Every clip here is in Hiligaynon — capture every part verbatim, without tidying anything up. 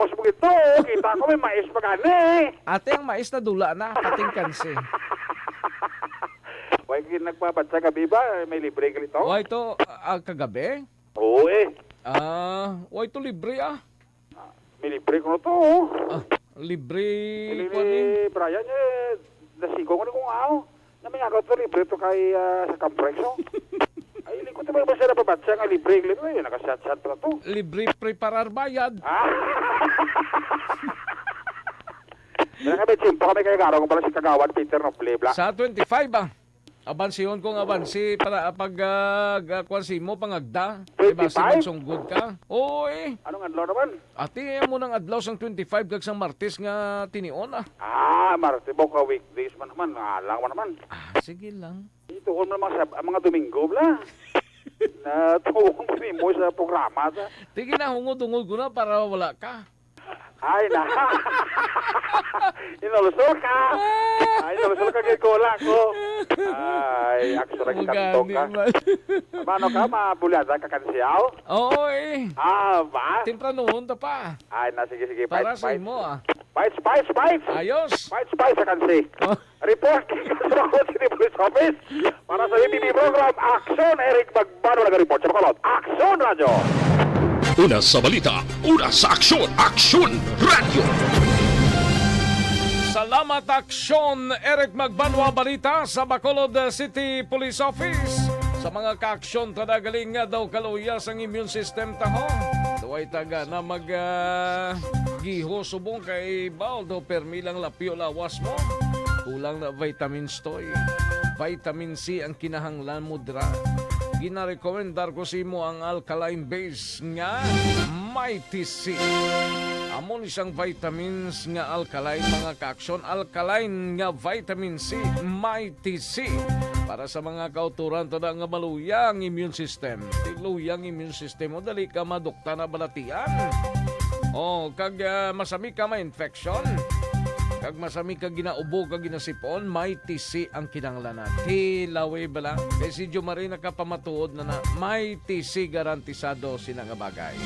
Mas mo gito, kita ko may mais pa gani. Ate, ang mais na dula na, pating kansi. Way gid nagpabatsa gabi ba? May libre ka nito? Way to, ah, kagabi? Oo eh. Ah, way to libre ah. May libre ko na to, oh. Ah, libre Pili ko ni ni. Brian, eh, nasigo ko ni kung aw. Na may agaw to, libre to kay, ah, sa Camprex, oh. Ay, hindi ko to may basta napabatsa nga libre, libre. Ay, nakasat-sat pa to. Libre preparar bayad. Ah! Wala kami, tsimpo kami kay Garo, kung pala si Kagawad Peter Noble, bla. Sa twenty-five, ah. Abansihon ko nga abansi para pag, ah, ga-, kuwan si mo, pangagda. Kay basi twenty-five? Magsunggod ka. Oo, eh. Anong adlaw naman? Ati, eh, mo nang adlaw sang twenty-five kag sang Martes nga tinion, ah. Ah, Martes ba ka weekdays man naman, alang man naman. Ah, sige lang. Ituon mo mga sab-, ang mga Domingo, bla. Na tuon mo nimo sa programa, sa. Sige na, hungod-hungod ko na para wala ka. Ay, na. Inulusol ka. Ay, inulusol ka, gid ko, wala ko. Ay, akso na Amo kitang gani ka. Man. Mano ka, mabulyada ka kansiyaw? Oo, eh. Ah, ba? Tempranohon ta pa. Ay, na, sige, sige. Para fight, sa fight. Imo, ah. Fight, fight, fight. Ayos. Fight, fight sa kansi. Oh. Report kay City Police Office para sa A P P program, Aksyon, Eric Magbanwa nag-report sa Bacolod. Aksyon, Radyo! Una sa balita, una sa aksyon, Aksyon Radyo. Salamat, Aksyon, Eric Magbanwa. Balita sa Bacolod City Police Office. Sa mga kaaksyon ta na galing nga daw kaluya sang immune system ta, ho. Duway taga na mag, ah, giho subong kay bawl daw permi lang lapyo lawas mo. Kulang na vitamins toy. Vitamin C ang kinahanglan mo dira. Ginarekomendar ko sa imo ang alkaline base nga Mighty C. Amo ni sang vitamins nga alkaline, mga kaaksyon, alkaline nga vitamin C, Mighty C. Para sa mga kauturan, tada nga maluya ang immune system. Luya ang immune system mo, dali ka madukta na balatian. Oh, kag, ah, masami ka ma-infection. Kag masami ka ginaubo, kag ginasipon, Mighty C ang kinahanglanan. Hilawi bala. Kay si Jomari nakapamatuod na na, Mighty C garantisado sina nga bagay.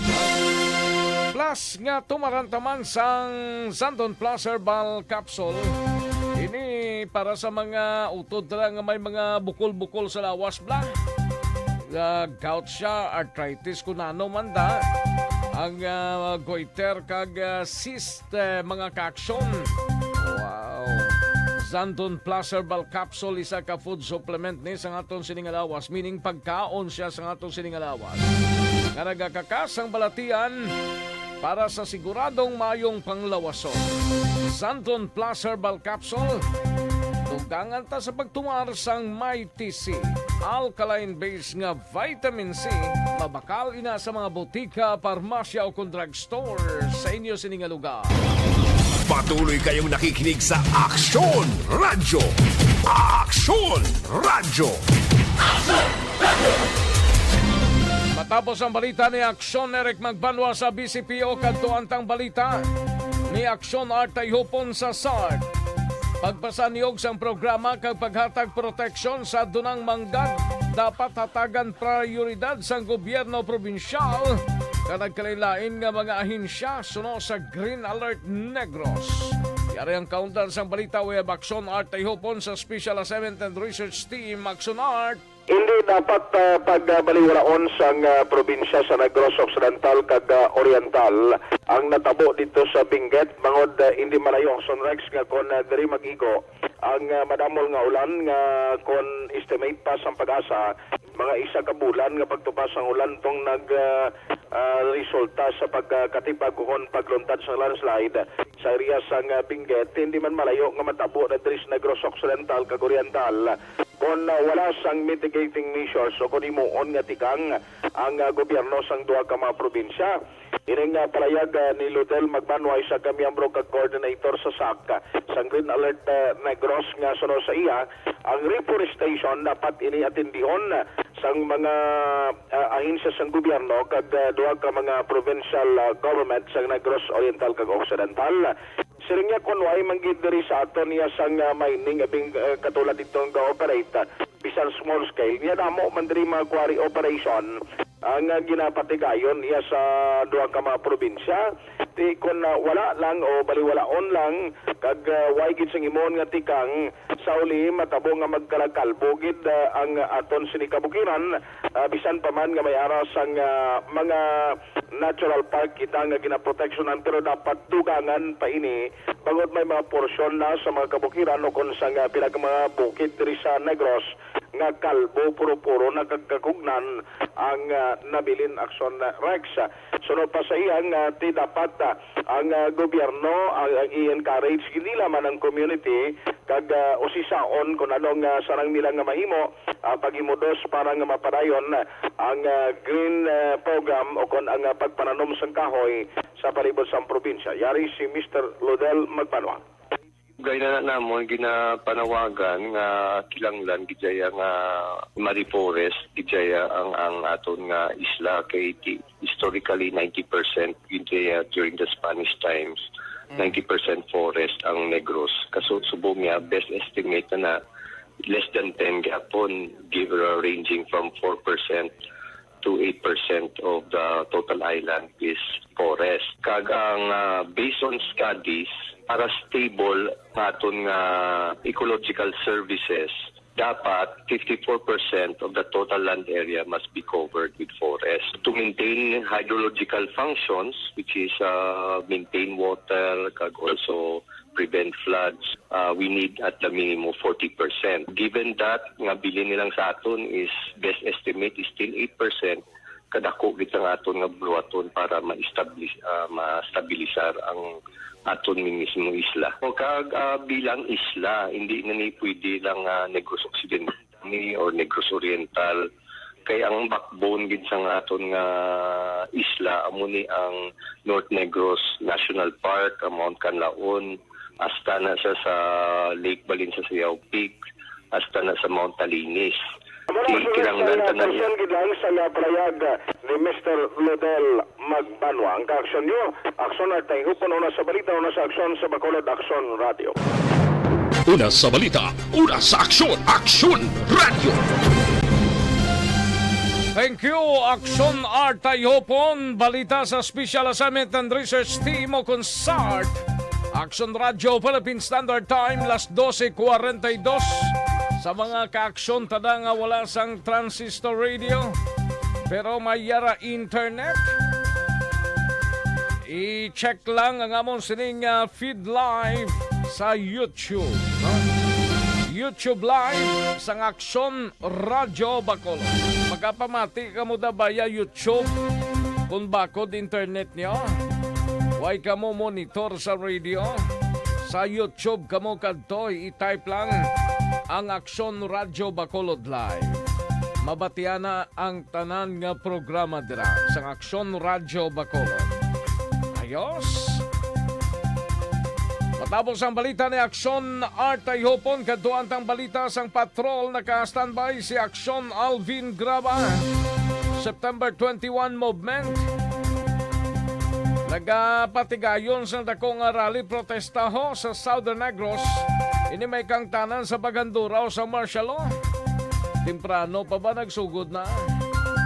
Plus nga tumaran ta man sang Xanthone Plus Herbal Capsule. Ini para sa mga utod ta nga may mga bukol-bukol sa lawas bla. Ah, gout siya, arthritis, kung ano man da. Ang, ah, goiter kag, ah, cyst, eh, mga kaaksyon. Wow. Xanthone Plus Herbal Capsule, isa ka food supplement ni sang aton sining lawas, meaning pagkaon siya sang aton sining lawas. Nga nagakakas ang balatian para sa siguradong mayong panglawason. Xanthone Plus Herbal Capsule, dugangan ta sa pagtumar sang may T C, alkaline base nga vitamin C, mabakal ina sa mga botika, parmasya o kon drugstore sa inyo sini nga lugar. Patuloy kayong nakikinig sa Aksyon Radyo. Aksyon Radyo. Matapos ang balita ni Aksyon Eric Magbanwa sa B C P O, kadto antang balita ni Aksyon Art Tayhupon sa SART. Pagpasanyog sang programa kag paghatag proteksyon sa dunang manggad dapat hatagan prayoridad sang gobyerno probinsyal kag nagkalain-lain nga mga ahensya suno sa Green Alert Negros. Yari ang kaundan sang balita, we have Aksyon Art Tayhupon sa Special Assignment and Research Team, Aksyon Art. Hindi dapat, ah, pagbaliwalaon sang, ah, probinsya sa Negros Occidental kag, ah, Oriental ang natabo dito sa Benguet, bangod, ah, hindi malayo ang sunrise nga kon, ah, diri mag-igo ang, ah, madamol nga ulan nga kon estimate pa sang PAGASA, mga isa ka bulan nga pagtupa sang ulan tong nag, ah, ah, resulta sa pagkatipag kon pagluntad sang landslide sa area sang, ah, Benguet. Hindi man malayo nga matabo na diri sa Negros Occidental kag Oriental kon, ah, wala sang mitigating measures o kon himuon nga tikang ang, ah, gobyerno sang duha ka mga probinsya. Ining, ah, palayag, ah, ni Ludel Magbanwa, isa ka miyembro kag coordinator sa SAC, ah, sang Green Alert, ah, Negros, nga suno sa iya, ang reforestation dapat ini atindihon, ah, sang mga, ah, ahensya sang gobyerno kag, ah, duha ka mga provincial, ah, government sang Negros Oriental kag Occidental. Siling niya, kon way man gid diri sa aton iya sang, ah, mining, abing, ah, katulad dito nga operate, ah, bisan small scale, niya damo man diri mga quarry operation, ang, ah, ginapatigayon iya sa duha ka mga probinsya. Ti kon, ah, wala lang o baliwalaon lang, kag, ah, way gid sing himuon nga tikang, sa uli matabo nga magkalakalbo gid, ah, ang aton sini kabukiran, ah, bisan pa man nga may ara sang, ah, mga natural park kita nga ginaproteksyonan, pero dapat dugangan pa ini bangod may mga porsyon na sa mga kabukiran o kon sa nga pila ka mga bukid diri sa Negros nga kalbo, puro-puro na kag kakugnan ang, ah, nabilin aksyon, ah, Rex. Sunod pa sa iya nga ti dapat, ah, ang, ah, gobyerno, ah, ang i-encourage gid nila man ang community kag, ah, usisaon kon ano nga sarang nila nga mahimo, ah, paghimudos para nga mapadayon, ah, ang, ah, green, ah, program o kon ang, ah, pagpananom sang kahoy sa palibot sang probinsya. Yari si Mister Lodel Magbanwa. Gay na namon ginapanawagan nga kinahanglan gid dya nga ma-reforest gid dya ang, ang aton nga isla kay ti-, historically ninety percent gid dya during the Spanish times, Mm. ninety percent forest ang Negros. Kaso subong niya, best estimate na na less than ten gyapon, give, uh, ranging from four percent to eight percent of the total island is forest. Kag ang, ah, based on studies, para stable nga aton nga ecological services, dapat fifty-four percent of the total land area must be covered with forest. To maintain hydrological functions, which is, uh, maintain water, kag also prevent floods, uh, we need at the minimum forty percent. Given that, nga bilin nilang sa aton is best estimate is still eight percent, kadako gid ang aton nga buluhaton para ma-establish, ah, ma-stabilisar ang aton mismo isla. O kag, ah, bilang isla, hindi na ni pwede lang, ah, Negros Occidental ni or Negros Oriental. Kay ang backbone gid sang aton nga isla amo ni ang North Negros National Park, ang Mount Canlaon, hasta na sa, sa Lake Balinsasayaw Peak, hasta na sa Mount Talinis. Amo na, Di aksyon kinahanglan sa tanan niya. Aksyon gid lang sa nga pahayag, ah, ni Mister Lodel Magbanwa. Ang kaaksyon nyo, Aksyon Artay Hupon, una sa balita, una sa aksyon sa Bacolod, Aksyon Radio. Una sa balita, una sa aksyon, Aksyon Radio. Thank you, Aksyon Artay Hupon. Balita sa Special Assignment and Research Team o kon SART. Aksyon Radio Philippine Standard Time, las doce cuarenta y dos. Sa mga kaaksyon tada nga wala sang transistor radio, pero may yara internet, i-check lang ang amon sining, ah, feed live sa YouTube, no? YouTube Live sang Aksyon Radyo Bacolod. Magapamati kamo da baya YouTube kung bakod internet niyo. Way kamo monitor sa radio. Sa YouTube kamo kadto, i-type lang ang Aksyon Radyo Bacolod Live. Mabatian na ang tanan nga programa dira sang Aksyon Radyo Bacolod. Ayos. Matapos ang balita ni Aksyon Art Tayhopon, kadto ang tang balita sang patrol. Naka-standby si Aksyon Alvin Graba. September twenty-one movement. Nagapatigayon sang dako nga rally protesta ho sa Southern Negros. Ini may kaangtanan sa paghanduraw sa martial law. Temprano pa ba nagsugod na?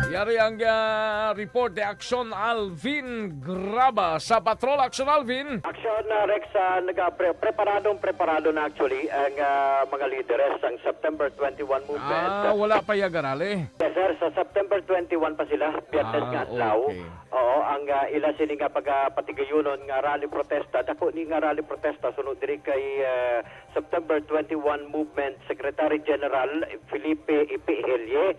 Yari ang, ah, report ni Aksyon Alvin Graba sa Patrol. Aksyon Alvin. Aksyon, ah, Rex, ah, nagapre-, preparadong preparado na actually ang, ah, mga lideres sang September twenty-one movement. Ah, wala pa ya garali? Yes, sir. Sa September twenty-one pa sila, Biyernes Ah, nga adlaw. Okay. Oo, ang, ah, ila sini nga pagapatigayunon nga rally protesta, dako ni nga rally protesta sunod diri kay, ah, September twenty-one Movement Secretary General Felipe Ipi Helle.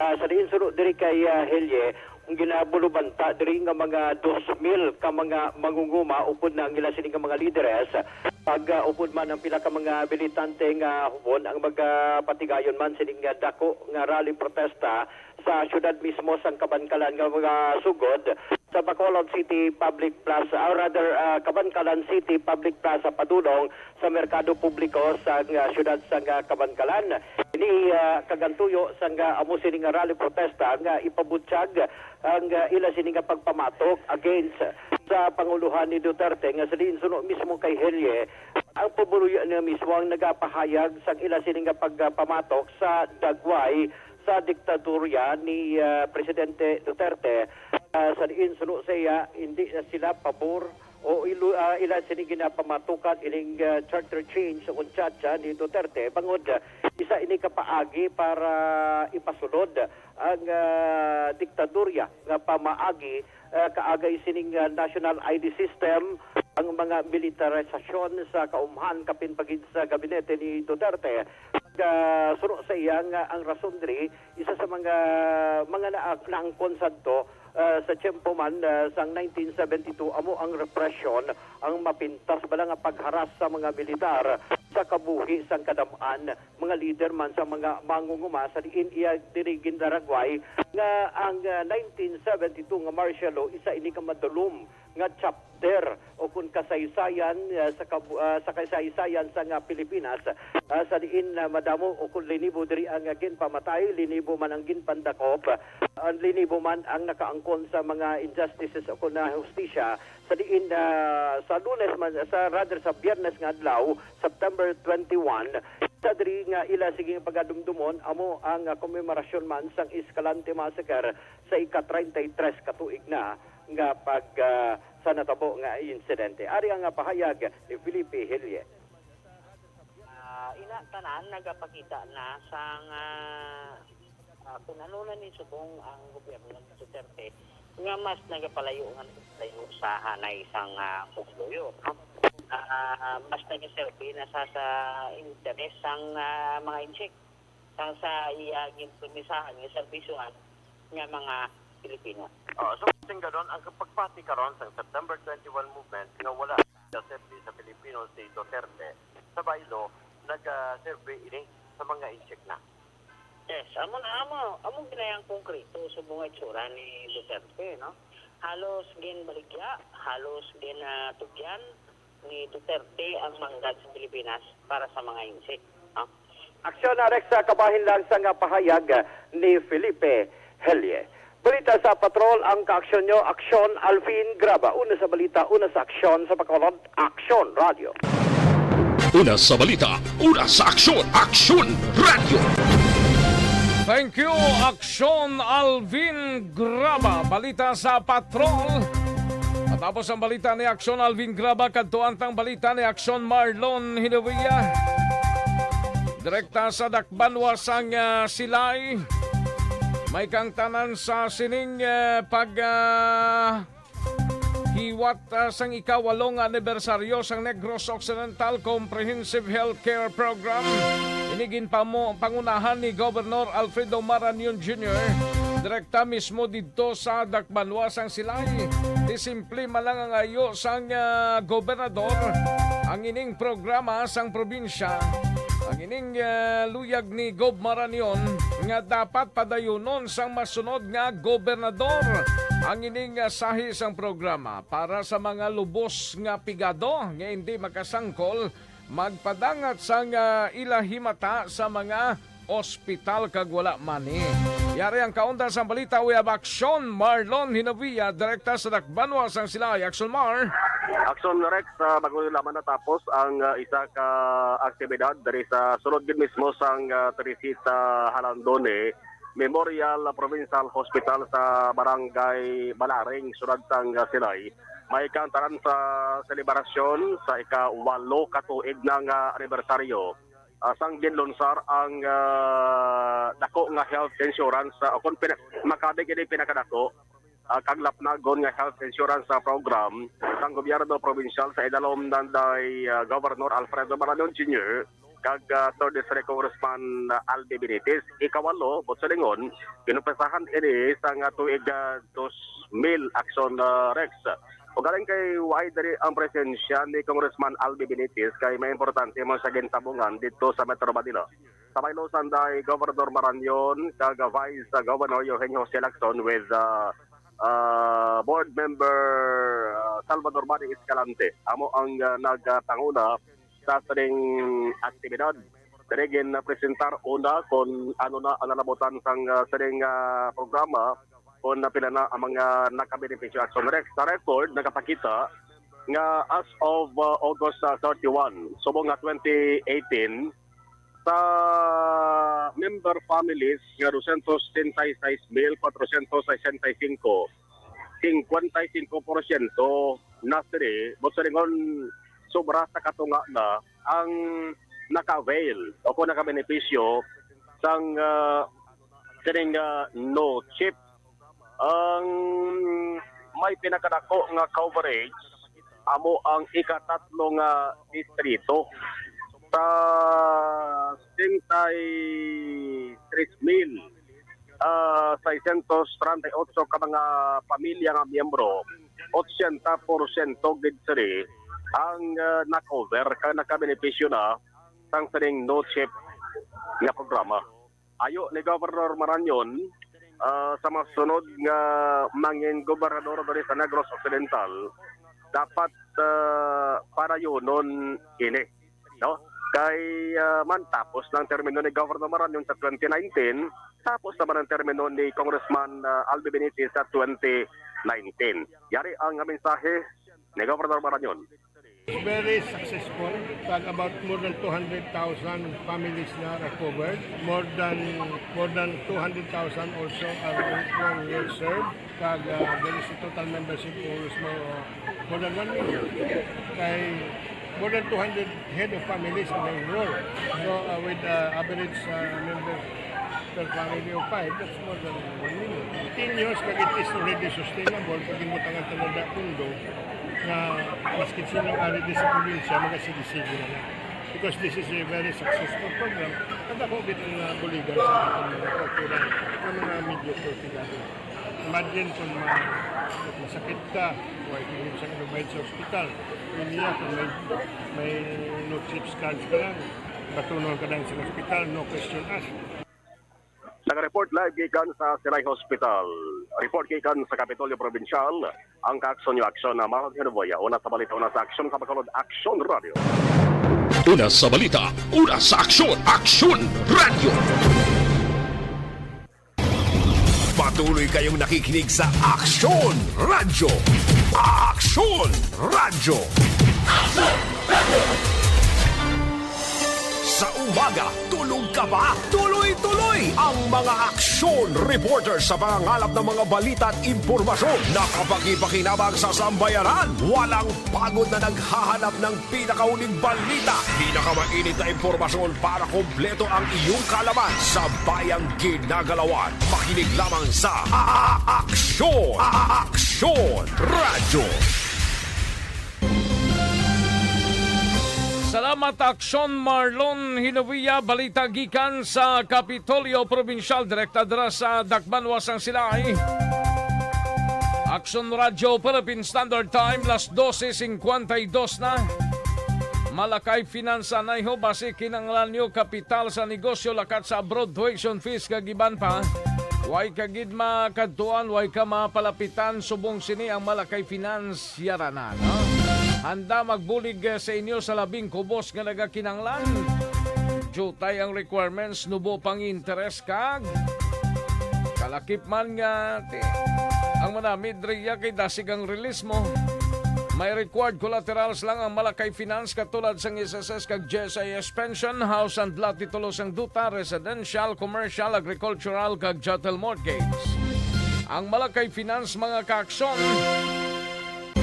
Ah, sa diin sunod diri kay, ah, Helle, ang ginabulubanta diri nga mga dos mil ka mga mangunguma upod na ang ila sini nga mga lideres, pag, ah, upod man ang pila ka mga militante nga hubon ang magapatigayon man sining, ah, dako nga rally protesta sa siyudad mismo sang Kabankalan nga mga sugod sa Bacolod City Public Plaza, or rather, ah, Kabankalan City Public Plaza padulong sa merkado publiko sa, ah, siyudad sang, ah, Kabankalan. Ini, ah, kagantuyo sang, ah, amo sini nga rally protesta nga ipabutyag ang, ah, ila sini nga pagpamatok against sa pangulohan ni Duterte nga sa diin suno mismo kay Helle ang paburuya niya mismo ang nagapahayag sang ila sini nga pagpamatok sa dagway sa diktadorya ni, ah, Presidente Duterte, ah, sa diin suno sa iya, hindi na sila pabor o ilu-, ah, ila sini ginapamatukan ining, ah, charter change o cha-cha ni Duterte, bangod, ah, isa ini ka paagi para ipasulod ang, ah, diktadorya nga pamaagi, ah, kaagay sining, ah, national I D system, ang mga militarisasyon sa kaumhan kapin pa gid sa gabinete ni Duterte. Nagasuno sa iya nga ang rason diri, isa sa mga, mga naa-, naangkon sadto, ah, sa tiyempo man, ah, sang nineteen seventy-two, amo ang repression, ang mapintas bala nga pagharas sa mga militar sa kabuhi sang kadam-an, mga lider man sa mga mangunguma sa diin iya diri gindaragway nga ang, ah, nineteen seventy-two nga martial law isa ini ka madulom nga chapter o kun kasaysayan, ah, sa kabu-, ah, sa kasaysayan sa nga Pilipinas, ah, sa diin, ah, madamo o kun linibo diri ang, ah, ginpamatay, linibo man ang ginpandakop, ah, linibo man ang nakaangkon sa mga injustices o kun, ah, hustisya, sa diin, ah, sa Lunes man, sa, rather, sa Biyernes nga adlaw, September twenty-one, sa diri nga ila sige pagadumdumon amo ang, ah, komemorasyon man sang Escalante Massacre sa ika treinta y tres ka tuig na nga pag, ah, sa natabo nga insidente. Ari ang, ah, pahayag ni Felipe Hilye. Ah, ina tanan nagapakita na sang, ah, ah, kung ano na ni subong ang gobyerno ni Duterte nga mas nagapalayo nga nagapalayo sa hanay sang, ah, pugloyo, no? Ah, mas nagaserbi na sa, sa interes sang, ah, mga Intsik, sang sa iya ginpromisahan nga serbisyohan nga mga Pilipino. Oh, so, singgadon ang pagpati karon sa September twenty-one movement nga wala nagaserbi sa Pilipino si Duterte, sa baylo, nagaserbi ini sa mga Intsik na. Yes, amo na, amo, amo ginayang konkreto subong nga itsura ni Duterte, no? Halos ginbaligya, halos ginatugyan ni Duterte ang manggad sa Pilipinas para sa mga Intsik, no? Aksyon, Rex, sa kabahin lang sa nga pahayag ni Felipe Helye. Balita sa Patrol, ang kaaksyon nyo, Aksyon Alvin Graba. Una sa balita, una sa aksyon, sa Bacolod, Aksyon Radio. Una sa balita, una sa aksyon, Aksyon Radio. Thank you, Aksyon Alvin Graba. Balita sa Patrol. Matapos ang balita ni Aksyon Alvin Graba, kadtuan tang balita ni Aksyon Marlon Hinawia. Direkta sa Dakbanwa sang, ah, Silay. May kang tanan sa sining, ah, pag, ah, hiwat, ah, sang ikawalo nga anibersaryo sang Negros Occidental Comprehensive Health Care Program. Ini ginpamo-, pangunahan ni Governor Alfredo Marañon Junior direkta mismo didto sa Dakbanwa sang Silay. Di simple man lang ang ayo sang, ah, gobernador ang ining programa sang probinsya. Ang ining, ah, luyag ni Gob Marañon nga dapat padayunon sang masunod nga gobernador ang ining, ah, sahi sang programa para sa mga lubos nga pigado nga hindi makasangkol magpadangat sang, ah, ila himata sa mga ospital kag wala mani. Yari ang kaunda sang balita. We have Aksyon Marlon Hinavia, direkta sa Dakbanwa sang Silay. Aksyon Mar. Aksyon Rex, ah, bago lamang natapos ang, ah, isa ka aktibidad diri sa sulod gid mismo sang, ah, Teresita Jalandoni Memorial Provincial Hospital sa Barangay Balaring, siyudad sang, ah, Silay. May kaantaran sa selebrasyon sa ika-walo ka tuig na nga anibersaryo, ah, sang ginlunsar ang, ah, dako nga health insurance, ah, o kung pina-, makabig ini pinakadako, ah, kag lapnagon nga health insurance, ah, program sang gobyerno probinsyal sa idalom nanday, ah, Governor Alfredo Marañon Junior kag, ah, Third District Congressman, ah, Albi Benitez. Ikawalo, buot silingon, ginumpisahan ini sang, ah, tuig, ah, dos mil, Aksyon, ah, Rex. Ugaling kay wala diri ang presensya ni Congressman Albi Benitez kay may importante man sa gintabungan didto sa Metro Manila. Sa baylo sanday Governor Marañon kag Vice Governor Eugenio Jose Lacson with, uh, uh, Board Member, uh, Salvador Manny Escalante. Amo ang, uh, nagpanguna sa sining aktibidad. Diri ginpresentar una kung ano na ang nalabutan sang, uh, sining, uh, programa, kung pila na ang mga nakabenepisyo. Aksyon Rex, sa record, nagapakita nga as of, uh, August, uh, thirty-one, subong nga twenty eighteen, Sa member families nga dosyentos setenta y seis mil kwatrosyentos sesenta y cinco, cincuenta y cinco porsyento na sini, buot silingon, sobra sa katunga na ang naka-avail o kung nakabenepisyo sang, ah, sining, ah, no chip. Ang may pinakadako nga coverage amo ang ikatatlo nga distrito sa sesenta y tres mil, ah, seiscientos treinta y ocho ka mga pamilya nga miyembro. Ochenta porsyento gid sini ang, ah, na-cover kag nakabenepisyo na sang sining no chip nga programa. Ayo ni Governor Marañon, ah, sa masunod nga mangin gobernador diri sa Negros Occidental, dapat, ah, parayunon ini, no? Kay, ah, man tapos na ang termino ni Governor Marañon sa twenty nineteen, tapos naman ang termino ni Congressman, ah, Albi Benitez sa twenty nineteen. Yari ang mensahe ni Governor Marañon. Very successful. Tag about more than two hundred thousand families na are covered. More than, more than two hundred thousand also are well served. Kag, ah, there is a total membership almost more, more than one million. Kay more than two hundred head of families are enrolled. So, ah, with, ah, average, ah, member per family of five, that's more than one million. Continuous, kag it is already sustainable, kag ginbutangan ta na pundo nga maski sino ari di sa probinsya, magasigi-sige na lang. Because this is a very successful program, kag ako gid ang, ah, buligan sa aton mga kauturan nga mga medyo kultibado. Imagine kung ma-, masakit ka, wa ikaw sa ibabayad sa ospital. Niya kung may, may no chips cards ka lang, batunon ka lang sa ospital, no question asked. Nag-report live gikan sa Silay Hospital. Report gikan sa Kapitolyo Probinsyal, ang Kaaksyon Nyo Aksyon na Marlon Hinoboya. Una sa balita, una sa aksyon, sa Bacolod Aksyon Radio. Una sa balita, una sa aksyon, Aksyon Radio. Patuloy kayong nakikinig sa Aksyon Radyo. Aksyon Radyo. Sa umaga, tulog ka ba? Tuloy-tuloy ang mga aksyon reporter sa pangangalap ng mga balita at impormasyon na kapakipakinabang sa sambayanan. Walang pagod na naghahanap ng pinakahuling balita, pinakamainit na impormasyon para kompleto ang iyong kaalaman sa bayang ginagalawan. Makinig lamang sa A-, A-, Aksyon, A-, A-, Aksyon Radyo. Salamat, Aksyon Marlon Hinovia. Balita gikan sa Kapitolyo Probinsyal, direkta dira sa Dakbanwa sang Silay. Aksyon Radyo Philippine Standard Time, las doce cincuenta y dos na. Malakay Finance anayho, basi kinahanglan nyo kapital sa negosyo, lakat sa abroad, tuition fees, kag iban pa. Way ka gid makadtuan, way ka mapalapitan, subong sini ang Malakay Finance. Yara na, no? Handa magbulig, eh, sa inyo sa labing kubos nga nagakinahanglan. Diutay ang requirements, nubo pang interes kag kalakip man nga ti-, ang manamid riya kay dasig ang release mo. May required collaterals lang ang Malakay Finance, katulad sang S S S kag G S I S pension, house and lot, titulo sang duta, residential, commercial, agricultural, kag chattel mortgage. Ang Malakay Finance, mga kaaksyon,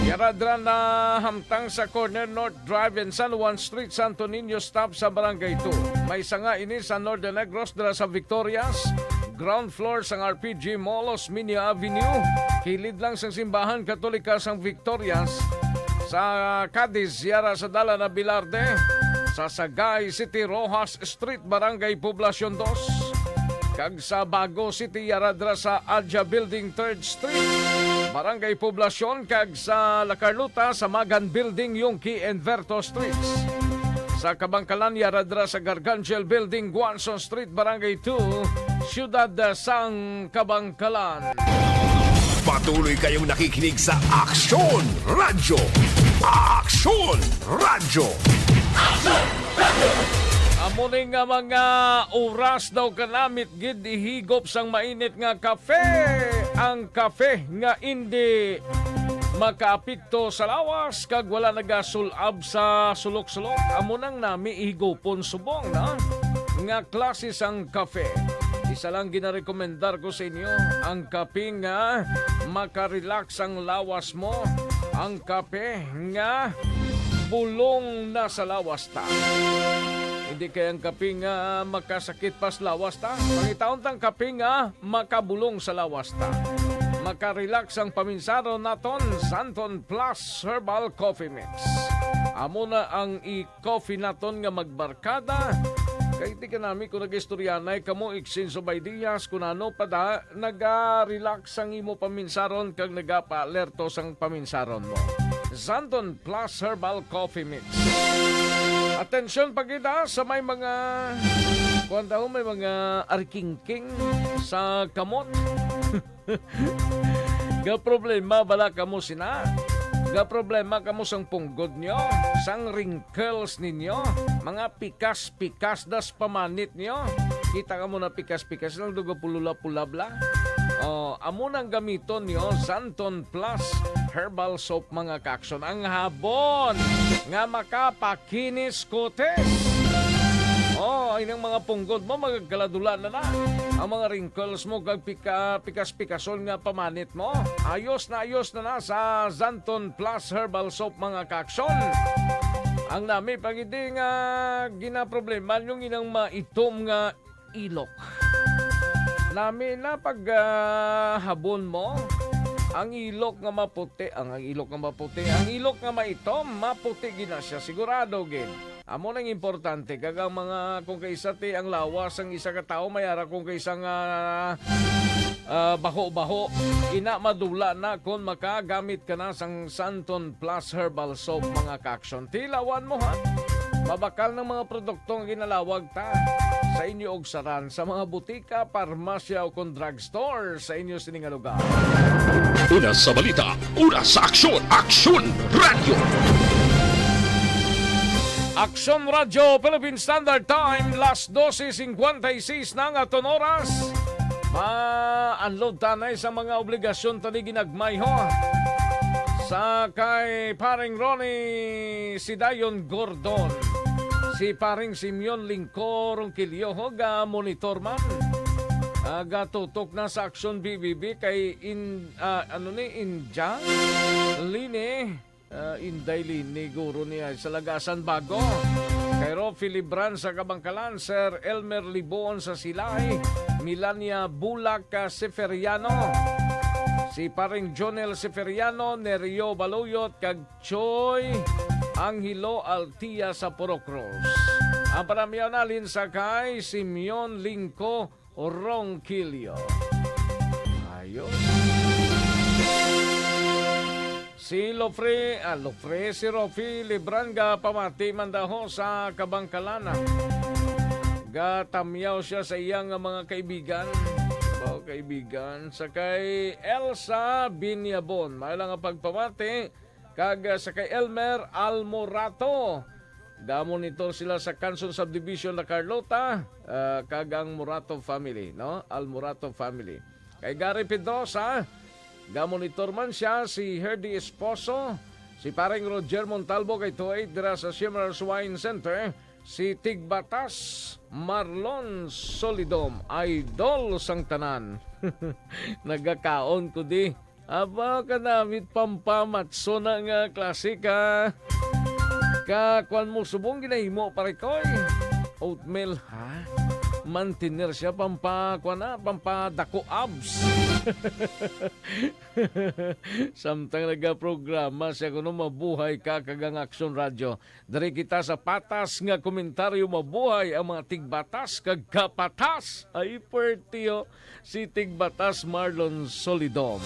yara dira na hamtang sa corner North Drive and San Juan Street, Santo Niño, stop sa Barangay two. May sanga ini sa Northern Negros, dira sa Victorias, ground floor sang R P G Mall, Osmeña Avenue, kilid lang sang Simbahan Katolika sang Victorias, sa Cadiz, yara sa Dalan Abelarde, sa Sagay City, Roxas Street, Barangay Poblacion two, kag sa Bago City, yara dira sa Adja Building, Third Street, Barangay Poblacion, kag sa La Carlota, sa Magan Building, Yungque and Verto Streets. Sa Kabangkalan, yara dira sa Garganchiel Building, Guanzon Street, Barangay two, Siyudad sang Kabangkalan. Patuloy kayong nakikinig sa Aksyon Radyo. Aksyon Radyo. Amo ni nga mga oras daw kanamit gid ihigop sang mainit nga kafe. Ang kafe nga indi makaapekto sa lawas kag wala nagasul-ab sa sulok-sulok. Amo nang nami ihigupon subong, na? nga klase sang kape. Isa lang ginarekomendar ko sa inyo, ang kape nga makarelax ang lawas mo, ang kape nga bulong na sa lawas ta. Hindi kay ang kape nga makasakit pa sa lawas ta. Pangitaon tang kape nga makabulong sa lawas ta. Makarelax ang paminsaron naton, Santon Plus Herbal Coffee Mix. Amo na ang i-coffee naton nga magbarkada. Kay di ka nami kung nag-istoryanay kamo, exchange of ideas, kung ano pa da, naga-relax ang imo paminsaron kag nagapa-alerto sang paminsaron mo. Santon Plus Herbal Coffee Mix. Atensyon pa gid, ah, sa may mga, kuwan daw, may mga arikingking sa kamot. Ga problema bala kamo sina? Ga problema kamo sang punggod nyo, sang wrinkles ninyo, mga pikas-pikas das pamanit nyo? Kita kamo na pikas-pikas lang, dugo pulula-pulab lang. Oh, amo nang gamiton nyo, Santon Plus Herbal Soap, mga ka-aksyon. Ang habon nga makapakinis kutis. Oh, ining mga punggod mo, magagkaladula na na. Ang mga wrinkles mo, kag pika, pikas-pikason nga pamanit mo. Ayos na ayos na na sa Santon Plus Herbal Soap, mga ka-aksyon. Ang nami pag hindi nga ginaproblema yung inang maitom nga ilok. Nami na pag, ah, habon mo, ang ilok nga maputi, ang, ang ilok nga maputi, ang ilok nga maitom, maputi gid na siya, sigurado gid. Amo nang importante, kag ang mga, kung kaisa ti ang lawas sang isa ka tawo, may ara kung kaisa nga, ah, baho-baho. Ina madula na kung makagamit ka na sang Santon Plus Herbal Soap, mga ka-aksyon. Tilawan mo, ha? Mabakal ng mga produkto nga ginalawag ta sa inyo og saran sa mga butika, parmasya o kon drugstore sa inyo sini nga lugar. Una sa balita, una sa aksyon, Aksyon Radio. Aksyon Radio, Philippine Standard Time, las dose cincuenta y seis na nga aton oras. Ma-unload tanay sa mga obligasyon tani ginagmay, ho. Sa kay Paring Ronnie Sidayon Gordon, si Paring Simeon Lingko Ronquillo, ho, ga monitor man. Ah, gatutok na sa Aksyon B B B kay in, ah, ano ni, India? Lini, ah, Inday Lini, guro niya sa Lagasan Bago. Kay Rofi Libran sa Kabangkalan, Sir Elmer Libon sa Silay, Melania Bulak, ah, Seferiano, si Paring Jonel Seferiano, Nerio Baluyot, kag Choi Angelo Altia sa Purok Rose. Ang panamyaw nalin sa kay Simeon Lingko Ronquillo. Ayos. Si Lofre, ah, Lofre, si Rofi Libran ga pamati man daw sa Kabangkalan. Gatamyaw siya sa iya nga mga kaibigan. Ba, kaibigan. Sa kay Elsa Binyabon. May lang ang pagpamati. Kag, ah, sa kay Elmer Almorato. Ga-monitor sila sa Kanson Subdivision, La Carlota, ah, kag ang Morato family, no? Al Morato family. Kay Gary Pedrosa, ga-monitor man siya, si Herdy Esposo, si Pareng Roger Montalbo kay two eight dira sa Shimmers Wine Center, si Tigbatas Marlon Solidom, idol sang tanan. Nagakaon ko di. Aba, kanamit pampamatso na nga klase ka. Ka, kwan mo subong ginahimo, pare koy. Oatmeal, ha? Mantener siya, pampa, kwan na, pampadako abs. Samtang nagaprograma siya, kuno mabuhay ka, kag ang Aksyon Radyo. Diri kita sa patas nga komentaryo, mabuhay ang mga tigbatas kag kapatas. Ay, puwerte, oh, si Tigbatas Marlon Solidom.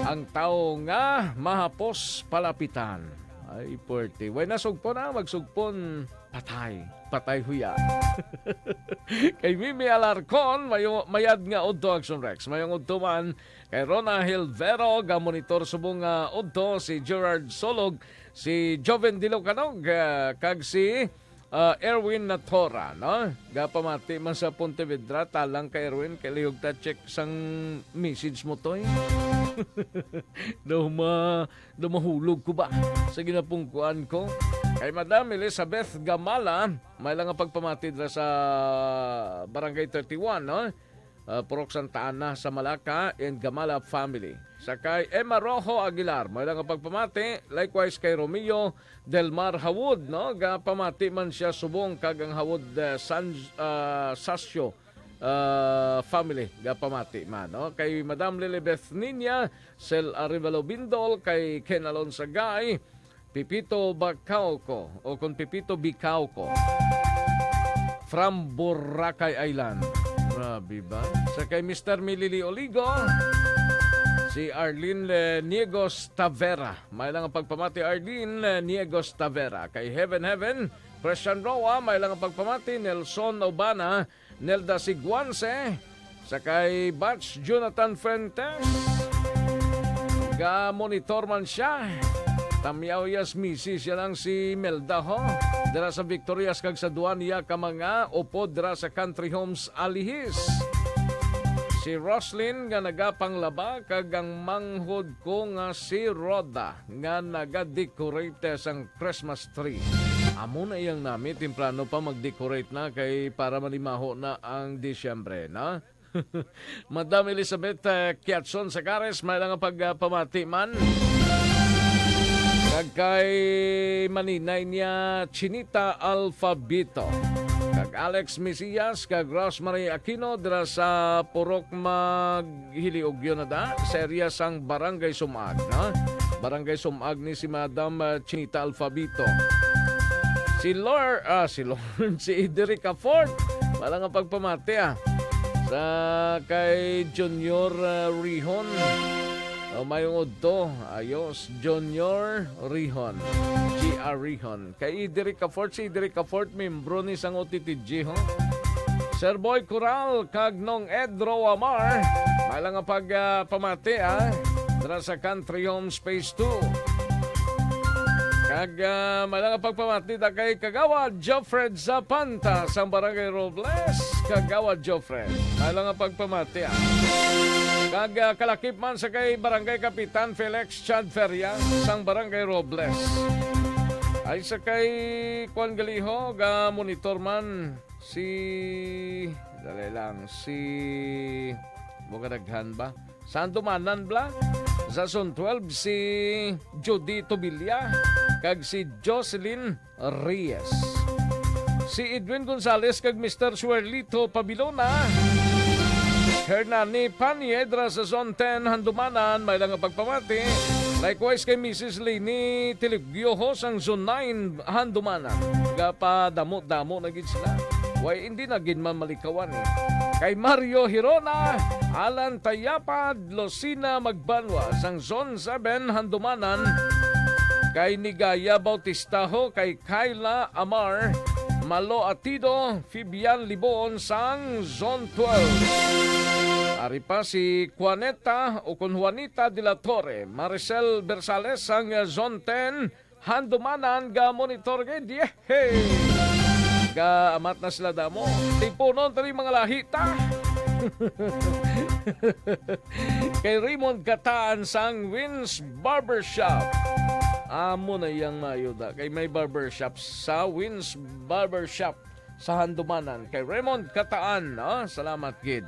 Ang tawo nga mahapos palapitan. Ay, puwerte. Way nasugpon, ah, magsugpon, patay. Patay huya. Kay Mimi Alarcon, mayo-, mayad nga udto, Action Rex. Mayong udto man. Kay Rona Hilvero, ga-monitor subong nga udto, si Gerard Solog, si Joven Dilocanog, ah, kag si, ah, Erwin Natora, no? Gapamati man sa Pontevedra, talang kay Erwin, kay lihog ta check sang message mo, Toy. Daw ma-, daw mahulog ko ba sa ginapungkuan ko? Kay Madam Elizabeth Gamala, may lang nga pagpamati dira sa Barangay thirty-one, no? Ah, Purok Santa Ana sa Malacca and Gamala family. Sa kay Emma Rojo Aguilar, may lang nga pagpamati. Likewise kay Romeo Del Mar Hawod, no? Gapamati man siya subong kag ang Hawod, ah, San, ah, Sasyo, ah, family. Gapamati man, no? Kay Madam Lilibeth Niña, Sel Arevalo Bindol, kay Ken Alonso Gay, Pipito Bacauco, o kung Pipito Bicauco, from Boracay Island. Grabe ba? Sa kay Mister Milili Oligo, si Arlene, eh, Niegos Tavera. May lang ang pagpamati, Arlene, eh, Niegos Tavera. Kay Heaven Heaven, Christian Roa, may lang ang pagpamati, Nelson Obana, Nelda Siguanse, sa kay Batch Jonathan Fuentes. Ga-monitor man siya. Tamyaw yas misis siya lang si Melda, ho. Dira sa Victorias kag sa duwa niya ka mga upod dira sa Country Homes Alihis. Si Roslyn nga nagapanglaba kag ang manghod ko nga si Rhoda nga naga-decorate sang Christmas tree. Amo na iyang nami, temprano pa mag-decorate na kay para manimaho na ang Disyembre, na? Madam Elizabeth, eh, Kiatson Sagares, may lang pagpamati man. Kag kay maninay niya, Chinita Alfabito. Kag Alex Mesias, kag Rosemary Aquino, dira sa Purok Maghiliugyo na da, sa area sang Barangay Sumag, no? Barangay Sumag ni si Madam, ah, Chinita Alfabito. Si Lor-, ah, si Lord, si Iderica Ford. Wala nga pagpamati, ah. Sa kay Junior, ah, Rihon. O, mayong udto. Ayos. Junior Rihon. G R Rihon. Kay Iderica Ford, si Iderica Ford, membro ni sang O T T G, ho? Sir Boy Coral, kag Nong Edro Amar. May lang nga pag, ah, pamati, ah. Dira sa Country Home Space two. Kag, ah, may lang nga pagpamati da kay Kagawad Joffred Zapanta sang Barangay Robles. Kagawad Joffred, may lang nga pagpamati, ah. Kag, ah, kalakip man sa kay Barangay Kapitan Felix Chad Feria sang Barangay Robles. Ay sa kay Kwan Galiho, ga monitor man si, dali lang, si, mga daghan ba? Sa Handumanan bla? Sa Zone twelve, si Judy Tobilla kag si Jocelyn Reyes. Si Edwin Gonzalez kag Mister Suerlito Pabilona. Hernani Paniedra sa Zone ten, Handumanan, may lang nga pagpamati. Likewise kay Missus Leni Tiligyoho sang Zone nine, Handumanan. Gapadamo-damo na gid sila. Way, hindi na gid man malikawan, eh. Kay Mario Hirona, Alan Tayapad, Lucina Magbanwa sang Zone seven, Handumanan. Kay Nigaya Bautistaho, kay Kyla Amar, Malo Atido, Fibian Libon sang Zone twelve. Ari pa si Juaneta o kun Juanita de la Torre, Maricel Bersales sang Zone ten, Handumanan, ga monitor gid. Yehey! Ga amat na sila damo. Tipunon tani mga lahi ta. Kay Raymond Kataan sang Wins Barbershop. Amo na yang mayuda. Kay may barbershop sa Wins Barbershop sa Handumanan. Kay Raymond Kataan, ah, salamat gid.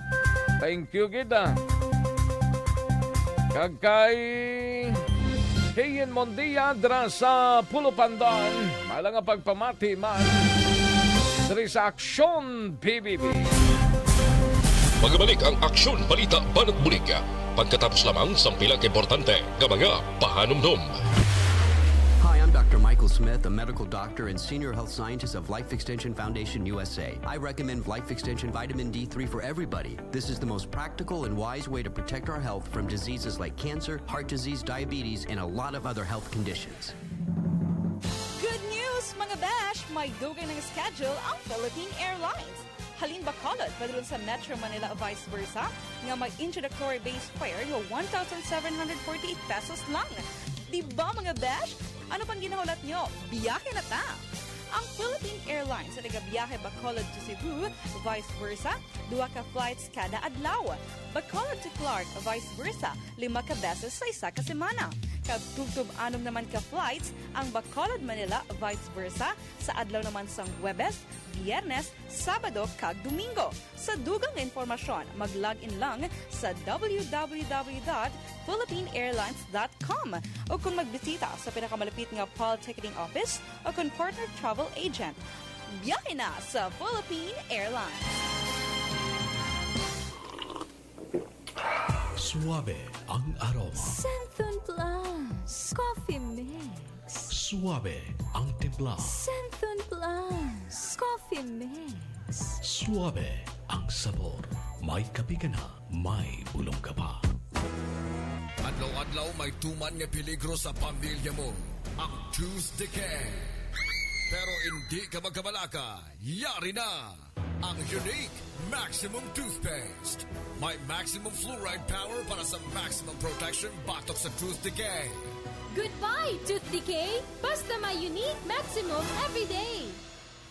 Thank you gid, ah. Kag kay Kian Mondia dira sa Pulupandan, may lang nga pagpamati man diri sa Aksyon P B B. Magbalik ang Aksyon Balita Banat Bulig. Pagkatapos lamang sang pila ka importante nga mga pahanumdom. Hi, I'm Doctor Michael Smith, a medical doctor and senior health scientist of Life Extension Foundation U S A. I recommend Life Extension Vitamin D three for everybody. This is the most practical and wise way to protect our health from diseases like cancer, heart disease, diabetes, and a lot of other health conditions. Good news, mga besh! May dugay nang schedule ang Philippine Airlines. Halin Bacolod, padulong sa Metro Manila, vice versa, nga may introductory base fare nga one thousand seven hundred forty-eight pesos lang. Di ba, mga besh? Ano pang ginahulat nyo? Biyahe na ta! Ang Philippine Airlines nagabiyahe Bacolod to Cebu, vice versa, duha ka flights kada adlaw. Bacolod to Clark, vice versa, lima ka beses sa isa ka semana. kag tubtob anom naman ka flights ang Bacolod-Manila, vice versa, sa adlaw naman sang Huwebes, Biyernes, Sabado, kag Domingo. Sa dugang nga impormasyon, mag-log in lang sa w w w dot philippine airlines dot com o kung magbisita sa pinakamalapit nga Paul Ticketing Office o kung partner travel agent. Biyahe na sa Philippine Airlines! Suabe ang aroma. Santon Plus Coffee Mix. Suabe ang timpla. Santon Plus Coffee Mix. Suabe ang sabor. May kape ka na, may bulong ka pa. Adlaw-adlaw may tuman nga peligro sa pamilya mo. Ang tooth decay. Pero hindi ka magkabalaka. Yari na ang Unique Maximum Toothpaste. May maximum fluoride power para sa maximum protection batok sa tooth decay. Goodbye, tooth decay! Basta may Unique Maximum everyday!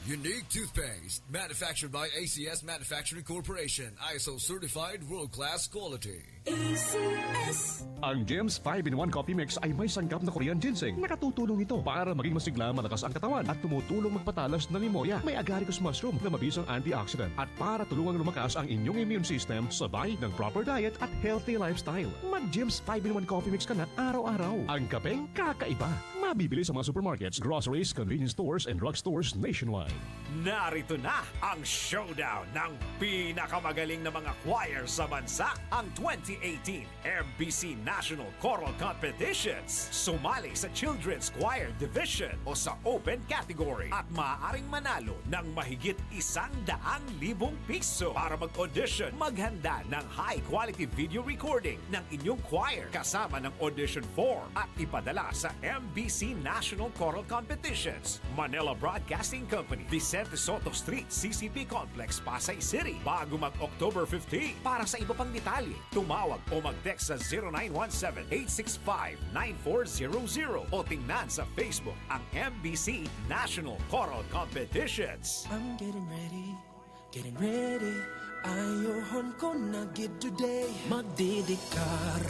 Unique Toothpaste, manufactured by A C S Manufacturing Corporation, I S O certified, world-class quality. A C S. Ang Gems five-in-one Coffee Mix ay may sangkap na Korean ginseng. Nakatutulong ito para maging masigla, malakas ang katawan at tumutulong magpatalas ng memorya. May agaricus mushroom na mabisang antioxidant at para tulungang lumakas ang inyong immune system sabay ng proper diet at healthy lifestyle. Mag-Gems five-in-one Coffee Mix ka na araw-araw. Ang kapeng kakaiba. Mabibili sa mga supermarkets, groceries, convenience stores, and drugstores nationwide. Narito na ang showdown ng pinakamagaling na mga choir sa bansa, ang twenty eighteen M B C National Choral Competitions. Sumali sa Children's Choir Division o sa Open Category at maaaring manalo ng mahigit isang daang libong piso. Para mag-audition, maghanda ng high-quality video recording ng inyong choir kasama ng audition form at ipadala sa M B C National Choral Competitions, Manila Broadcasting Company, Vicente Sotto Street, C C P Complex, Pasay City, bago mag-October fifteen. Para sa iba pang detalye, tumawag o mag-text sa zero nine one seven, eight six five, nine four zero zero o tingnan sa Facebook ang M B C National Choral Competitions. I'm getting ready, getting ready. Ayohon ko na gid today. Magdidikar,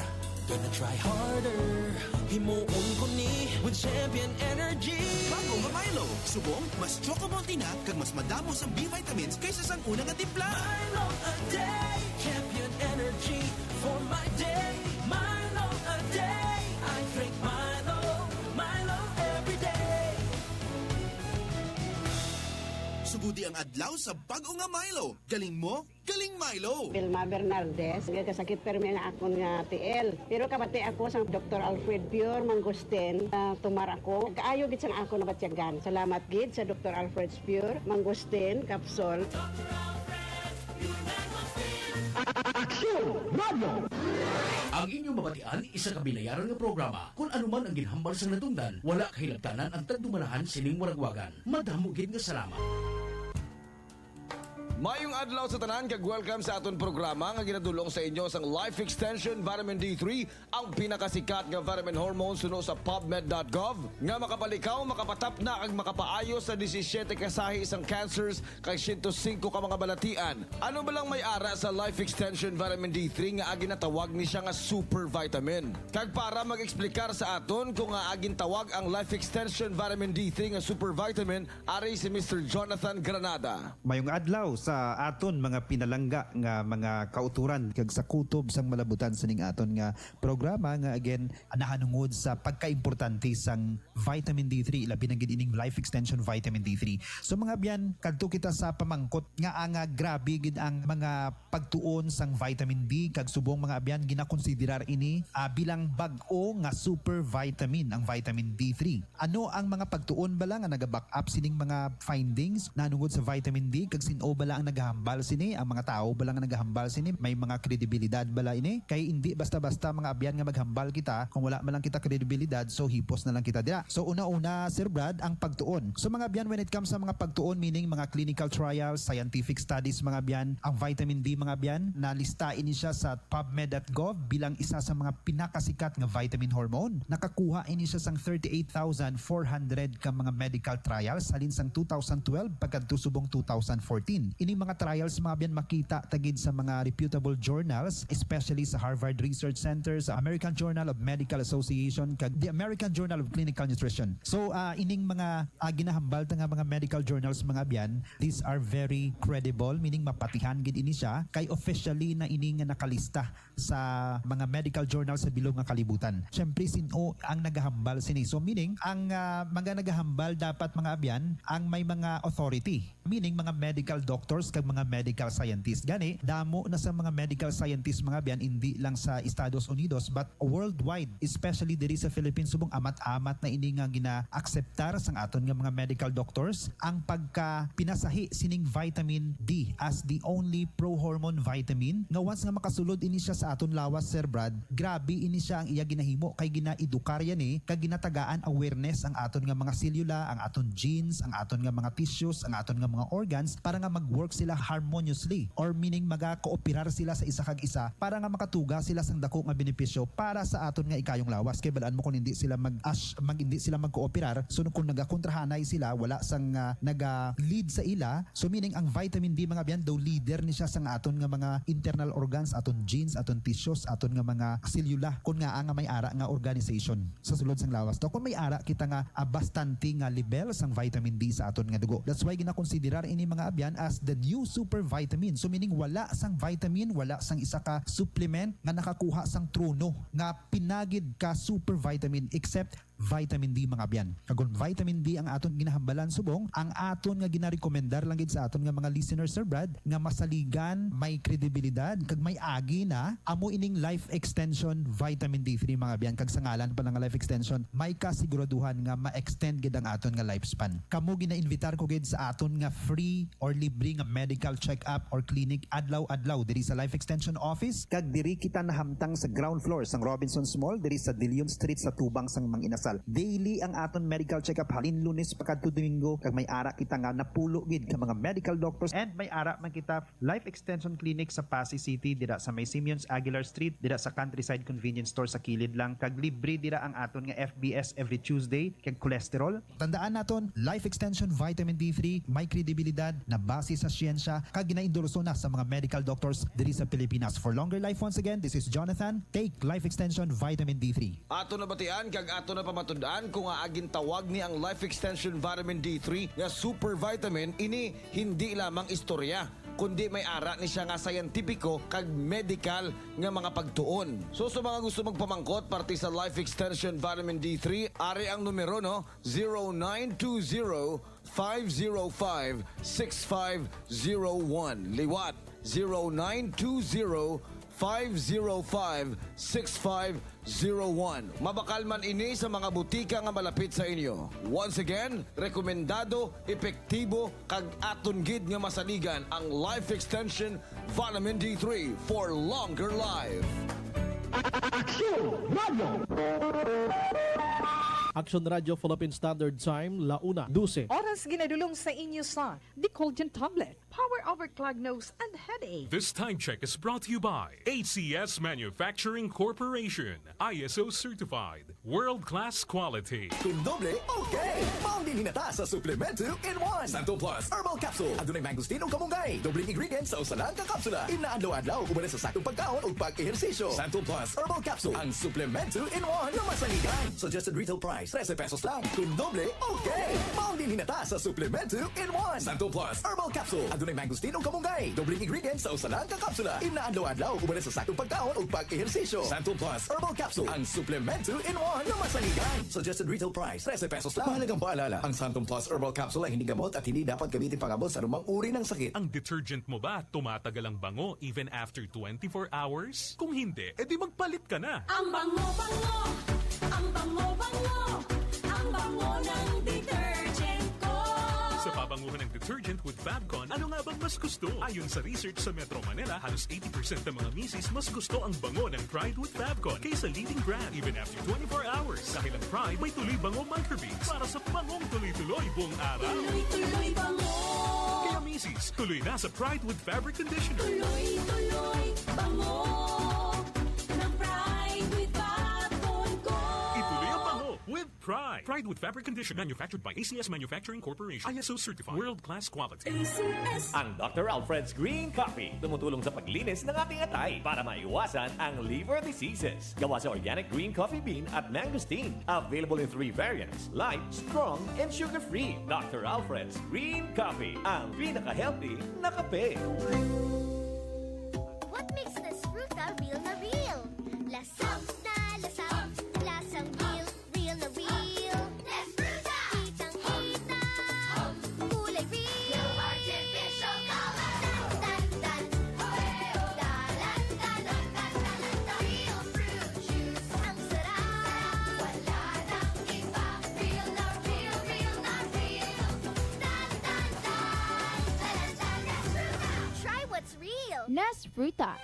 gonna try harder. Himuon ko ni with Champion Energy. Bago nga Milo, subong, mas chocobo ang tina, kag mas madamo sang B vitamins kaysa sang una nga timpla. Milo a day, Champion Energy for my day. Milo a day, I drink Milo. Milo every day. Sugudi ang adlaw sa bag-o nga Milo. Galing mo, galing Milo. Vilma Bernaldez, nagkasakit permi ang akon nga tiil. Pero kabati ako sa Doktor Alfred Pure Mangustin, ah, tumar ako. Kaayo gid sang akon nabatyagan. Salamat gid sa Doktor Alfred Pure Mangustin Capsule. Aksyon Radio. Ang inyong mabatian, isa ka binayaran nga programa. Kung ano man ang ginhambal sang natungdan, wala kahilabtanan ang tagdumalahan sining waragwagan. Madamo gid nga salamat. Mayong adlaw sa tanan, kag welcome sa aton programa nga ginadul-ong sa inyo sang Life Extension Vitamin D three, ang pinakasikat nga vitamin hormone suno sa pubmed dot gov, nga makapalikaw, makapatapna, kag makapaayo sa disisiete ka sahi sang cancers kag siyento singko ka mga balatian. Ano ba lang may ara sa Life Extension Vitamin D three nga ginatawag ni siya nga super vitamin? Kag para mag-eksplikar sa aton kung ngaa gintawag ang Life Extension Vitamin D three nga super vitamin, ari si Mister Jonathan Granada. Mayong adlaw sa aton mga pinalangga nga mga kautoran kag sa kutob sang malabutan sining aton nga programa nga, again, nahanungod sa pagkaimportante sang vitamin D three, labi na gid ining Life Extension Vitamin D three. So, mga abyan, kadto kita sa pamangkot nga, ah, nga grabe gid ang mga pagtuon sang vitamin D, kag subong, mga abyan, ginakonsiderar ini, ah, bilang bag-o nga super vitamin ang vitamin D three. Ano ang mga pagtuon bala nga naga-back up sining mga findings nahanungod sa vitamin D, kag sin-o bala ang nagahambal sini? Ang mga tawo bala nga nagahambal sini, may mga kredibilidad bala ini? Kay indi basta-basta, mga abyan, nga maghambal kita kung wala man lang kita kredibilidad, so hipos na lang kita dira. So, una-una, Sir Brad, ang pagtuon. So, mga abyan, when it comes sa mga pagtuon, meaning mga clinical trials, scientific studies, mga abyan, ang vitamin D, mga abyan, nalista ini siya sa pubmed dot gov bilang isa sa mga pinakasikat nga vitamin hormone. Nakakuha ini siya sang thirty-eight thousand four hundred ka mga medical trials halin sang two thousand twelve pagkadto subong two thousand fourteen. Ni mga trials, mga abyan, makita ta gid sa mga reputable journals, especially sa Harvard Research Center, sa American Journal of Medical Association, kag the American Journal of Clinical Nutrition. So, ah, ining mga, ah, ginahambal ta nga mga medical journals, mga abyan, these are very credible, meaning mapatihan gid ini siya, kay officially na ini nga nakalista sa mga medical journal sa bilog nga kalibutan. Siyempre, sin-o ang nagahambal sini? So, meaning, ang, ah, mga nagahambal dapat, mga abyan, ang may mga authority. Meaning, mga medical doctors kag mga medical scientists. Gani, damo na sa mga medical scientists, mga abyan, hindi lang sa Estados Unidos, but worldwide, especially diri sa Philippines, subong amat-amat na ini nga gina-akseptar sang aton nga mga medical doctors ang pagka pinasahi sining vitamin D as the only pro-hormone vitamin, nga once nga makasulod ini siya sa aton lawas, Sir Brad, grabe ini siya ang iya ginahimo, kay ginaedukar yan eh, kag ginatagaan awareness ang aton nga mga selula, ang aton genes, ang aton nga mga tissues, ang aton nga mga organs, para nga mag-work sila harmoniously, or meaning maga-cooperar sila sa isa kag isa para nga makatuga sila sang dako nga benepisyo para sa aton nga ikayong lawas. Kay balaan mo, kung hindi sila mag, as, mag, hindi sila mag-cooperar, so kung nagakontrahanay sila, wala sang, ah, naga-lead sa ila, so meaning ang vitamin D, mga abyan, daw leader ni siya sang aton nga mga internal organs, aton genes, aton tissues, aton nga mga selula, kung nga nga may ara nga organization sa sulod sang lawas. Daw kung may ara kita nga, ah, bastante nga level sang vitamin D sa aton nga dugo. That's why ginakonsiderar ini, mga abyan, as the new super vitamin. So meaning, wala sang vitamin, wala sang isa ka supplement nga nakakuha sang trono nga pinagid ka super vitamin, except vitamin D, mga abyan. Kag kon vitamin D ang aton ginahambalan, subong, ang aton nga ginarekomendar lang gid sa aton nga mga listeners, Sir Brad, nga masaligan, may kredibilidad, kag may agi na, amo ining Life Extension Vitamin D three, mga abyan. Kag sa ngalan pa lang nga Life Extension, may kasiguraduhan nga ma-extend gid ang aton nga lifespan. Kamo ginainvitar ko gid sa aton nga free or libre nga medical check-up or clinic adlaw-adlaw diri sa Life Extension Office. Kag diri kita nahamtang sa ground floor sang Robinsons Mall, diri sa Dilion Street, sa tubang sang Mang Inasal. Daily ang aton medical check-up halin Lunes pakadto Domingo, kag may ara kita nga napulo gid ka mga medical doctors. And may ara man kita Life Extension Clinic sa Passi City, dira sa may Simeons Aguilar Street, dira sa Countryside Convenience Store sa kilid lang, kag libre dira ang aton nga F B S every Tuesday, kag cholesterol. Tandaan naton, Life Extension Vitamin D three may kredibilidad, nabase sa siyensya, kag ginaendorso na sa mga medical doctors diri sa Pilipinas. For longer life, once again, this is Jonathan. Take Life Extension Vitamin D three. Ato nabatian kag ato napamatud-an kung nga gintawag ni ang Life Extension Vitamin D three nga super vitamin, ini hindi lamang istorya, kundi may ara ni siya nga scientifico kag medical nga mga pagtuon. So, sa mga gusto magpamangkot parte sa Life Extension Vitamin D three, ari ang numero, no? Zero nine two zero, five zero five, six five zero one. Liwat, zero nine two zero, five zero five, six five zero one. Mabakal man ini sa mga butika nga malapit sa inyo. Once again, rekomendado, epektibo, kag aton gid nga masaligan ang Life Extension Vitamin D three for longer life. Aksyon Radio! Aksyon Radio Philippine Standard Time, la una dose. Oras ginadulong sa inyo sa Dicolgen Tablet. Power over clog nose and headache. This time check is brought to you by A C S Manufacturing Corporation, I S O certified, world-class quality. Kun doble, okay! Maong din hinata sa Suplemento in one. Santo Plus Herbal Capsule. Adunay mangosteen ug kamunggay. Dobleng ingredients sa usa lang ka kapsula. Inadlaw-adlaw, uban sa saktong pagkaon ug pag-ehersisyo. Santo Plus Herbal Capsule, ang Suplemento in one na masaligan. Suggested retail price, trese pesos lang. Kun doble, okay! Maong din hinata sa Suplemento in one. Santo Plus Herbal Capsule. Adunay mangosteen ug kamunggay. Dobleng ingredients sa usa lang ka kapsula. Inadlaw-adlaw, uban sa saktong pagkaon ug pag-ehersisyo. Santo Plus Herbal Capsule, ang Suplemento in one na masaligan. Suggested retail price, trese pesos lang. Mahalagang paalala, ang Santo Plus Herbal Capsule ay hindi gamot at hindi dapat gamitin pang-abot sa anumang uri ng sakit. Ang detergent mo ba tumatagal ang bango even after twenty-four hours? Kung hindi, edi magpalit ka na. Ang bango-bango, ang bango-bango, ang bango ng detergent ko. Sa pabanguhan ng detergent with Fabcon, ano nga bang mas gusto? Ayon sa research sa Metro Manila, halos eighty percent ng mga misis mas gusto ang bango ng Pride with Fabcon kaysa leading brand, even after twenty-four hours. Dahil ang Pride may Tuloy Bango Microbeads para sa bangong tuloy-tuloy buong araw. Tuloy-tuloy bango. Kaya misis, tuloy na sa Pride with Fabric Conditioner. Tuloy-tuloy bango ng Pride with Fabcon ko. Ituloy ang bango with Pride. Pride Wood Fabric Conditioner. Manufactured by A C S Manufacturing Corporation. I S O certified. World class quality. A C S. Ang Doctor Alfred's Green Coffee tumutulong sa paglinis ng ating atay para maiwasan ang liver diseases. Gawa sa organic green coffee bean at mangosteen. Available in three variants: light, strong, and sugar-free. Doctor Alfred's Green Coffee, ang pinaka-healthy na kape. What makes Nasfruta real na real? Lasang na lasang, lasang real, real na real. Nasfruta! Kitang-kita, kulay real. No artificial color. Dalan-dalan, oreo, dalan-dalan, dalan-dalan. Real fruit juice, ang sarap. Wala nang iba, real na real, real na real. Dalan-dalan, dalan-dalan, Nasfruta. Try what's real. Nasfruta.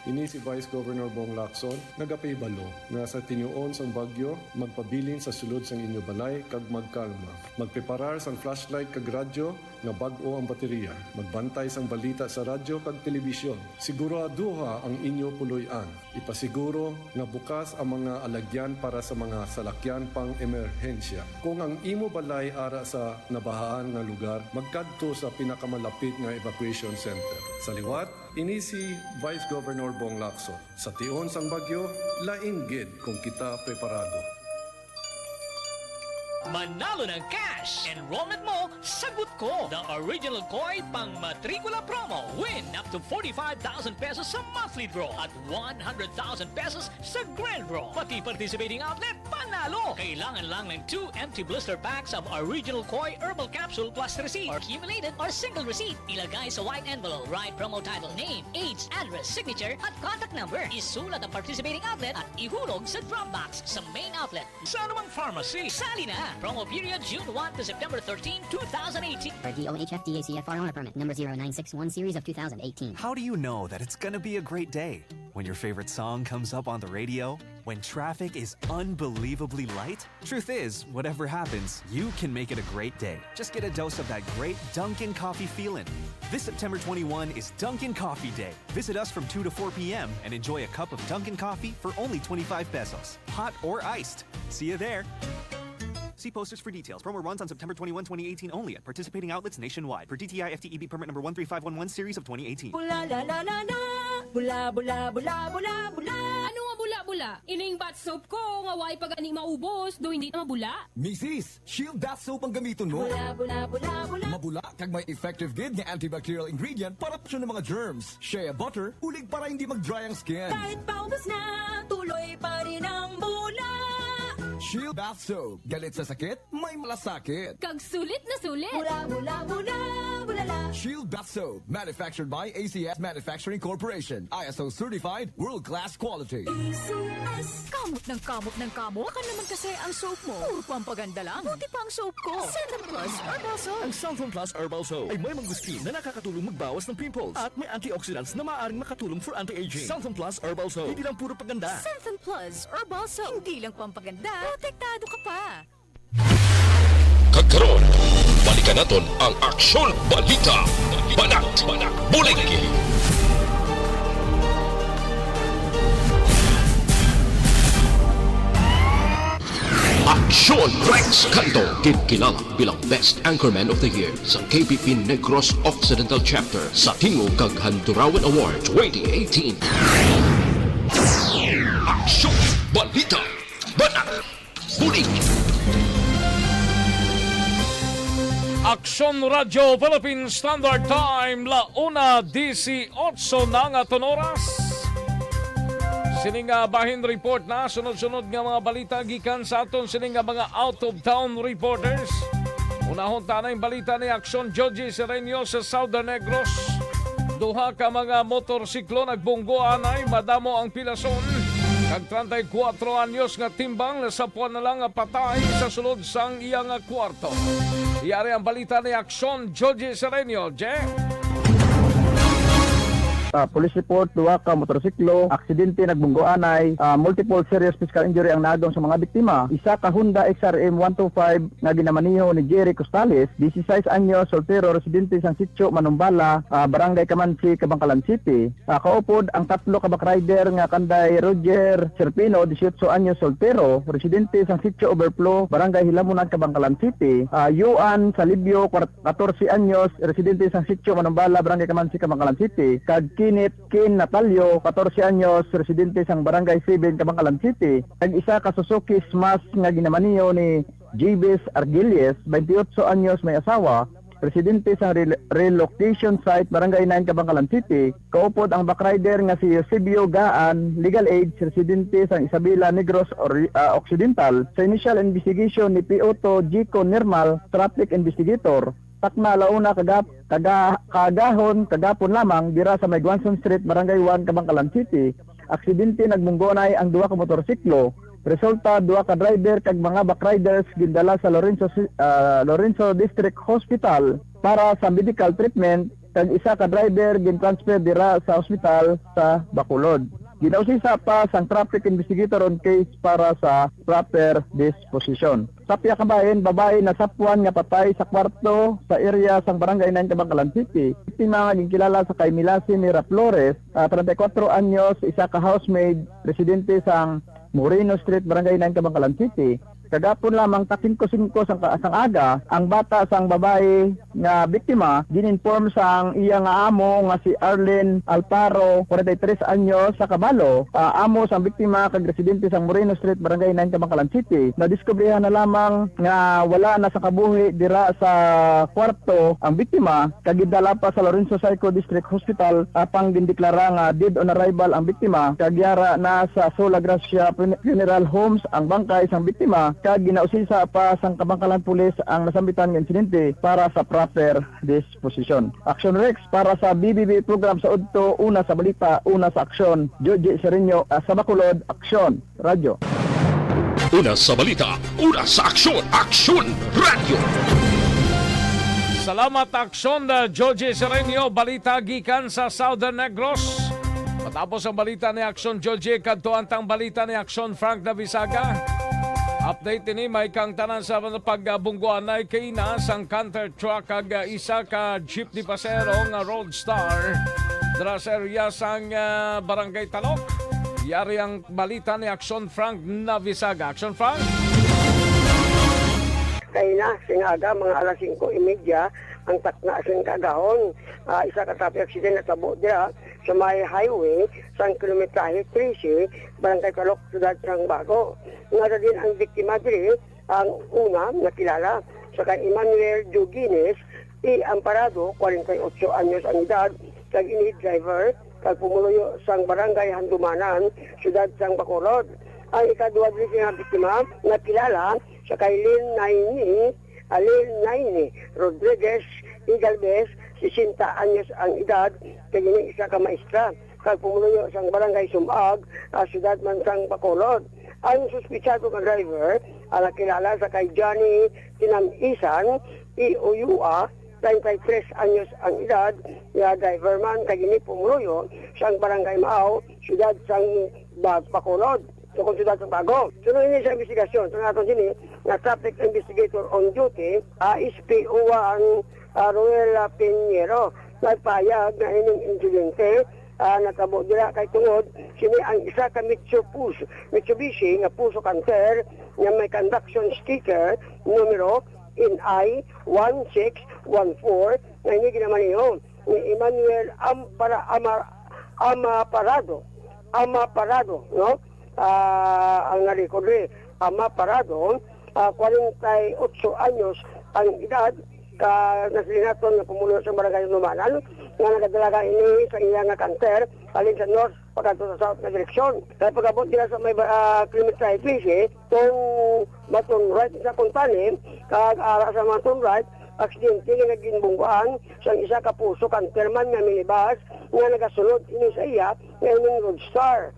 Ini si Vice Governor Bong Lacson, nagapahibalo nga sa tinuon sang bagyo, magpabilin sa sulod sang inyo balay kag magkalma. Magpreparar sang flashlight kag radyo nga bag-o ang baterya. Magbantay sang balita sa radyo kag telebisyon. Siguraduha ang inyo puloy-an. Ipasiguro nga bukas ang mga alagyan para sa mga salakyan pang-emerhensya. Kung ang imo balay ara sa nabahaan nga lugar, magkadto sa pinakamalapit nga evacuation center. Sa liwat, ini si Vice Governor Bong Lacson. Sa tion sang bagyo, lain gid kung kita preparado. Manalo ng cash! Enrollment mo, sagot ko! The Original Koy Pang Matrikula Promo. Win up to forty-five thousand pesos sa monthly draw at one hundred thousand pesos sa grand draw. Pati participating outlet, panalo! Kailangan lang ng two empty blister packs of Original Koy Herbal Capsule plus receipt, or accumulated or single receipt. Ilagay sa white envelope. Write promo title, name, age, address, signature, at contact number. Isulat ang participating outlet at ihulog sa drop box sa main outlet. Sa anumang pharmacy, sali na! Promo period June one to September thirteen, two thousand eighteen. For D O H F D A C F R owner permit number zero nine six one series of two thousand eighteen. How do you know that it's gonna be a great day? When your favorite song comes up on the radio? When traffic is unbelievably light? Truth is, whatever happens, you can make it a great day. Just get a dose of that great Dunkin' Coffee feeling. This September twenty-one is Dunkin' Coffee Day. Visit us from two to four p m and enjoy a cup of Dunkin' Coffee for only twenty-five pesos, hot or iced. See you there. See posters for details. Promo runs on September twenty-one, twenty eighteen only at participating outlets nationwide per D T I F T E B permit number one three five one one series of twenty eighteen. Bula, la, la, la, la. Bula, bula, bula, bula, bula. Ano nga bula-bula? Ining bath soap ko nga way pa gani maubos, do hindi na mabula? Misis, Shield Bath Soap ang gamiton mo. Bula, bula, bula, bula. Mabula kag may effective gid nga antibacterial ingredient para proteksyon ng mga germs. Shea butter, ulig para hindi mag-dry ang skin. Kahit paubos na, tuloy pa rin ang bula. Shield Bath Soap. Galit sa sakit, may malasakit. Kag sulit na sulit. Bula, bula, bula, bulala. Shield Bath Soap. Manufactured by A C S Manufacturing Corporation. I S O certified, world-class quality. A C S. Kamot ng kamot ng kamot. Baka naman kasi ang soap mo. Puro pampaganda lang. Buti pa ang soap ko. Cellphone Plus Herbal Soap. Ang Cellphone Plus Herbal Soap ay may mangosteen na nakakatulong magbawas ng pimples at may antioxidants na maaaring makatulong for anti-aging. Cellphone Plus Herbal Soap. Hindi lang puro paganda. Cellphone Plus Herbal Soap. Hindi lang pampaganda, protektado ka pa. Kag karon, balikan naton ang Aksyon Balita, Banat, Bulig. Aksyon Rex Canto, ginkilala bilang Best Anchorman of the Year sa K P P Negros Occidental Chapter sa Tingog kag Handurawan Award twenty eighteen. Aksyon Balita, Banat, Bulig. Aksyon Radyo Philippine Standard Time, la una dieciocho na nga aton oras. Sini nga bahin report na, sunod-sunod nga mga balita gikan sa aton sini nga mga out-of-town reporters. Unahon ta na ang balita ni Aksyon Joji Sereño sa Southern Negros. Duha ka mga motorsiklo nagbunggo anay, madamo ang pilason. Kag treinta y cuatro anyos nga timbang, nasapuan na lang nga patay sa sulod sang iya nga kwarto. Yari ang balita ni Aksyon Joji Sereño. Je? Ah, police report, duha ka motorsiklo, aksidente nagbunggoanay, ah, multiple serious physical injury ang naagom sa mga biktima. Isa ka Honda X R M one two five nga ginamaneho ni Jerry Costales, dieciséis anyos, soltero, residente sang Sitio Manumbala, ah, Barangay Kamansi, Kabankalan City. Ah, kaupod ang tatlo ka backrider nga kanday Roger Serpino, dieciocho anyos, soltero, residente sang Sitio Overflow, Barangay Hilamunan, Kabankalan City. Ah, Yuan Salibio, kwar-, katorse anyos, residente sang Sitio Manumbala, Barangay Kamansi, Kabankalan City, kag Kenneth Kin Natalio, katorse anyos, residente sang Barangay seven, Kabankalan City, kag isa ka Suzuki Smash nga ginamaneho ni Jabez Argilles, twenty-ocho anyos, may asawa, residente sang rel-, relocation site, Barangay nine, Kabankalan City. Kaupod ang backrider nga si Eusebio Gaan, legal age, residente sang Isabela, Negros Ori-, ah, Occidental. Sa initial investigation ni P O two Jico Nirmal, traffic investigator, takna alauna kaga-, kaga-, kagahon, kagapon lamang dira sa may Guanzon Street, Barangay one, Kabankalan City. Aksidente, nagbunggonay ang duha ka motorsiklo. Resulta, duha ka driver kag mga backriders gindala sa Lorenzo Si-, ah, Lorenzo District Hospital para sa medical treatment, kag isa ka driver gintransfer dira sa ospital sa Bacolod. Ginausisa pa sang traffic investigator on case para sa proper disposition. Sa pihak babayi, babayi nasapwan nga patay sa kwarto sa area sang Barangay nine, Kabankalan City. Biktima nga ginkilala sa kay Milasi Mira Flores, ah, treinta y cuatro anyos, isa ka housemaid, residente sang Moreno Street, Barangay nine, Kabankalan City. Kagapon lamang, ta singko singko sang ka-, sang aga, ang bata sang babayi nga biktima gin-inform sang iya nga amo nga si Arlene Alparo, forty-three anyos, sa kabalo, ah, amo sang biktima kag residente sang Moreno Street, Barangay nine, Kabankalan City. Nadiskubrihan na lamang nga wala na sa kabuhi dira sa kwarto ang biktima, kag gidala pa sa Lorenzo Seco District Hospital, apang gindeklara nga dead on arrival ang biktima, kag yara na sa Sola Gracia Fun-, Funeral Homes ang bangkay sang biktima, kag ginausisa pa sang Kabankalan Police ang nasambitan nga insidente para sa proper disposition. Action Rex para sa B B B program sa udto, una sa balita, una sa aksyon. Joji Sereno, ah, sa Bacolod, Aksyon Radyo. Una sa balita, una sa aksyon, Aksyon Radyo. Salamat, Aksyon, uh, Joji Sereno. Balita gikan sa Southern Negros. Matapos ang balita ni Aksyon Joji, kadtuan tang balita ni Aksyon Frank Navisaga. Update ini, may kang tanan sa pagbungguanay kay na sang canter truck kag, uh, isa ka jeepney pasero nga roadstar dira sa area sang, uh, Barangay Talok. Yari ang balita ni Aksyon Frank Navisaga. Aksyon Frank? Kay na, sing aga, mga alas singko y media, ang takna sing kagahon, ah, isa ka traffic accident natabo dira sa may highway sang kilometrahe trese, Barangay Talok, Siyudad sang Bago. Nga din ang biktima diri, ang una nakilala sa kay Emmanuel Diogenes E. Amparado, kwarenta y ocho anyos ang edad, kag ini driver, kag pumuluyo sang Barangay Handumanan, Siyudad sang Bacolod. Ang ikaduha diri nga biktima nakilala sa kay Lynn Naini, ah, Lynn Naini Rodriguez E. Galvez, sesenta anyos ang edad, kag ini isa ka maestra, kag pumuluyo sang Barangay Sumag, ah, Siyudad man sang Bacolod. Ang suspitsado nga driver, ang nakilala sa kay Johnny Tinamisan E. Uyua, treinta y tres anyos ang edad, nga driver man, kag ini pumuluyo sang Barangay Maaw, Siyudad sang Bag-, Bacolod, sa Siyudad sang Bago. Sunod ini sa investigasyon, sa aton sini nga traffic investigator on duty, ah, S P O one, ah, Ruel, ah, Piñero, nagpahayag nga ining insidente, ah, natabo dira kay tungod sini ang isa ka Mitsu Pus-, Mitsubishi nga Fuso Canter nga may conduction sticker numero N I one six one four nga ini ginamaneho ni Emmanuel Ampara-, Amar-, Amaparado, Amaparado, no? Ah, ang narikod diri, Amaparado, ah, kwarenta y ocho anyos ang edad, ka nasiling naton nga pumuluyo sa Barangay Numanan, nga nagadalagan ini sa iya nga canter halin sa north pakadto sa south nga direksyon. Kay pag-abot nila sa may ba-, ah, kilometrahe trese, tong ma-turn right sa kuntani, kag ara sa ma-turn right, aksidente nga ginbungguan sang isa ka Fuso Canter man nga minibus nga nagasunod ini sa iya nga ining Roadstar.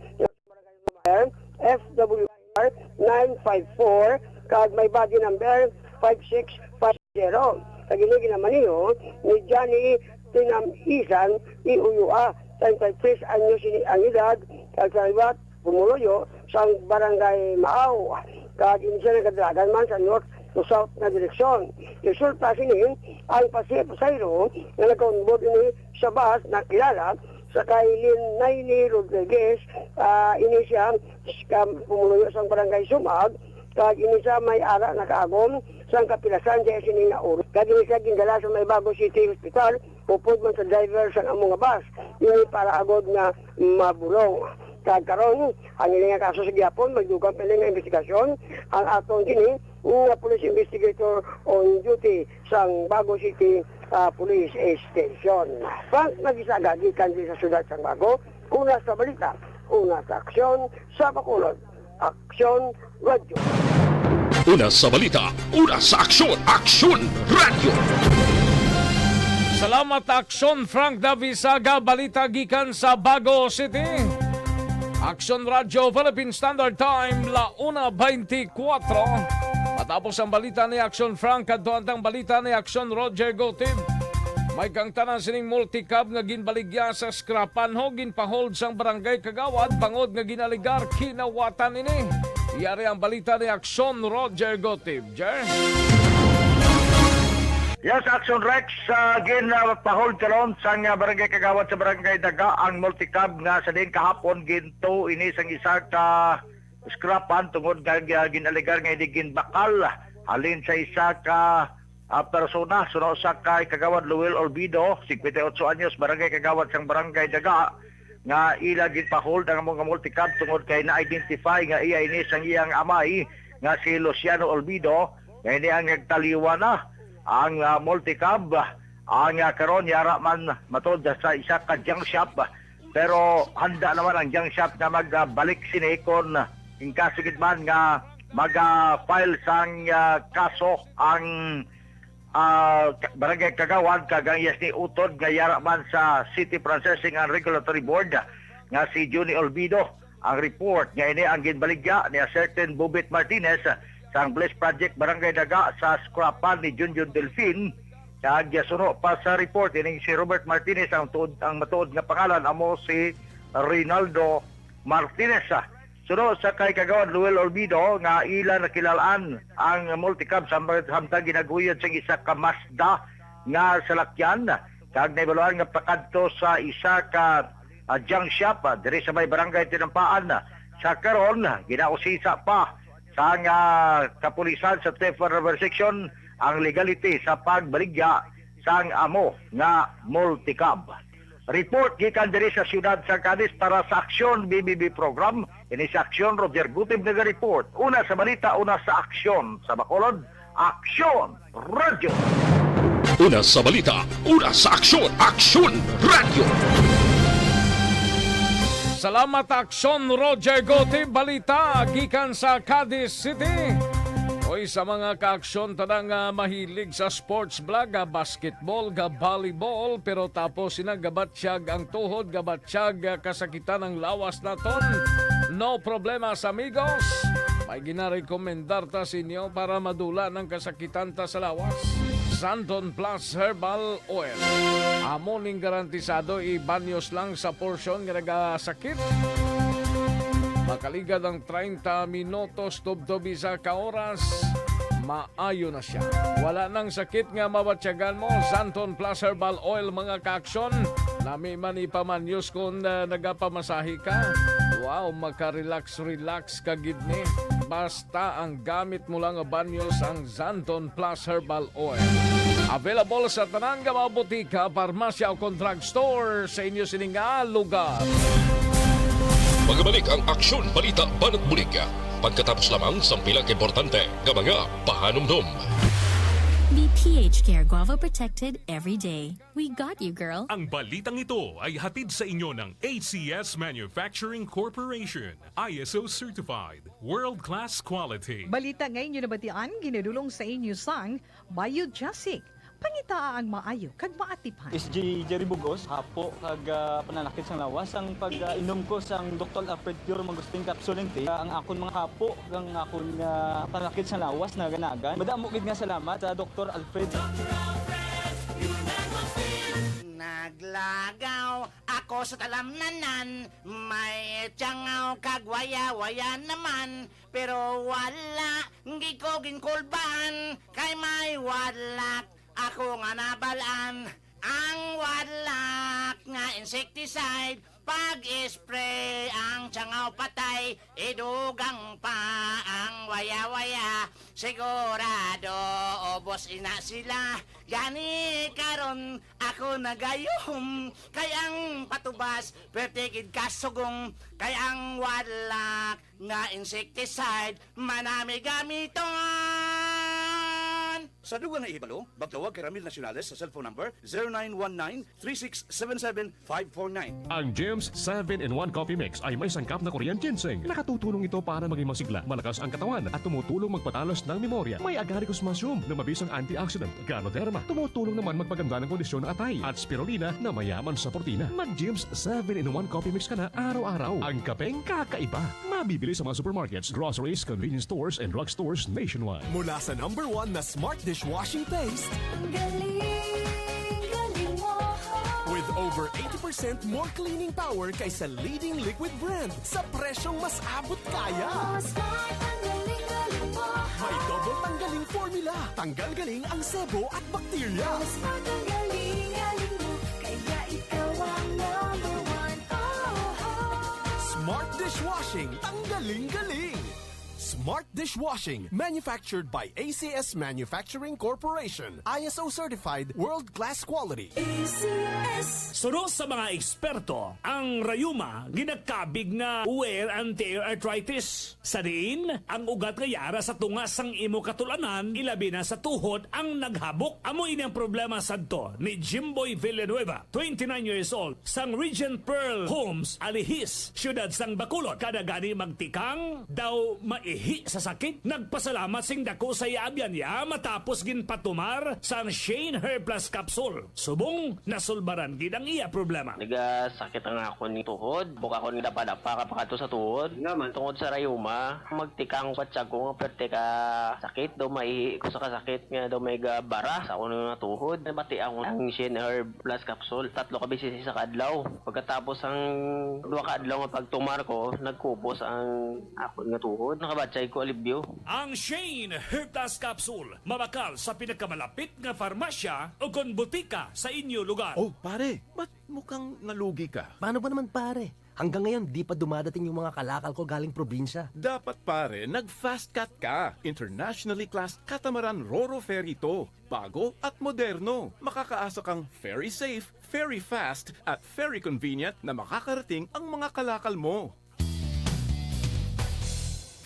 F W R nine five four, kag may body number five six five zero. Kag ini ginamaneho ni Johnny Tinam-isan ni Uyua, treinta y tres anyos ini ang edad, kag sa liwat pumuluyo sang Barangay Maaw, kag ini sia nagadalagan man sa north to south nga direksyon. Resulta sini, ang pasi-, pasahero nga nagkaonbord ini sa bus nakilala sa kay Lynn Naini Rodriguez, ah, ini sia ka pumuluyo sang Barangay Sumag, kag ini sia may ara nakaagom sang kapilasan sa sini nga oras. Kag ini sia gindala sa may Bago City Hospital, upod man sa driver sang amo nga bus. Ini para agod nga mabulong. Kag karon, ang ini nga kaso sa gihapon, may dugang pa ini nga investigasyon. Ang aton kini nga police investigator on duty sang Bago City, ah, Police Station. Frank Nagisaga, gikan diri sa siyudad sang Bago, una sa balita, una sa aksyon, sa Bacolod. Aksyon Radio. Una sa balita, una sa aksyon, Aksyon Radio. Salamat, Aksyon Frank Davisaga. Balita gikan sa Bago City. Aksyon Radio, Philippine Standard Time, la una twenty-four. Matapos ang balita ni Aksyon Frank, kadto ang balita ni Aksyon Roger Gotib. May kangtanan sining multicab nga ginbaligya sa scrapan ho, ginpahold sang barangay kagawad bangod nga ginaligar kinawatan ini. Yari ang balita ni Aksyon Roger Gotib. Jer? Yes, Action Rex, uh, gin, uh, pahold karon sang, uh, barangay kagawad sa barangay Daga ang multicab nga sa din kahapon ginto ini sang isa ka scrapan tungod nga, uh, ginaligar nga hindi ginbakal halin sa isa ka, uh, persona suno sa kay Kagawad Luel Olvido, singkwenta y otso anyos, barangay kagawad sang barangay Daga, nga ila ginpahold ang mga multicab tungod kay na-identify nga iya ini sang iyang amay nga si Luciano Olvido, nga ini ang nagtaliwan na ang, ah, multicab. Ang, ah, karon yara man matod sa isa ka junk shop, pero handa naman ang junk shop nga magbalik sini kon in kaso gid man nga mag-file sang, ah, kaso ang ah, barangay kagawad kag ang iyas ni utod nga yara man sa City Processing and Regulatory Board nga si Johnny Olvido. Ang report nga ini ang ginbaligya ni a certain Bobet Martinez sang Bliss Project Barangay Daga sa scrapan ni Junjun Delfin, kag suno pa sa report ining si Robert Martinez ang tuod, ang matuod nga pangalan amo si Rinaldo Martinez. Suno sa kay Kagawad Luel Olvido nga ila nakilalaan ang multicab sam-, samtang ginaguyod sang isa ka Mazda nga salakyan, kag nahibaluan nga pakadto sa isa ka, ah, junk shop, ah, diri sa may barangay Tinampaan. Sa karon, ginausisa pa sang, ah, kapulisan sa Theft and Robbery Section ang legality sa pagbaligya sang amo nga multicab. Report gikan diri sa siyudad sa Cadiz para sa Aksyon B B B program. Ini sa Aksyon, Roger Gutib naga-report. Una sa balita, una sa aksyon. Sa Bacolod, Aksyon Radyo. Una sa balita, una sa aksyon, Aksyon Radyo. Salamat, Aksyon Roger Gutib. Balita gikan sa Cadiz City. Oy, sa mga kaaksyon, tanang, ah, mahilig sa sports vlog, ah, basketball, ga volleyball, pero tapos sina gabatyag ang tuhod, gabatyag, ah, kasakitan ang lawas naton. No problema, sa amigos. May ginarekomendar ta sa inyo para madula ng kasakitan ta sa lawas. Santon Plus Herbal Oil. Amo ning garantisado, ibanyos lang sa porsyon nga nagasakit. Makaligad ang treinta minutos, tubtob isa ka oras. Ma- ayo na siya. Wala nang sakit nga mabatyagan mo. Santon Plus Herbal Oil, mga kaaksyon. Nami man ipamanyos kung, ah, nagapamasahe ka. Wow, maka-relax, relax ka gid ni. Basta ang gamit mo lang nga banyos ang Santon Plus Herbal Oil. Available sa tanan nga mga botika, parmasya o kon drugstore sa inyo sining nga lugar. Magbalik ang Aksyon Balita Banat Bulig. Pagkatapos lamang sang pila ka importante nga mga pahanumdom. The P H Care Guava Protected every day. We got you, girl. Ang balitang ito ay hatid sa inyo ng A C S Manufacturing Corporation, I S O certified, world-class quality. Balita nga inyo nabatian, ginadulong sa inyo sang Biogesic. Pangitaa ang maayo kag maatiphan. S J Jerry Bugos, hapo kag, ah, pananakit sang lawas. Ang pag, ah, inom ko sang Doktor Alfred Pure Mangosteen Capsule and Tea, ah, ang akon mga hapo kag ang akon, ah, pananakit sang lawas naganagan. Madamo gid nga salamat sa Doktor Alfred. Naglagaw ako sa talamnanan, may tiyangaw kag waya-waya naman, pero wala gid ko ginkulbaan, kay may wadlak ako nga nabalaan. Ang wadlak nga insecticide, pag-spray ang tiyangaw patay, idugang pa ang waya-waya. Sigurado, ubos ina sila. Gani karon ako nagayuhom, kay ang patubas, perti gid kasugong, kay ang wadlak nga insecticide, manami gamiton. Sa dugang nga ihibalo, magtawag kay Ramil Nacionales sa cellphone number zero nine one nine three six seven seven five four nine. Ang Jim's seven-in-one Coffee Mix ay may sangkap na Korean ginseng. Nakatutulong ito para maging masigla, malakas ang katawan, at tumutulong magpatalas ng memorya. May agaricus massum na mabisang antioxidant, Ganoderma, tumutulong naman magpaganda ng kondisyon ng atay, at spirulina na mayaman sa protina. Mag-Jim's seven-in-one Coffee Mix ka na araw-araw. Ang kapeng kakaiba. Mabibili sa mga supermarkets, groceries, convenience stores, and drugstores nationwide. Mula sa number one na smart dishwashing paste, Ang galing, galing mo. With over eighty percent more cleaning power kaysa leading liquid brand sa presyong mas abot kaya. Oh, smart, ang galing, galing mo. May double tanggaling formula. Tanggal galing ang sebo at bakterya. Oh, smart, ang galing, galing mo. Kaya ikaw ang number one. Oh, oh. Smart dishwashing, tanggaling galing. Smart dishwashing, manufactured by A C S Manufacturing Corporation, I S O certified, world-class quality. A C S. Suno sa mga eksperto, ang rayuma ginakabig nga wear and tear arthritis, sa diin ang ugat nga yara sa tunga sang imo katul-anan, ilabi na sa tuhod, ang naghabok. Amo ini ang problema sadto ni Jimboy Villanueva, twenty-nine years old, sang Regent Pearl Homes, Alihis, siyudad sang Bacolod. Kada gani magtikang, daw maihi sa sakit. Nagpasalamat sing dako sa iya abyan iya matapos ginpatumar sang Shane Hair Plus Capsule. Subong nasulbaran gid ang iya problema. Nagasakit ang akon ni tuhod. Bukakon nga dapa-dapa ka pa kadto sa tuhod. Nga man. Tungod sa rayuma, magtikang pa tiyag ko nga perte ka sakit. Daw maihi ko sa kasakit nga daw may gabara sa akon nga tuhod. Nabati ako ang Shane Herb Plus Capsule. Tatlo ka beses sa kadlaw. Pagkatapos ang duha ka adlaw nga pagtumar ko, nagkupos ang akon nga tuhod. Nakabatyag ko alibyo. Ang Shane Herb Plus Capsule, mabakal sa pinakamalapit nga farmasya o kon butika sa inyo lugar. Oh, pare, ba't mukhang nalugi ka? Paano ba naman, pare? Hanggang ngayon, di pa dumadating yung mga kalakal ko galing probinsya. Dapat, pare, nag-Fast Cat ka. Internationally classed catamaran ro-ro ferry to. Bago at moderno. Makakaasa kang ferry safe, ferry fast, at ferry convenient na makakarating ang mga kalakal mo.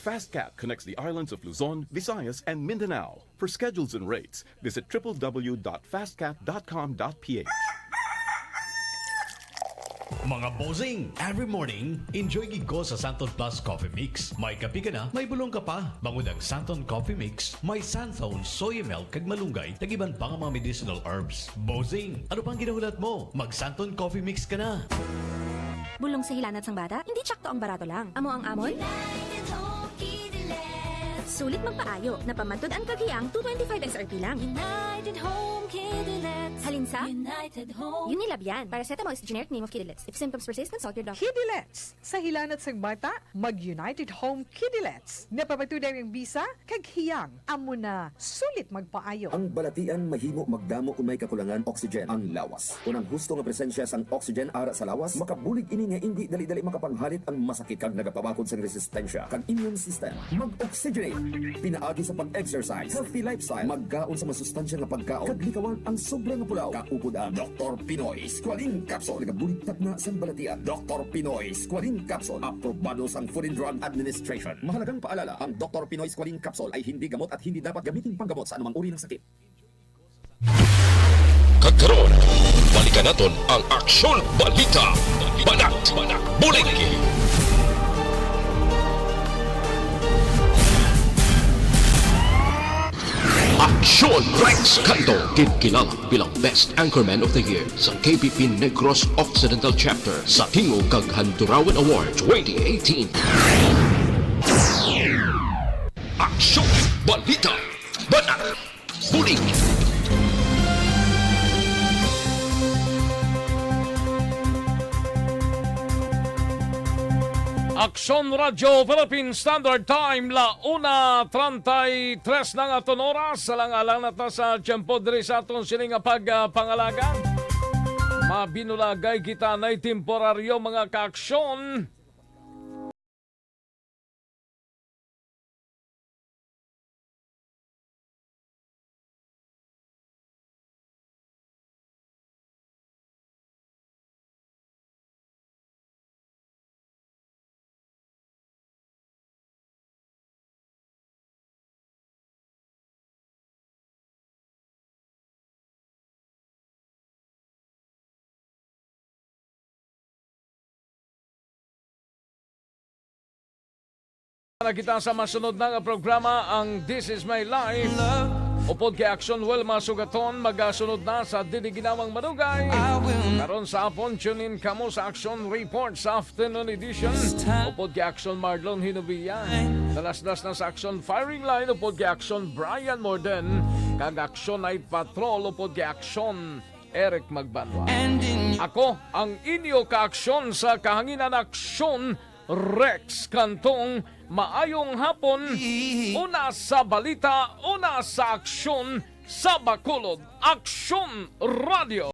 Fast Cat connects the islands of Luzon, Visayas, and Mindanao. For schedules and rates, visit triple W dot fastcat dot com dot P H. Mga bossing, every morning, enjoy gid ko sa Santon Plus Coffee Mix. May kape ka na, may bulong ka pa. Bangod ang Santon Coffee Mix, may Santon, soy milk, kag malunggay, kag iban pa nga mga medicinal herbs. Bossing, ano pang ginahulat mo? Mag Santon Coffee Mix ka na. Bulong sa hilanat sang bata? Hindi tsakto ang barato lang. Amo ang amon? United Home Kidilets. Sulit magpaayo. Napamantod ang kaghiyang two twenty-five X R P lang. United Home Kidilets. Halin sa? United Home. Unilab yan. Paracetamol is the generic name of Kidilets. If symptoms persist, consult your doctor. Kidilets. Sa hilanat sang bata, mag United Home Kidilets. Napamantod ang bisa, kag hiyang, amo na, sulit magpaayo. Ang balatian mahimo magdamo kon may kakulangan oxygen ang lawas. Kon ang husto nga presensya sang oxygen ara sa lawas, makabulig ini nga indi dali-dali makapanghalit ang masakit kag nagapabakod sang resistensya kag immune system. Mag-oxygenate pinaagi sa pag-exercise, healthy lifestyle, magkaon sa masustansya nga pagkaon, kag likawan ang sobra nga pulaw. Kaupod ang Doktor Pinoy Squalene Capsule, nagabulig takna sang balatian. Doktor Pinoy Squalene Capsule, aprobado sang Food and Drug Administration. Mahalagang paalala, ang Doktor Pinoy Squalene Capsule ay hindi gamot at hindi dapat gamiting panggamot sa anumang uri ng sakit. Kag karon, balikan naton ang Aksyon Balita, Banat, Bulig. Aksyon Rex Canto, ginkilala bilang Best Anchorman of the Year sa K P P Negros Occidental Chapter sa Tingog kag Handurawan Award twenty eighteen. Aksyon, balita, banat, bulig. Aksyon Radyo Philippine Standard Time, la una treinta y tres na nga aton oras. Alang-alang na ta sa tiyempo diri sa aton sini nga pag, ah, pangalaga. Mabinulagay kita nay temporaryo, mga kaaksyon. Na kita sa masunod na nga programa, ang This Is My Life. Upod kay Aksyon Wilma Sugaton, magasunod na sa dili ginawang manugay. Karon sa hapon, tune in kamo sa Aksyon Report sa afternoon edition. Upod kay Aksyon Marlon Hinubia. Dalasdas na sa Aksyon Firing Line, upod kay Aksyon Brian Morden. Kag Aksyon Night Patrol, upod kay Aksyon Eric Magbanwa. Ako ang inyo kaaksyon sa kahanginan, Aksyon Rex Cantong. Maayong hapon. Una sa balita, una sa aksyon, sa Bacolod, Aksyon Radio.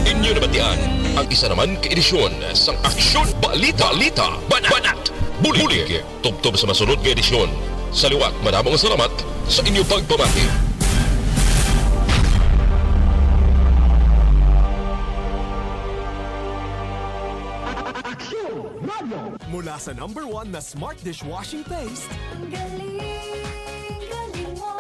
Inyo nabatian ang isa naman ka edisyon sang Aksyon Balita, Balita, Banat, Banat, Bulig, Bulig. Tubtob sa masunod nga edisyon. Sa liwat, madamo nga salamat sa inyo pagpamati. Mula sa number one na Smart Dishwashing Paste, Ang galing, galing mo.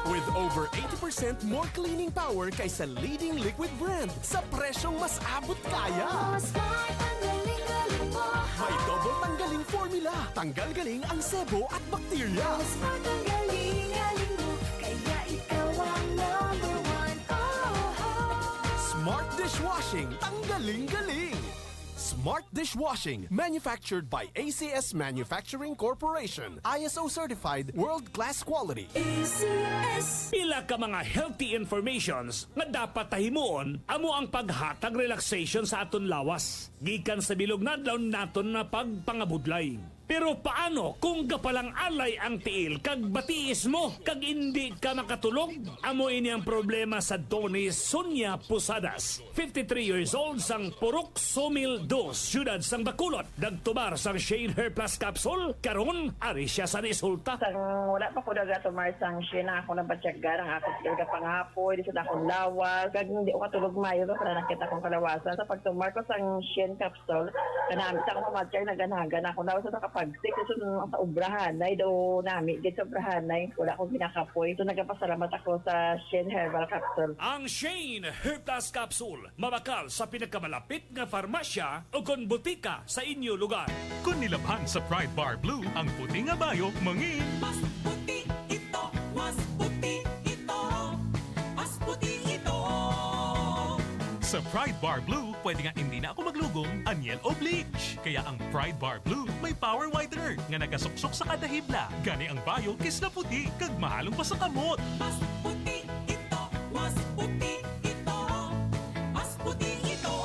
With over eighty percent more cleaning power kaysa leading liquid brand sa presyong mas abot kaya. Oh, Smart, ang galing, galing mo. May double tanggaling formula. Tanggal galing ang sebo at bakterya. Oh, Smart, ang galing, galing mo. Kaya ikaw ang number one. Oh, oh. Smart dishwashing, tanggaling galing. Smart Dishwashing, manufactured by A C S Manufacturing Corporation, I S O certified, world-class quality. A C S. Pila ka mga healthy informations nga dapat ta himuon amo ang paghatag relaxation sa aton lawas gikan sa bilog nga adlaw naton nga pagpangabudlay. Pero paano kung gapalang-alay ang tiil kag batiis mo kag indi ka makatulog? Amo ini ang problema sadto ni Sonia Posadas, fifty-three years old, sang Purok Sumil Dos, siyudad sang Bacolod. Nagtumar sang Shane Hair Plus Capsule, karon ari sia sa resulta. Sang wala pa ko nagatumar sang Shane, ako nabatyagan ang akong tiil nga pangapoy, di sa akong lawas, kag hindi ko katulog maayo ba para nakita akong kalawasan. Sa pagtumar ko sang Shane Capsule, kanami sa akong pamatyag, naganagan ako. Daw sa nakapagsik, so, sa obrahanay daw nami, gid sa obrahanay, wala akong ginakapoy. So, nagapasalamat ako sa Shane Herbal Capsule. Ang Shane Hair Plus Capsule, mabakal sa pinakamalapit nga farmasya o kon butika sa inyo lugar. Kon nilabhan sa Pride Bar Blue, ang puti nga bayo mangin. Mas puti ito, mas puti ito, mas puti ito. Sa Pride Bar Blue, pwede nga hindi na ako maglugom, anyel o bleach. Kaya ang Pride Bar Blue may power whitener nga nagasuksok sa kada hibla. Gani ang bayo kisla puti kag mahalong pa sa kamot. Mas puti ito, mas puti ito, mas puti ito.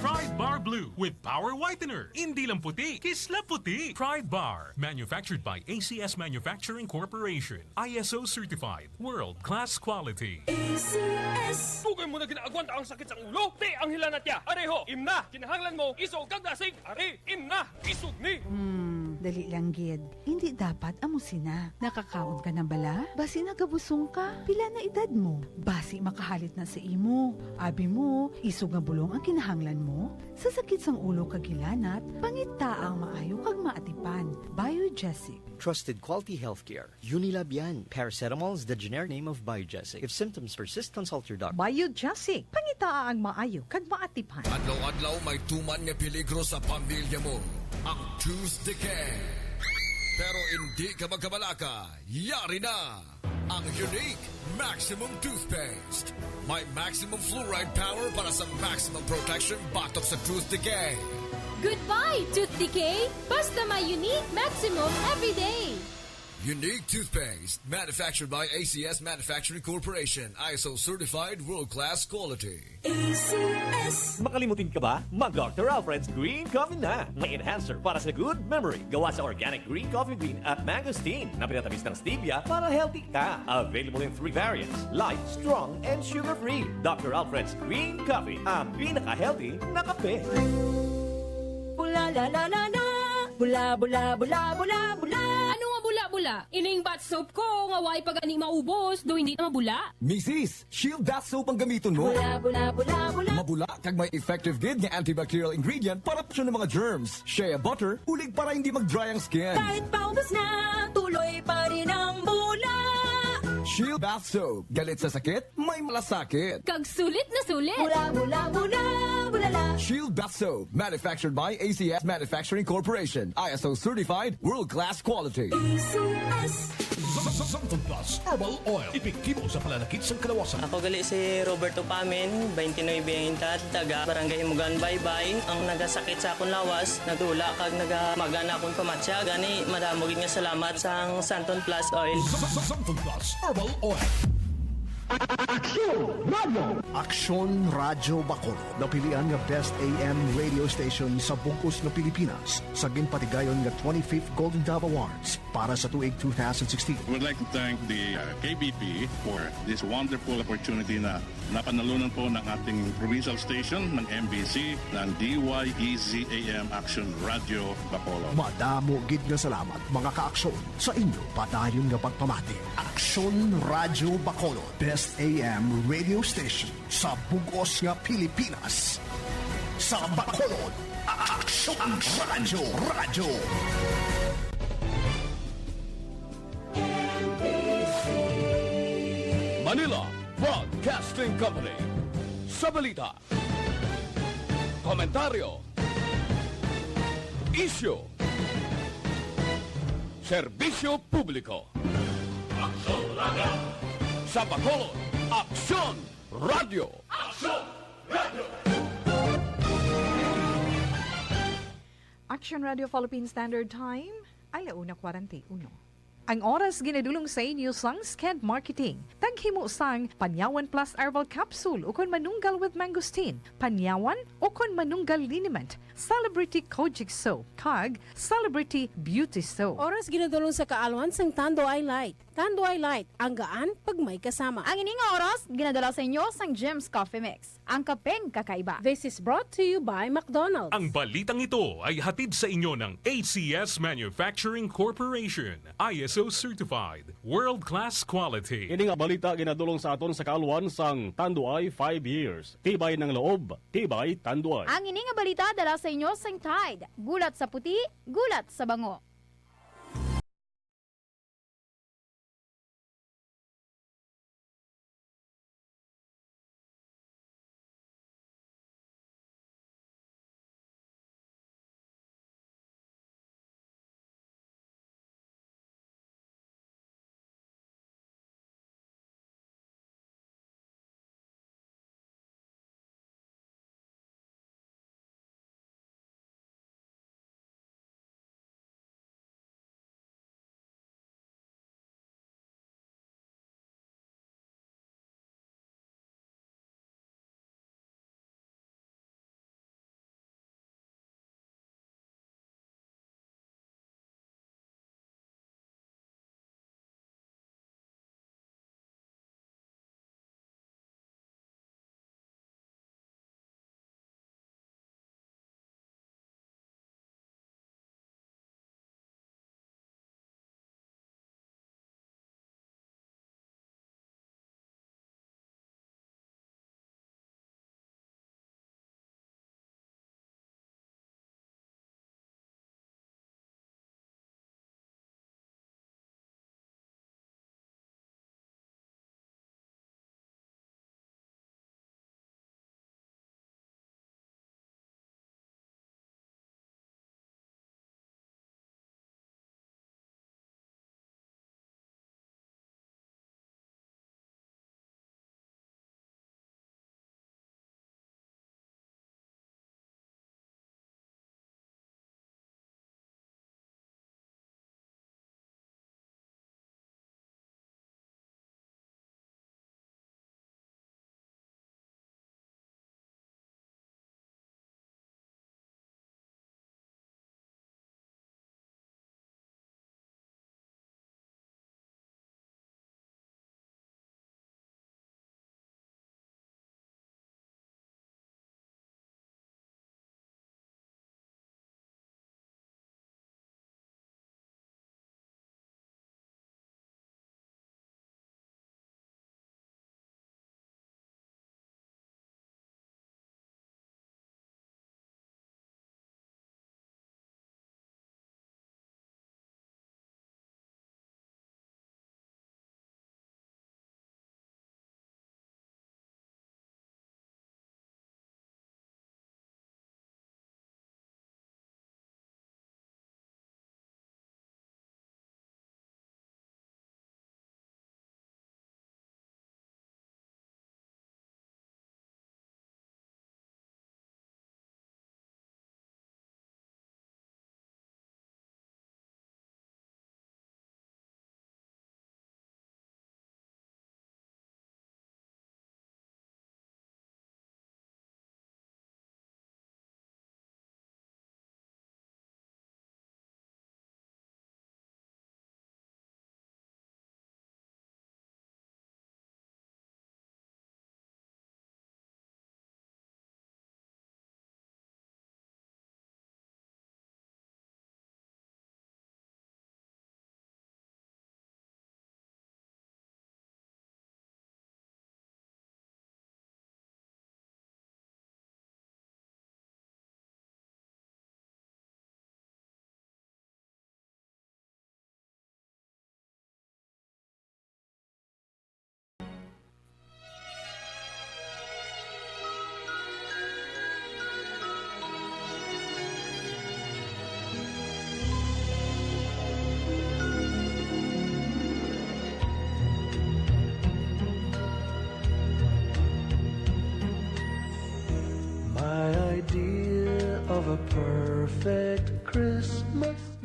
Pride Bar Blue with power whitener. Indi lang puti, kisla puti. Pride Bar, manufactured by A C S Manufacturing Corporation. I S O certified. World class quality. A C S. Dugay mo na ginaagwanta ang sakit sang ulo? Ti, ang hilanat ya. Areho, Imna. Kinahanglan mo isog kag dasig. Ari, Imna. Isog ni. Hmm, dali lang gid. Indi dapat amo sina. Nakakaon ka na bala? Basi nagabusong ka? Pila na edad mo? Basi makahalit na sa imo. Abi mo, isog nga bulong ang kinahanglan mo? Sa sakit sang ulo kag hilanat, pangitaa ang maayo kag maatipan. Biogesic. Trusted quality healthcare. Unilab yan. Paracetamol is the generic name of Biogesic. If symptoms persist, consult your doctor. Biogesic. Pangitaa ang maayo kag maatipan. Adlaw-adlaw may tuman nga peligro sa pamilya mo. Ang tooth decay. Pero hindi ka magkabalaka. Yari na ang Unique Maximum Toothpaste. May maximum fluoride power para sa maximum protection batok sa tooth decay. Goodbye, tooth decay! Basta may Unique Maximum everyday! Unique toothpaste, manufactured by A C S Manufacturing Corporation, I S O certified, world-class quality. A C S. Makalimutin ka ba? Mag Doctor Alfred's Green Coffee na. May enhancer para sa good memory. Gawa sa organic green coffee bean at mangosteen na pinatamis ng stevia para healthy ka. Available in three variants: light, strong, and sugar-free. Doctor Alfred's Green Coffee, ang pinaka-healthy na kape. Bula, la, la, la, la. Bula, bula, bula, bula, bula. Ano nga bula-bula? Ining bath soap ko nga way pa gani maubos, do hindi na mabula? Misis, Shield Bath Soap ang gamiton mo. Bula, bula, bula, bula. Mabula kag may effective gid nga antibacterial ingredient para proteksyon ng mga germs. Shea butter, ulig para hindi mag-dry ang skin. Kahit paubos na, tuloy pa rin ang bula. Shield Bath Soap, galit sa sakit, may malasakit. Kag sulit na sulit. Bula, bula, bula, bula la. Shield Bath Soap, manufactured by A C S Manufacturing Corporation, I S O certified, world-class quality. A C S. Sa, sa, sa Santon Plus Herbal Oil, epektibo sa pananakit sang kalawasan. Ako gali si Roberto Pamin, twenty-nine ang edad, taga Barangay Himugan, Baybay. Ang nagasakit sa akon lawas, nagdula kag nagamaga na akon pamatya. Gani, madamo gid nga salamat sang Santon Plus Oil. Sa, sa, sa Santon Plus Herbal Oil. Aksyon Radio. Aksyon Radio Bacolod, napilian nga Best A M radio station sa bug-os nga Pilipinas sa ginpatigayon nga twenty-fifth Golden Dove Awards para sa tuig two thousand sixteen. I would like to thank the, uh, K B P for this wonderful opportunity na napanalunan po ng ating provincial station, ng M B C, ng D Y E Z A M Aksyon Radio Bacolod. Madamo gid nga salamat, mga kaaksyon, sa inyo padayon nga pagpamati. Aksyon Radio Bacolod, Best A M radio station sa bug-os nga Pilipinas. Sa Bacolod, Aksyon Radio, Radio. Manila Broadcasting Company. Sa balita, komentaryo, isyu, serbisyo publiko. Aksyon Radio. Sa Bacolod, Aksyon Radio. Aksyon Radio. Action Radio Philippine Standard Time, ala una kwarenta y uno. Ang oras ginadulong sa inyo sang Sked Marketing. Taghimo sang Panyawan Plus Herbal Capsule ukon Manunggal with Mangosteen, Panyawan ukon Manunggal Liniment, Celebrity Kojic Soap, kag Celebrity Beauty Soap. Oras ginadulong sa kaalwan sang Tanduay Light. Tanduay Light, ang gaan pag may kasama. Ang ini nga oras ginadala sa inyo sang Jim's Coffee Mix, ang kapeng kakaiba. This is brought to you by McDonald's. Ang balitang ito ay hatid sa inyo ng A C S Manufacturing Corporation, I S O certified, world-class quality. Ini nga balita ginadulong sa aton sa kaalwan sang Tanduay five years. Tibay ng loob, tibay Tanduay. Ang ini nga balita dala sa inyo sang Tide. Gulat sa puti, gulat sa bango.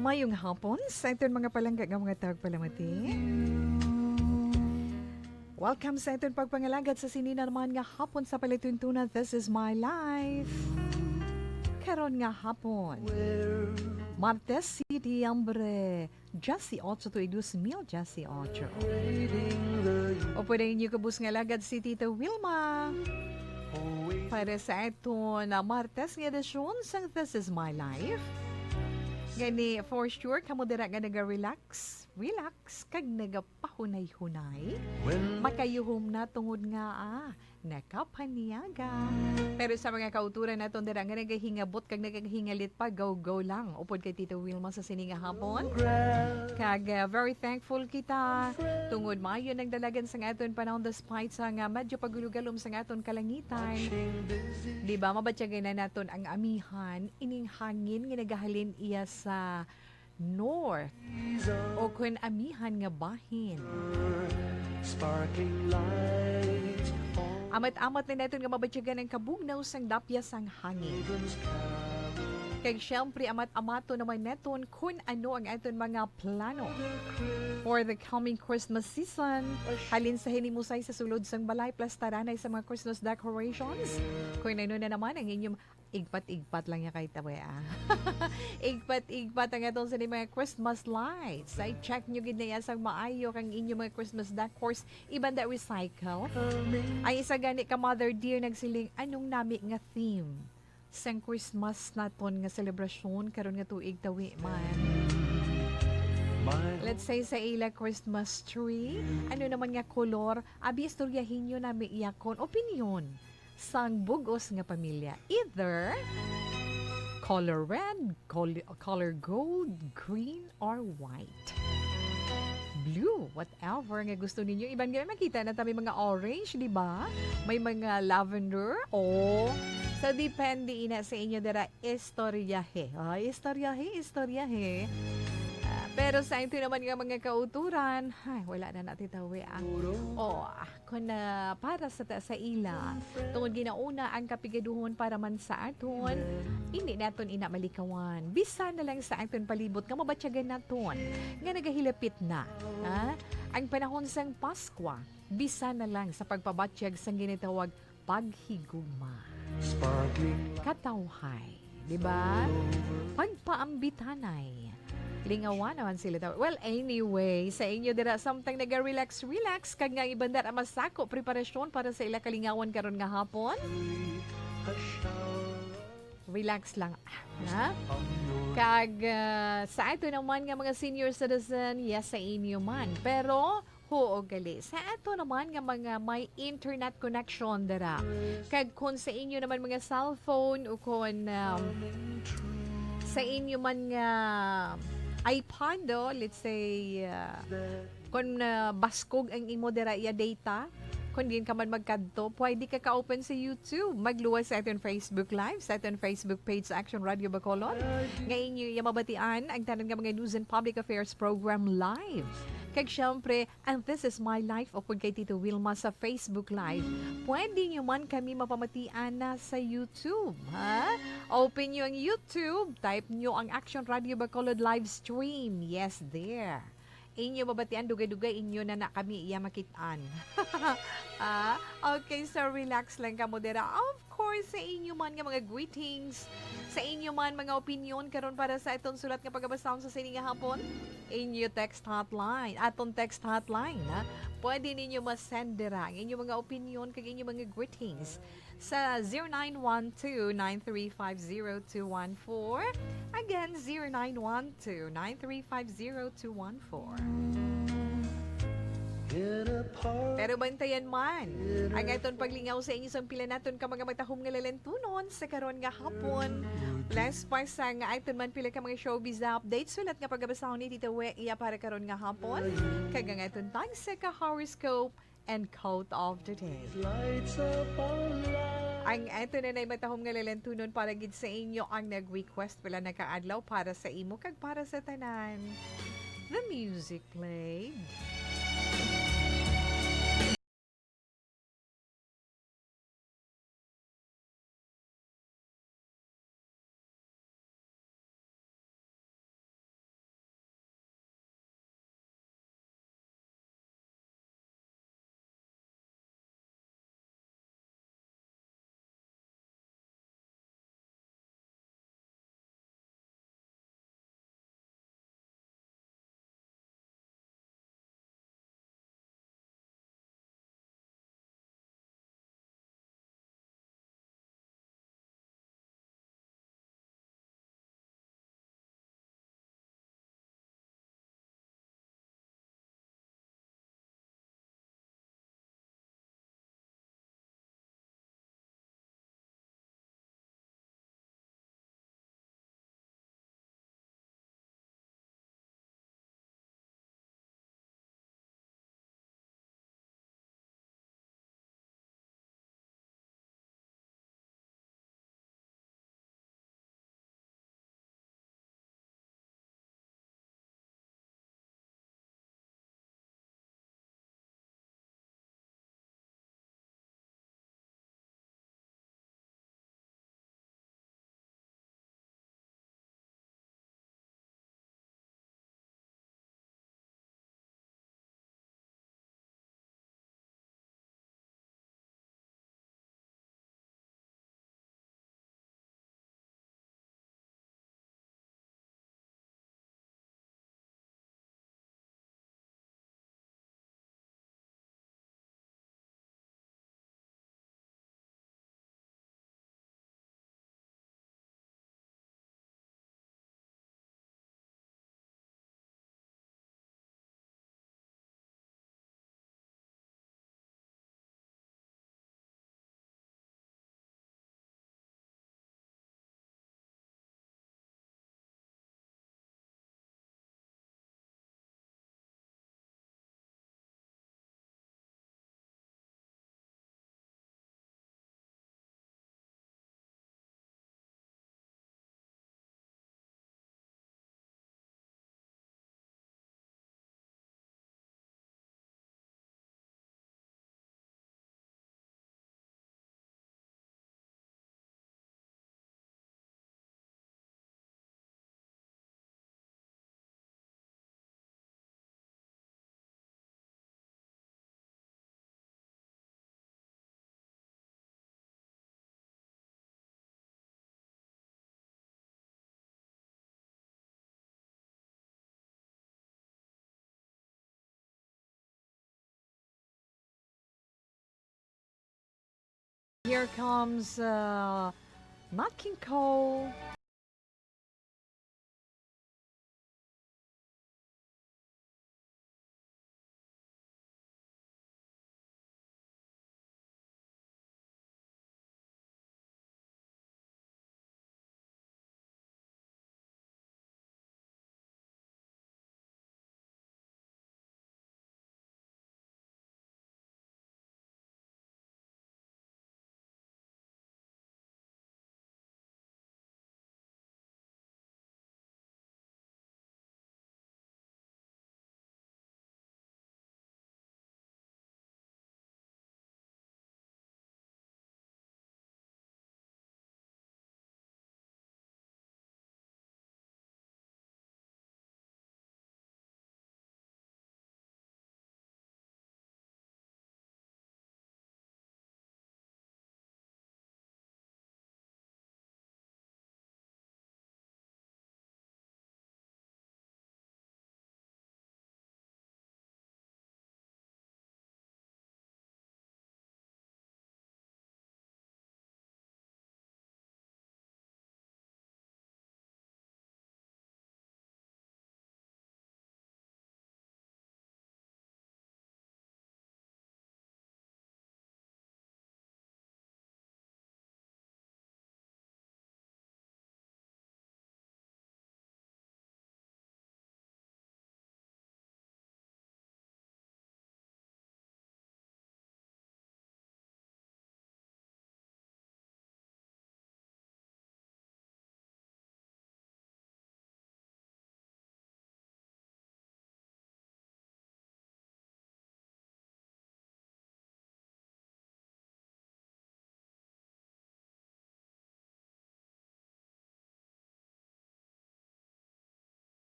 Mayong hapon sa aton mga palangga nga mga tagpalamati. Welcome sa aton pagpangalagad sa sini na naman nga hapon sa palatuntunan. This is my life. Karon nga hapon, Martes, Setyembre, diyes ocho tuig dos mil diyes ocho. Upod ang inyo kabus nga alagad si Tita Wilma. Para sa aton na Martes nga edisyon sang This Is My Life. Gani, for sure, kamo dira nga naga-relax, relax, kag nagapahunay-hunay. Makayuhom na tungod nga, ah, nakapanyaga. Pero sa mga kauturan naton dira nga nagahingabot kag nagahingalit pa, go, go lang. Upod kay Tita Wilma sa sini nga hapon. Kag, ah, very thankful kita tungod maayo nang dalagan sang aton panahon despite sa nga medyo pagulugalom sang aton kalangitan. Di ba, mabatyagan na naton ang amihan, ining hangin nga nagahalin iya sa north o kun amihan nga bahin. Sparkling lights on. Amat-amat na naton nga mabatyagan ang kabugnaw sang dapya sang hangin. Kag siyempre, amat-amaton naman naton kun ano ang aton mga plano for the coming Christmas season. Halin sa hinimusay sa sulod sang balay, plastaranay sa mga Christmas decorations. Kun ano na naman ang inyong igpat-igpat lang niya kay tawe, ah. Igpat-igpat ang atong sa mga Christmas lights. Ay, check nyo gid na yan sang maayo kang inyong mga Christmas decors. Iban da recycle. Ang isa gani ka mother dear nagsiling, "Anong nami nga theme sang Christmas naton nga selebrasyon karon nga tuig tawi man?" Let's say sa ila Christmas tree, ano naman nga kolor? Abi, istoryahin nyo nami iya kon opinyon sang bug-os nga pamilya. Either color red, col-, color gold, green, or white. Blue, whatever nga gusto ninyo. Iban nga makita na ta may mga orange, di ba? May mga lavender. Oh. So, depende ina sa inyo dira istoryahe. Oh, istoryahe, istoryahe. Ah, pero sa ito naman nga mga kauturan, ay, wala na natin tawi, ah. Oh, ah, kun, ah, para sa ta-, sa ila, tungod ginauna ang kapigaduhon para man sa aton, hindi naton ina malikawan. Bisan na lang sa aton palibot nga mabatyagan naton nga nagahilapit na, ha? Ang panahon sang Paskwa, bisan na lang sa pagpabatyag sang ginatawag paghigugma, sparkling katawhay, di ba? Pagpaambitanay. Lingawan naman sila daw. Well, anyway, sa inyo dira, samtang naga-relax-relax, kag nga iban dira masako preparasyon para sa ila kalingawan karon nga hapon. Relax lang, ha? Kag, ah, sa ato naman nga mga senior citizen, yes, sa inyo man. Pero, huo gali. Sa ato naman nga mga may internet connection dira, kag kung sa inyo naman mga cellphone o kung, um, sa inyo man nga iPad, oh, let's say, uh, kung, uh, baskog ang imo dira iya data, kung diin ka man magkadto, pwede ka ka-open sa YouTube. Magluwas sa aton Facebook Live, sa aton Facebook page sa Action Radio Bacolod. Nga inyo iya mabatian ang tanan nga mga news and public affairs program live. Kag syempre, ang This Is My Life upod kay Tito Wilma sa Facebook Live. Pwede nyo man kami mapamatian na sa YouTube, ha? Open nyo ang YouTube, type nyo ang Action Radio Bacolod live stream. Yes, there. Inyo mabatian, dugay-dugay inyo na na kami iya makit-an. Ah, okay, so relax lang kamo dira. Of course, sa inyo man nga mga greetings, sa inyo man mga opinion karon para sa atong sulat nga pagabasahon sa sini nga hapon, inyo text hotline, aton text hotline, ha? Pwede ninyo ma-send dira ang inyo mga opinion kag inyo mga greetings sa zero nine one two, nine three five zero two one four. Again, zero nine one two, nine three five zero two one four. Pero bantayan man ang aton paglingaw sa inyo sang pila naton ka mga matahom nga lalantunon sa karon nga hapon. Plus pa sa nga aton man pila ka mga showbiz updates, sulat nga pagabasahon ni Tita We iya para karon nga hapon. Kag ang aton tagsa ka horoscope and quote of the day. Ang ato na nay matahom nga lalantunon para gid sa inyo ang nag-request pila na ka adlaw para sa imo kag para sa tanan. The music played. Here comes, uh, Nat King Cole.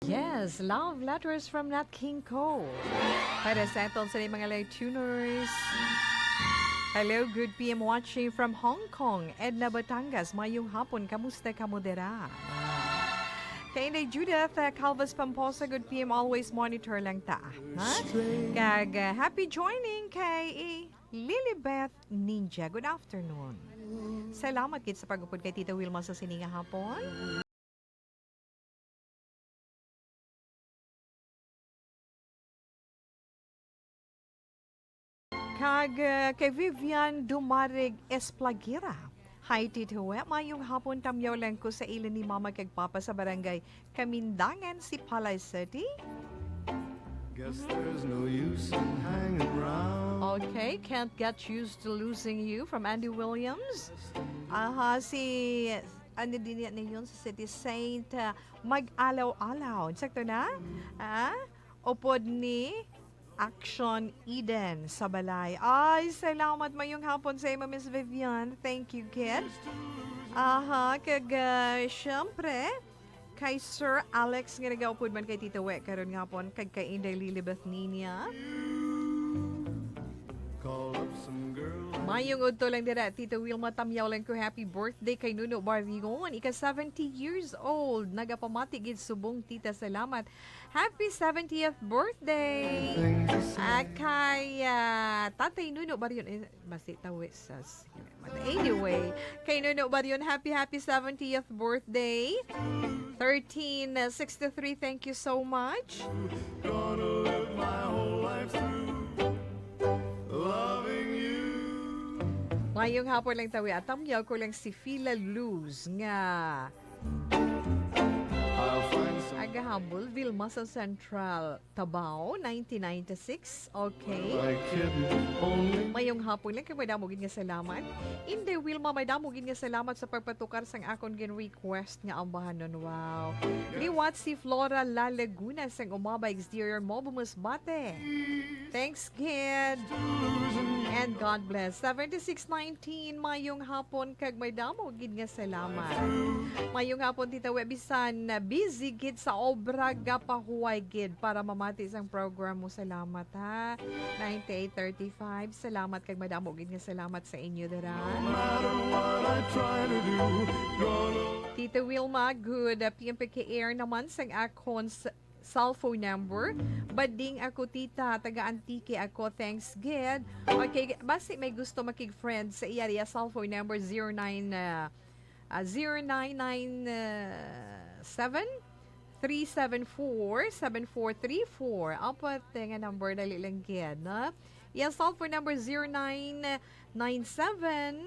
Yes, love letters from Nat King Cole. Para sa aton sa mga live tuners. Hello, good P M watching from Hong Kong. Edna Batangas, mayong hapon. Kamusta kamo dira? Kay Inday Judith, uh, Calvas Pamposa, good P M, always monitor lang ta. Ha? Kag, uh, happy joining kay Lilibeth Ninja. Good afternoon. Salamat gid sa pag-upod kay Tita Wilma sa sini nga hapon. Kag, uh, kay Vivian Dumarig Esplaguera. Hi, Tito We. Mayong hapon, tamyaw lang ko sa ila ni Mama kag Papa sa barangay Kamindangan, Sipalay City. Guess there's no use in hanging around. Okay, can't get used to losing you from Andy Williams. Aha, si, ano din yan na yun, sa City Saint, uh, Mag-alaw-alaw. Sakto na? Ah? Upod ni Action Eden sa balay. Ay, salamat mayong hapon sa imo, Miss Vivian. Thank you, kid. Aha, kag, ah, syempre, kay Sir Alex nga nagaupod man kay Tito We karon nga hapon, kag kay Inday Lilibeth Ninia. Call up some girl. Mayong udto lang dira, Tito Wilma, tamyaw lang ko, happy birthday kay Nuno Barion. Ika seventy years old. Nagapamati gid subong, tita, salamat. Happy seventieth birthday! Ah, kay, ah, Tatay Nuno Barion, eh, basi tawi sa s-, but anyway, kay Nuno Barion, happy, happy seventieth birthday. Thirteen sixty-three, thank you so much. Gonna live my whole life through loving you. Mayong hapon lang, tawi. Atamyaw ko lang si Fila Luz nga I'll find some agahambol, Vilma sa Central, Tabao, nineteen ninety-six. Okay. Am I kidding? Only mayong hapon lang, kag madamo gid nga salamat. Inday Wilma, madamo gid nga salamat sa pagpatukar sang akon gin-request nga ambahanon. Wow. Liwat si Flora La Laguna sang Umabay Exterior Mall, Bumusbate. Thanks, kid. And God bless. Seventy-six nineteen, mayong hapon kag madamo gid nga salamat. Mayong hapon, Tita We, bisan na busy gid sa obra, gapahuway gid para mamati sang program mo. Salamat, ha. Ninety-eight thirty-five, salamat kag madamo gid nga salamat sa inyo dira. No matter what I try to do, gonna Tita Wilma, good, uh, P M P K air naman sang akon s-, cellphone number. Bading ako, tita, taga Antique ako. Thanks gid. Okay, basi may gusto makig-friend sa iya, iya cellphone number zero nine, ah, ah, zero nine nine seven, three seven four, seven four three four. Apat nga number, dali lang gid, no? Iya cellphone number zero nine nine seven,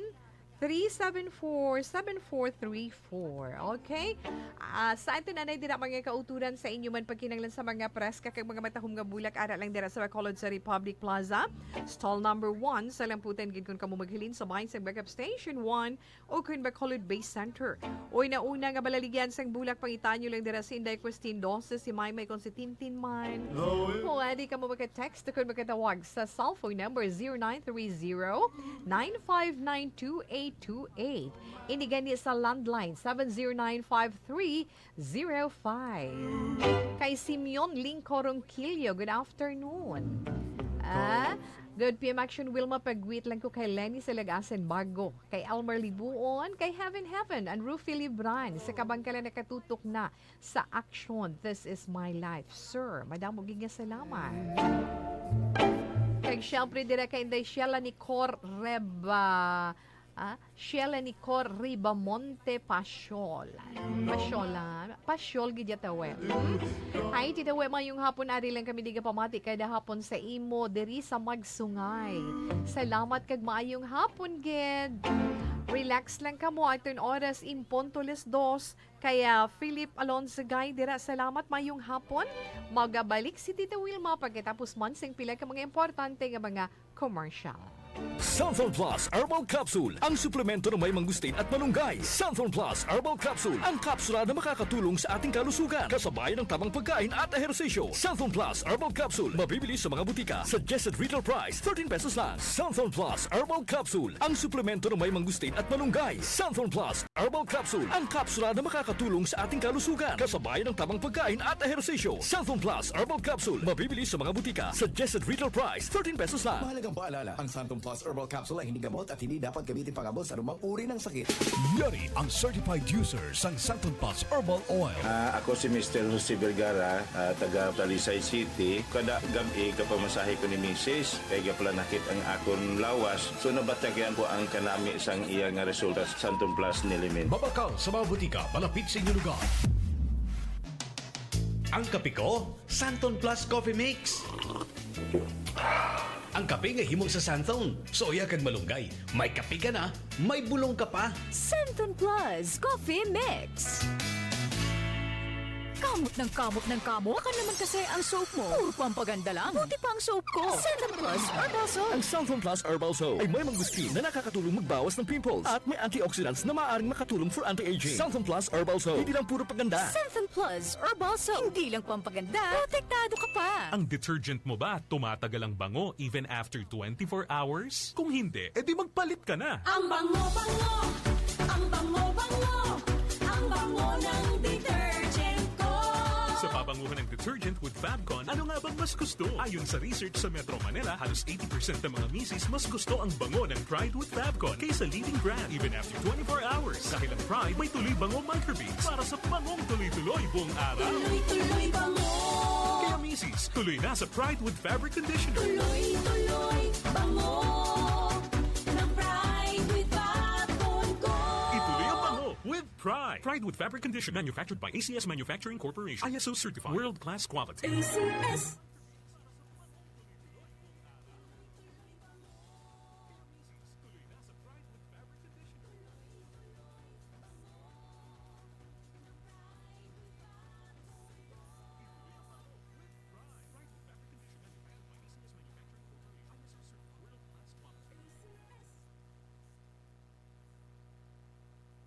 three seven four, seven four three four. Okay? Ah, sa aton anay dira, mga kauturan, sa inyo man pagkinahanglan sa mga preska kag mga matahom nga bulak, ara lang dira sa Bacolod sa Republic Plaza, stall number one. Sa lamputan gid, kun kamo maghalin sa bahin sang Backup Station one o kun Bacolod Base Center. Uy, nauna nga balaligyan sang bulak, pangitaan nyo lang dira si Inday Christine Dose, si Maymay, kon si Tintin man. Pwede kamo maka-text o kun makatawag sa cellphone number zero nine three zero, nine five nine, two eight two eight. Ini gani sa landline, seven zero nine five three zero five. Kay Simeon Lingco Ronquillo, good afternoon. Ah, good P M Action Wilma, pag-greet lang ko kay Lenny Salagasan Bago, kay Elmer Libuon, kay Heaven Heaven, and Rufi Libran, sa Kabangkalan nakatutok na sa Action. This is my life, sir. Madamo gid nga salamat. Kag syempre, dira kay Inday Sheila Nicor Reba, ah, Sheila Nicor Ribamonte Pasiol. Pasiola. Pasiol gid yata, we. Hmm? Hi, Tita We, mayong hapon. Ari lang kami di pamati kada hapon sa imo diri sa Magsungay. Salamat kag maayong hapon gid. Relax lang kamo. Aton oras in punto las dos. Kaya Philip Alonso Gay dira, salamat, mayong hapon. Magabalik si Tita Wilma pagkatapos man sing pila ka mga importante nga mga commercial. Santhon Plus Herbal Capsule, ang suplemento na may mangustin at malunggay. Santhon Plus Herbal Capsule, ang kapsula na makakatulong sa ating kalusugan, kasabay ng tamang pagkain at ehersisyo. Santhon Plus Herbal Capsule, mabibili sa mga butika. Suggested retail price, thirteen pesos lang. Santhon Plus Herbal Capsule, ang suplemento na may mangustin at malunggay. Santhon Plus Herbal Capsule, ang kapsula na makakatulong sa ating kalusugan, kasabay ng tamang pagkain at ehersisyo. Santhon Plus Herbal Capsule, mabibili sa mga butika. Suggested retail price, thirteen pesos lang. Mahalagang paalala, ang Santhon Plus Herbal Capsule ay hindi gamot at hindi dapat gamitin pang-abot sa anumang uri ng sakit. Yari ang certified user sang Santhon Plus Herbal Oil. Ah, ako si Mister Jose Vergara, ah, taga Talisay City. Kada gab-i, gapamasahe ko ni misis, kay gaplanakit ang akon lawas. So, nabatyagan ko ang kanami sang iya nga resulta sa Santon Plus Nilimin. Mabakal sa mga butika malapit sa inyong lugar. Ang kape ko, Santon Plus Coffee Mix. Ang kape nga himo sa Santon. Suya kag malunggay. May kape ka na, may bulong ka pa. Santon Plus Coffee Mix. Kamot ng kamot ng kamot. Baka naman kasi ang soap mo. Puro pampaganda lang. Buti pa ang soap ko. Santon Plus Herbal Soap. Ang Santon Plus Herbal Soap ay may mangustin na nakakatulong magbawas ng pimples at may antioxidants na maaaring makatulong for anti-aging. Santon Plus Herbal Soap. Hindi lang puro paganda. Santon Plus Herbal Soap. Hindi lang pampaganda. Protektado ka pa. Ang detergent mo ba tumatagal ang bango even after twenty-four hours? Kung hindi, edi magpalit ka na. Ang bango-bango, ang bango-bango, ang bango ng detergent ko. Sa pabanguhan ng detergent with Fabcon, ano nga bang mas gusto? Ayon sa research sa Metro Manila, halos eighty percent ng mga misis mas gusto ang bango ng Pride with Fabcon kaysa leading brand, even after twenty-four hours. Dahil ang Pride may Tuloy Bango Microbeads para sa bangong tuloy-tuloy buong araw. Tuloy-tuloy bango. Kaya misis, tuloy na sa Pride with Fabric Conditioner. Tuloy-tuloy bango ng Pride with Fabcon ko. Ituloy ang bango with Pride. Pride with Fabric Conditioner, manufactured by A C S Manufacturing Corporation. I S O certified. World class quality. A C S.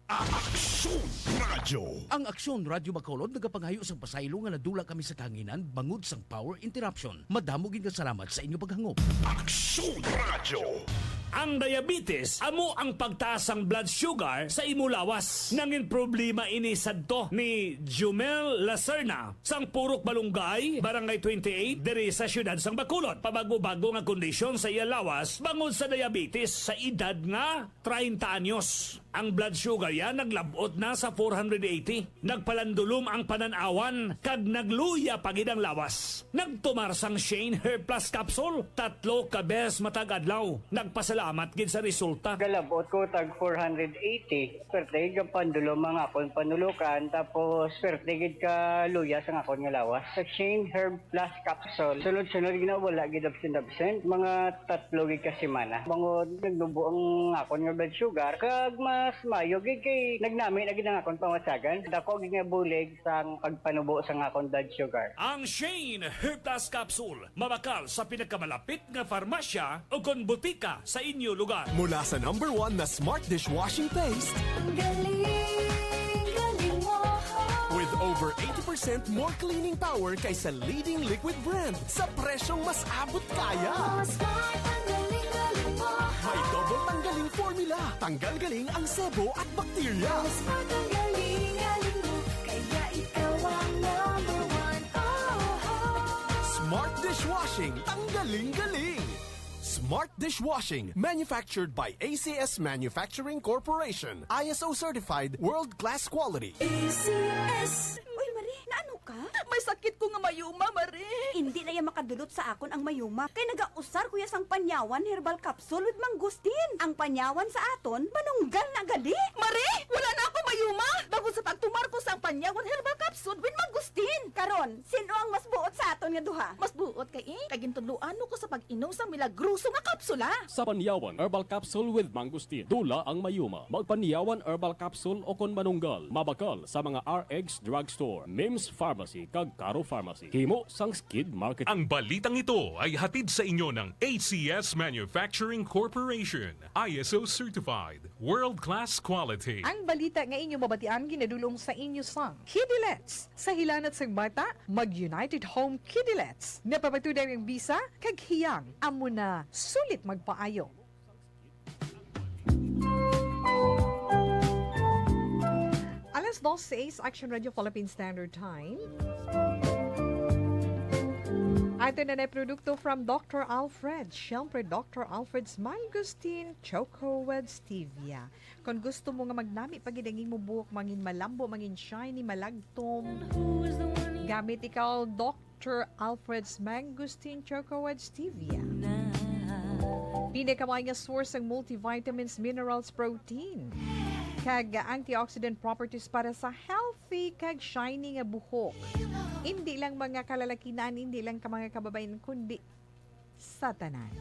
Aksyon Radyo. Ang Aksyon Radyo Bacolod nagapangayo sang pasaylo nga nadula kami sa kahanginan bangod sang power interruption. Madamo gid nga salamat sa inyo paghangop. Aksyon Radyo. Ang diabetes amo ang pagtaas sang blood sugar sa imo lawas. Nangin problema ini sadto ni Jumel Lacerna sang Purok Balungay, Barangay twenty-eight, diri sa siyudad sang Bacolod. Pabagbago nga kondisyon sa iya lawas bangod sa diabetes sa edad nga treinta anyos. Ang blood sugar ya naglab-ot na sa four hundred eighty. Nagpalandulom ang panan-awan kag nagluya pa gid ang lawas. Nagtumar sang Shane Hair Plus Capsule tatlo ka beses matag adlaw. Nagpasalamat gid sa resulta. Galab-ot ko tag four hundred eighty. Swerte gid ang pandulom ang akon panulokan, tapos swerte gid ka luya sang akon nga lawas. Sa Shane Hair Plus Capsule, sunod-sunod gid na, wala gid absent-absent. Mga tatlo gid ka semana. Bangod nagnubo ang akon nga blood sugar, kag mas mayo gid kay nagnami na gid ang akon pangwatsagan. Dako gid nga bulig sang pagpanubo sang akon blood sugar. Ang Shane Hair Plus Capsule, mabakal sa pinakamalapit nga farmasya o kon butika sa inyo lugar. Mula sa number one na smart dishwashing paste, Ang galing, galing mo. With over eighty percent more cleaning power kaysa leading liquid brand sa presyong mas abot kaya. Oh, smart, ang galing, galing mo. May double tanggaling formula. Tanggal galing ang sebo at bakterya. Oh, smart, ang galing, galing mo. Kaya ikaw ang number one. Oh, oh. Smart dishwashing, tanggaling galing. Smart dishwashing, manufactured by A C S Manufacturing Corporation, I S O certified, world-class quality. A C S. Uy, Marie, naano ka? May sakit ko nga mayuma, Marie. Hindi na iya makadulot sa akon ang mayuma, kay nagausar ko ya sang Panyawan Herbal Capsule with Mangustin. Ang Panyawan sa aton, manunggal na gali. Marie, wala na ako mayuma. Bangod sa pagtumar ko sang Panyawan Herbal Capsule with Mangustin. Karon, sin-o ang mas buot sa aton nga duha? Mas buot kay, eh, kay gintudloan mo ko sa pag-inom sang milagroso nga kapsula. Sa Panyawan Herbal Capsule with Mangustin, dula ang mayuma. Magpanyawan Herbal Capsule o kon manunggal, mabakal sa mga R X Drugstore, Mims Pharmacy, kag Caro Pharmacy. Himo sang Skid Market. Ang balitang ito ay hatid sa inyo ng A C S Manufacturing Corporation, I S O certified, world-class quality. Ang balita nga inyo mabatian ginadul-ong sa inyo sang Kidilets. Sa hilanat sang bata, mag United Home Kidilets. Napapatuday ang bisa kag hiyang amo na sulit magpaayo. Alas dos seis, Action Radio Philippine Standard Time. Ato na na produkto from Doctor Alfred. Siyempre, Doctor Alfred's Mangosteen Choco with Stevia. Kon gusto mo nga magnami pa gid ang imo buhok, mangin malambo, mangin shiny, malagtom, gamit ikaw, Doctor Alfred's Mangosteen Choco with Stevia. Pinakamay nga source ang multivitamins, minerals, protein, kag antioxidant properties para sa healthy kag shiny nga buhok. Hindi lang mga kalalakinan, hindi lang ka mga kababayan, kundi sa tanan.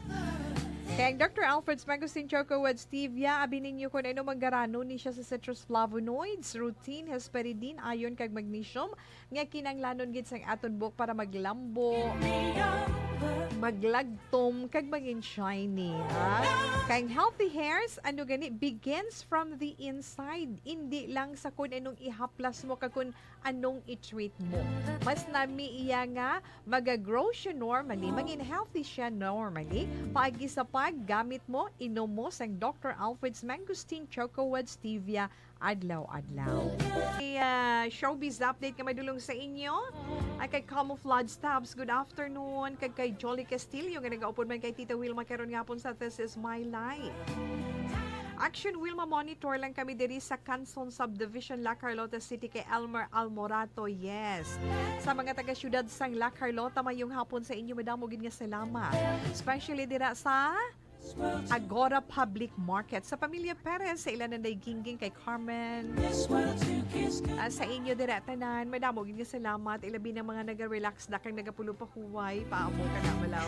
Kay ang Doctor Alfred's Mangosteen Choco with Stevia, abi ninyo kung ano manggaranon ni siya sa citrus flavonoids, rutin, hesperidin, iron, kag magnesium nga kinahanglanon gid sang aton buhok para maglambo, maglagtom, kag maging shiny, ha? Kay ang healthy hairs, ano gani, begins from the inside. Hindi lang sa kung anong ihaplas mo, kag kung anong i-treat mo. Mas nami iya nga maga-grow siya normally, mangin healthy siya normally, paagi sa paggamit mo, inom mo sang Doctor Alfred's Mangosteen Choco with Stevia adlaw-adlaw. May, ah, showbiz update nga madulong sa inyo. Ay kay Camouflage Tabs, good afternoon. Kag kay Jolly Castillo nga nagaupod man kay Tita Wilma karon nga hapon sa This Is My Life. Action Wilma, monitor lang kami diri sa Canson Subdivision, La Carlota City, kay Elmer Almorato. Yes. Sa mga taga-siyudad sang La Carlota, mayong hapon sa inyo. Madamo gid nga salamat. Especially dira sa Agora Public Market. Sa pamilya Perez, sa ila Nanay Gingging, kay Carmen. Ah, sa inyo dira tanan, madamo gid nga salamat. Ilabi ng mga naga-relax na kag nagapulo pa huway. Paamo ka na, malaw.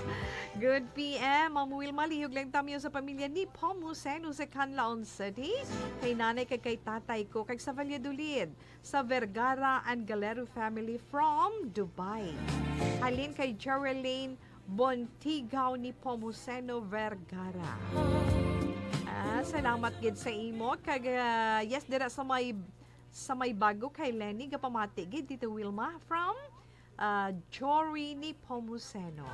Good P M, Ma'am Wilma, lihog lang tamyo sa pamilya ni Pomuceno sa Canlaon City, kay nanay kag kay tatay ko, kag sa Valladolid, sa Vergara and Galero family from Dubai. Halin kay Geraldine Bontigaw ni Pomuceno Vergara. Ah, salamat gid sa imo. Kag, ah, yes, dira sa may, sa may bago kay Lenny, gapamati gid, Tita Wilma, from, ah, Jory ni Pomuceno.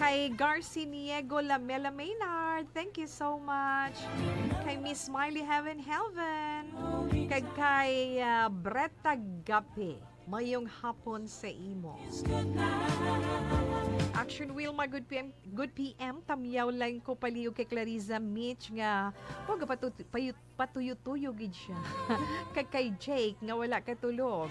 Kay Garciniego Lamela Maynard, thank you so much. Kay Miss Smiley Heaven Heaven. Kag kay ah, Bretta Gape, mayong hapon sa imo. Action Wilma, good P M, good P M. Tamyaw lang ko palihog kay Clariza Mitch nga wa gapatut- payut- patuyo-tuyo gid siya. Kag kay Jake nga wala katulog.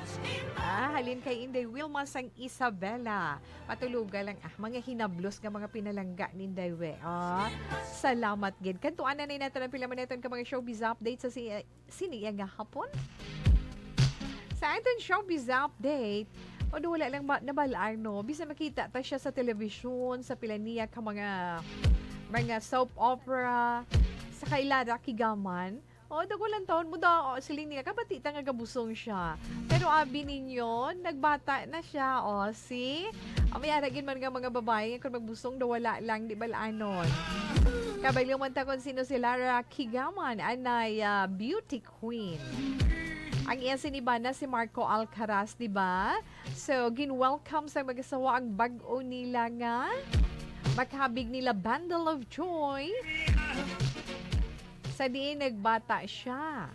Ah, halin kay Inday Wilma sang Isabela. Patuloga lang ah, mga hinablos nga mga pinalangga ni Inday We. Ah, salamat gid. Kadtuan na ni nato ang pila man naton ka mga showbiz update sa si sini iya nga hapon. Sa aton showbiz update, o wala lang ma- nabalaan, no? Bisan makita ta siya sa telebisyon, sa pila niya ka mga mga soap opera, sa kay Lara Kigaman. O, dago lang taon mo daw, o, siling niya, kabati ta nga gabusong siya. Pero abi ninyo, nagbata na siya, o, si... Ang may aragin man nga mga babae, kung magbusong daw wala lang, di balanon. Kabalo man ta kung sino si Lara Kigaman, anay ah, beauty queen. Ang iya sinibana si Marco Alcaraz, di ba? So, gin-welcome sa mag-asawa ang bag-o nila nga makabig nila bundle of joy. Sa diin nagbata siya.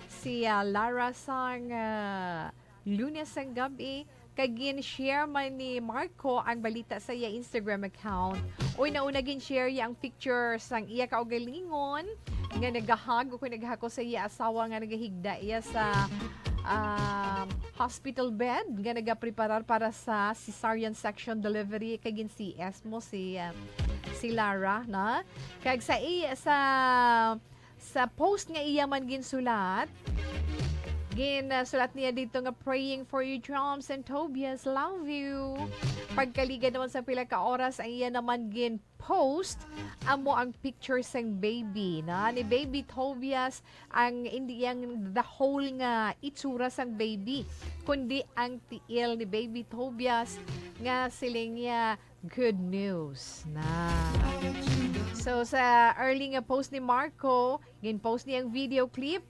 Si ah, Lara sang ah, Lunes sang gabi, kag gin-share man ni Marco ang balita sa iya Instagram account. Uy, nauna gin-share iya ang picture sang iya kaugalingon nga nagahag o kung naghako sa iya asawa nga nagahigda iya sa ah, hospital bed nga nagapreparar para sa cesarean section delivery kay gin C S mo si ah, si Lara na. Kag sa iya sa sa post nga iya man ginsulat, ginsulat niya dito nga, "Praying for you, Joms and Tobias. Love you." Pagkaliga naman sa pila ka oras, ang iya naman gin-post amo ang picture sang baby na ni baby Tobias, ang hindi yang the whole nga itsura sang baby, kundi ang tiil ni baby Tobias nga siling niya, good news na. So, sa early nga post ni Marco, gin-post niya ang video clip,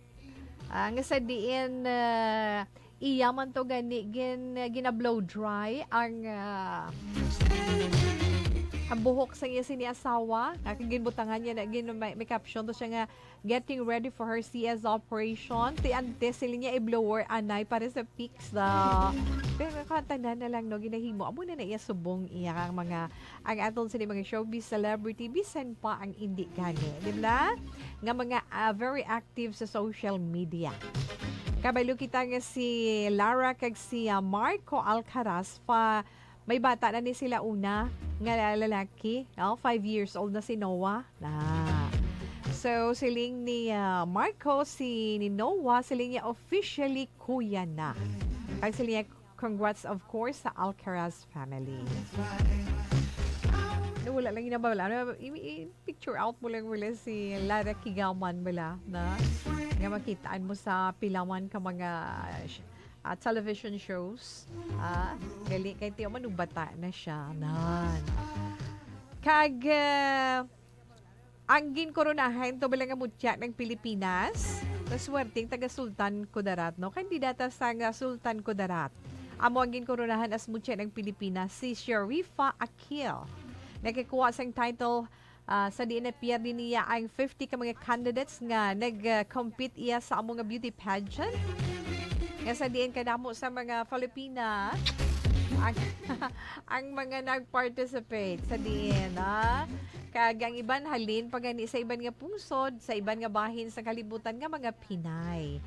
ah, nga sa diin, ah, iya man to gani gin, gina-blow dry ang, ah, ang buhok sa iya sini asawa. Nga ginbutangan niya na, gin-, may, may caption to siya nga, "Getting ready for her C S operation." Ti ante, siling niya, i-blower anay para sa pics da. Pero kantanan na lang, no, ginahimo. Amo na na iya subong iya ang mga, ang aton sini mga showbiz celebrity, bisan pa ang indi gani, di ba? Nga mga ah, very active sa social media. Kabalo kita nga si Lara kag si ah, Marco Alcaraz pa may bata na ni sila una nga lalaki. Oh, five years old na si Noah. Na. So, siling ni ah, Marco, si ni Noah, siling niya officially kuya na. Kag siling niya, congrats, of course, sa Alcaraz family. No, wala lang yung nabawala. Ano, i- i- picture out mo lang wala si Lara Kigaman bala na nga makitaan mo sa pilawan ka mga sh- ah, television shows. Ah, gali kay tiyo manubata na siya. Nan. Kag ah, ang ginkoronahan to bala nga mutya ng Pilipinas. Maswerteng taga Sultan Kudarat, no? Kandidata sa nga Sultan Kudarat. Amo ang ginkoronahan as mutya ng Pilipinas, si Sharifa Akil. Nakakuha sang title ah, sa diin na piyerde niya ang fifty ka mga candidates nga nag-compete iya sa amo nga beauty pageant. Nga sa diin kadamo sa mga Filipina ang, ang mga nag-participate sa diin, ah. Kag ang iban halin pa gani sa iban nga pungsod, sa iban nga bahin sa kalibutan nga mga Pinay.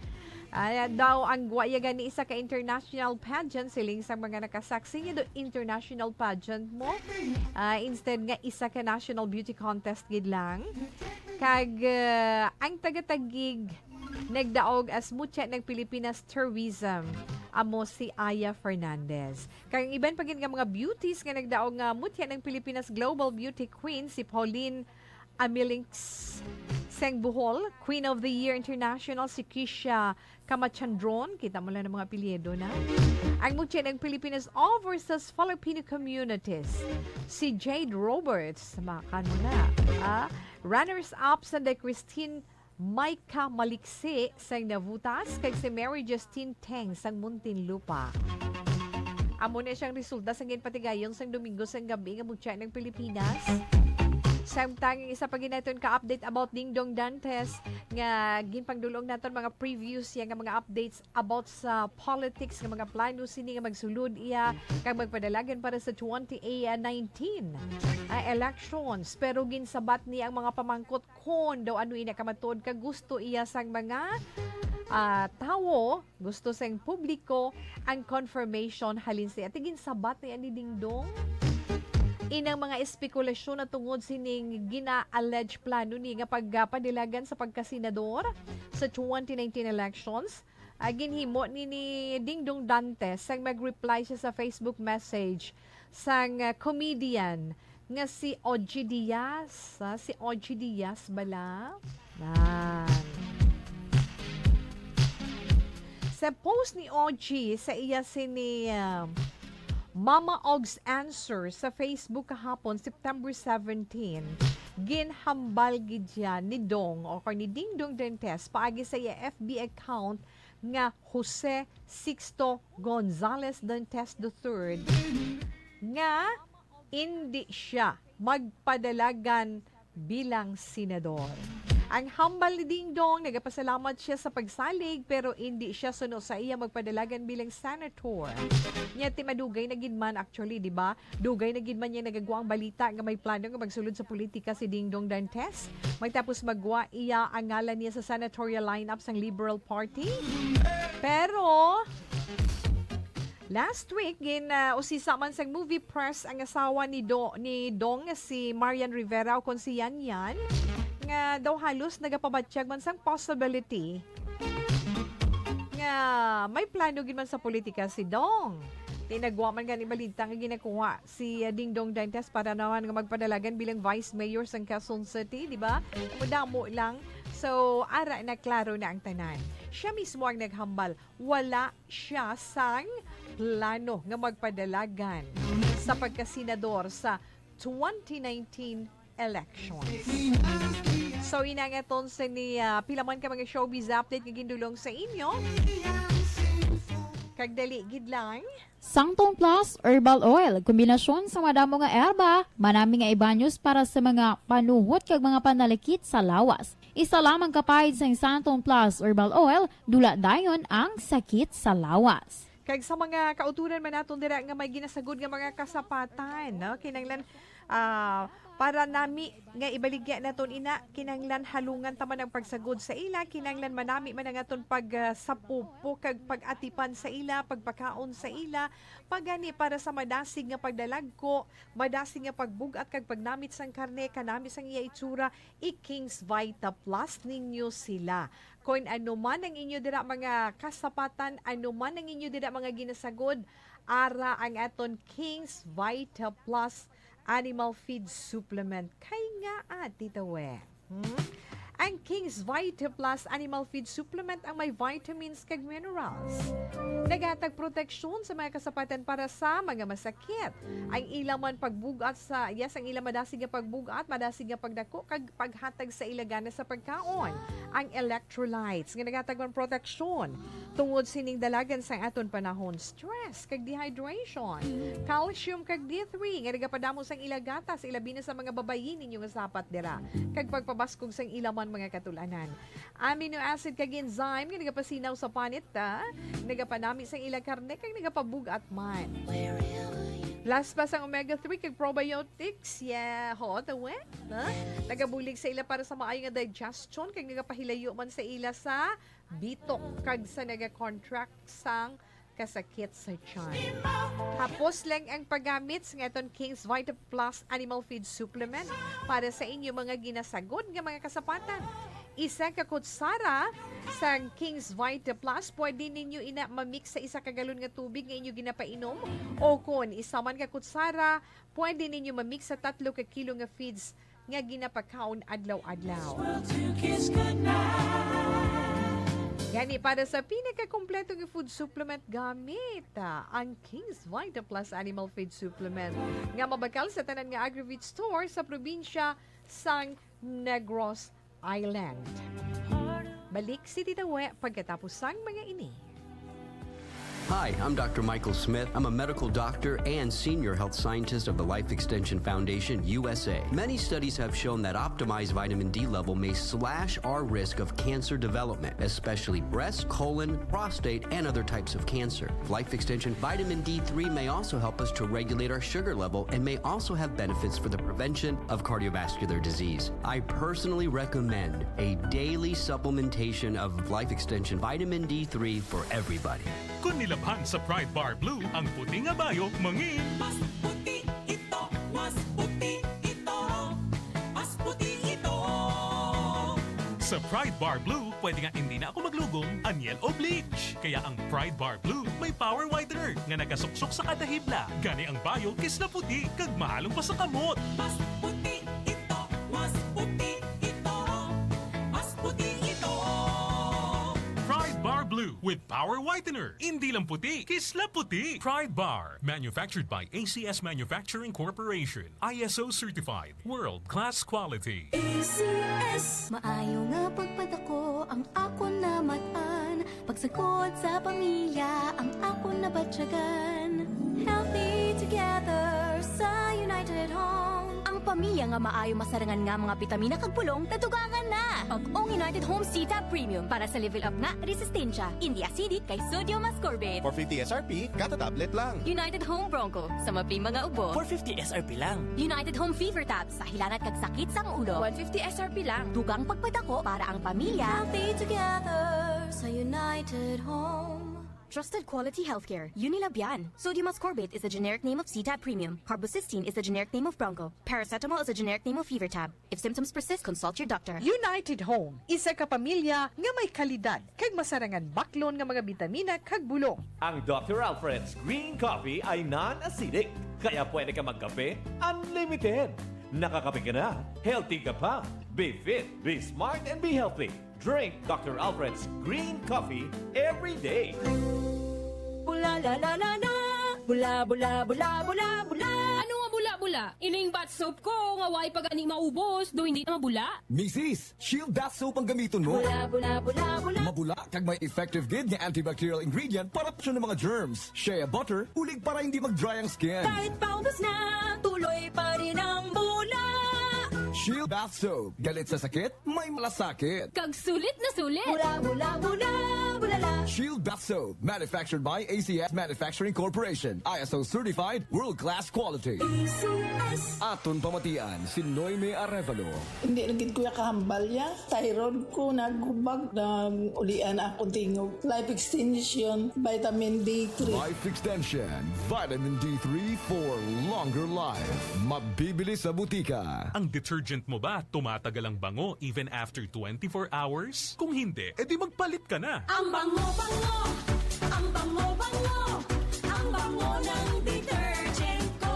Ah, daw ang Guaya gani isa ka international pageant, siling sa mga nakasaksi niya do international pageant mo. Ah, instead nga isa ka national beauty contest gid lang. Kag ah, ang taga-Taguig nagdaog as mutya ng Pilipinas tourism amo si Aya Fernandez. Kag ang iban pa gid nga mga beauties nga nagdaog nga mutya ng Pilipinas Global Beauty Queen si Pauline Amilinx sang Bohol, Queen of the Year International, si Kisha Kamachandron. Kita mo lang ang mga apelyido na. Ang mutya ng Pilipinas Overseas Filipino Communities, si Jade Roberts. Makan mo na. Ah, runners-up sa the Christine Micah Maliksi sang Navutas kag si Mary Justine Teng sang Muntinlupa. Amo na siyang resulta sang ginpatigayon sang Domingo sang gabi nga mutya ng Pilipinas. Samtang ang isa pa ginaton ka update about Dingdong Dantes nga ginpangdulong naton mga previews siya nga mga updates about sa politics nga mga plano sini nga magsulod iya kag magpadalagan para sa twenty nineteen ah, elections. Pero ginsabat niya ang mga pamangkot kon daw ano ina kamatuod ka gusto iya sang mga ah, tawo, gusto sang publiko ang confirmation halin sa iya. Ginsabat ni ani Dingdong inang mga espekulasyon na tungod sining gina-allege plano ni nga pagpadalagan sa pagkasenador sa twenty nineteen elections. Ah, ginhimo ni, ni Dingdong Dantes sang mag-reply siya sa Facebook message sang ah, comedian nga si Ogie Diaz. Ah, si Ogie Diaz bala? Nan. Sa post ni Ogie sa iya sini ah, Mama Og's Answer sa Facebook kahapon, September seventeen, ginhambal gid siya ni Dong o ni Dingdong Dantes paagi sa iya F B account nga Jose Sixto Gonzalez Dantes the third nga indi siya magpadalagan bilang senador. Ang hambal ni Dingdong, nagapasalamat siya sa pagsalig pero indi siya suno sa iya magpadalagan bilang senator. Nya ti madugay na gid man actually, di ba? Dugay na gid man niya nagagwa ang balita nga may plano nga magsulod sa politika si Dingdong Dantes. Magtapos magwa iya ang ngalan niya sa senatorial lineup sang Liberal Party. Pero last week, gin uh, usisa man sang movie press ang asawa ni Do ni Dong nga si Marian Rivera o kon si Yan Yan nga daw halos nagapabatyag man sang possibility nga may plano gid man sa politika si Dong. Tinagwa man gani balita nga ginakuha si uh, Dingdong Dantes para naman nga magpadalagan bilang vice mayor sang Quezon City, di ba? Damo lang. So, ara na klaro na ang tanan. Siya mismo ang naghambal, wala siya sang plano nga magpadalagan sa pagkasenador sa twenty nineteen elections. So, ina nga ton sa ni uh, pila man ka mga showbiz update nga gindulong sa inyo. Kag dali gid lang. Santon Plus Herbal Oil, kombinasyon sa madamo nga erba, manami nga ibanyos para sa mga panuhot kag mga panalakit sa lawas. Isa lamang ka paid sang Santon Plus Herbal Oil, dula dayon ang sakit sa lawas. Kag sa mga kauturan man naton dira nga may ginasagod nga mga kasapatan, no? Kinahanglan ah, para nami nga ibaligya naton ina, kinahanglan halungan ta man ang pagsagod sa ila, kinahanglan manami man ang aton pagsapupo kag pag-atipan sa ila, pagpakaon sa ila, pagani para sa madasig nga pagdalagko, madasig nga pagbug-at kag pagnamit sang karne, kanami sang iya itsura, i-King's Vita Plus ninyo sila. Kon ano man ang inyo dira mga kasapatan, ano man ang inyo dira mga ginasagod, ara ang aton King's Vita Plus Animal Feed Supplement. Kay nga, ah, Tita We. Hmm? Ang King's Vita Plus Animal Feed Supplement ang may vitamins kag minerals. Naghatag proteksyon sa mga kasapatan para sa mga masakit. Ang ila man pagbugat sa, yes, ang ila madasig nga pagbugat, madasig nga pagdako, kag paghatag sa ila gana sa pagkaon. Ang electrolytes nga naghatag man proteksyon tungod sining dalagan sa aton panahon, stress kag dehydration, calcium kag D three nga nagapadamo sang ila gatas, ilabi na sa mga babayi ninyo nga sapat dira, kag pagpabaskog sang ila man mga katul-anan. Amino acid kag enzyme nga nagapasinaw sa panit, ah, nagapanami sang ila karne kag nagapabugat man. Plus pa sang omega three kag probiotics, yeah, ho, tawe, no? Nagabulig sa ila para sa maayo nga digestion kag nagapahilayo man sa ila sa bitok kag sa nagacontract sang kasakit sa tiyan. Hapos lang ang paggamit sa aton King's Vita Plus Animal Feed Supplement para sa inyo mga ginasagod nga mga kasapatan. Isa ka kutsara sang King's Vita Plus pwede ninyo ina mamix sa isa ka galon nga tubig nga inyo ginapainom, o kon isa man ka kutsara pwede ninyo mamix sa tatlo ka kilo nga feeds nga ginapakaon adlaw-adlaw. Gani, para sa pinakakompleto nga food supplement, gamit, ah, ang King's Vita Plus Animal Feed Supplement nga mabakal sa tanan nga Agri-Feed Store sa probinsya sang Negros Island. Balik si Tita We pagkatapos sang mga ini. Hi, I'm Doctor Michael Smith. I'm a medical doctor and senior health scientist of the Life Extension Foundation, U S A. Many studies have shown that optimized vitamin D level may slash our risk of cancer development, especially breast, colon, prostate, and other types of cancer. Life Extension vitamin D three may also help us to regulate our sugar level and may also have benefits for the prevention of cardiovascular disease. I personally recommend a daily supplementation of Life Extension vitamin D three for everybody. Kon nilabhan sa Pride Bar Blue, ang puti nga bayo mangin. Mas puti ito, mas puti ito, mas puti ito. Sa Pride Bar Blue, pwede nga hindi na ako maglugom, anyel o bleach. Kaya ang Pride Bar Blue may power whitener nga nagasuksok sa kada hibla. Gani ang bayo kisla puti kag mahalong pa sa kamot. Mas puti ito, mas puti ito, mas puti ito. Pride Bar Blue with power whitener. Hindi lang puti, kisla puti. Pride Bar. Manufactured by A C S Manufacturing Corporation. I S O certified. World class quality. A C S. Maayo nga pagpadako ang akon namatan. Pagsagod sa pamilya ang akon nabatyagan. Healthy together sa United Home. Ang pamilya nga maayo masarangan nga mga bitamina kag bulong nadugangan na. Bag-ong United Home C-Tab Premium para sa level up nga resistensya. Indi acidic kay sodium ascorbate. Four fifty S R P, kada tablet lang. United Home Bronco sa maping mga ubo. Four fifty S R P lang. United Home Fever Tab sa hilanat kag sakit sang ulo. One fifty S R P lang. Dugang pagpadako para ang pamilya. Healthy together sa United Home. Trusted quality healthcare. Unilabian. Sodium ascorbate is the generic name of C-Tab Premium. Carbocisteine is the generic name of Bronco. Paracetamol is the generic name of Fever Tab. If symptoms persist, consult your doctor. United Home, isa ka pamilya nga may kalidad kag masarangan baklon nga mga bitamina kag bulong. Ang Doctor Alfred's Green Coffee ay non-acidic, kaya pwede ka magkape unlimited. Nakakape ka na, healthy ka pa. Be fit, be smart, and be healthy. Drink Doctor Alfred's Green Coffee every day. Bula la la la la, bula bula bula bula bula. Ano nga bula-bula? Ining bath soap ko nga way pa gani maubos, do hindi na mabula? Misis, Shield Bath Soap ang gamiton mo. Bula bula bula bula. Mabula kag may effective gid nga antibacterial ingredient para sa mga germs. Shea butter, ulig para hindi mag-dry ang skin. Kahit paubos na, tuloy pa rin ang bula. Shield Bath Soap, galit sa sakit, may malasakit. Kag sulit na sulit. Bula bula bula bula la. Shield Bath Soap, manufactured by A C S Manufacturing Corporation. I S O certified, world class quality. Aton pamatian si Noime Arevalo. Hindi lagi kuya kahambal ya. Thyroid ko nagubag, nag-ulian akong tingog. Life extension, vitamin D three. Life extension, vitamin D three for longer life. Mabibili sa butika. Ang detergent mo ba tumatagal ang bango even after twenty-four hours? Kung hindi, edi magpalit ka na. Ang bango-bango, ang bango-bango, ang bango ng detergent ko.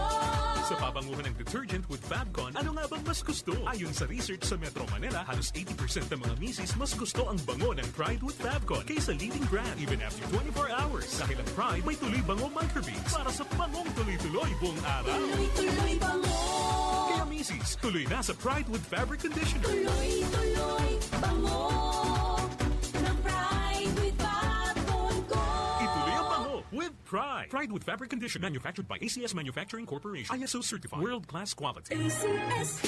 Sa pabanguhan ng detergent with Fabcon, ano nga bang mas gusto? Ayon sa research sa Metro Manila, halos eighty percent ng mga misis mas gusto ang bango ng Pride with Fabcon kaysa leading brand even after twenty-four hours. Dahil ang Pride may tuloy bango microbeads para sa bangong tuloy-tuloy buong araw. Tuloy-tuloy bango! Kaya misis, tuloy na sa Pride with Fabric Conditioner. Tuloy-tuloy bango ng Pride with Fabcon ko. Ituloy ang bango with Pride. Pride with Fabric Conditioner. Manufactured by A C S Manufacturing Corporation. I S O certified. World class quality. A C S.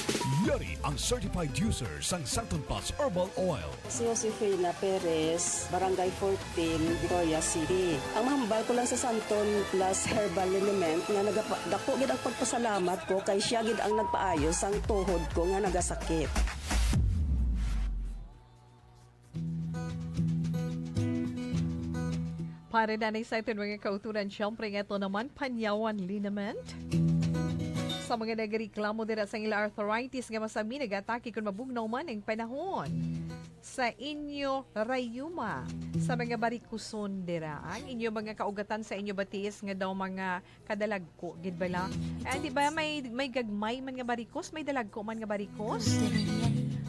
Yari ang certified user sang Santon Pass Herbal Oil. Si Josefina Perez, Barangay fourteen, Victoria City. Ang mahambal ko lang sa Santon Plus Herbal Liniment nga nagapa-, dako gid ang pagpasalamat ko kay siya gid ang nagpaayo sang tuhod ko nga nagasakit. Para na sa aton mga kauturan, siyempre nga ito naman, panyawan liniment. Sa mga nagareklamo dira sa ila arthritis nga masami nag-atake kung mabugnaw man ang panahon. Sa inyo rayuma, sa mga barikuson dira, ang inyo mga kaugatan sa inyo batiis nga daw mga kadalagko gid bala? Eh, di ba may, may gagmay man nga barikos, may dalagko man nga barikos?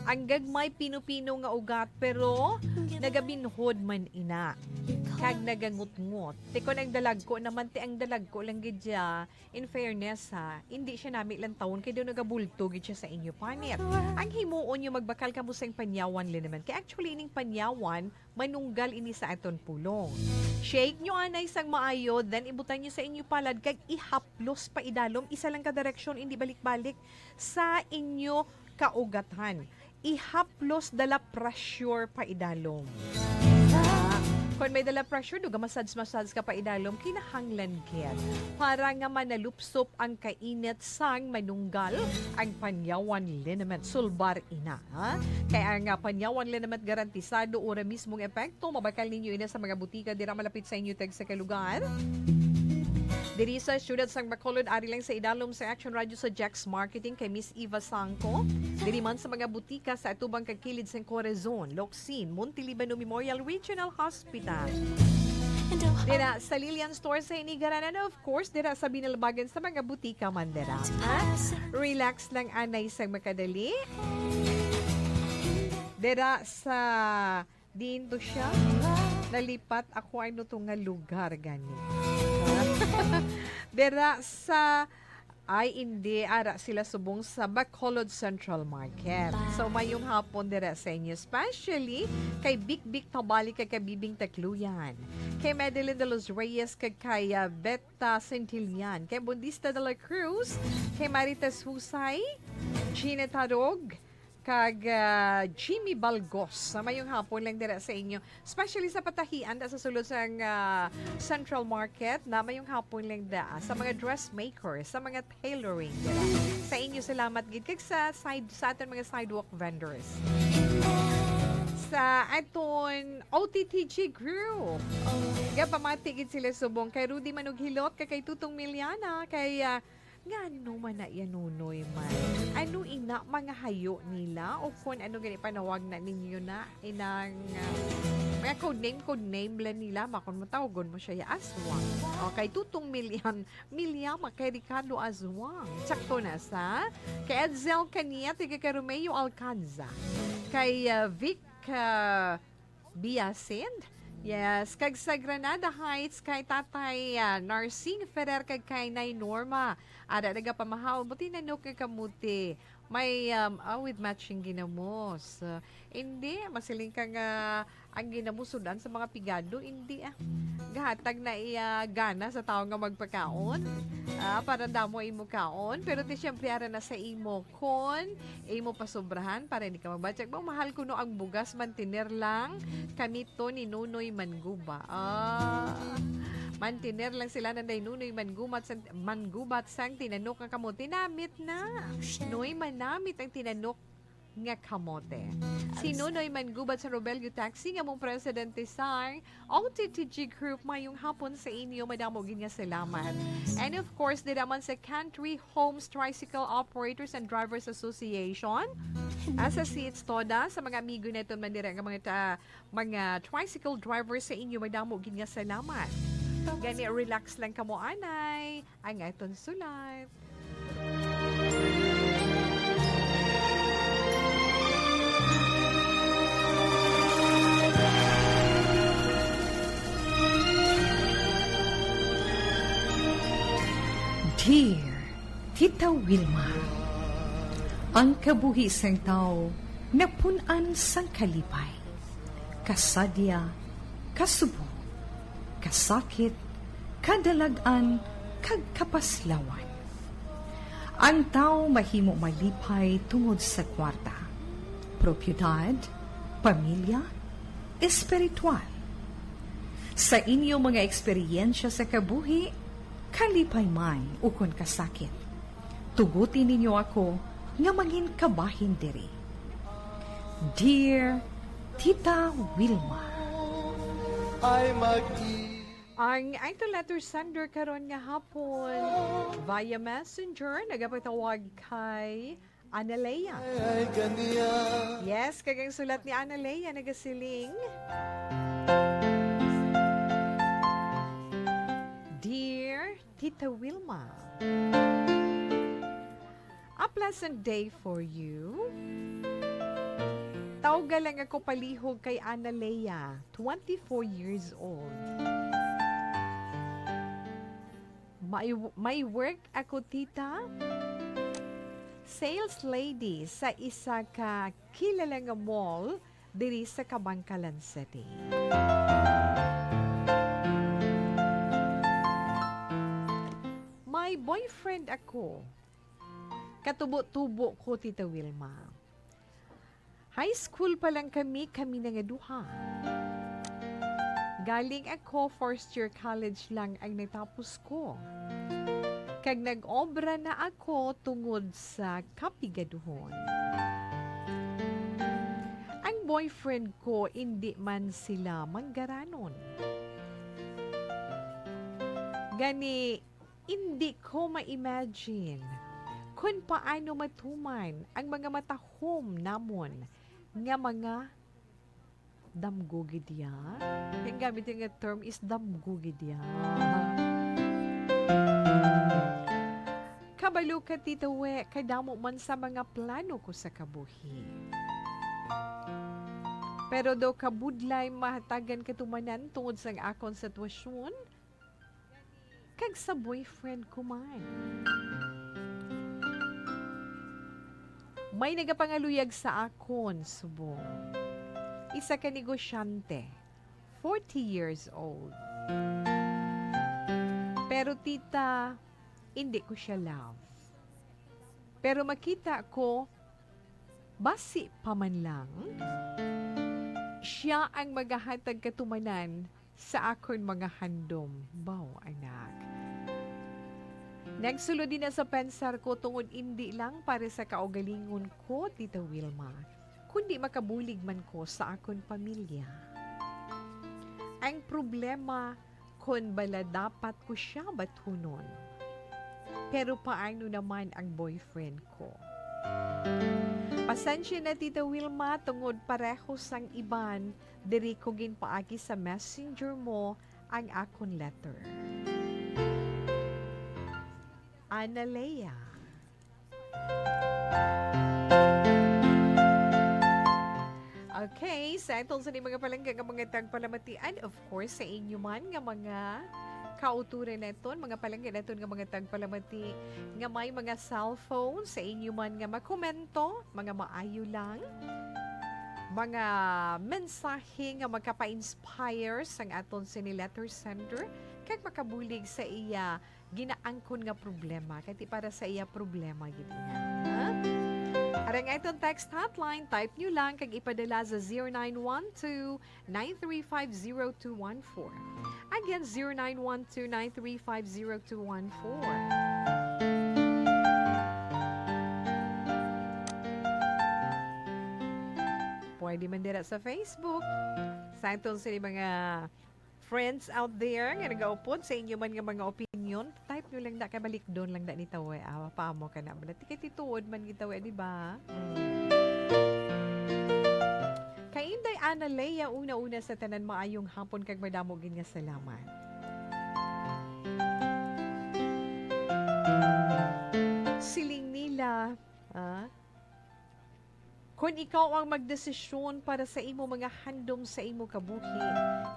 Ang gagmay pino-pino nga ugat, pero nagabinhod man ina. Kag nagangutngot. Ti kon ang dalagko naman, ti ang dalagko lang gid siya. In fairness, ha, hindi siya nami lantawon kay daw nagabulto gid siya sa inyo panit. Ang himuon niyo, magbakal kamo sang panyawan liniment. Kay actually, ining panyawan, manunggal ini sa aton pulong. Shake nyo anay sang maayo, then ibutang nyo sa inyo palad kag ihaplos pa idalom, isa lang ka direksyon, hindi balik-balik sa inyo kaugatan. Ihaplos dala pressure pa idalom. Ah, kung may dala pressure, duga massage-massage ka pa idalom, kinahanglan gid para nga manalupsop ang kainit sang manunggal ang panyawan liniment. Sulbar ina. Ha? Kay ang, ah, panyawan liniment garantisado ora mismong epekto, mabakal ninyo ini sa mga butika dira malapit sa inyo tag sa kalugar. Diri sa siyudad sang Bacolod, ari lang sa idalom sa Action Radio sa Jex Marketing kay Miss Eva Sangco. Diri man sa mga butika sa atubang kag kilid sang Corazon, Locsin, Monte Libano Memorial Regional Hospital. Dira sa Lilian Store sa Inigaran, and of course, dira sa Binalbagan sa mga butika man dira. Ha? Relax lang anay sang makadali. Dira sa, diin to siya? Nalipat ako, ano to nga lugar gani? Dira sa, ay, hindi, ara sila subong sa Bacolod Central Market. So, mayong hapon dira sa inyo, especially kay Big Big Tabali kag kay Bibing Tacluyan, kay Madeline de los Reyes kag kay, ah, Beta Centillan, kay Bundista de la Cruz, kay Marites Husay, Gina Tarog, kag, ah, Jimmy Balgos. Sa mayong hapon lang dira sa inyo, especially sa patahian da sa sulod sang, ah, Central Market, na mayong hapon lang da sa mga dressmaker, sa mga tailoring dira. Sa inyo, salamat gid kag sa side, sa aton mga sidewalk vendors. Sa aton O T T G group, gapamati gid sila subong kay Rudy Manughilot, kag kay Tutong Miliana, kay, ah, ngano man na iya, Nunoy man? Ano ina mga hayo nila? O kon ano gani panawag na ninyo na inang, ah, mga code name, code name lang nila, makon matawagon mo siya ya aswang. O kay Tutong Milian, Milyama, kay Ricardo Aswang. Sakto na sa kay Edsel Caniat, kay Romeo Alcanza, kay, ah, Vic, ah, Biasin. Yes, kag sa Granada Heights kay Tatay, ah, Narsing Ferrer kag kay Nay Norma. Ara nagapamahaw, buti na no kay kamuti. May, um, ah, with matching ginamos. Ah, hindi, masiling ka nga ang ginamos sudan sa mga pigado, hindi ah. Gahatag na iya gana sa tawo nga magpakaon. Ah, para damo imo kaon, pero ti siyempre ara na sa imo. Kon imo pasobrahan para hindi ka magbatyag. Bang mahal kuno ang bugas, mantener lang kami to ni Nunoy Manguba. Ah, mantener lang sila nanday Nunoy Mangubat sang, Mangubat sang tinanok nga kamote. Namit na. Noy, manamit ang tinanok nga kamote. Si Nunoy Mangubat sa Robelio Taxi nga mong presidente sang O T T G Group, mayong hapon sa inyo. Madamo gid nga salamat. And of course, dira man sa Country Homes Tricycle Operators and Drivers Association. Associates Toda, sa mga amigo naton man dira nga mga ta-, mga tricycle drivers sa inyo, madamo gid nga salamat. Gani, relax lang kamo anay. Ang aton sulat. Dear Tita Wilma, ang kabuhi sang tawo napun-an sang kalipay, kasadya, kasubo, kasakit, kadalag-an, kag kapaslawan. Ang tawo mahimo malipay tungod sa kwarta, propiedad, pamilya, espiritual. Sa inyo mga eksperyensya sa kabuhi, kalipay man ukon kasakit, tuguti ninyo ako nga mangin kabahin diri. Dear Tita Wilma. Ay mag- Ang ato letter sender karon nga hapon via messenger nagapatawag kay Analea. Ay, kaniya. Yes, kag ang sulat ni Analea nagasiling, Dear Tita Wilma, a pleasant day for you. Uga lang ako palihog kay Ana Lea, twenty-four years old. May, may work ako, tita. Sales lady sa isa ka kilala nga mall diri sa Kabankalan City. May boyfriend ako. Katubo-tubo ko, Tita Wilma. High school pa lang kami, kami na nga duha. Galing ako, first year college lang ang natapos ko. Kag nag-obra na ako tungod sa kapigaduhon. Ang boyfriend ko, indi man sila manggaranon. Gani, indi ko ma-imagine kon paano matuman ang mga matahom namon nga mga damgo gid ya. Ang gamit nga term is damgo gid ya. Kabalo ka, Tita We, kadamo man sa mga plano ko sa kabuhi. Pero daw kabudlay mahatagan katumanan tungod sang akon sitwasyon, kag sa boyfriend ko man. May nagapangaluyag sa akon subong. Isa ka negosyante, forty years old. Pero, tita, hindi ko siya love. Pero makita ko, basi pa man lang, siya ang magahatag katumanan sa akon mga handom, baw, anak. Nagsulod din na sa pensar ko tungod indi lang para sa kaugalingon ko, Tita Wilma, kundi makabulig man ko sa akon pamilya. Ang problema, kon bala dapat ko siya batunon. Pero paano naman ang boyfriend ko? Pasensya na, Tita Wilma, tungod pareho sang iban, diri ko ginpaagi sa messenger mo ang akon letter. Ana Lea. Okay, sa aton sa mga palangga nga mga tagpalamati, and of course, sa inyo man nga mga kauturan naton, mga palangga naton nga mga tagpalamati, nga may mga cellphone, sa inyo man nga makomento, mga maayo lang, mga mensahe nga magkapa-inspire sang aton sini letter sender, kag makabulig sa iya ginaangkon nga problema, kay ti para sa iya problema gid ina. Ha? Arang aton text hotline, type nyo lang kag ipadala sa zero nine one two, nine three five, zero two one four. Again, zero nine one two, nine three five, zero two one four. Pwede man dira sa Facebook. Sa aton sini mga friends out there nga nagaupod sa inyo man nga mga opinion, type nyo lang da, kay balikdon lang da ni Tawe, ah, paamo ka na. Bala, ti kay tituod man ni Tawe, di ba? Mm. Kay Inday Ana Lea, una-una sa tanan, maayong hapon kag madamo gid nga salamat. Siling nila, ah, Kon ikaw ang magdesisyon para sa imo mga handom sa imo kabuhi,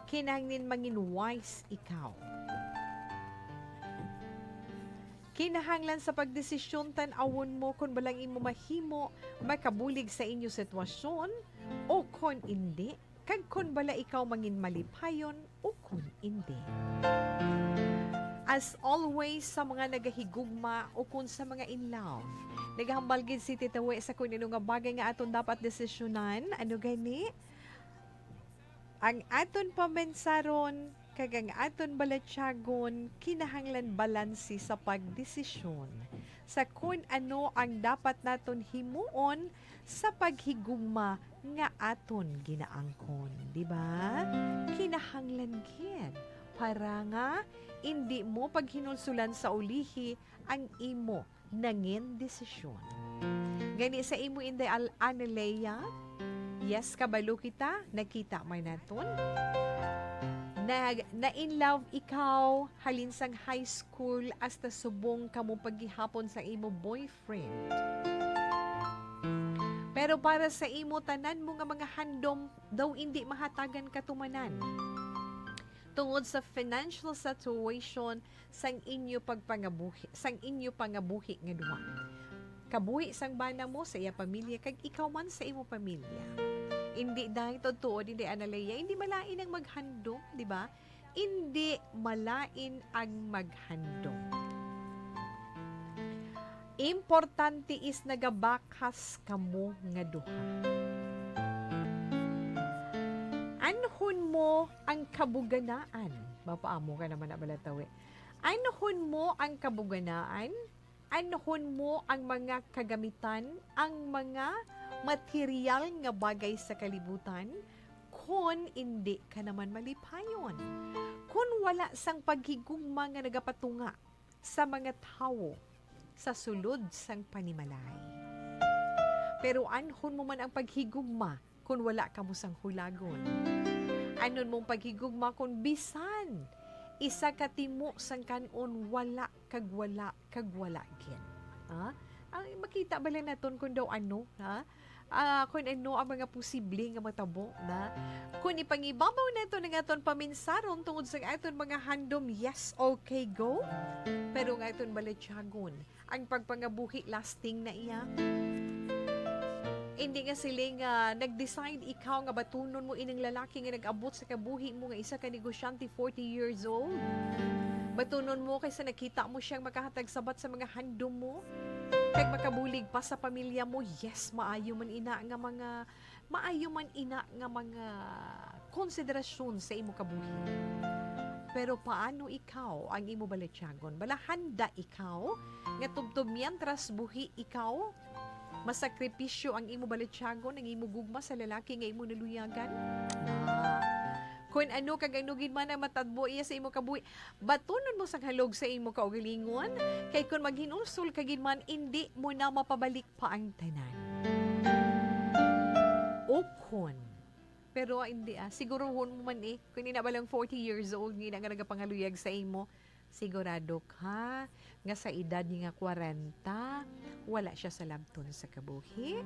kinahanglan mangin wise ikaw. Kinahanglan sa pagdesisyon, tan-awon mo kon bala ang imo mahimo makabulig sa inyo sitwasyon o kon indi, kag kon bala ikaw mangin malipayon o kon indi. As always, sa mga nagahigugma o kon sa mga in love, naghambal gid si Tita We sa kon ano nga bagay nga aton dapat desisyonan. Ano gani? Ang aton pamensaron kag ang aton balatyagon kinahanglan balanse sa pagdesisyon sa kon ano ang dapat naton himuon sa paghigugma nga aton ginaangkon, di ba? Kinahanglan gid para nga indi mo paghinulsulan sa ulihi ang imo nangin desisyon. Gani sa imo, Inday Al-, Analea, yes, kabalo kita, nakita man naton. Nag-, na-in love ikaw halin sang high school hasta subong kamo paghihapon sa imo boyfriend. Pero para sa imo, tanan mo nga mga handom daw indi mahatagan katumanan tungod sa financial situation sang inyo pagpangabuhi, sang inyo pangabuhi nga duha. Kabuhi sang bana mo sa iya pamilya, kag ikaw man sa imo pamilya. Indi, dahil totoo, indi, Analea, indi malain ang maghandom, di ba? Indi malain ang maghandom. Importante is nagabakas kamo nga duha. Anhon mo ang kabuganaan. Mapaamo ka naman na balatawi. Anhon mo ang kabuganaan, anhon mo ang mga kagamitan, ang mga material nga bagay sa kalibutan, kon indi ka naman malipayon. Kon wala sang paghigugma nga nagapatunga sa mga tawo sa sulod sang panimalay. Pero anhon mo man ang paghigugma kon wala kamo sang hulagon? Anhon mong paghigugma kon bisan isa ka timo sang kan-on wala kag wala kag wala gid? Ha? Ang makita bala naton kun daw ano, ha? Ah, kun ano ang mga posible nga matabo na? Kun ipangibabaw naton ang aton paminsaron tungod sa aton mga handom, yes, okay, go. Pero ang aton balatyagon, ang pagpangabuhi lasting na iya. Hindi nga siling nga nag-decide ikaw nga batunon mo ining lalaki nga nag-abot sa kabuhi mo nga isa ka negosyante, forty years old. Batunon mo kaysa nakita mo siyang makahatag sabat sa mga handom mo, kag makabulig pa sa pamilya mo. Yes, maayo man ina nga mga, maayo man ina nga mga konsiderasyon sa imo kabuhi. Pero paano ikaw ang imo balatyagon? Bala handa ikaw nga tubtob mientras buhi ikaw, masakripisyo ang imo balatyagon, ang imo gugma sa lalaki nga imo naluyagan? Ah. Kun ano kag ano gid man ang matabo iya sa imo kabuhi, batunon mo sang halog sa imo kaugalingon, kay kun maghinulsol ka gid man, indi mo na mapabalik pa ang tanan. Ukon. Pero hindi, ah, siguruhon mo man eh, kun ina ba lang forty years old nga ina nga nagapangaluyag sa imo, sigurado ka nga sa edad niya nga kwarenta, wala siya sa labton sa kabuhi?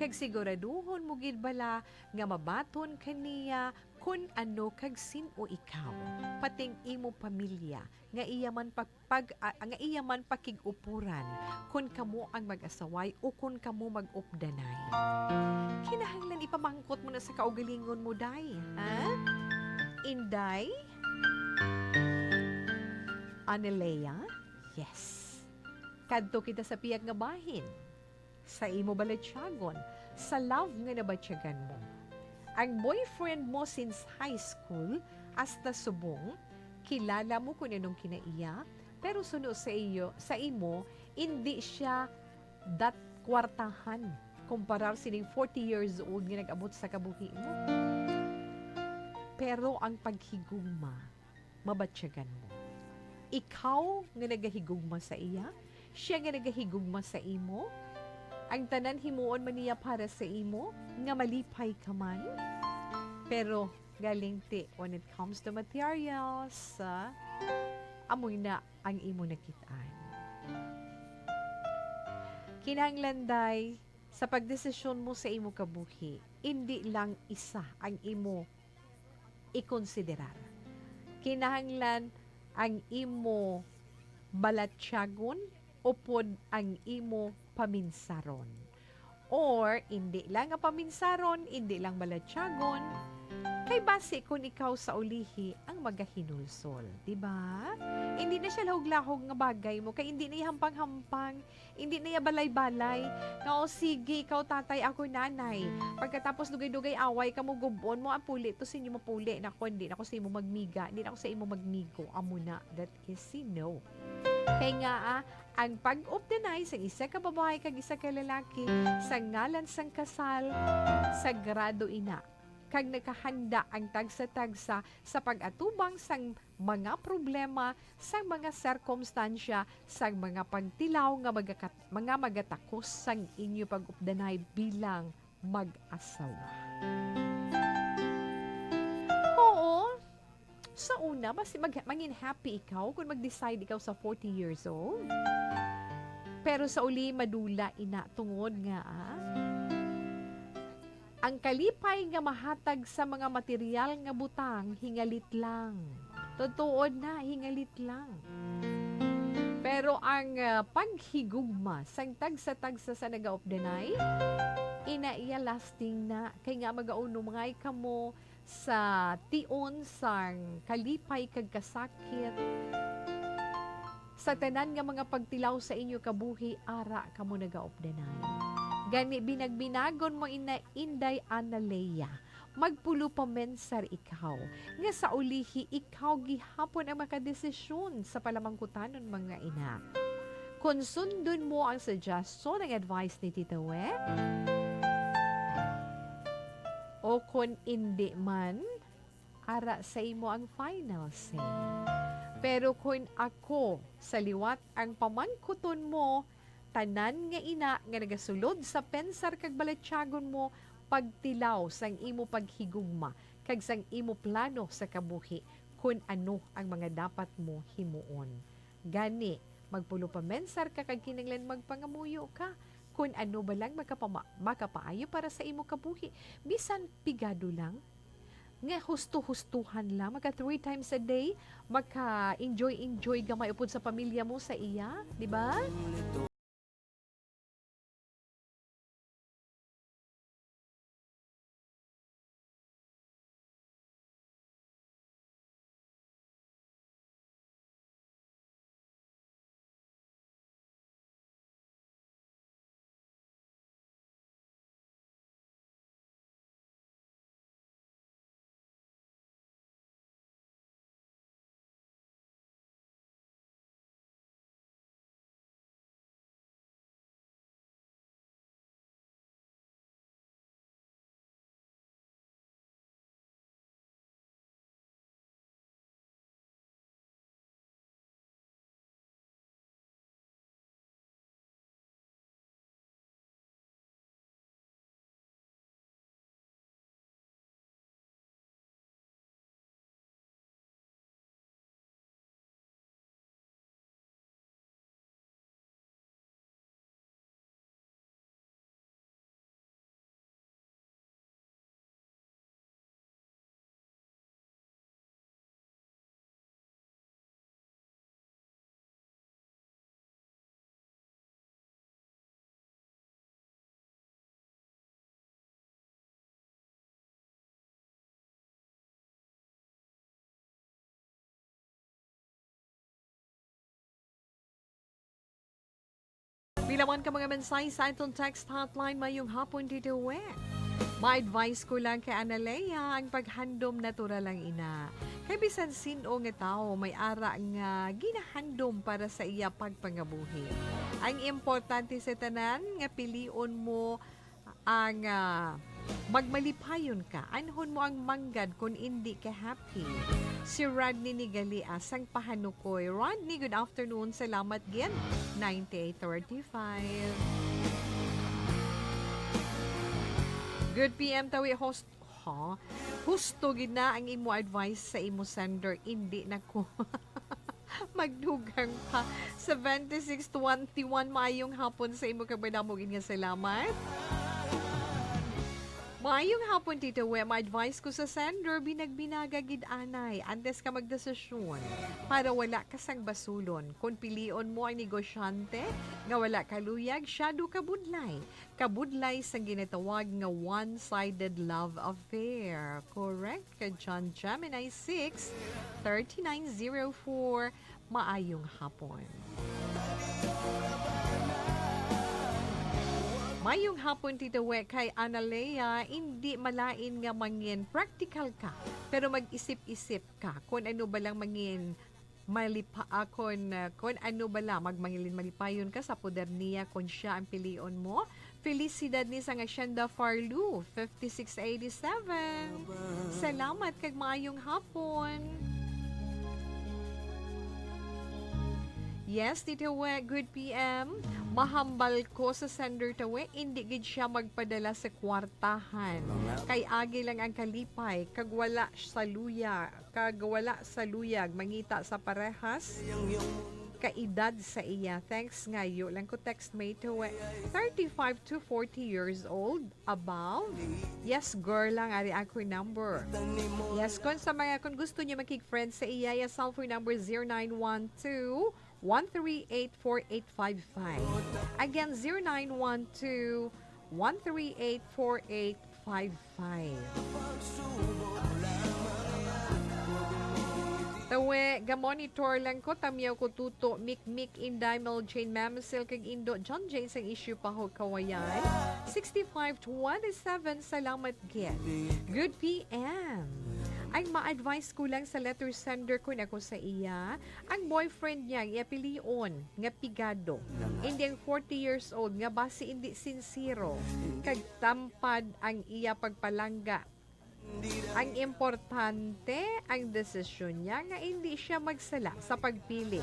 Kag siguraduhon mo gid bala nga mabaton ka niya kun ano kag sin-o ikaw, pating imo pamilya, nga iya man pag, pag, ah, nga iya man pakig-upuran kun kamo ang mag-asaway o kun kamo mag-updanay? Kinahanglan ipamangkot mo na sa kaugalingon mo, day, ha? Inday? Analea? Yes. Kadto kita sa pihak nga bahin. Sa imo balatyagon, sa love nga nabatyagan mo. Ang boyfriend mo since high school hasta subong, kilala mo kun anong kinaiya, pero suno sa iyo, sa imo, indi siya dat kwartahan kumparar sining forty years old nga nag-abot sa kabuhi mo. Pero ang paghigugma, mabatyagan mo. Ikaw nga nagahigugma sa iya, siya nga nagahigugma sa imo, ang tanan himuon man niya para sa imo, nga malipay ka man. Pero, galing ti, when it comes to materials, ah, amoy na ang imo nakit-an. Kinahanglan, day, sa pagdesisyon mo sa imo kabuhi, indi lang isa ang imo ikonsiderar. Kinahanglan ang imo balatyagon upod ang imo paminsaron. Or, indi lang nga paminsaron, indi lang balatyagon, kay basi kun ikaw sa ulihi ang magahinulsol, di ba? Hindi na siya lahog-lahog nga bagay mo, kay hindi na iya hampang-hampang, hindi na iya balay-balay. Nga, "O, sige, ikaw tatay, ako nanay. Pagkatapos dugay-dugay away kamo, gub-on mo ang puli to sa inyo mapuli. Nako, hindi na ako sa imo magmiga, hindi na ako sa imo magmigo." Amo na, that is si no. Kay nga, ah, ang pag-updanay sa isa ka babayi kag isa ka lalaki sa ngalan sang kasal, sagrado ina. Kag nakahanda ang tagsa-tagsa sa pag-atubang sang mga problema, sang mga sirkumstansya, sang mga pagtilaw nga magakat-, mga magatakos sang inyo pag-updanay bilang mag-asawa. Oo, sa una, basi mag-, mangin happy ikaw kung mag-decide ikaw sa forty years old. Pero sa uli, madula ina tungod nga, ah, Ang kalipay nga mahatag sa mga material nga butang, hingalit lang. Totoo na, hingalit lang. Pero ang, ah, paghigugma sang tagsa-tagsa sa nagaupdanay, ina iya lasting na, kay nga magaunumngay kamo sa tion sang kalipay kag kasakit. Sa tanan nga mga pagtilaw sa inyo kabuhi, ara kamo nagaupdanay. Gani, binagbinagon mo ina Inday Analea, magpulo pa mensar ikaw, nga sa ulihi ikaw gihapon ang makadesisyon sa palamangkutanon, mga ina. Kon sundon mo ang suggestion, ang advice ni Tita We, o kon indi man, ara sa imo ang final say. Pero kon ako sa liwat ang pamangkuton mo, tanan nga ina nga nagasulod sa pensar kag balatyagon mo, pagtilaw sang imo paghigugma kag sang imo plano sa kabuhi, kon ano ang mga dapat mo himuon. Gani, magpulo pa mensar ka kag kinahanglan magpangamuyo ka kon ano ba lang makapama-, makapaayo para sa imo kabuhi, bisan pigado lang. Nga husto-hustuhan lang, maka three times a day, maka-enjoy-enjoy gamay upod sa pamilya mo sa iya, di ba? Pila man ka mga mensahe sa aton text hotline, mayong hapon, Tito Wen. Ma-advise ko lang kay Analea, ang paghandom natural lang ina. Kay bisan sin-o nga tawo may ara nga ginahandom para sa iya pagpangabuhi. Ang importante sa tanan nga pilion mo ang, ah, magmalipayon ka. Anhon mo ang manggad kon indi ka happy. Si Rodney ni Galia sang Pahanukoy. Rodney, good afternoon. Salamat gid. Ninety-eight thirty-five. Good P M, Tawi host. Ha? Husto gid na ang imo advice sa imo sender. Indi na ko. Magdugang pa. Seventy-six twenty-one, maayong hapon sa imo kag madamo gid nga salamat. Maayong hapon, Tito We. Ma-advise ko sa sender, binagbinaga gid anay antes ka magdesisyon para wala ka sang basulon. Kon pilion mo ang negosyante nga wala kaluyag, siyado ka budlay. Kabudlay sang ginatawag nga one-sided love affair. Correct? Kay John Gemini six, thirty-nine zero four, maayong hapon. Maayong hapon, Tito We, kay Analea, indi malain nga mangin practical ka, pero mag-isip-isip ka kung ano ba lang mangin malipa-, ah, kon, ah, kon ano bala, magmangilin malipayon ka sa poder niya kon siya ang pilion mo. Felicidad ni sang Hacienda Farlu, fifty-six eighty-seven. Salamat kag maayong hapon. Yes, Tito We, good P M. Mahambal ko sa sender, Tawe, indi gid siya magpadala sa kwartahan. Kay agi lang ang kalipay, kag wala sa luya. Kag wala sa luyag mangita sa parehas. kaedad sa iya. Thanks ngayo lang ko, text mate, we, thirty-five to forty years old, above. Yes, girl lang, ari ako number. Yes, kung sa mga, kung gusto niyo makig-friend sa iya, iya cellphone number zero nine one two, one three eight, four eight five five. Again, zero nine one two, one three eight, four eight five five. Tawe, ga-monitor lang ko, Tamyaw ko, Tuto, Mikmik, Inday, Mel Jane, Mamasil, kag Indo, John Jane, sang Issue Pahog, Kawayan. Sixty-five twenty-seven, salamat gid. Good P M. Ang ma-advise ko lang sa letter sender, kun ako sa iya, ang boyfriend niya, ang iyang pilion nga pigado. Indi ang forty years old nga basi indi sinsero kag tampad ang iya pagpalangga. Ang importante, ang desisyon niya nga indi siya magsala sa pagpili.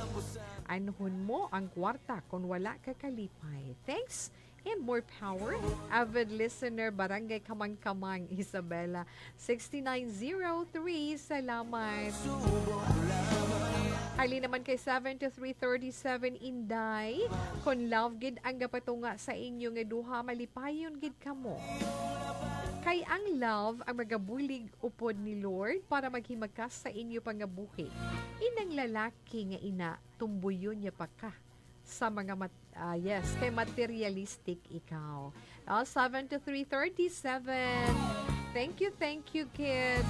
Anhon mo ang kwarta kon wala ka kalipay. Thanks and more power. Avid listener, Barangay Kamangkamang, Isabela, sixty-nine zero three. Salamat. Hali naman kay seven to three thirty-seven, Inday. Kon love gid ang gapatunga sa inyo nga duha, malipayon gid kamo. Kay ang love ang magabulig upod ni Lord para maghimakas sa inyo pangabuhi. Inang lalaki nga ina, tumbuyon niya pa ka sa mga mat-, ah, yes, kay materialistic ikaw. Ah, seven to three thirty-seven. Thank you, thank you, kid.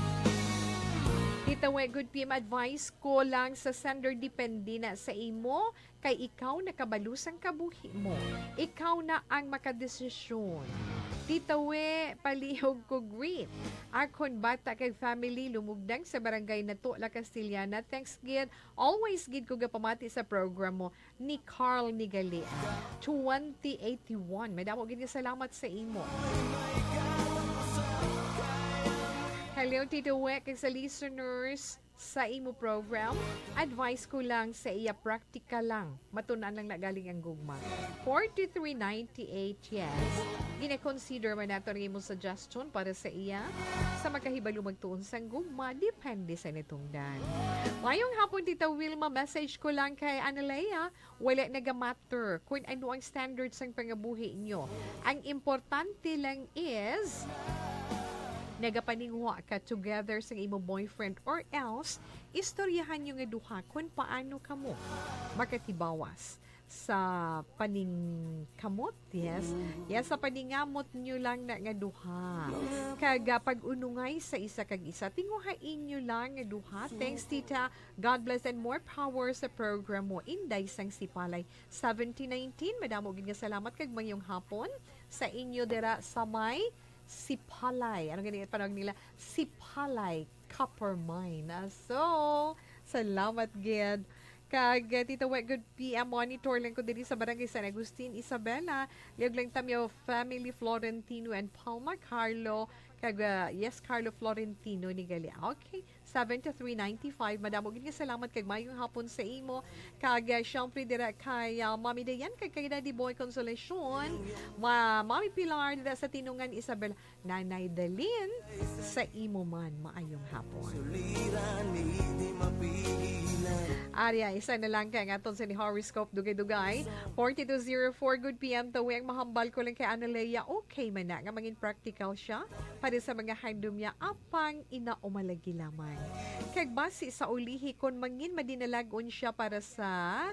Tita We, good P M advice ko lang sa sender, depende na sa imo, kay ikaw nakabalo sang kabuhi mo. Ikaw na ang makadesisyon. Tita We, palihog ko greet. Akon bata kag family, lumugdang sa barangay Nato, La Castellana. Thanks gid. Always gid ko gapamati sa program mo ni Carl Nigalia. Twenty eighty-one. Madamo gid nga salamat sa imo. Hello, Tito Wek, kag sa listeners sa imo program. Advice ko lang sa iya, practical lang. Matun-an lang na galing ang gugma. Forty-three ninety-eight, yes. Gina-consider man nato ang imong suggestion para sa iya. Sa makahibalo magtuon sang gugma, depende sa natungdan. Mayong hapon, Tita Wilma. Message ko lang kay Analea. Wala nagamatter kung ano ang standard sang pangabuhi nyo. Ang importante lang is, nagapaninguha ka together sang imo boyfriend, or else, istoryahan nyo nga duha kung paano kamo makatibawas sa paningkamot, yes. Mm. Yes, sa paningamot nyo lang na nga duha. Kag, ah, pag-unungay sa isa kag isa, tinguhai nyo lang nga duha. Thanks, Tita. God bless and more power sa program mo, Inday sang Sipalay seventeen nineteen. Madamo gid nga salamat kag mayong hapon sa inyo dira sa may Sipalay. Ano gani ang panawag nila? Sipalay Copper Mine. Ah, so, salamat gid. Kag, eh, Tito Wek, good P M monitor lang ko diri sa Barangay San Agustin, Isabela. Liog lang Tamyo family, Florentino and Palma, Carlo, kag, ah, yes, Carlo Florentino ni gali. Okay, seven to three ninety-five. Madamo gid nga salamat kag mayong hapon sa imo. Kag, ah, syempre, dira kay, ah, Mami Dayan, kag kay Daddy Boy Consolacion. Ma-, Mami Pilar, dira sa Tinungan, Isabela. Nanay Dalin, sa imo man, maayong hapon. Ari, isa na lang kay ang aton sa ni horoscope, dugay-dugay. Forty-two zero four, good P M, tawi ang mahambal ko lang kay Analea. Okay man na nga mangin practical siya para sa mga handom niya, apang ina o malagi lamang. Kag basi sa ulihi, kon mangin madinalag-on siya para sa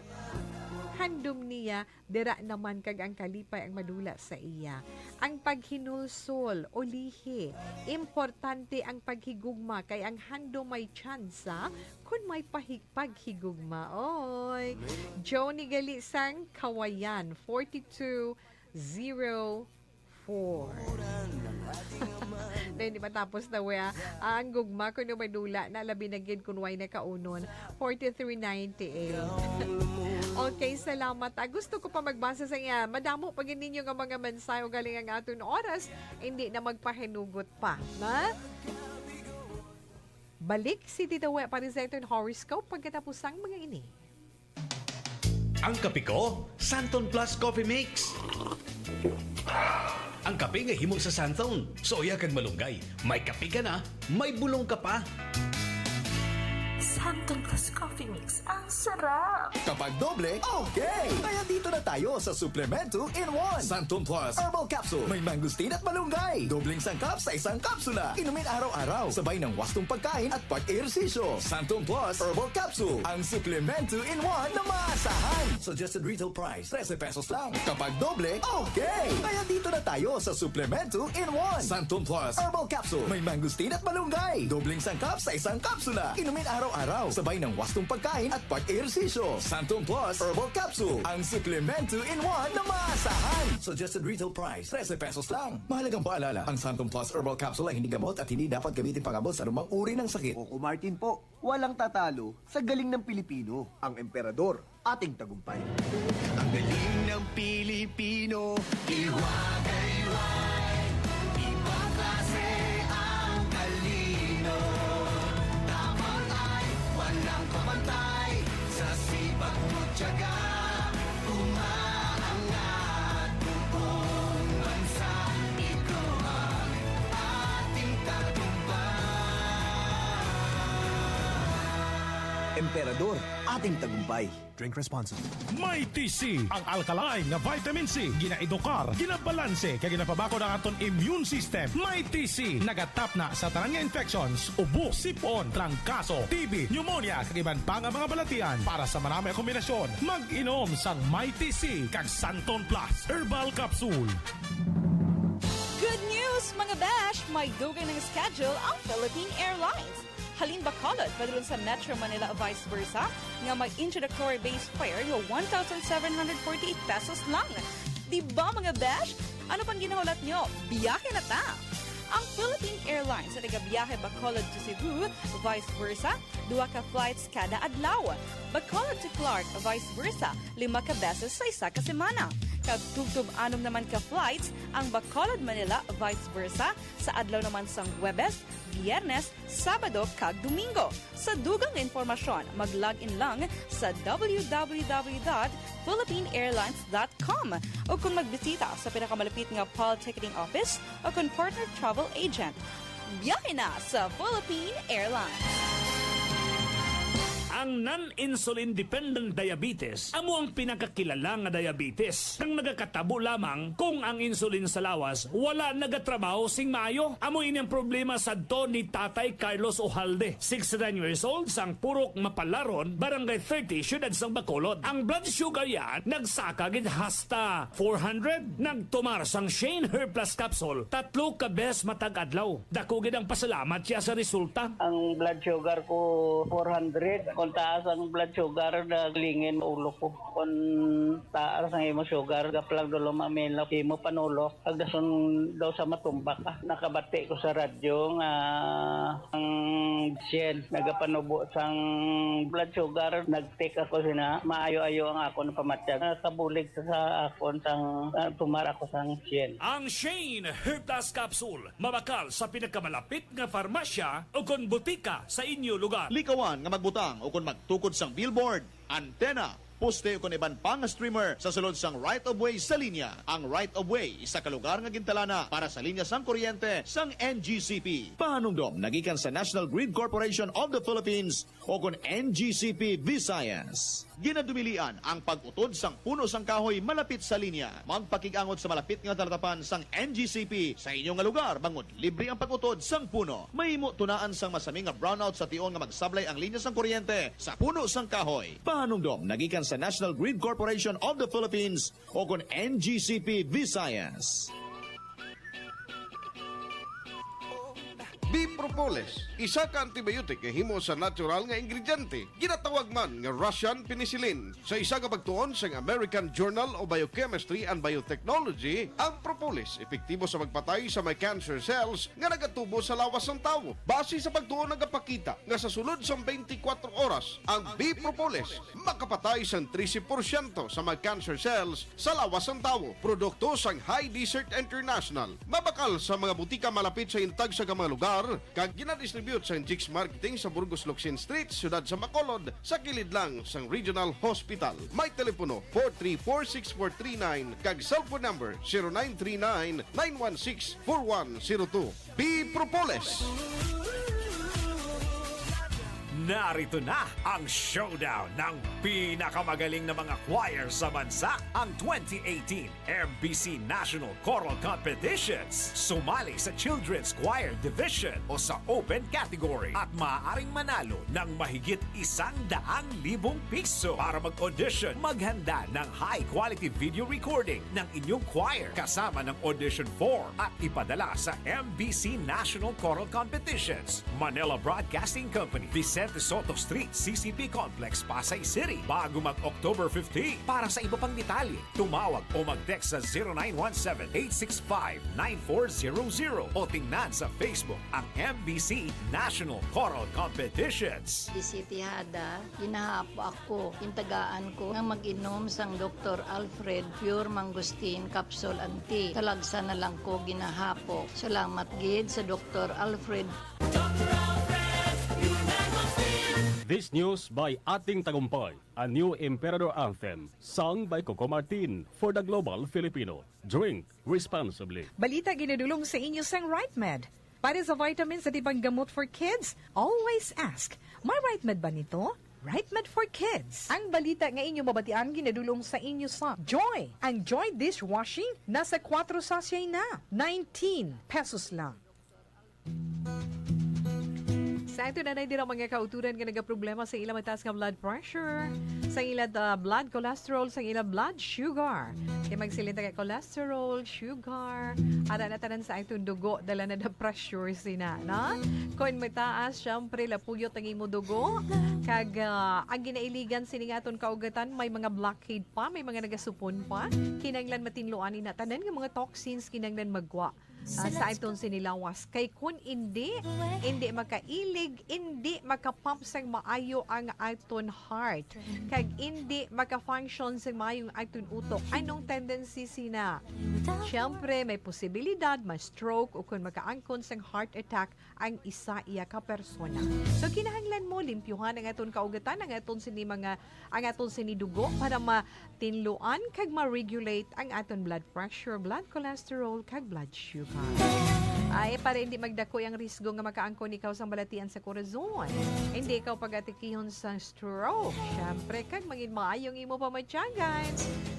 handom niya, dira naman kag ang kalipay ang madula sa iya. Ang paghinulsol, ulihi, importante ang paghigugma, kay ang handom may tsansa kun may pahi-, paghigugma. Oy. Johnny Galisang, Kawayan, forty-two zero four. Na hindi matapos na, we, ah. Ang gugma, kuno madula na, labi na gid kun way nakaunon. Forty-three ninety-eight. Okay, salamat. Ah, gusto ko pa magbasa sa iya. Madamo pa gid ninyo nga mga mensahe, ugaling ang aton oras, hindi na magpahinugot pa. Na? Balik si Tita We para sa aton horoscope pagkatapos sang mga ini. Ang kape ko, Santon Plus Coffee Mix. Ang kape nga himo sa Santon. Suya kag malunggay. May kape ka na, may bulong ka pa. Santon Plus Coffee Mix. Ang sarap! Kapag doble, okay! Kaya dito na tayo sa Suplemento in one. Santon Plus Herbal Capsule. May mangosteen at malunggay. Dobleng sangkap sa isang kapsula. Inumin araw-araw. Sabay ng wastong pagkain at pag-ehersisyo. Santon Plus Herbal Capsule. Ang suplemento in one na maasahan. Suggested retail price, trese pesos lang. Kapag doble, okay! Kaya dito na tayo sa Suplemento in one. Santon Plus Herbal Capsule. May mangosteen at malunggay. Dobleng sangkap sa isang kapsula. Inumin araw-araw. Sabay ng wastong pagkain at pag-ehersisyo. Santon Plus Herbal Capsule. Ang suplemento in one na maasahan. Suggested retail price, trese pesos lang. Mahalagang paalala, ang Santon Plus Herbal Capsule ay hindi gamot at hindi dapat gamitin pang-abot sa anumang uri ng sakit. Coco Martin po, walang tatalo sa galing ng Pilipino. Ang emperador, ating tagumpay. Ang galing ng Pilipino, iwagay-wag, ibang klase ang talino. Tapang ay walang kapantay, sa sipag mo tiyaga, umaangat buong bansa. Ikaw ang ating tagumpay. Emperador, ating tagumpay. Drink responsibly. Mighty C, ang alkaline nga vitamin C, ginaedukar, ginabalanse, kag ginapabakod ang aton immune system. Mighty C, nagatapna sa tanan nga infections, ubo, sipon, trangkaso, T B, pneumonia, kag iban pa nga mga balatian. Para sa marami nga kombinasyon, mag-inom sang Mighty C kag Santon Plus Herbal Capsule. Good news, mga besh! May dugang ng schedule ang Philippine Airlines. Halin Bacolod, padulong sa Metro Manila, vice versa, nga may introductory base fare nga one thousand seven hundred forty-eight pesos lang. Di ba, mga besh? Ano pang ginahulat nyo? Biyahe na ta! Ang Philippine Airlines sa nagabiyahe Bacolod to Cebu, vice versa, duha ka flights kada adlaw. Bacolod to Clark, vice versa, lima ka beses sa isa ka semana. Kag tubtob anom naman ka flights ang Bacolod, Manila, vice versa, sa adlaw naman sang Huwebes, Biyernes, Sabado, kag Domingo. Sa dugang nga impormasyon, mag-log in lang sa w w w dot philippine airlines dot com o kung magbisita sa pinakamalapit nga P A L ticketing office o kung partner travel agent. Biyahe na sa Philippine Airlines! Ang non-insulin-dependent diabetes amo ang pinakakilala nga diabetes kang nagakatabo lamang kung ang insulin sa lawas wala nagatrabaho sing maayo. Amo ini ang problema sadto ni Tatay Carlos Ojalde, sixty-nine years old, sang Purok Mapalaron, Barangay thirty, Siyudad sang Bacolod. Ang blood sugar niya nagsaka gid hasta four hundred. Nagtumar sang Shane Her Plus Capsule tatlo ka bes matag adlaw. Dako gid ang pasalamat siya sa resulta. Ang blood sugar ko, four hundred. Kung taas ang blood sugar, naglingin ulo ko. Kung taas ang imo sugar, gaplang dulo mamilok, imo panulok, agdason daw sa matumba ka. Nakabati ko sa radyo nga ang sien nagapanubo sang blood sugar. Nag-take ako sina, maayo-ayo ang akon pamatyag. Nakabulig sa akon sang, ah, tumar ako sang sien. Ang Shane Her Plus Capsule mabakal sa pinakamalapit nga farmasya o kon butika sa inyo lugar. Likawan nga magbutang ukon magtukod sang billboard, antena, poste ukon iban pa nga streamer sa sulod sang right of way sa linya. Ang right of way isa ka lugar nga gintalana para sa linya sang kuryente sang N G C P. Pahanumdom nagikan sa National Grid Corporation of the Philippines ukon N G C P Visayas. Ginadumilian ang pag-utod sang puno sang kahoy malapit sa linya. Magpakig-angot sa malapit nga talatapan sang N G C P sa inyo nga lugar bangod libre ang pag-utod sang puno. Mahimo tunaan sang masami nga brownout sa tion nga magsablay ang linya sang kuryente sa puno sang kahoy. Pahanumdom nagikan sa National Grid Corporation of the Philippines ukon N G C P Visayas. B Propolis, isa ka antibiotic nga himo sa natural nga ingrediente, ginatawag man nga Russian penicillin. Sa isa ka pagtuon sang American Journal of Biochemistry and Biotechnology, ang propolis epektibo sa pagpatay sa may cancer cells nga nagatubo sa lawas sang tawo. Base sa pagtuon, nagapakita nga sa sulod sang twenty-four oras, ang B Propolis makapatay sang trese porsyento sa mga cancer cells sa lawas sang tawo. Produkto sang High Desert International. Mabakal sa mga butika malapit sa inyo tagsa ka mga lugar, kag ginadistribute sang Jix Marketing sa Burgos Locsin Street, Siyudad sa Bacolod, sa kilid lang sang Regional Hospital. May telepono four three four six four three nine kag cellphone number zero nine three nine nine one six four one zero two. B Propolis. Narito na ang showdown ng pinakamagaling na mga choir sa bansa, ang twenty eighteen M B C National Choral Competitions. Sumali sa Children's Choir Division o sa Open Category at maaaring manalo ng mahigit isang daang libong piso. Para mag-audition, maghanda ng high-quality video recording ng inyong choir kasama ng audition form at ipadala sa M B C National Choral Competitions, Manila Broadcasting Company, Vicente Sotto Street, C C P Complex, Pasay City, bago mag-October fifteen. Para sa iba pang detalye, tumawag o mag-text sa zero nine one seven, eight six five, nine four zero zero o tingnan sa Facebook ang M B C National Choral Competitions. Bisitihada, ginahapo ako. Intagaan ko nga mag-inom sang Doktor Alfred Pure Mangosteen Capsule and Tea. Talagsa na lang ko ginahapo. Salamat gid sa Doktor Alfred. This news by Ating Tagumpay, a new Emperador anthem, sung by Coco Martin for the global Filipino. Drink responsibly. Balita ginadulong sa inyo sang Right Med. Para sa vitamins at ibang gamot for kids, always ask, "May Right Med ba nito?" Right Med for Kids. Ang balita nga inyo mabatian ginadulong sa inyo sa Joy. Ang Joy dishwashing nasa kwatro sachet na, nineteen pesos lang. Sa ato na dira mga kauturan nga nagaproblema sa ila mataas nga blood pressure, sa ila, ah, blood cholesterol, sa ila blood sugar. Kay magsiling ta ka cholesterol, sugar, ara na tanan sa aton dugo, dala na da pressure sina, no? Kon mataas, syempre, lapuyot ang imo dugo. Kag, ah, ang ginailigan sini nga aton kaugatan, may mga blockade pa, may mga nagasupon pa. Kinahanglan matinluan ni na tanan nga mga toxins kinahanglan magwa, ah, sa aton sini lawas. Kay kun indi, indi makailig, indi makapump sang maayo ang aton heart, kag indi maka-function sang maayo ang aton utok. Anong tendency sina? Siyempre, may posibilidad ma-stroke o kung makaangkon sang heart attack ang isa iya ka persona. So, kinahanglan mo limpyuhan ang aton kaugatan, ang aton sini mga, ang aton sini dugo para matinluan kag ma-regulate ang aton blood pressure, blood cholesterol, kag blood sugar. Ay, para hindi magdako ang risgo nga makaangkon ikaw sang balatian sa korazon. Hindi ikaw pagatikihon sa stroke. Siyempre, kag mangin maayong imo pamatyagan.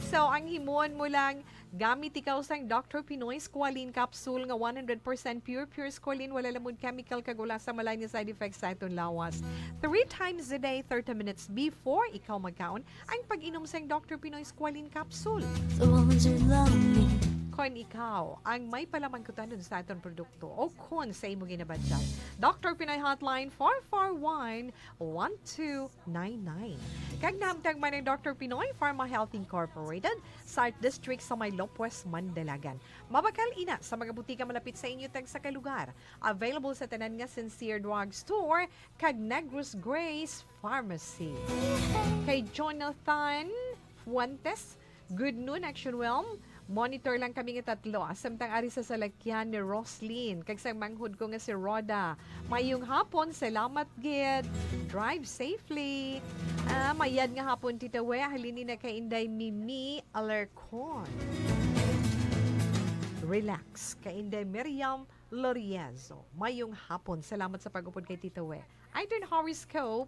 So, ang himuon mo lang, gamit ikaw sang Doctor Pinoy Squalene Capsule nga one hundred percent pure, pure squalene, wala lamon chemical kag wala sa malay nga side effects sa aton lawas. Three times a day, thirty minutes before ikaw magkaon, ang pag-inom sang Doctor Pinoy Squalene Capsule. The ones you're lonely. Kon ikaw ang may palamangkutanon sa aton produkto o kon sa imo ginabatyag, Doctor Pinoy Hotline four four one, one two nine nine. Kag nahamtang man ang Doctor Pinoy Pharma Health Incorporated sa Art District sa may Lopez, Mandalagan. Mabakal ina sa mga butika malapit sa inyo tagsa ka lugar. Available sa tanan nga Sincere Drug Store kag Negros Grace Pharmacy. Kay Jonathan Fuentes, good noon, Action Realm. Monitor lang kami nga tatlo. Samtang ari sa salakyan ni Roslyn, kag sang manghod ko nga si Rhoda. Mayong hapon, salamat gid. Drive safely. Ah, mayad nga hapon, Tita We. Halin ni na kay Inday Mimi Alarcon. Relax. Kay Inday Miriam Loriezo. Mayong hapon. Salamat sa pag-upod kay Tita We. Aton horoscope.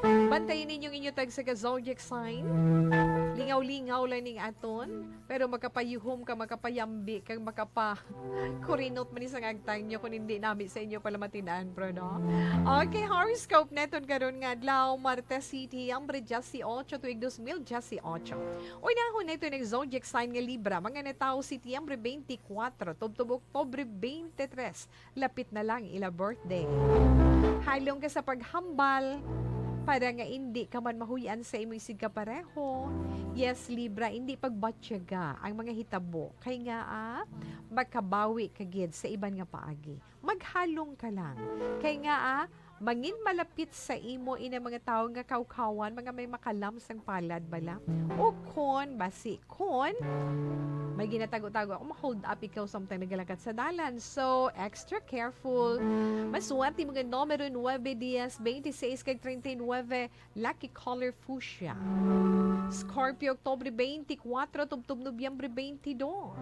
Bantayan ninyo ang inyo tagsa ka zodiac sign. Lingaw-lingaw lang ning aton, pero makapayuhom ka, makapayambi kag makapakurinot man ni sang agtang nyo kung hindi nami sa inyo pala matinan, bro, no? Okay, horoscope naton karon nga adlaw, Martes, Setyembre diyesyoto, tuig dos mil diyesyoto. Unahon naton ang zodiac sign nga Libra, mga natawo Setyembre twenty-four, tubtob Oktubre twenty-three. Lapit na lang ila birthday. Halong ka sa paghambal para nga indi ka man mahuy-an sa imo isigkapareho. Yes, Libra, indi pagbatyaga ang mga hitabo. Kay nga, ah, makabawi ka gid sa iban nga paagi. Maghalong ka lang. Kay nga, ah, mangin malapit sa imo ina mga tawo nga kawkawan, mga may makalam sang palad bala. O kon, basi kon may ginatago-tago ako, ma-hold up ikaw samtang nagalakat sa dalan. So, extra careful. Masuwat imo nga numero nuebe, dies, veintiseis, kag treinta y nueve, lucky color fuchsia. Scorpio, Oktubre twenty-four, tubtob Nobyembre twenty-two.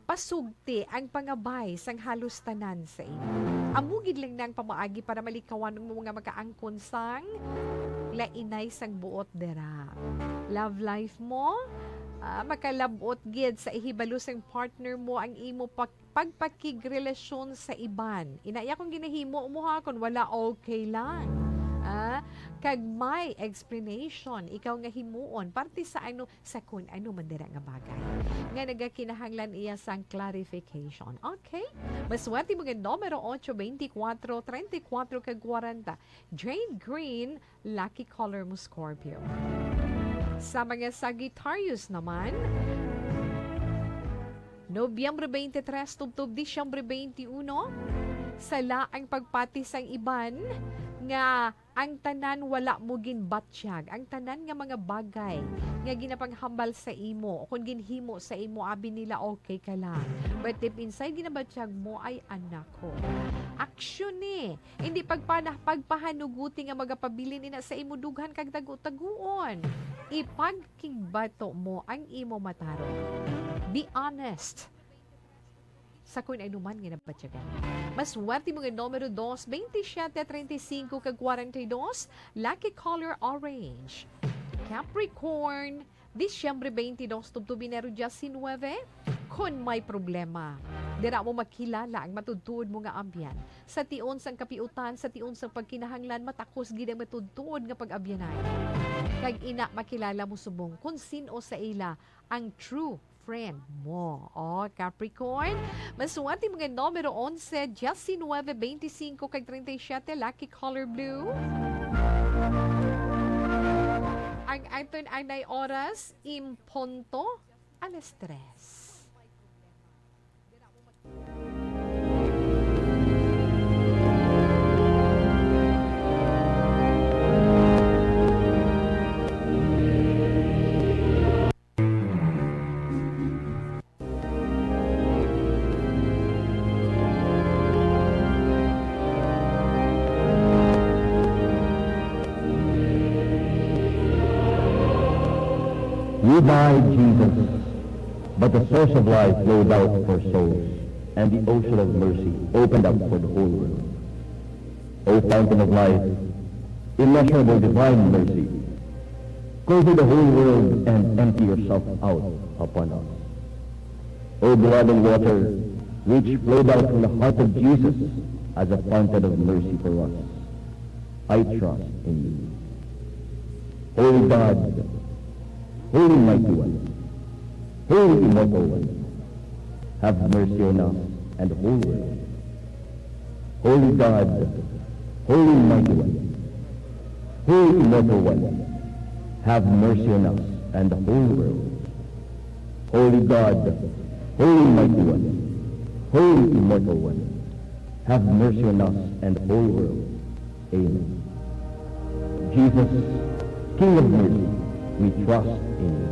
Pasugti ang pangabay sang halos tanan sa imo. Amo gid lang nang pamaagi para malikawan mo nga makaangkon sang lainay sang buot dira. Love life mo, ah, makalab-ot gid sa ihibalo sang partner mo ang imo pag-, pagpakigrelasyon sa iban. Inaya kung ginahimo mo ha, kung wala, okay lang. Ah, kag may explanation, ikaw nga himuon, parte sa ano, sa kun ano man dira nga bagay nga nagakinahanglan iya sang clarification. Okay? Maswerte mo nga numero otso, bente kwatro, treinta y cuatro kag kwarenta. Jade Green, lucky color mo, Scorpio. Sa mga Sagittarius naman, Nobyembre twenty-three tubtob Disyembre twenty-one, sala ang pagpati sang iban nga ang tanan wala mo ginbatyag, ang tanan nga mga bagay nga ginapanghambal sa imo, o kon ginhimo sa imo, abi nila, okay ka lang. But deep inside, ginabatyag mo ay, anak ko. Aksyon ni, hindi pagpana-, pagpahanuguti nga magapabilin ina sa imo dughan kag tagu-taguon. Ipagkigbato mo ang imo matarong. Be honest. Sa kung ano man nga nabatyagan. Maswerte mo nga numero dos, bente siyete, treinta y cinco, kag kwarenta y dos, lucky color orange. Capricorn, Disyembre twenty-two tubtob Enero diecinuebe, kon may problema, dira mo makilala ang matuod-tuod mo nga abyan. Sa tion sang kapiutan, sa tion sang pagkinahanglan, matakos gid ang matuod-tuod nga pag-abyanan. Kag ina, makilala mo subong kon sin-o sa ila ang true friend mo. Oh, Capricorn, maswerte mo nga numero onse, diecinuebe, bente singko, kag treinta y siete, lucky color blue. Ang aton anay oras, impunto alas tres. You died, Jesus, but the source of life flowed out for souls, and the ocean of mercy opened up for the whole world. O fountain of life, immeasurable divine mercy, cover the whole world and empty yourself out upon us. O blood and water, which flowed out from the heart of Jesus as a fountain of mercy for us, I trust in you. Holy God, Holy Mighty One, Holy Immortal One, have mercy on us and the whole world. Holy God, Holy Mighty One, Holy Immortal One, have mercy on us and the whole world. Holy God, Holy Mighty One, Holy Immortal One, have mercy on us and the whole world. Amen. Jesus, King of mercy, we trust in you.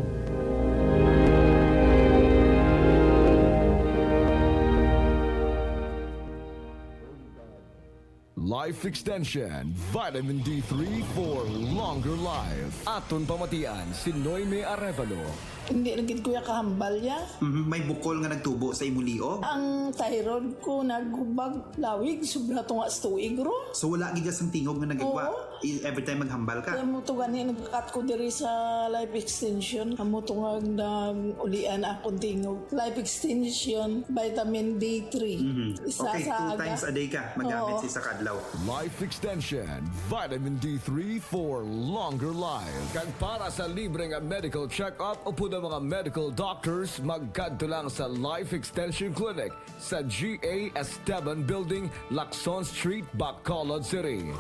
Life Extension, Vitamin D three for longer life. Aton pamatian si Noemi Arevalo. Hindi na gid, kuya, kahambal ya. Mhm, may bukol nga nagtubo sa imo liog? Ang thyroid ko naghubag lawig, sobra to nga sa tuig ro. So, wala gid ka sang tingog nga nagagwa? Oo. I-, every time maghambal ka? Kaya mo to gani, nagkat ko diri sa Life Extension. Amo to nga nag-ulian akong tingog. Life Extension, vitamin D three. Mhm. Isa Okay, sa two aga. Times a day ka magamit Oo. sa isa ka adlaw. Life Extension, Vitamin D three for longer life. Kag para sa libre nga medical check-up upod ang mga medical doctors, magkadto lang sa Life Extension Clinic sa G A Esteban Building, Lacson Street, Bacolod City.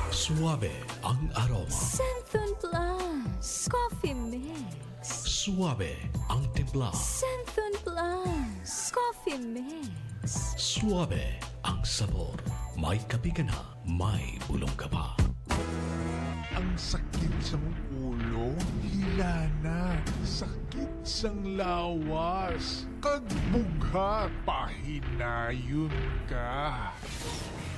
Suabe ang aroma. Santhon Plus Coffee Mix. Suabe ang timpla. Santhon Plus Coffee Mix. Suabe ang sabor. May kape ka na, may bulong ka pa. Ang sakit sa ulo, hila na. Sakit sang lawas, kag bughat, pahinayon ka.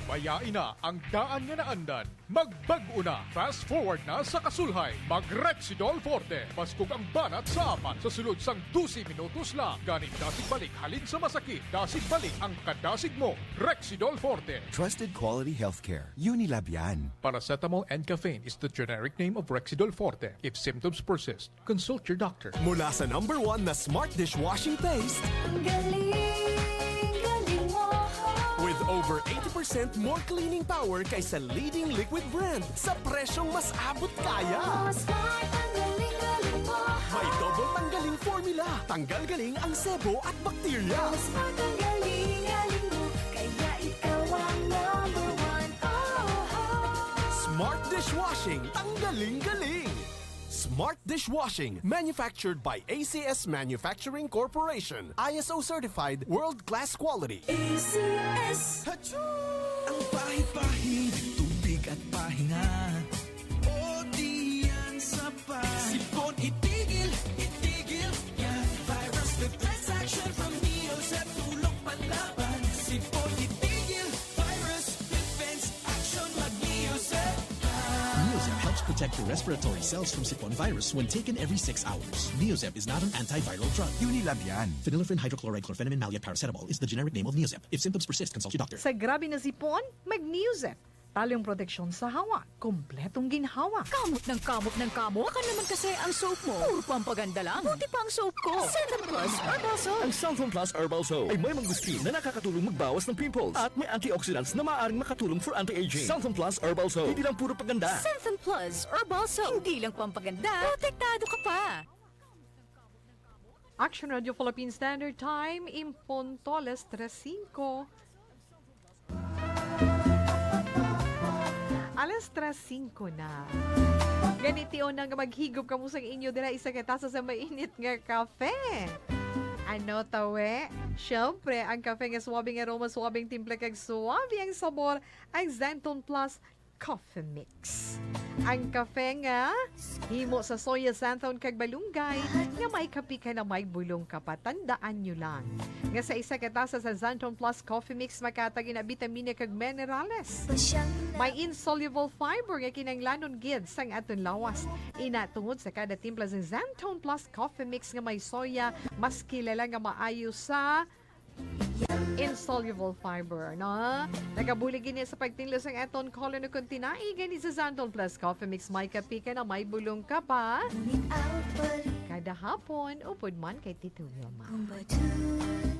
Bayai na ang daan nga naandan. Magbag-o na. Fast forward na sa kasulhay. Mag Rexidol Forte. Baskog ang banat sa apat sa sulod sang dose minutos lang. Gani dasig balik halin sa masakit. Dasig balik ang kadasig mo. Rexidol Forte. Trusted quality healthcare. Unilab yan. Paracetamol and caffeine is the generic name of Rexidol Forte. If symptoms persist, consult your doctor. Mula sa number one na smart dishwashing paste, Ang galing, galing mo. With over eighty percent more cleaning power kaysa leading liquid brand sa presyong mas abot kaya. Oh, smart, ang galing, galing mo. May double tanggaling formula. Tanggal galing ang sebo at bakterya. Oh, smart, ang galing, galing mo. Kaya ikaw ang number one. Oh, oh. Smart dishwashing. Tanggaling-galing. Smart dishwashing, manufactured by A C S Manufacturing Corporation, I S O certified, world-class quality. A C S. Ang pahid-pahid, tubig at pahinga. O di yan sa pa. Sipon itigil, itigil yan. Virus defense action from Neosep, tulong panlaban. Sipon itigil, virus defense action, mag Neosep. Neosep helps protect your respiratory cells from sipon virus when taken every six hours. Neosep is not an antiviral drug. Unilab yan. Phenylephrine hydrochloride chlorphenamine maleate paracetamol is the generic name of Neosep. If symptoms persist, consult your doctor. Sa grabe na sipon, mag Neosep. Talong proteksyon sa hawa, kompletong ginhawa. Kamot ng kamot ng kamot. Baka naman kasi ang soap mo, puro pampaganda lang. Buti pa ang soap ko. Cellphone Plus Herbal Soap. Ang Cellphone Plus Herbal Soap ay may mangustin na nakakatulong magbawas ng pimples at may antioxidants na maaaring makatulong for anti-aging. Cellphone Plus Herbal Soap, hindi lang puro paganda. Cellphone Plus Herbal Soap, hindi lang pampaganda, protektado ka pa. Action Radio Philippine Standard Time, in punto alas tres singko. Alas tres singko na. Gani, tion na nga maghigop kamo sang inyo dira isa ka tasa sa mainit nga kape. Ano, tawe? Siyempre, ang kape nga suabe nga aroma, suabing timpla, kag suabe ang sabor, ang Xanthone Plus Coffee Mix. Ang kape nga himo sa soya, xanthone, kag malunggay, nga may kape ka na may bulong ka pa. Tandaan nyo lang nga sa isa ka tasa sa Xanthone Plus Coffee Mix, makahatag ina bitamina kag minerales. May insoluble fiber nga kinahanglanon gid sang aton lawas. Ina, tungod sa kada timpla sa Xanthone Plus Coffee Mix nga may soya, mas kilala nga maayo sa insoluble fiber, no? Nagabulig ini sa pagtinlo sang aton colon ukon tinai. Gani sa Xanthone Plus Coffee Mix, may kape ka na may bulong ka pa. Kada hapon, upod man kay Tito Wilma.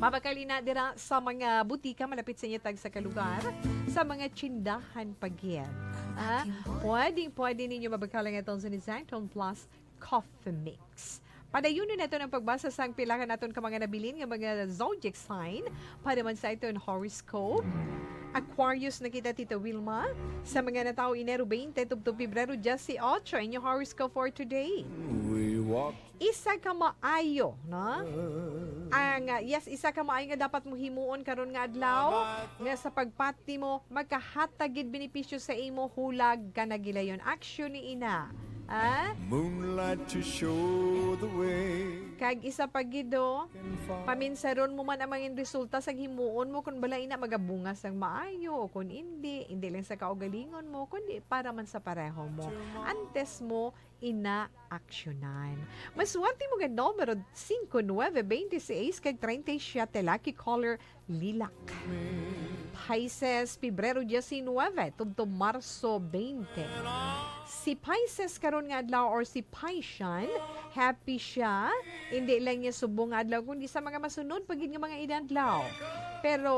Mabakal ina dira sa mga butika malapit sa inyo tagsa ka lugar, sa mga tsindahan pa gid. Ah, pwedeng pwede ninyo mabakal ang aton sa Xanthone Plus Coffee Mix. Padayunon naton ang pagbasa sang pila ka naton ka mga nabilin nga mga zodiac sign para man sa aton horoscope. Aquarius na kita, Tita Wilma. Sa mga natawo Enero twenty tubtob Pebrero dieciocho, inyo horoscope for today. We walk Isa ka maayo, no? Ang, ah, yes, isa ka maayo nga dapat mo himuon karon nga adlaw, nga sa pagpati mo, makahatag gid benepisyo sa imo, hulag ka na gilayon. Action ni ina. Ah? Moonlight to show the way. Kag isa pa gid, oh, paminsaron mo man ang mga resulta sang himuon mo, kung bala ina magabunga sang maayo o kung indi, indi lang sa kaugalingon mo, kundi para man sa pareho mo. Antes mo ina aksyonan. Maswerte mo nga numero singko, nuebe, bente seis, kag treinta y siete, lucky color, lilac. Pisces, Pebrero diecinuebe tubtob Marso twenty. Si Pisces karon nga adlaw, or si Piscian, happy siya. Hindi lang niya subong nga adlaw, kundi sa mga masunod pa gid nga mga inadlaw. Pero,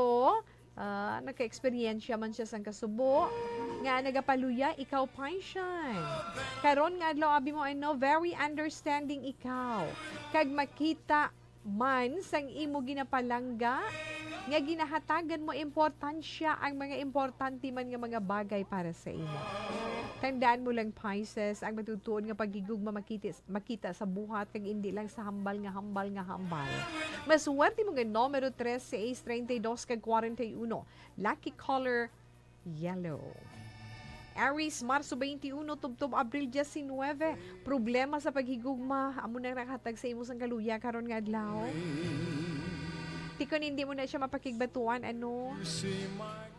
ah, nagka-eksperyensya man siya sang kasubo nga nagapaluya ikaw, Piscian. Karon nga adlaw, abi mo, ano, very understanding ikaw. Kag makita man sang imo ginapalangga nga ginahatagan mo importansya ang mga importante man nga mga bagay para sa imo. Tandaan mo lang, Pisces, ang matutuon nga paghigugma makita, makita sa buhat, kag indi lang sa hambal nga hambal nga hambal. Maswerte mo nga numero tres, seis, treinta y dos, kag cuarenta y uno. Lucky color, yellow. Aries, Marso twenty-uno tubtob Abril diecinuebe. Problema sa paghigugma amo nang nakahatag sa imo sang kaluya karon nga adlaw. Ti kon hindi mo na siya mapakigbatuan, ano?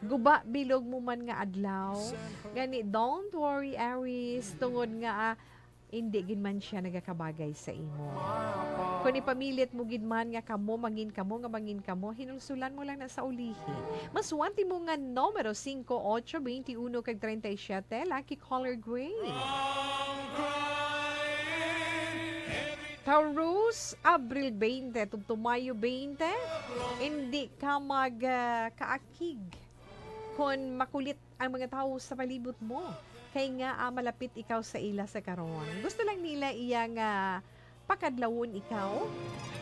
Guba bilog mo man nga adlaw. Gani, don't worry, Aries, tungod nga, ah, hindi gid man siya nagakabagay sa imo. Kon ipamilit mo gid man nga kamo, mangin kamo, nga mangin kamo, hinulsulan mo lang na sa ulihi. Maswerte mo nga numero, singko, otso, twenty-uno, kag treinta y siete, lucky color gray. Taurus, Abril twenty tubtob Mayo twenty, hindi ka mag, ah, kaakig kon makulit ang mga tawo sa palibot mo, kay nga, ah, malapit ikaw sa ila sa karon. Gusto lang nila iya nga pakadlawon ikaw.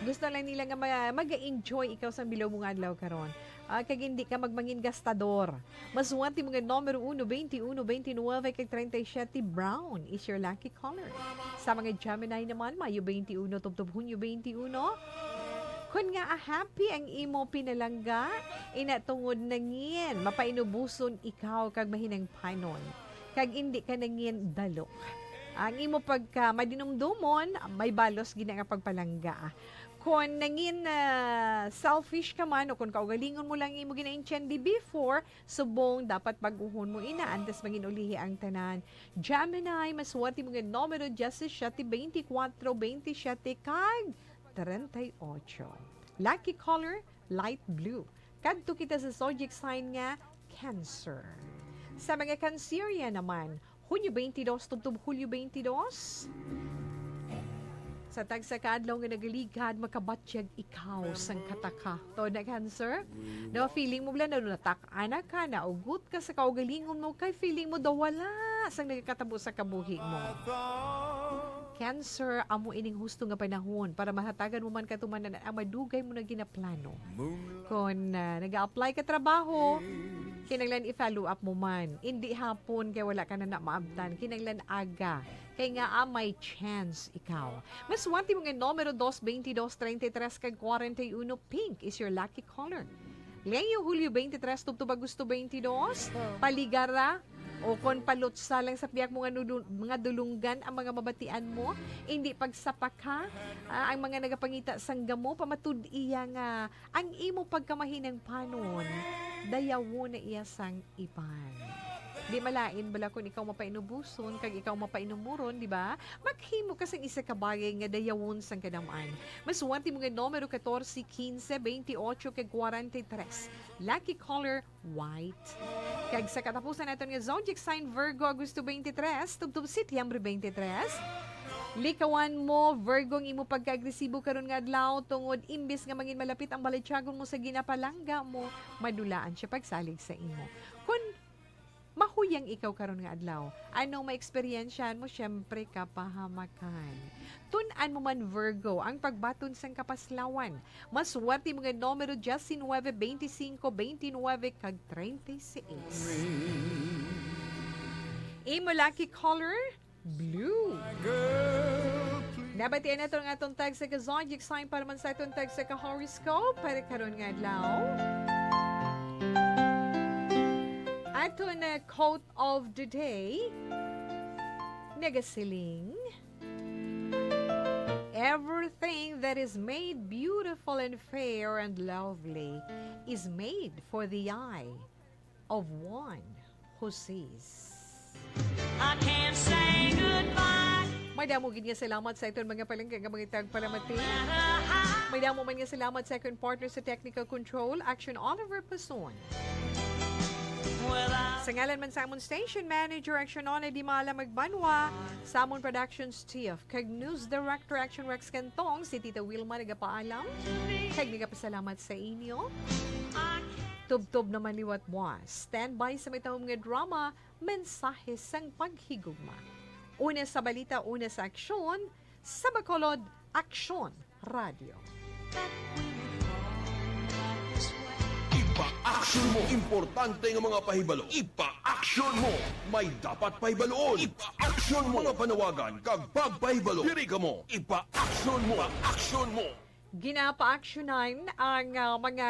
Gusto lang nila nga ma-, mag-enjoy ikaw sa bilog mo nga adlaw karon. Ah, kag hindi ka magmangin gastador. Maswerte mo nga numero uno, twenty-uno, twenty-nine, kag treinta y siete, brown is your lucky color. Sa mga Gemini naman, Mayo twenty-uno tubtob Hunyo twenty-uno. Kon nga, ah, happy ang imo pinalangga, ina tungod nangin, mapainubuson ikaw kag mahinangpanon, kag indi ka nangin dalok. Ang imo pagka madinumdomon, may balos gina nga pagpalangga. Kon nangin, ah, selfish ka man, o kon kaugalingon mo lang imo ginaintindi before, subong dapat bag-uhon mo ina, antes mangin ulihi ang tanan. Gemini, maswerte mo nga numero, diyesisiyete, beintikwatro, bentisiete, kag treinta y ocho. Lucky color, light blue. Kadto kita sa zodiac sign nga Cancer. Sa mga Cancerian naman, Hunyo twenty-two tubtob Hulyo twenty-two. Sa tagsa ka adlaw nga nagaligad, makabatyag ikaw sang kataka. Tuod na, Cancer? No, feeling mo bala na natak-ana ka, naugot ka sa kaugalingon mo, kay feeling mo daw wala sang nagakatabo sa kabuhi mo. Cancer, amo ining husto nga panahon para mahatagan mo man katumanan ang madugay mo na ginaplano. Kon, ah, nag-a-apply ka trabaho, kinahanglan i-follow up mo man. Indi hapon kay wala ka na na maabtan. Kinahanglan aga. Kay nga, ah, may chance ikaw. Maswerte mo nga numero, dos, twenty-two, treinta y tres, kag kwarenta y uno. Pink is your lucky color. Leo, Hulyo twenty-tres tubtob Agosto twenty-dos. Oh. Paligara o kon palutsa lang sa pihak mo nga nulu-, mga dulunggan ang mga mabatian mo. Indi pagsapaka, ah, ang mga nagapangita sang gamo, pamatud-iya nga ang imo pagkamahinangpanon, dayawon na iya sang iban. Di malain bala kon ikaw mapainubuson kag ikaw mapainumuron, di ba? Maghimo ka sang isa ka bagay nga dayawon sang kadam-an. Maswerte mo nga numero, katorse, kinse, bentiocho, kag kwarenta y tres. Lucky color, white. Kag sa katapusan naton nga zodiac sign, Virgo, Agosto twenty-three, tubtob Setyembre twenty-three. Likawan mo, Virgo, ang imo pagkaagresibo karon nga adlaw, tungod imbis nga mangin malapit ang balatyagon mo sa ginapalangga mo, madulaan siya pagsalig sa imo. Kon mahuyang ikaw karon nga adlaw, anong maeksperiensyahan mo? Siyempre, kapahamakan. Tun-an mo man, Virgo, ang pagbaton sang kapaslawan. Maswerte mo nga numero, diecinueve, veinticinco, veintinueve, kag treinta y seis. Imo lucky color, blue. Nabatian nato ang atong tagsa ka zodiac sign para man sa atong tagsa ka horoscope para karon nga adlaw. Aton na quote of the day, nagasiling, "Everything that is made beautiful and fair and lovely is made for the eye of one who sees." I can't say goodbye. Madamo gid nga salamat sa aton mga palangga nga mga tagpalamati. Madamo man nga salamat sa akon partner sa technical control, Action Oliver Pason. Sa ngalan man sa amon station manager, Action Ona Dimala Magbanwa, sa amon production staff, kag news director, Action Rex Cantong, si Tita Wilma nagapaalam kag nagapasalamat sa inyo. Tubtob naman liwat mo. Standby sa may tahom nga drama, Mensahe sang Paghigugma. Una sa balita, una sa aksyon, sa Bacolod, Aksyon Radio. Ipa-action mo. Importante nga mga pahibalo. Ipa-action mo. May dapat pahibaluon. Ipa-action mo. Mga panawagan kag pagpahibalo. Diri kamo. Ipa-action mo. Ipa-action mo. Ginapaaksyonan ang, ah, mga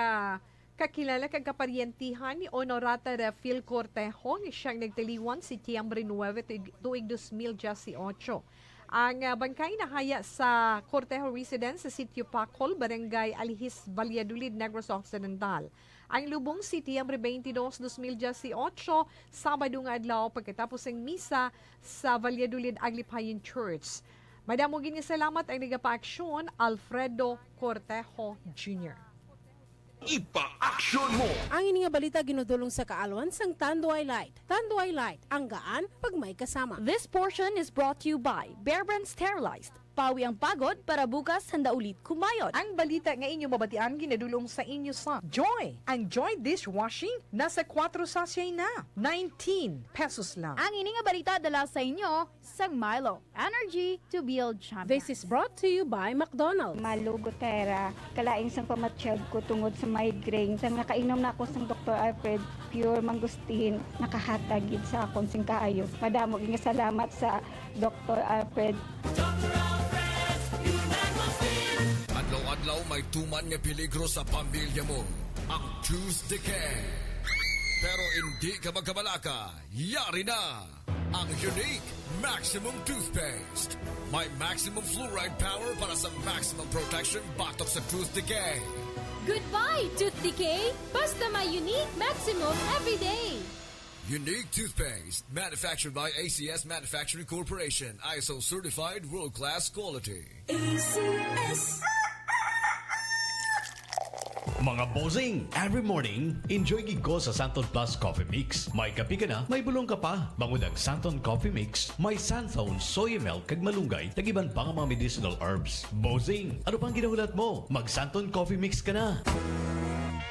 kakilala kag kaparyentihan ni Honorata Rafael Cortejo, siyang nagtaliwan Setyembre nuebe, tuig, tuig dos mil dieciocho. Ang, ah, bangkay nahaya sa Cortejo Residence sa Sitio Pacol, Barangay Alihis, Valladolid, Negros Occidental. Ang lubong, Septyembre twenty-dos, dos mil dieciocho, Sabado nga adlaw, pagkatapos sang misa sa Valladolid Aglipayan Church. Madamo gid nga salamat ang nagapaaksyon, Alfredo Cortejo Junior. Ipaaksyon mo! Ang ini nga balita ginudulong sa kaalwan sang Tanduay Light. Tanduay Light, ang gaan pag may kasama. This portion is brought to you by Bear Brand Sterilized. Pawi ang pagod para bukas handa ulit kumayon. Ang balita nga inyo mabatian ginadulong sa inyo sa Joy. Ang Joy dishwashing nasa kuwatro sachet na, nineteen pesos lang. Ang ini nga balita dala sa inyo sang Milo. Energy to build champions. This is brought to you by McDonald's. Malu Gutera, kalain sang pamatyag ko tungod sa migraine. Sa nakainom na ako sang Doktor Alfred Pure Mangustin, nakahatag gid sa akon sing kaayo. Madamo gid nga salamat sa Doktor Alfred. Adlaw-adlaw may tuman nga peligro sa pamilya mo. Ang tooth decay. Pero hindi ka magkabalaka. Yari na ang Unique Maximum Toothpaste. May maximum fluoride power para sa maximum protection batok sa tooth decay. Goodbye, tooth decay! Basta may Unique Maximum everyday! Unique Toothpaste, manufactured by A C S Manufacturing Corporation, I S O certified, world-class quality. A C S. Mga bossing, every morning, enjoy gid ko sa Santon Plus Coffee Mix. May kape ka na, may bulong ka pa. Bangod ang Santon Coffee Mix, may Santon soy milk kag malunggay, kag iban pa nga mga medicinal herbs. Bossing, ano pang ginahulat mo? Mag Santon Coffee Mix ka na.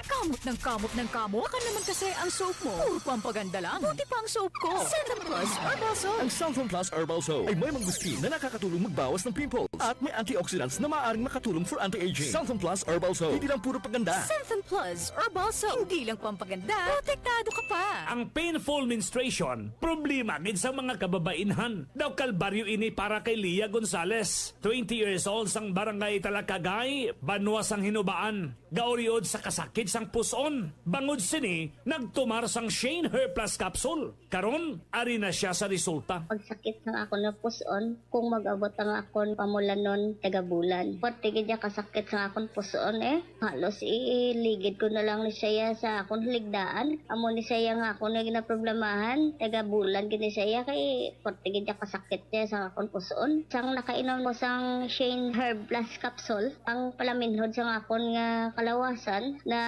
Kamot ng kamot ng kamot. Baka naman kasi ang soap mo. Puro pampaganda lang. Buti pa ang soap ko. Santon Plus Herbal Soap. Ang Santon Plus Herbal Soap ay may mangustin na nakakatulong magbawas ng pimples at may antioxidants na maaaring makatulong for anti-aging. Santon Plus Herbal Soap. Hindi lang puro paganda. Santon Plus Herbal Soap. Hindi lang pampaganda, protektado ka pa. Ang painful menstruation, problema gid sa mga kababainhan. Daw kalbaryo ini para kay Lia Gonzalez, twenty years old, sang Barangay Talakagay, Banwa sang Hinubaan. Gauriod sa kasakit sang pus-on. Bangod sini, nagtumar sang Shane Hair Plus Capsule. Karon, ari na sia sa resulta. Pagsakit sang akon nga pus-on, kung mag-abot ang akon pamulanon, taga bulan. Pati gid ya kasakit sang akon pus-on, eh. Halos iligid ko na lang ni siya sa akon ligdaan. Amo ni siya nga akon nga ginaproblemahan. Taga bulan gid ni siya kay pati gid ya kasakit niya sa akon pus-on. Sang nakainom ko sang Shane Herb Plus Capsule, ang palaminhod sang akon nga kalawasan na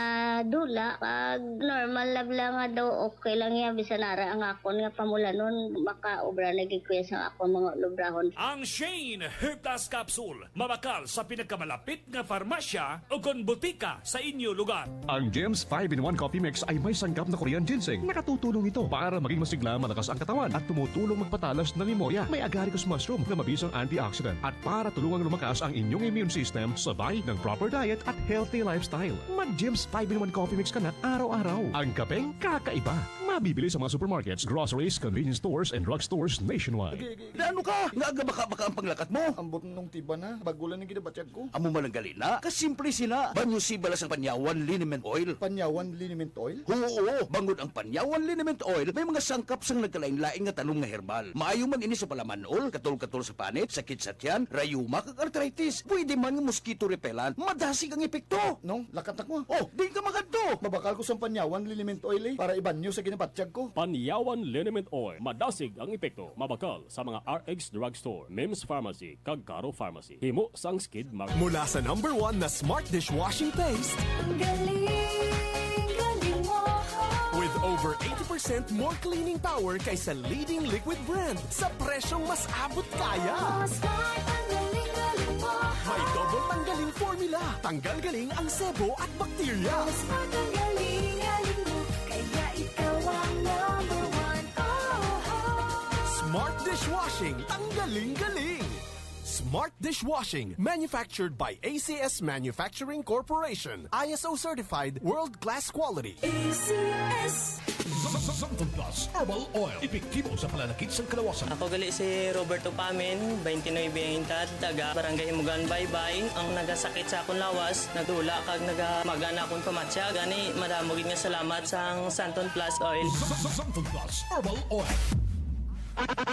dula, pag normal na lang nga daw, okay lang ya, bisan ara ang akon nga pamulanon, makaobra na gid ko ya sa akon mga lubrahon. Ang Shane Herb Plus Capsule, mabakal sa pinakamalapit nga farmasya o kon butika sa inyo lugar. Ang Jim's five-in-one Coffee Mix ay may sangkap na Korean ginseng. Nakatutulong ito para maging masigla, malakas ang katawan at tumutulong magpatalas ng memoria. May agaricus mushroom na mabisang antioxidant at para tulungang lumakas ang inyong immune system, sabay ng proper diet at healthy lifestyle. Mag Jim's five-in-one Coffee Mix ka na araw-araw. Ang kapeng kakaiba. Mabibili sa mga supermarkets, groceries, convenience stores, and drugstores nationwide. Naano ka? Nga agabaka-baka ang panglakat mo? Ambot nung tiba na. Bago lang ang ginabatyag ko. Amo man ang gali na. Kasimple sina. Banyo siba lang sang Panyawan Liniment Oil. Panyawan Liniment Oil? Huo, bangod ang Panyawan Liniment Oil may mga sangkap sang nagkalain-lain nga tanom nga herbal. Maayo man ini sa palaman-ol, katol-katol sa panit, sakit sa tiyan, rayuma, kag arthritis. Pwede man nga mosquito repellent. Madasig ang epekto. No? Lakat ako. Oh, di ka magadto. Mabakal ko sang Panyawan Liniment Oil, eh, para ibanyo sa ginabatyag ko. Panyawan Liniment Oil, madasig ang epekto. Mabakal sa mga R X Drugstore, Mims Pharmacy, kag Caro Pharmacy. Himo sang Skid Market. Mula sa number one na smart dishwashing paste. Ang galing, galing mo. With over eighty percent more cleaning power kaysa leading liquid brand sa presyong mas abot kaya. Oh, smart, ang galing, galing mo. May double tanggaling formula. Tanggal galing ang sebo at bakterya. Oh, smart, ang galing, galing mo. Kaya ikaw ang number one. Oh, oh. Smart dishwashing, tanggaling-galing. Smart dishwashing, manufactured by A C S Manufacturing Corporation. I S O certified, world-class quality. A C S. Sa, sa, Santon Plus Herbal Oil. Epektibo sa pananakit sang kalawasan. Ako gali si Roberto Pamin, twenty-nine ang edad, taga Barangay Himugan, Baybay. Ang nagasakit sa akon lawas, nagdula kag nagamaga na akon pamatyag. Gani, madamo gid nga salamat sang Santon Plus Oil. Sa, sa, sa, Santon Plus Herbal Oil.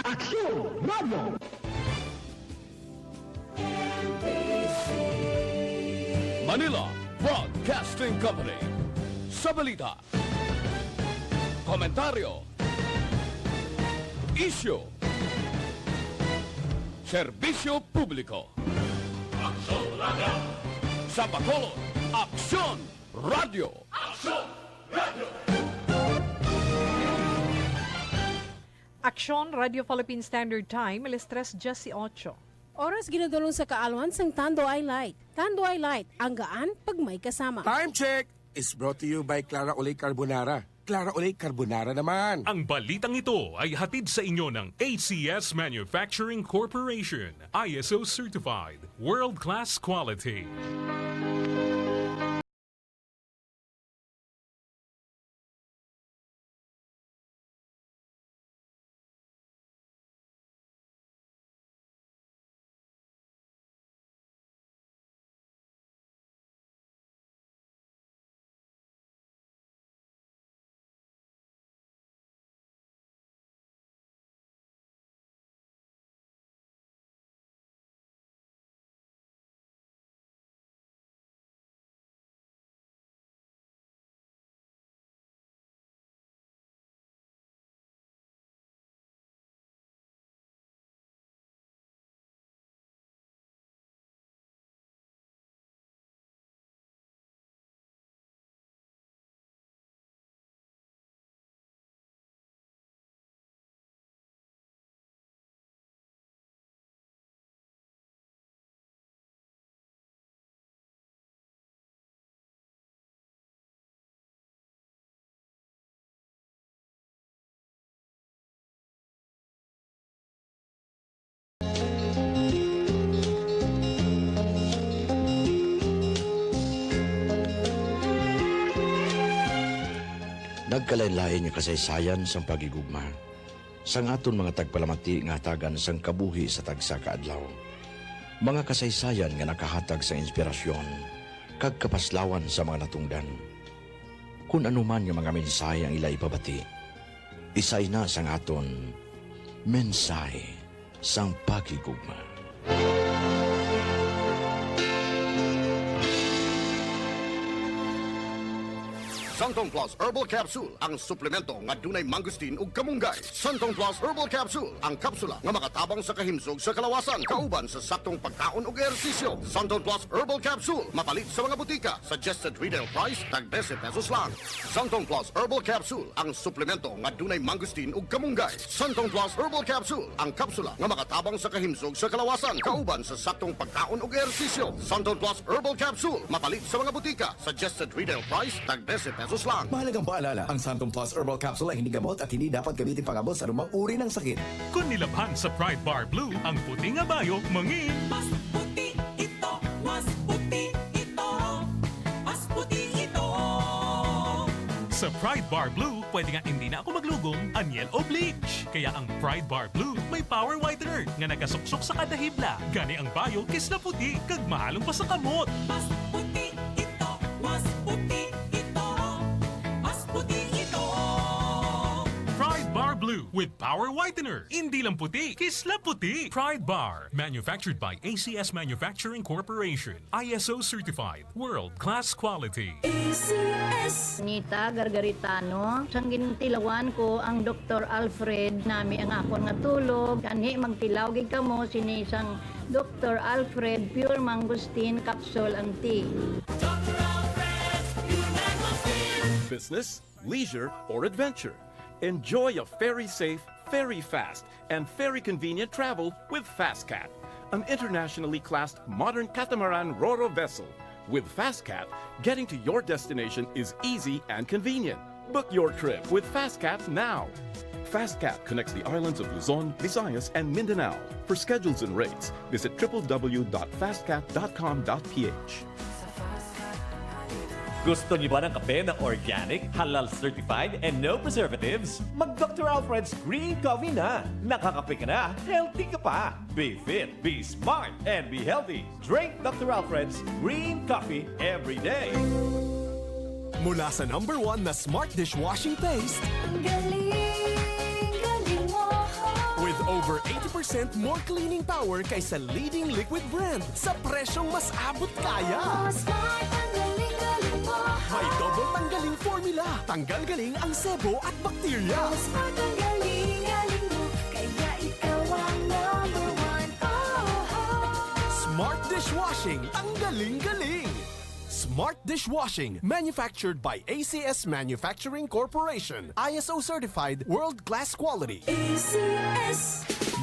Aksyon Radio. Manila Broadcasting Company. Sa balita, komentaryo, isyu, serbisyo publiko. Aksyon Radio. Sa Bacolod, Aksyon Radio. Aksyon Radio. Aksyon Radio Philippine Standard Time, alas tres dieciocho. Oras ginadulong sa kaalwan sang Tanduay Light. Tanduay Light, ang gaan pag may kasama. Time check is brought to you by Clara Olay Carbonara. Clara Olay Carbonara naman. Ang balitang ito ay hatid sa inyo ng A C S Manufacturing Corporation, I S O certified, world-class quality. Nagkalainlain nga kasaysayan sang paghigugma sang aton mga tagpalamati nga hatagan sang kabuhi sa tagsa ka adlaw. Mga kasaysayan nga nakahatag sang inspirasyon kag kapaslawan sa mga natungdan. Kun ano man nga mga mensahe ang ila ipabati, isa ina sang aton mensahe sang paghigugma. Santon Plus Herbal Capsule, ang suplemento nga dunay mangosteen ug kamunggay. Santon Plus Herbal Capsule, ang kapsula nga makatabang sa kahimsog sa kalawasan, kauban sa saktong pagkaon ug ehersisyo. Santon Plus Herbal Capsule, mapalit sa mga butika. Suggested retail price, tag bese pesos lang. Santon Plus Herbal Capsule, ang suplemento nga dunay mangosteen ug kamunggay. Santon Plus Herbal Capsule, ang kapsula nga makatabang sa kahimsog sa kalawasan, kauban sa saktong pagkaon ug ehersisyo. Santon Plus Herbal Capsule, mapalit sa mga butika. Suggested retail price, tag bese pesos lang. Mahalagang paalala, ang Santon Plus Herbal Capsule ay hindi gamot at hindi dapat gamitin pang-abot sa anumang uri ng sakit. Kung nilabhan sa Pride Bar Blue, ang puti nga bayo, mangin. Mas puti ito, mas puti ito, mas puti ito. Sa Pride Bar Blue, pwede nga hindi na ako maglugom, anyel o bleach. Kaya ang Pride Bar Blue may power whitener nga nagasuksok sa kada hibla. Gani ang bayo kisla puti kag mahalong pa sa kamot. Mas puti ito, mas puti ito, mas puti ito. Pride Bar Blue with power whitener. Hindi lang puti, kisla puti. Pride Bar, manufactured by A C S Manufacturing Corporation. I S O certified, world-class quality. A C S. Nita Gargaritano, sang gintilawan ko ang Doktor Alfred, nami ang akon nga tulog, kanhi magtilaw gid kamo sini sang Doktor Alfred Pure Mangosteen Capsule ang tea. Business, leisure, or adventure. Enjoy a very safe, very fast, and very convenient travel with FastCat, an internationally classed modern catamaran ro-ro vessel. With FastCat, getting to your destination is easy and convenient. Book your trip with FastCat now. FastCat connects the islands of Luzon, Visayas, and Mindanao. For schedules and rates, visit triple W dot fastcat dot com dot P H. Gusto niyo ba ng kape na organic, halal certified, and no preservatives? Mag Doktor Alfred's Green Coffee na! Nakakape ka na, healthy ka pa! Be fit, be smart, and be healthy! Drink Doktor Alfred's Green Coffee every day! Mula sa number one na smart dishwashing paste, Ang galing, galing mo. With over eighty percent more cleaning power kaysa leading liquid brand sa presyong mas abot kaya. Oh, Smart, ang galing-galing mo. May double tanggaling formula. Tanggal galing ang sebo at bakterya. Oh, Smart, ang galing-galing mo. Kaya ikaw ang number one. Oh, oh. Smart dishwashing. Tanggaling galing. Smart dishwashing. Manufactured by A C S Manufacturing Corporation. I S O certified, world-class quality. A C S.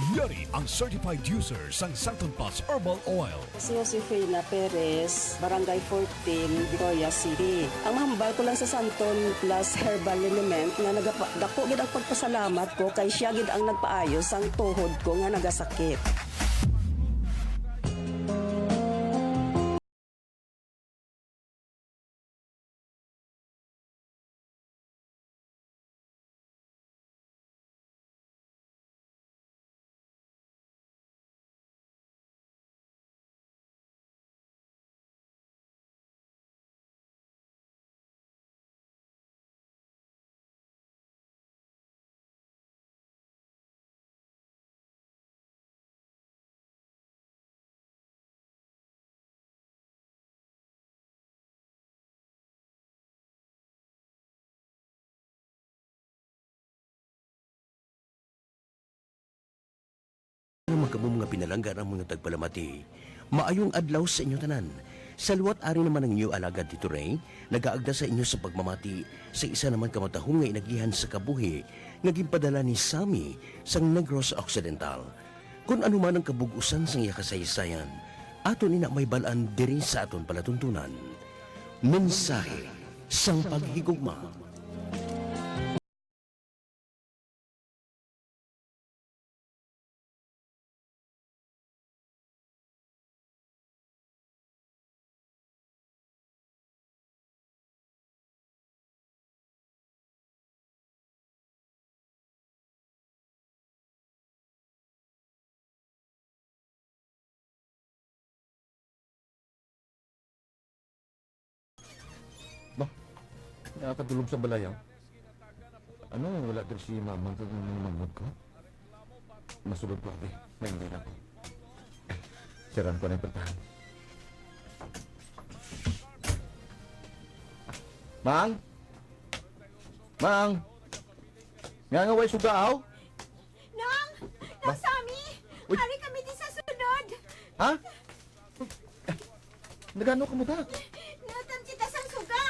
Yari ang certified user sang Santon Plus Herbal Oil. Si Josefina Perez, Barangay fourteen, Victoria City. Ang mahambal ko lang sa Santon Plus Herbal Liniment nga nagapa-, dako gid ang pagpasalamat ko kay siya gid ang nagpaayo sang tuhod ko nga nagasakit. Naman kamo, mga pinalangga, ang mga tagpalamati. Maayong adlaw sa inyo tanan. Sa liwat, ari naman ang inyo alagad, Tito Ray, nagaagda sa inyo sa pagmamati sa isa naman ka matahom nga inagihan sa kabuhi nga ginpadala ni Sammy sang Negros Occidental. Kon ano man ang kabug-usan sang iya kasaysayan, aton ina mahibalaan diri sa aton palatuntunan. Mensahe sang Paghigugma. Ba? Nakakatulog sa balay, ah. Ano, wala diri si Mamang kag mga manghod ko? Masulod ko, abi. May hindi na ko. Siran ko na yung pultahan. Mang? Mang? Nga nga way suga, aw? Nang! Nang Sammy! Uy! Ari kami di sa sulod! Ha? Nagano ka mo, ta? Natan kita sang suga!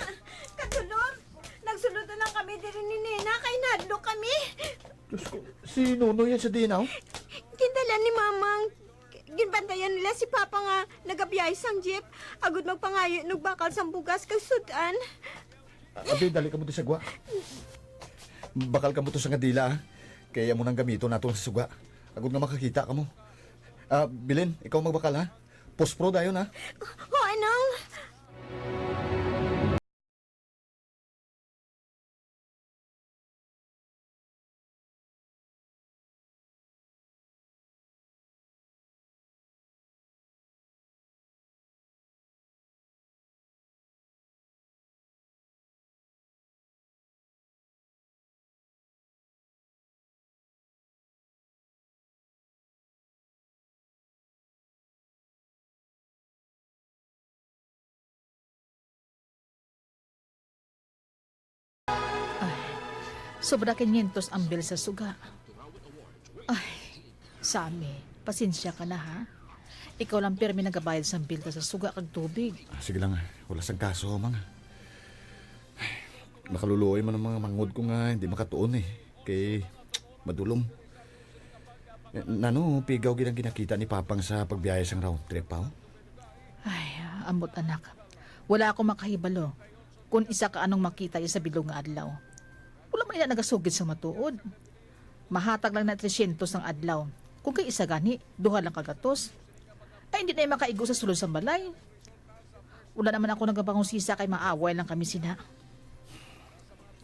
Katulog! Nagsulod na lang kami diri ni Nena kay nadlo kami! Diyos ko, si Nonoy yan sa dinaw? Gindalan ni Mamang. Ginbantayan nila si Papa nga nagabiyahe sang jeep agud magpangayo inog bakal sang bugas kag sud-an. Abi, dali ka mo ti sa gwa. Bakal ka mo to sa nga dila, ah. Kay amo nang gamiton nato sa suga. Agud nga makakita ka mo. Ah, Bilin, ikaw magbakal, ha? Pospro dayon, ha? Ho, Nang. Ay, sobra kinyentos ang bill sa suga. Ay, Sammy, pasensya ka na, ha? Ikaw lang pirmi nagabayad sang bill ta sa suga kag tubig. Ah, sige lang, wala sang kaso, Mang. Ay, makaluluoy man ang mga manghod ko nga hindi makatuon, eh. Kay madulom. Eh, nano, pigaw gid ang ginakita ni Papang sa pagbiyahe sang round trip, pa, oh? Ay, ambot, anak. Wala ako makahibalo kon isa ka anong makita iya sa bilog nga adlaw. Wala man ina nagasugid sa matuod. Mahatag lang na tresyentos ang adlaw. Kung kay isa gani, duha lang ka gatos. Ay, hindi na iya makaigo sa sulod sang balay. Wala naman ako nagabangong sisa kay maaway lang kami sina.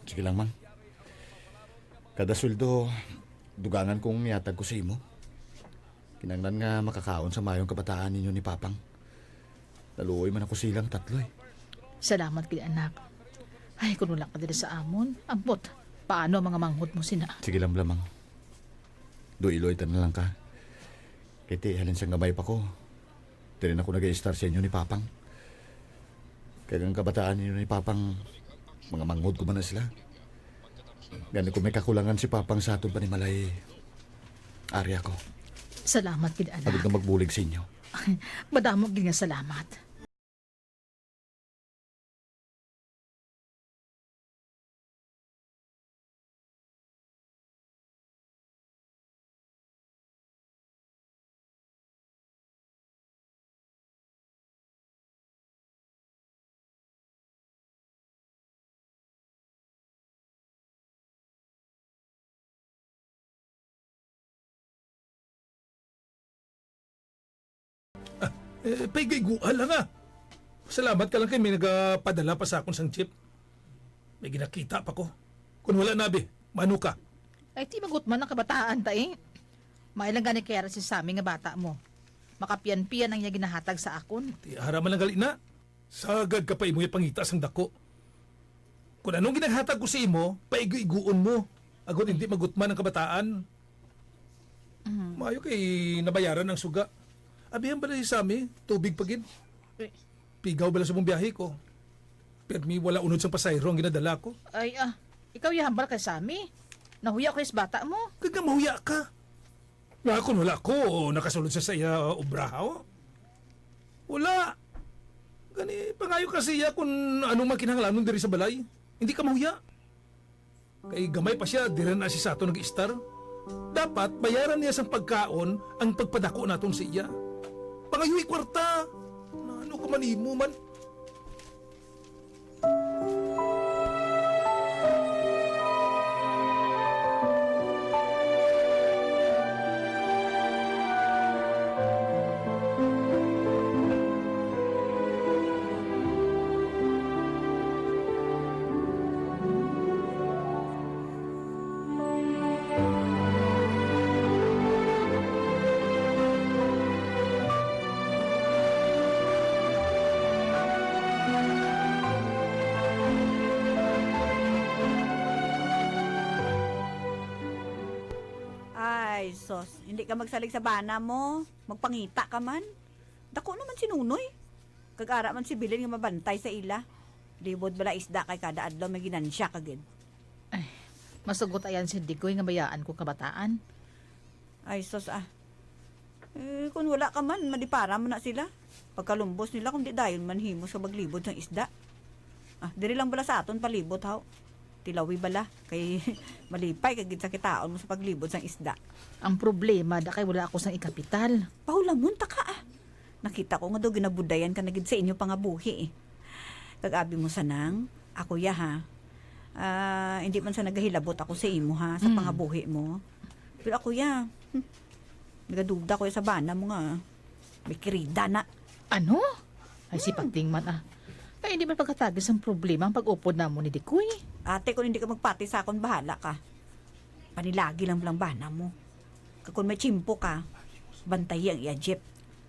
Sige lang, Mang. Kada sweldo, dugangan kong ihatag ko sa imo. Kinahanglan nga makakaon sa mayong kabataan ninyo ni Papang. Naluoy man ako silang tatlo, eh. Salamat gid, anak. Ay, kung wala ka diri sa amon, ambot, paano ang mga manghod mo sina? Sige lang, Blamang. Duiloy ta na lang ka. Kay ti halin sang gamay pa ko, diri na ko nag-iistar sa inyo ni Papang. Kag ang kabataan ninyo ni Papang, mga manghod ko man na sila. Gani kung may kakulangan si Papang sa aton panimalay, ari ako. Salamat gid, anak. Agod nga magbulig sa inyo. Madamo gid nga salamat. Ah, eh, paiguiguan lang, ah. Salamat ka lang kay may nagapadala pa sa akon sang jeep. May ginakita pa ko. Kung wala na, abi, mano ka? Ay, ti magutman ang kabataan ta, eh. May lang gani kaya si Sammy nga bata mo. Makapian-pian ang iya ginahatag sa akon. Ti ara man lang gali na. Sagad ka pa imo ipangita sang dako. Kung anong ginahatag ko sa imo, paigo-iguon mo. Agod hindi magutman ang kabataan. Mm. Maayo kay nabayaran ang suga. Abihan bala si Sammy, tubig pa gid. Eh. Pigaw bala sa mong biyahe ko. Pirmi wala unod sang pasahero ang ginadala ko. Ay, ah, ikaw ya hambal kay Sammy. Nahuya ko is bata mo. Kag nga mahuya ka. Nga kung wala ko nakasulod sa saya obrahaw. Wala. Gani, pangayo ka siya kung anong man kinahanglanon diri sa balay. Hindi ka mahuya. Kay gamay pa siya, dira na si Sato nag-istar. Dapat bayaran niya sang pagkaon ang pagpadako naton sa iya. Pangayoy kwarta. Ano ka man imo man? Ay, sos. Hindi ka magsalig sa bana mo. Magpangita ka man. Dako naman si Nunoy. Kag ara man si Bilin nga mabantay sa ila. Libod bala isda kay kada adlaw may ginansya ka gid. Ay, masugot ayan si Digoy nga bayaan ko kabataan. Ay, sos, ah. Eh, kung wala ka man, madipara mo na sila. Pagkalumbos nila, kung di dayon man himos ka maglibod sang isda. Ah, diri lang bala sa aton palibot, haw. Tilawi bala, kay malipay ka gid sa kitaon mo sa paglibod sang isda. Ang problema, da kay wala ako sang ikapital. Pahulamon ta ka, ah. Nakita ko nga daw ginabudayan ka na gid sa inyo pangabuhi, eh. Kag abi mo, Sanang, ako ya, ha. Ah, hindi man sa nagahilabot ako sa imo, ha, sa Mm. pangabuhi mo. Pero ako ya, hmm, nagaduda ko ya sa bana mo nga may kirida na. Ano? Ay, si Hmm. Pating man, ah. Kay hindi man pagkatagis ang problema ang pag-upod namo ni Dikoy. Ate, kung hindi ka magpati sa akon, bahala ka. Panilagi lang lang bana mo. Kag kung may tiyempo ka, bantayi ang iya jeep.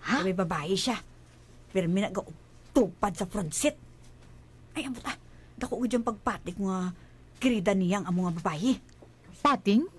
Ha? Kay may babayi siya. Pirmi nagauptupad sa front seat. Ay, ambot, ah. Dako gid ang pagpati ko nga kirida niya ang amo nga babayi. Pating?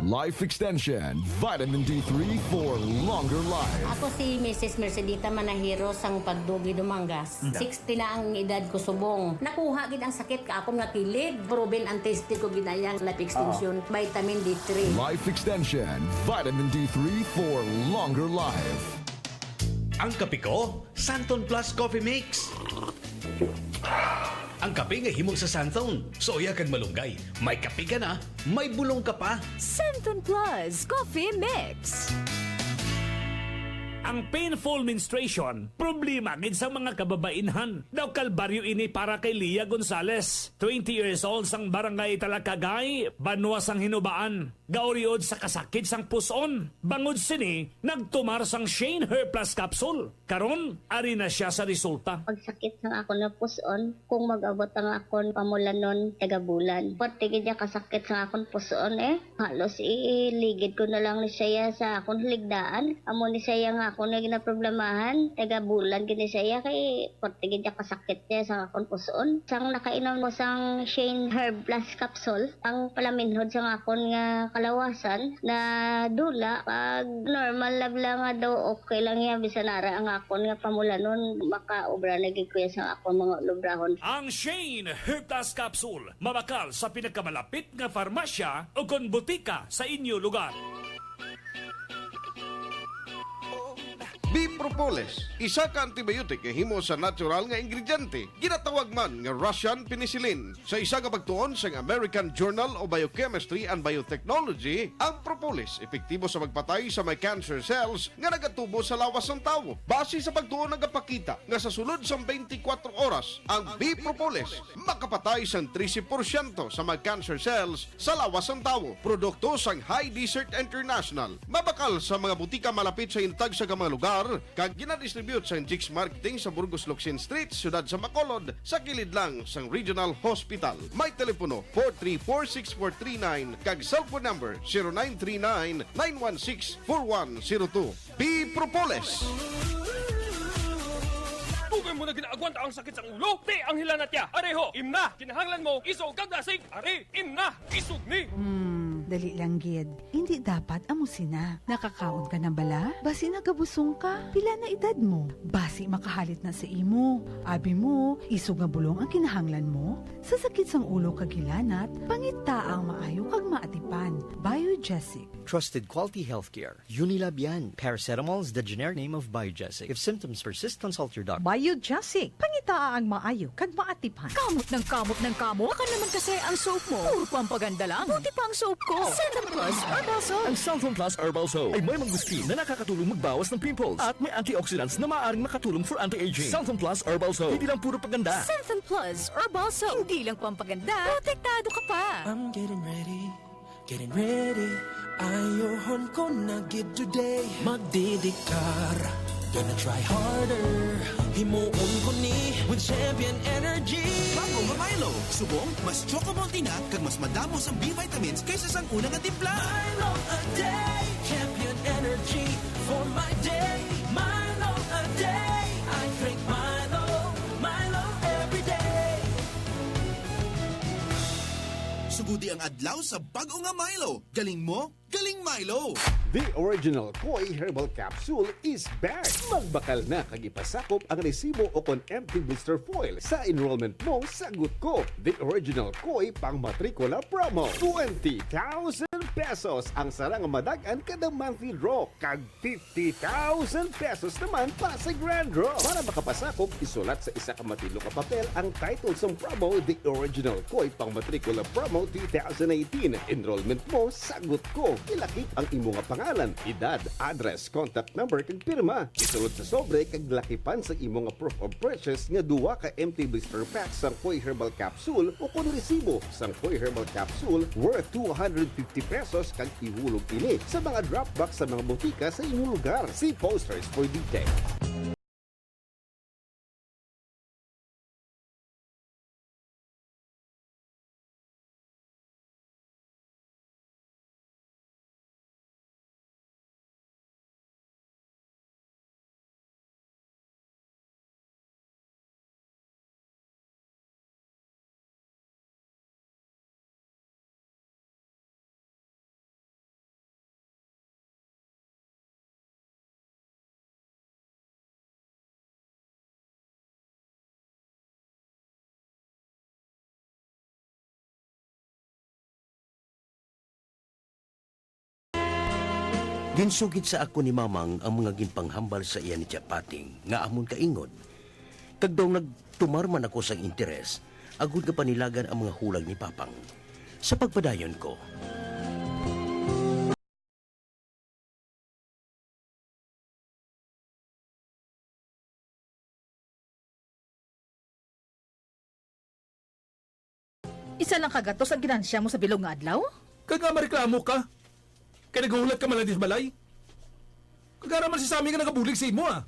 Life Extension, Vitamin D three for longer life. Ako si Missus Mercedita Manahiro sang Pagdugi, Dumangas. Mm. Sixty na ang edad ko subong. Nakuha gid ang sakit ka akon nga kilid. Proven ang test ko ginayang life extension, Ah. Vitamin D three. Life Extension, Vitamin D three for longer life. Ang kape ko, Santon Plus Coffee Mix. Ang kape nga himo sa Santon, soya kag malunggay. May kape ka na, may bulong ka pa. Santon Plus Coffee Mix. Ang painful menstruation, problema gid sa mga kababainhan. Daw kalbaryo ini para kay Lia Gonzalez, twenty years old, sang Barangay Talakagay, Banwa sang Hinubaan. Gauriod sa kasakit sang puson. Bangod sini, nagtumar sang Shane Hair Plus Capsule. Karon, ari na siya sa resulta. Pagsakit sang akon nga puson, kung mag-abot ang akon pamulanon, taga bulan. Pwerte gid ya kasakit sang akon puson, eh. Halos iligid ko na lang ni siya sa akon ligdaan. Amo ni siya nga akon nga ginaproblemahan. Taga bulan gid ni siya kay pwerte gid ya kasakit niya sa akon puson. Sang nakainom ko sang Shane Herb Plus Capsule, ang palaminhod sang akon nga kalawasan na dula, pag normal na lang nga daw, okay lang ya, bisan ara ang akon nga pamulanon, makaobra na gid ko ya sang akon mga lubrahon. Ang Shane Herb Plus Capsule, mabakal sa pinakamalapit nga farmasya o kon butika sa inyo lugar. B Propolis, isa ka antibiotic nga himo sa natural nga ingrediente, ginatawag man nga Russian penicillin. Sa isa ka pagtuon sang American Journal of Biochemistry and Biotechnology, ang propolis epektibo sa pagpatay sa may cancer cells nga nagatubo sa lawas sang tawo. Base sa pagtuon, nagapakita nga sa sulod sang twenty-four oras, ang B Propolis makapatay sang trese porsyento sa mga cancer cells sa lawas sang tawo. Produkto sang High Desert International. Mabakal sa mga butika malapit sa inyo tagsa ka mga lugar, kag ginadistribute sang Jix Marketing sa Burgos Locsin Street, Siyudad sa Bacolod, sa kilid lang sang Regional Hospital. May telepono four three four six four three nine kag cellphone number zero nine three nine nine one six four one zero two. B Propolis. Dugay mo na ginaagwanta ang sakit sang ulo? Ti ang hilanat ya. Areho, imna, kinahanglan mo, isog kag dasig. Are, imna, isog ni. Hmm, dali lang gid. Indi dapat amo sina. Nakakaon ka na bala? Basi nagabusong ka? Pila na edad mo? Basi makahalit na sa imo. Abi mo, isog nga bulong ang kinahanglan mo? Sa sakit sang ulo kag hilanat, pangita ang maayo kag maatipan. Biogesic. Trusted quality healthcare. Unilab yan. Paracetamol is the generic name of Biogesic. If symptoms persist, consult your doctor. Biogesic. Pangitaa ang maayo kag maatipan. Kamot ng kamot ng kamot. Baka naman kasi ang soap mo, puro pampaganda lang. Buti pa ang soap ko. Santon Plus Herbal Soap. Ang Santon Plus Herbal Soap ay may mga gusti na nakakatulong magbawas ng pimples at may antioxidants na maaaring makatulong for anti-aging. Santon Plus Herbal Soap. Hindi lang puro paganda. Santon Plus Herbal Soap. Hindi lang pampaganda, protektado ka pa. I'm getting ready, getting ready. Ayohon ko na gid today. Magdidiktar, gonna try harder. Himuon ko ni with Champion Energy. Bago nga Milo, subong, mas choco malty na kag mas madamo sang B vitamins kaysa sang una nga timpla. Milo a day, Champion Energy for my day. Milo a day, I drink Milo. Milo every day. Sugodi ang adlaw sa bago nga Milo. Galing mo, galing Milo! The original Koi Herbal Capsule is back! Magbakal na kag ipasakop ang resibo o kon empty blister foil sa enrollment mo, sagot ko. The original Koi pang matrikula promo. Twenty thousand pesos ang sara nga madag-an kada monthly draw, kag fifty thousand pesos naman para sa grand draw. Para makapasakop, isulat sa isa ka matindog nga papel ang title sang promo, The Original Koi Pang Matrikula Promo two thousand eighteen. Enrollment mo, sagot ko. Ilakip ang imo nga pangalan, edad, address, contact number, kag pirma. Isulod sa sobre kag lakipan sa imo nga proof of purchase nga duha ka empty blister pack sang Koi Herbal Capsule o kon resibo sang Koi Herbal Capsule worth two hundred fifty pesos kag ihulog ini sa mga drop box sa mga botika sa inyong lugar. See posters for details. Ginsugid sa akon ni Mamang ang mga ginpanghambal sa iya ni Tia Pating nga amon kaingod, kag daw nagtumar man ako sang interes agod nga panilagan ang mga hulag ni Papang. Sa pagpadayon ko, Isa lang ka gatos ang ginansya mo sa bilog nga adlaw? Kag nga mareklamo ka? Kay naghulat ka man lang di sa balay? Kag ara man si Sammy nga nagabulig sa imo, ah.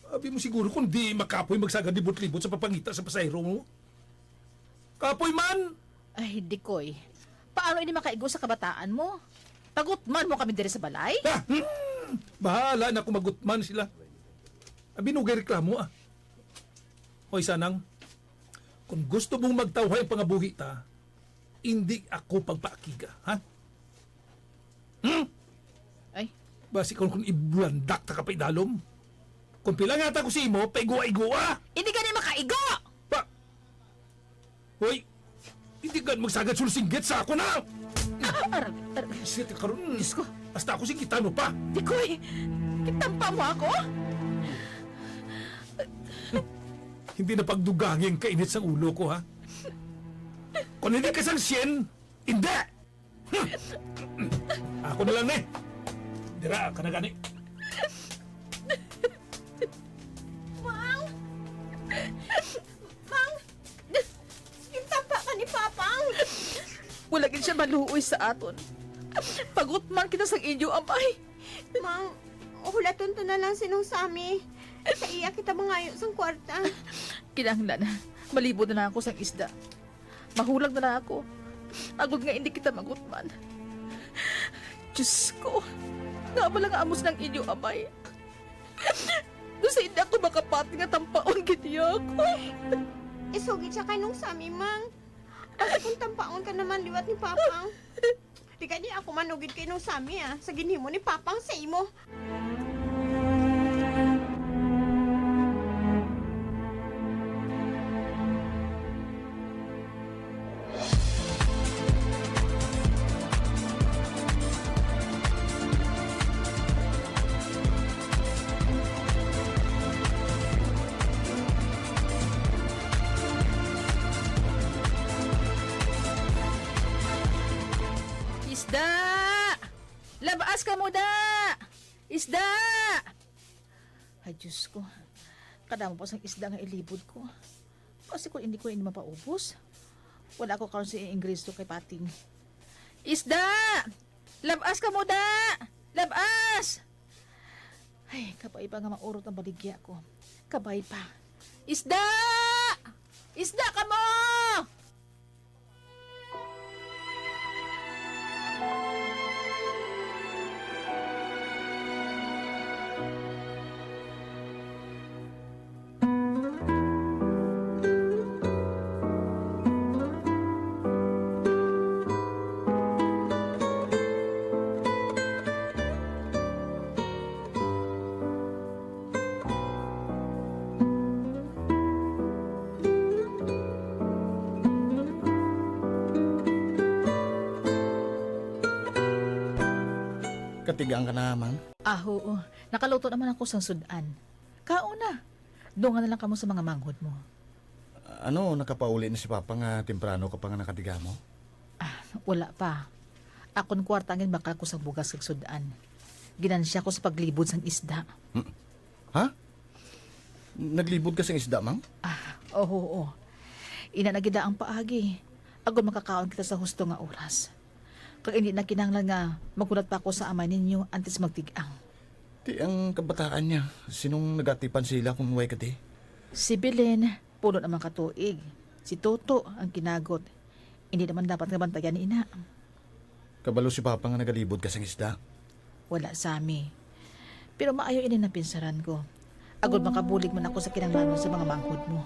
Abi mo siguro kung di makapoy magsagad libot-libot sa papangita sa pasahero mo. Kapoy man! Ay, Dikoy. Paano ini makaigo sa kabataan mo? Pagutman mo kami diri sa balay? Ah, hmm! Bahala na kung magutman sila. Abi, nugay reklamo, ah. Hoy, Sanang, kung gusto mong magtawhay ang pangabuhi ta, indi ako pagpaakiga, ha? Hmm? Ay. Basi kon, kon ibulandak ta ka pa idalom. Kung pila nga ta ko sa imo, paigua-igua! Hindi ka na makaigo! Pa! Hoy! Hindi ka magsagad sulsinggit sa ako na! Ah, aray, aray. Isip ka karon. Diyos ko. Hasta ako singgitan mo pa. Dikoy, gitampa mo ako? Hindi na pagdugangi ang kainit sang ulo ko, ha? Kung hindi ka sang sien, hindi! Ako na lang ni. Dira ka na gani. Mang! Mang! Gintampa ka ni Papang! Wala gid siya maluoy sa aton. Pagutman kita sang inyo amay. Mang, hulaton ta na lang si Nong Sammy. Sa iya kita mangayo sang kwarta. Kinahanglan, malibod na lang ako sang isda. Mahulag na lang ako, agod nga hindi kita magutman. Diyos ko, nga bala nga amo sang inyo amay. Daw sa hindi ako makapati nga tampaon gid niya ako. Isugid siya kay Nong Sammy, Mang. Basi kung tampaon ka naman liwat ni Papang. Di gani ako manugid kay Nong Sammy, ah, sa ginhimo ni Papang sa imo. Isda! Lab-as kamo, da! Isda! Ay, Diyos ko. Kadamo pa sang isda nga ilibod ko. Basi kung hindi ko ini mapaubos, wala ako karon sa ingreso kay Pating. Isda! Lab-as kamo, da! Lab-as! Ay, kabay pa nga maurot ang baligya ko. Kabay pa. Isda! Isda kamo! Katigang ka na, Mang? Ah, oo. Nakaluto naman ako sang sud-an. Kaon na. Dungan na lang kamo sa mga manghod mo. Ano, nakapauli na si Papa nga temprano ka pa nga nakatigamo? Ah, wala pa. Akon kwarta ang ginbakal ko sa bugas kag sud-an. Ginansya ko sa paglibod sang isda. Hmm. Ha? Naglibod ka sang isda, Mang? Ah, oo, oo. Ina na gid ang paagi. Agod makakaon kita sa husto nga oras. Kag hindi na kinahanglan nga maghulat pa ako sa amay ninyo antes magtig-ang. Ti ang kabataan niya, sinong nagatipan sila kung way ka ti? Si Belen, puno naman ka tuig. Si Toto ang kinagot. Hindi naman dapat nga bantayan ni ina. Kabalo si Papa nga nagalibod ka sang isda? Wala, Sammy. Pero maayo ini napinsaran ko. Agod makabulig man ako sa kinahanglanon sa mga manghod mo.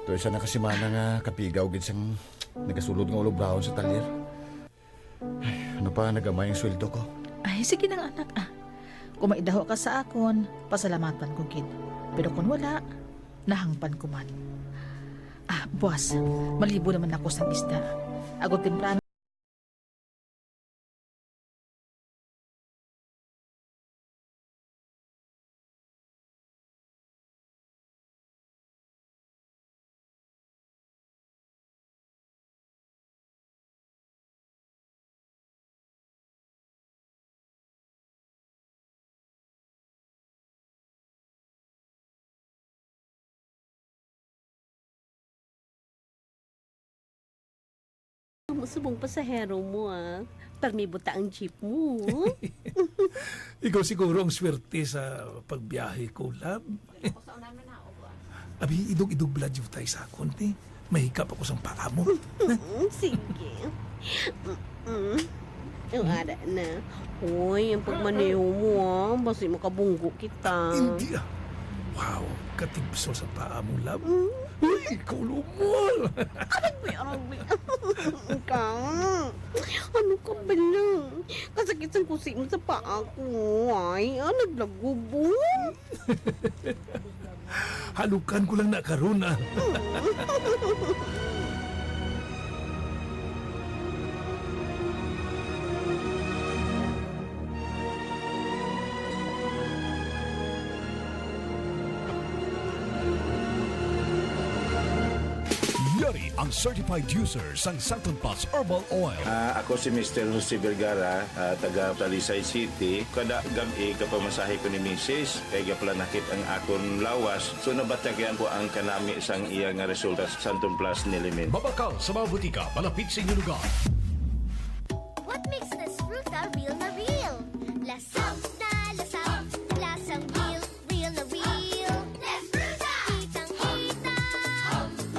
Tuo isa na ka semana nga kapigaw gid sang nagasulod nga ulobrahon sa talyer. Ay, ano pa, nagamay ang sweldo ko. Ay, sige na nga, anak, ah. Kung maidaho ka sa akon, pasalamatan ko gid. Pero kung wala, nahangpan ko man. Ah, buwas, malibo naman ako sang isda. Agod temprano. Subong pasahero mo, ah. Permi buta ang jeep mo. Ikaw siguro ang swerte sa pagbiyahe ko, love. Abi, idog-idog blood jutay sa akon, te. Mahikap ako sang paa mo. Mm, sige. Mm-mm. Ang ara na. Hoy, ang pagmaneho mo, ah. Basi makabunggo kita. Hindi, ah. Wow, katibso sa paa mo, love. Mm. Uy, ikaw, lumol. Aragbi, aragbi. Ikaw. Ano ka ba lang? Kasakit sang kusi mo sa paa ko. Ay, ah, naglagob, oh. Halukan ko lang na karon, ah. Yari ang certified user sang Santon Plus Herbal Oil. Ah, ako si Mister Jose Vergara, ah, taga Talisay City. Kada gab-i, gapamasahe ko ni misis, kay gaplanakit ang akon lawas. So, nabatyagan ko ang kanami sang iya nga resulta sa Santon Plus Nilimin. Mabakal sa mga butika malapit sa inyong lugar. What makes Nesfruta real na real? Lasap na lasap, lasang real, real na real. Nesfruta! Kitang-kita,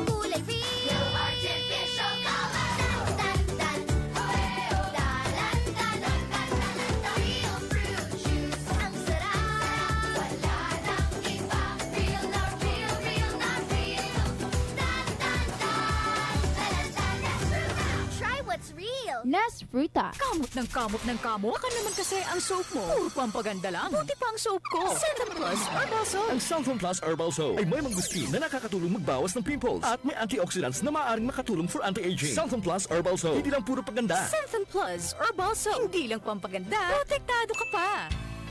kulay real. No artificial color. Tan, tan, tan. Dalan, dalan, dalan, dalan. Real fruit juice. Ang sarap. Wala nang iba. Real na real, real na real. Tan, tan, tan. Dalan, dalan, Nesfruta. Try what's real. Nesfruta. Kamot ng kamot ng kamot. Baka naman kasi ang soap mo. Puro pampaganda lang. Buti pa ang soap ko. Santon Plus Herbal Soap. Ang Santon Plus Herbal Soap ay may mangosteen na nakakatulong magbawas ng pimples at may antioxidants na maaaring makatulong for anti-aging. Santon Plus Herbal Soap. Hindi lang puro paganda. Santon Plus Herbal Soap. Hindi lang pampaganda, protektado ka pa.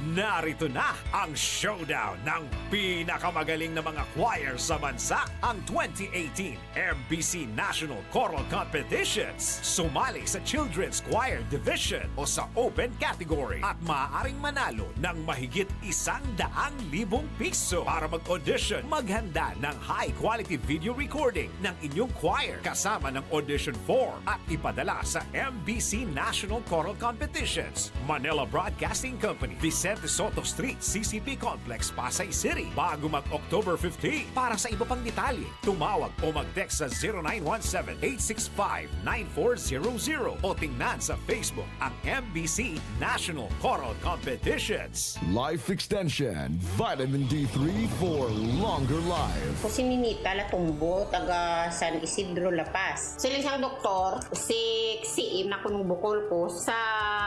Narito na ang showdown ng pinakamagaling na mga choir sa bansa, ang twenty eighteen M B C National Choral Competitions. Sumali sa Children's Choir Division o sa Open Category at maaaring manalo ng mahigit isang daang libong piso. Para mag-audition, maghanda ng high-quality video recording ng inyong choir kasama ng audition form at ipadala sa M B C National Choral Competitions, Manila Broadcasting Company, Vicente Sotto Street, C C P Complex, Pasay City, bago mag-October fifteen. Para sa iba pang detalye, tumawag o mag-text sa zero nine one seven, eight six five, nine four zero zero o tingnan sa Facebook ang M B C National Choral Competitions. Life Extension, Vitamin D three for longer life. Ako si Ninita Latumbo, taga San Isidro, La Paz. Siling sang doktor, six C M na kuno ang bukol ko sa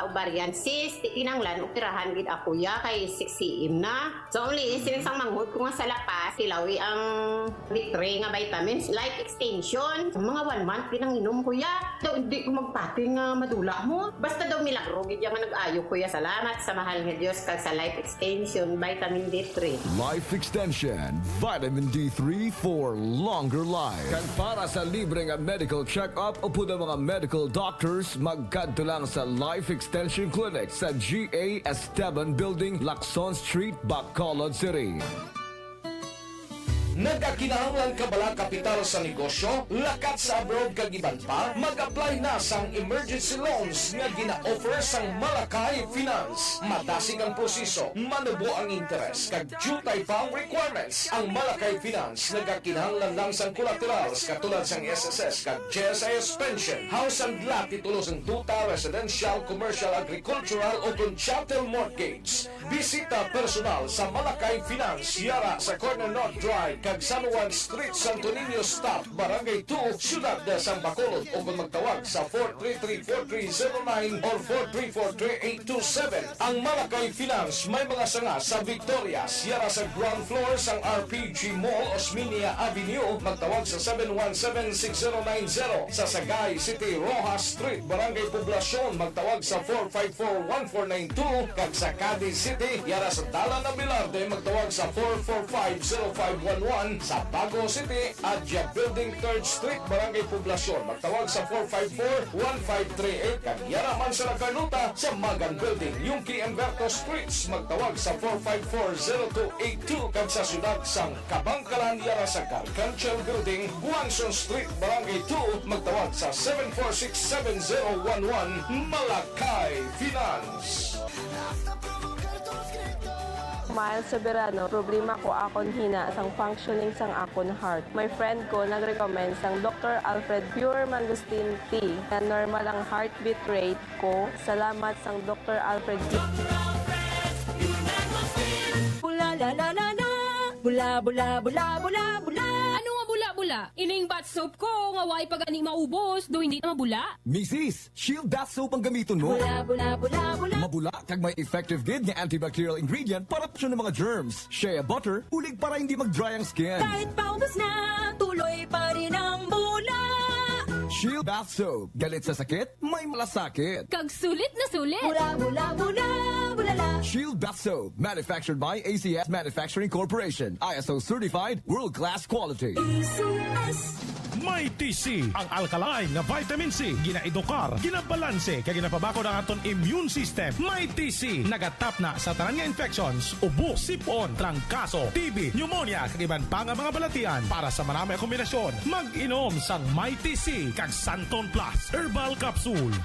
ovarian cyst. Di kinanglan, operahan gid ako ya kay six C M na. So, only, siling sang manghod ko nga sa La Paz, tilawi ang D three nga vitamins, Life Extension. Mga one month, pinanginom ko ya. Daw, hindi ko magpati nga madula mo. Basta daw milagro, gid ya nga nag-ayo ko ya. Salamat sa mahal nga Dios kag sa Life Extension, Vitamin D three. Life Extension, Vitamin D three for longer life. Kag para sa libre nga medical check-up upod ang mga medical doctors, magkadto lang sa Life Extension Clinic sa G A Esteban Building, Lacson Street, Bacolod City. Nagakinahanglan ka bala kapital sa negosyo, lakat sa abroad kag iban pa? Mag-apply na sang emergency loans nga gina-offer sang Malakay Finance. Madasig ang proseso, manubo ang interes, kag diutay pa ang requirements. Ang Malakay Finance nagakinahanglan lang sang collaterals katulad sang S S S kag G S I S pension, house and lot, titulo sang duta, residential, commercial, agricultural, o kon chattel mortgage. Bisita personal sa Malakay Finance, yara sa corner North Drive kag San Juan Street, Santo Niño Stop, Barangay two, Siyudad sang Bacolod, o kon magtawag sa four three three four three zero nine or four three four three eight two seven. Ang Malakay Finance may mga sanga sa Victorias, yara sa ground floor sang R P G Mall, Osmeña Avenue, magtawag sa seven one seven six zero nine zero, sa Sagay City, Roxas Street, Barangay Poblacion, magtawag sa four five four one four nine two, kag sa Cadiz City, yara sa Dalan Abelarde, magtawag sa four four five zero five one one. Sa Bago City, Adya Building, Third Street, Barangay Poblacion. Magtawag sa four five four, one five three eight. Kag yara man sa Nacarnota, sa Magan Building, Yungki and Berto Streets. Magtawag sa four five four, zero two eight two. Kag sa siyudad sang Kabangkalan, yara sa Gargantial Building, Guangzhou Street, Barangay two. Magtawag sa seven four six seven zero one one. Malakay Finance. Miles Soberano, problema ko akon hina sang functioning sang akon heart. My friend ko nag-recommend sang Doktor Alfred Pure Mangosteen Tea na normal ang heartbeat rate ko. Salamat sang Doktor Alfred Tea. Bula, la, la, la, la. Bula, bula, bula, bula, bula. Ano nga bula-bula? Ining bath soap ko nga way pa gani maubos, do hindi na mabula? Misis, Shield Bath Soap ang gamiton mo. Bula, bula, bula, bula. Mabula kag may effective gid nga antibacterial ingredient para proteksyon ng mga germs. Shea butter, ulig para hindi mag-dry ang skin. Kahit paubos na, tuloy pa rin ang bula. Shield Bath Soap. Galit sa sakit, may malasakit. Kag sulit na sulit. Bula, bula, bula, bula la. Shield Bath Soap. Manufactured by A C S Manufacturing Corporation. I S O certified, world-class quality. A C S. Mighty C, ang alkaline nga vitamin C, ginaedukar, ginabalanse, kag ginapabakod ang aton immune system. Mighty C, nagatapna sa tanan nga infections, ubo, sipon, trangkaso, T B, pneumonia, kag iban pa nga mga balatian. Para sa marami nga kombinasyon, mag-inom sang Mighty C kag Santon Plus Herbal Capsule.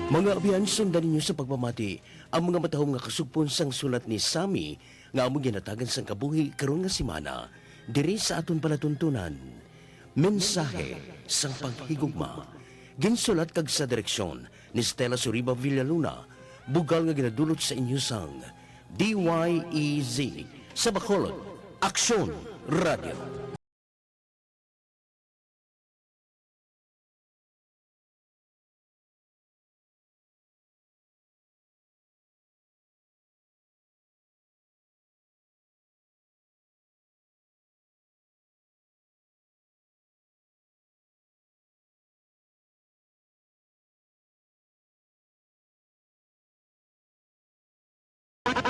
Mga abyan, sundan ninyo sa pagpamati ang mga matahom nga kasugpon sang sulat ni Sammy nga amon ginhatagan sang kabuhi karon nga semana diri sa aton palatuntunan. Mensahe sang Paghigugma. Ginsulat kag sa direksyon ni Stella Suriba Villaluna, bugal nga ginadulot sa inyo sang D Y E Z sa Bacolod, Aksyon Radio.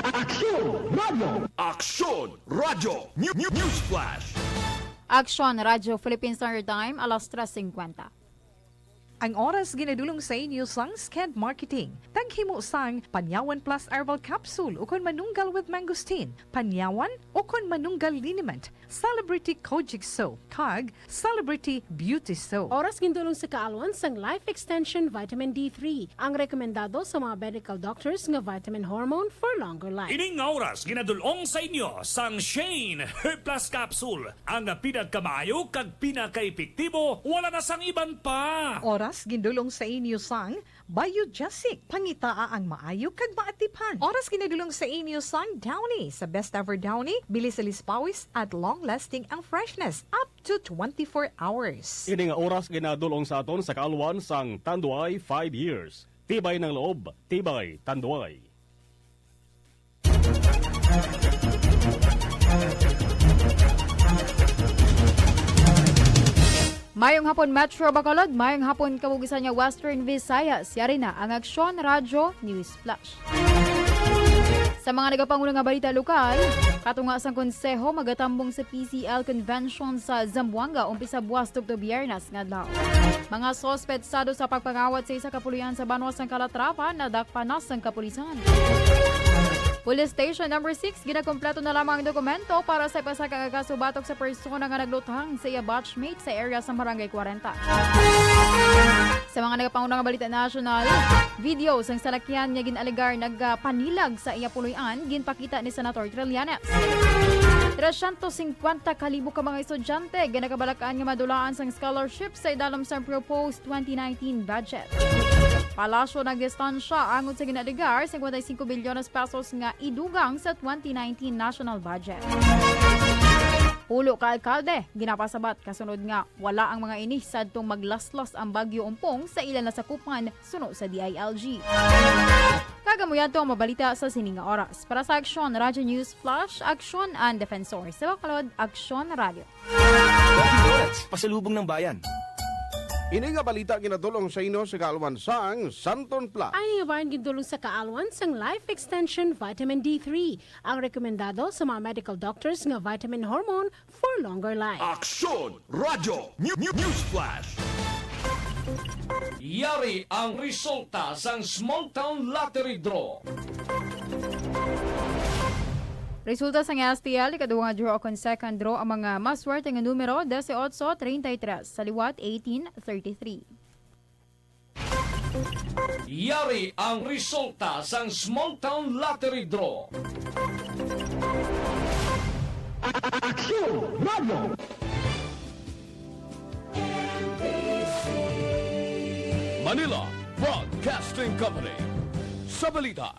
Aksyon Radio. Aksyon Radio New, New, News Flash. Aksyon Radio Philippine Standard Time, alas tres cincuenta. Ang oras ginadulong sa inyo sang Sked Marketing. Taghimo sang Panyawan Plus Herbal Capsule ukon Manunggal with Mangosteen, Panyawan ukon Manunggal Liniment, Celebrity Kojic Soap, kag Celebrity Beauty Soap. Oras gindulong sa kaalwan sang Life Extension Vitamin D three, ang rekomendado sa mga medical doctors nga vitamin hormone for longer life. Ining nga oras ginadulong sa inyo sang Shane Hair Plus Capsule, ang pinakamaayo kag pinakaepektibo, wala na sang iban pa. Oras gindulong sa inyo sang Biogesic, pangitaa ang maayo kag maatipan. Oras ginadulong sa inyo sang Downy. Sa Best Ever Downy, bilis sa lispawis at long-lasting ang freshness, up to twenty-four hours. Ini nga oras ginadulong sa aton sa kaalwan sang Tanduay five years. Tibay ng loob, tibay Tanduay. Mayong hapon, Metro Bacolod. Mayong hapon, kabugisan nga Western Visayas. Yari na ang Aksyon Radyo News Flash. Sa mga nagapanguna nga balita lokal, katunga sang konseho magatambong sa P C L Convention sa Zamboanga umpisa buwas tubtob Biyernes nga adlaw. Mga suspetsado sa pagpangawat sa isa ka puloy-an sa banwa sang Calatrava nadakpan na sang kapulisan. Police Station Number Six, ginakompleto na lamang ang dokumento para sa ipasaka nga kaso batok sa persona nga naglutang sa iya batchmate sa area sa Barangay Kwarenta. Sa mga nagapanguna nga balita nasyonal, video sang salakyan nga gin-alegar nagapanilag sa iya puloy-an ginpakita ni Senator Trillanes. Tresyentos singkwenta ka libo ka mga estudyante nga nakabalak-an nga madulaan sang scholarship sa idalom sang proposed twenty nineteen budget. Palasyo nagdistansya angot sa ginaalegar singkwenta y singko bilyones pesos nga idugang sa twenty nineteen national budget. Pulo ka alkalde ginapasabat kasunod nga wala ang mga ini sadtong maglaslas ang Bagyo Umpong sa ila nasakupan suno sa D I L G. Kag amo yadto ang mabalita sa sini nga oras. Para sa Aksyon Radyo News Flash, Aksyon ang Defensor. Sa Bacolod, Aksyon Radyo. Pasalubong ng Bayan. Ini nga balita ginadulong sa inyo sa kaalwan sang Santon Plus. Ang nga bayan gindulong sa kaalwan sang Life Extension Vitamin D three, ang rekomendado sa mga medical doctors nga vitamin hormone for longer life. Aksyon Radyo New, New, News Flash. Yari ang resulta sang Small Town Lottery Draw. Resulta sang S T L, ikaduha nga draw, kag second draw, ang mga maswerte nga numero, dieciocho, treinta y tres, sa liwat, eighteen, thirty-three. Yari ang resulta sang Small Town Lottery Draw. Aksyon Radyo. Manila Broadcasting Company. Sa balita,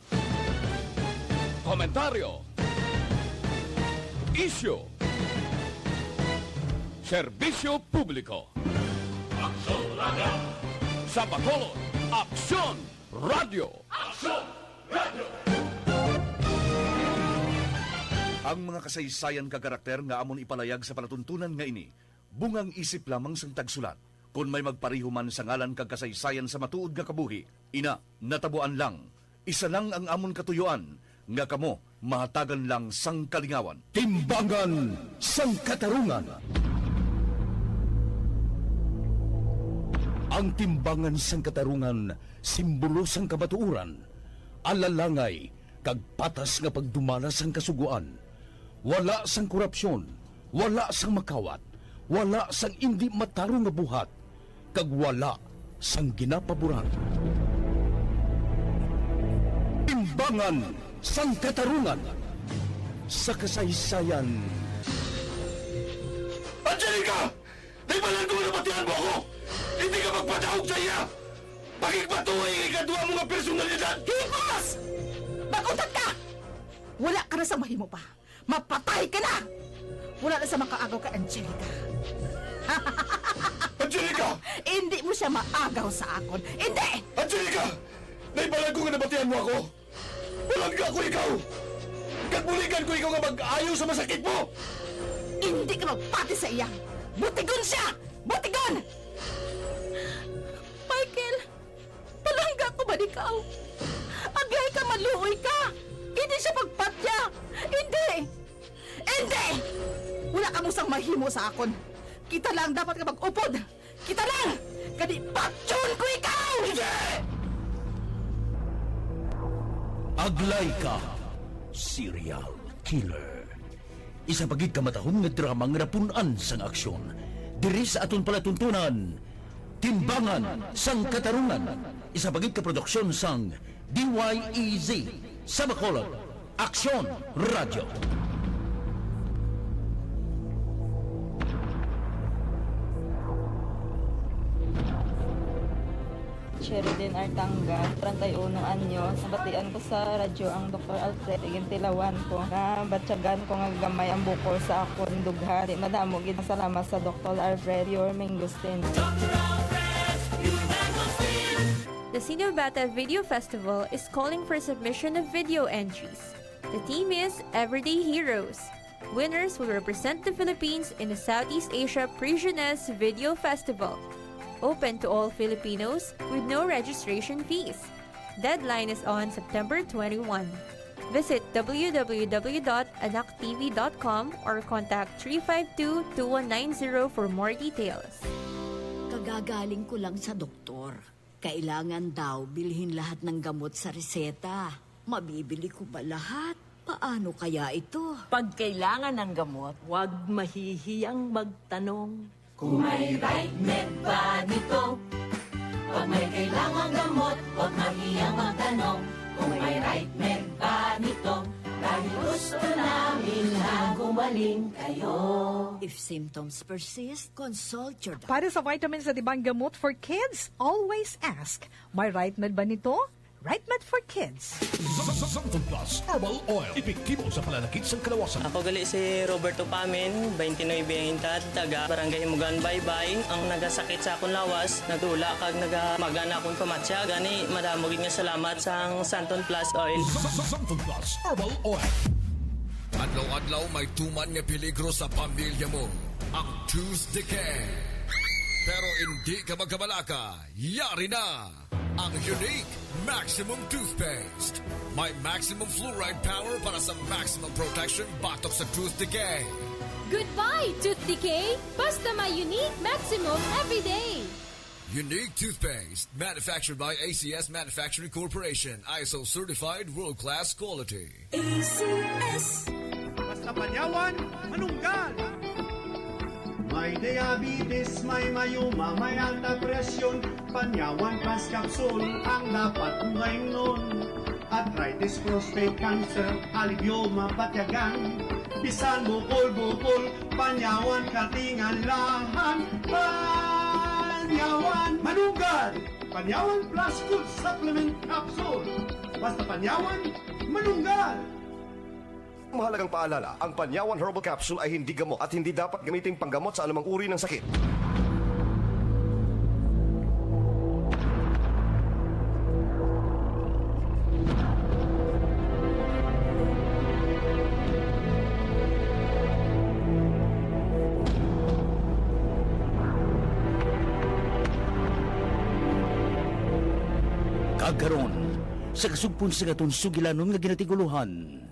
komentaryo, isyu, serbisyo publiko. Aksyon Radyo. Sa Bacolod, Aksyon Radyo. Aksyon Radyo. Ang mga kasaysayan kag karakter nga amon ipalayag sa palatuntunan nga ini, bungang isip lamang sang tagsulat. Kon may magpareho man sa ngalan kag kasaysayan sa matuod nga kabuhi, ina, natabuan lang. Isa lang ang amon katuyoan, nga kamo mahatagan lang sang kalingawan. Timbangan sang Katarungan. Ang timbangan sang katarungan, simbolo sang kamatuoran, alalangay, kag patas nga pagdumala sang kasugoan. Wala sang korupsyon, wala sang makawat, wala sang indi matarong nga buhat, kag wala sang ginapaboran. Timbangan sang Katarungan sa kasaysayan. Angelica! Di ba lang ko nabatian mo ako? Hindi ka magpadaog sa iya! Pakigpatuloy ang ikadwa mo nga personalidad! Hipos! Mag-untat ka! Wala ka na sa mahimo pa. Mapatay ka na! Wala na sa makaagaw kay Angelica. Angelica! Hindi mo siya maagaw sa akon. Hindi! Angelica! Naibalag ko nga nabatian mo ako. Palangga ko ikaw! Kag buligan ko ikaw nga mag-ayo sa masakit mo! Hindi ka magpati sa iya! Butigon siya! Butigon! Michael! Palangga ko ba ikaw? Aglay ka, maluoy ka! Hindi siya pagpatya! Hindi! Hindi! Wala kamo sang mahimo sa akon. Kita lang dapat nga mag-upod. Kita lang! Kadi patyon ko ikaw! Hindi! Aglay ka, serial killer. Isa pa gid ka matahom nga drama nga napun-an sang aksyon. Diri sa aton palatuntunan, Timbangan sang Katarungan. Isa pa gid ka produksyon sang D Y E Z sa Bacolod. Aksyon Radyo. Sheridan Artanga, treinta y uno anyos. Nabatian ko sa radyo ang Doktor Alfred. Igintilawan ko. Nabatyagan ko nga gamay ang bukol sa akon dughan. Di madamo gid. Salamat sa Doktor Alfred, pure mangosteen. The Cine Battle Video Festival is calling for submission of video entries. The theme is Everyday Heroes. Winners will represent the Philippines in the Southeast Asia Prigioness Video Festival. Open to all Filipinos with no registration fees. Deadline is on September twenty-one. Visit W W W dot anak T V dot com or contact three five two, two one nine zero for more details. Kagagaling ko lang sa doktor. Kailangan daw bilhin lahat ng gamot sa reseta. Mabibili ko ba lahat? Paano kaya ito? Pag kailangan ng gamot, huwag mahihiyang magtanong. Kung may right med ba nito? Pag may kailangan gamot, huwag mahiyang magtanong. Kung may right med ba nito? Dahil gusto namin na gumaling. If symptoms persist, consult your doctor. Para sa vitamins at ibang gamot for kids, always ask, "May right med ba nito?" Right med for kids. Sa- sa- Santon Plus Herbal Oil, epektibo sa pananakit sang kalawasan. Ako gali si Roberto Pamin, twenty-nine ang edad, taga Barangay Himugan, Baybay. Ang nagasakit sa akon lawas, nagdula kag nagamaga na akon pamatya. Gani, madamo gid nga salamat sang Santon Plus Oil. Sa- sa- Santon Plus Herbal Oil. Adlaw-adlaw may tuman nga peligro sa pamilya mo, ang tooth decay. Pero hindi ka magkabalaka, yari na ang Unique Maximum Toothpaste. May maximum fluoride power para sa maximum protection batok sa tooth decay. Goodbye, tooth decay! Basta may Unique Maximum everyday! Unique Toothpaste, manufactured by A C S Manufacturing Corporation, I S O certified, world-class quality. A C S. Basta Panyawan, manunggal. May diabetes, may mayuma, may alta presyon, Panyawan Plus Capsule ang dapat mong mainom. Arthritis, prostate cancer, alibyo mabatyagan. Bisan bukol-bukol, Panyawan katingalahan. Panyawan, manunggal! Panyawan Plus Food Supplement Capsule. Basta Panyawan, manunggal! Mahalagang paalala, ang Panyawan Herbal Capsule ay hindi gamot at hindi dapat gamitin panggamot sa anumang uri ng sakit. Kag karon, sa kasugpon sang aton sugilanon nga ginatigulohan,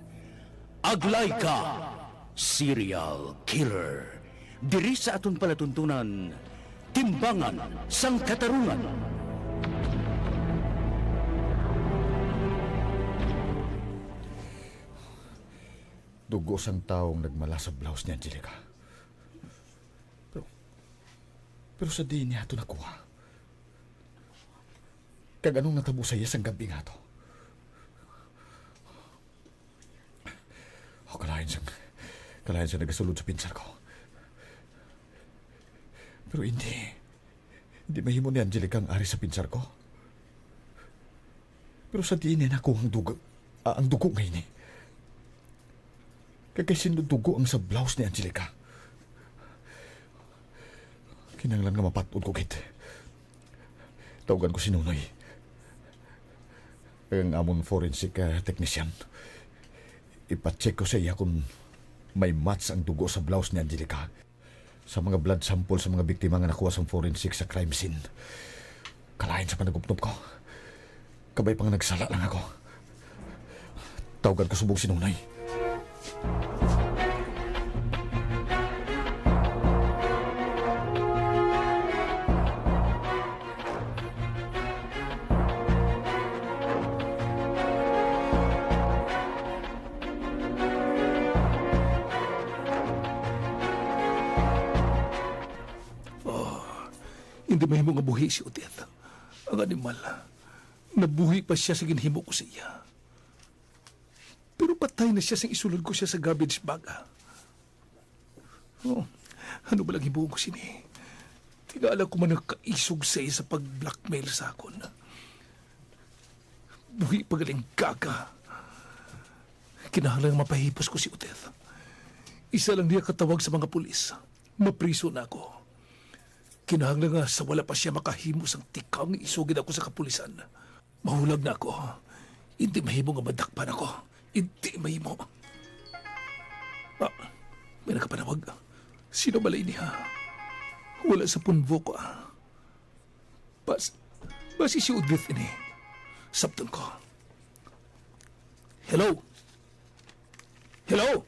Aglay Ka, Serial Killer. Diri sa aton palatuntunan, Timbangan sang Katarungan. Dugo sang tawo ang nagmala sa blouse ni Angelica. Pero, pero sa diin niya ato nakuha? Kag anong natabo sa iya sang gab-i nga ato? O, kalain sang, kalain sang nagasulod sa pinsar ko. Pero hindi. Hindi mahimo ni Angelica ang ari sa pinsar ko. Pero sa diin niya nakuha ang dugo, ah, ang dugo nga ini? Kag kay sino dugo ang sa blouse ni Angelica? Kinahanglan nga mapat-od ko gid. Tawgan ko si Nonoy. Ang amon forensic, ah, technician. Ipa-check ko sa iya kung may match ang dugo sa blouse ni Angelica sa mga blood sample sa mga biktima nga nakuha sa forensic sa crime scene. Kalain sa panagupnop ko. Kabay pa nga nagsala lang ako. Tawgan ko subong si Nonoy. Oh, hindi mahimo nga buhi si Odette. Ang animal, nabuhi pa siya sa ginhimo ko sa iya. Pero patay na siya sang isulod ko siya sa garbage bag. Oh, ano ba lang himuon ko sini? Tingala ko man nagkaisog sa iya sa pag-blackmail sa akon. Buhi pa galing gaga. Kinahanglan nga mapahipos ko si Odette. Isa lang niya katawag sa mga pulis, mapriso na ako. Kinahanglan nga sa wala pa siya makahimo sang tikang isugid ako sa kapulisan. Mahulag na ako. Hindi mahimo nga madakpan ako. Hindi mahimo. Ah, may nakapanawag. Sino bala ini, ha? Wala sa punvo ko, ah. Bas-, basi si Odette ini. Sabton ko. Hello? Hello?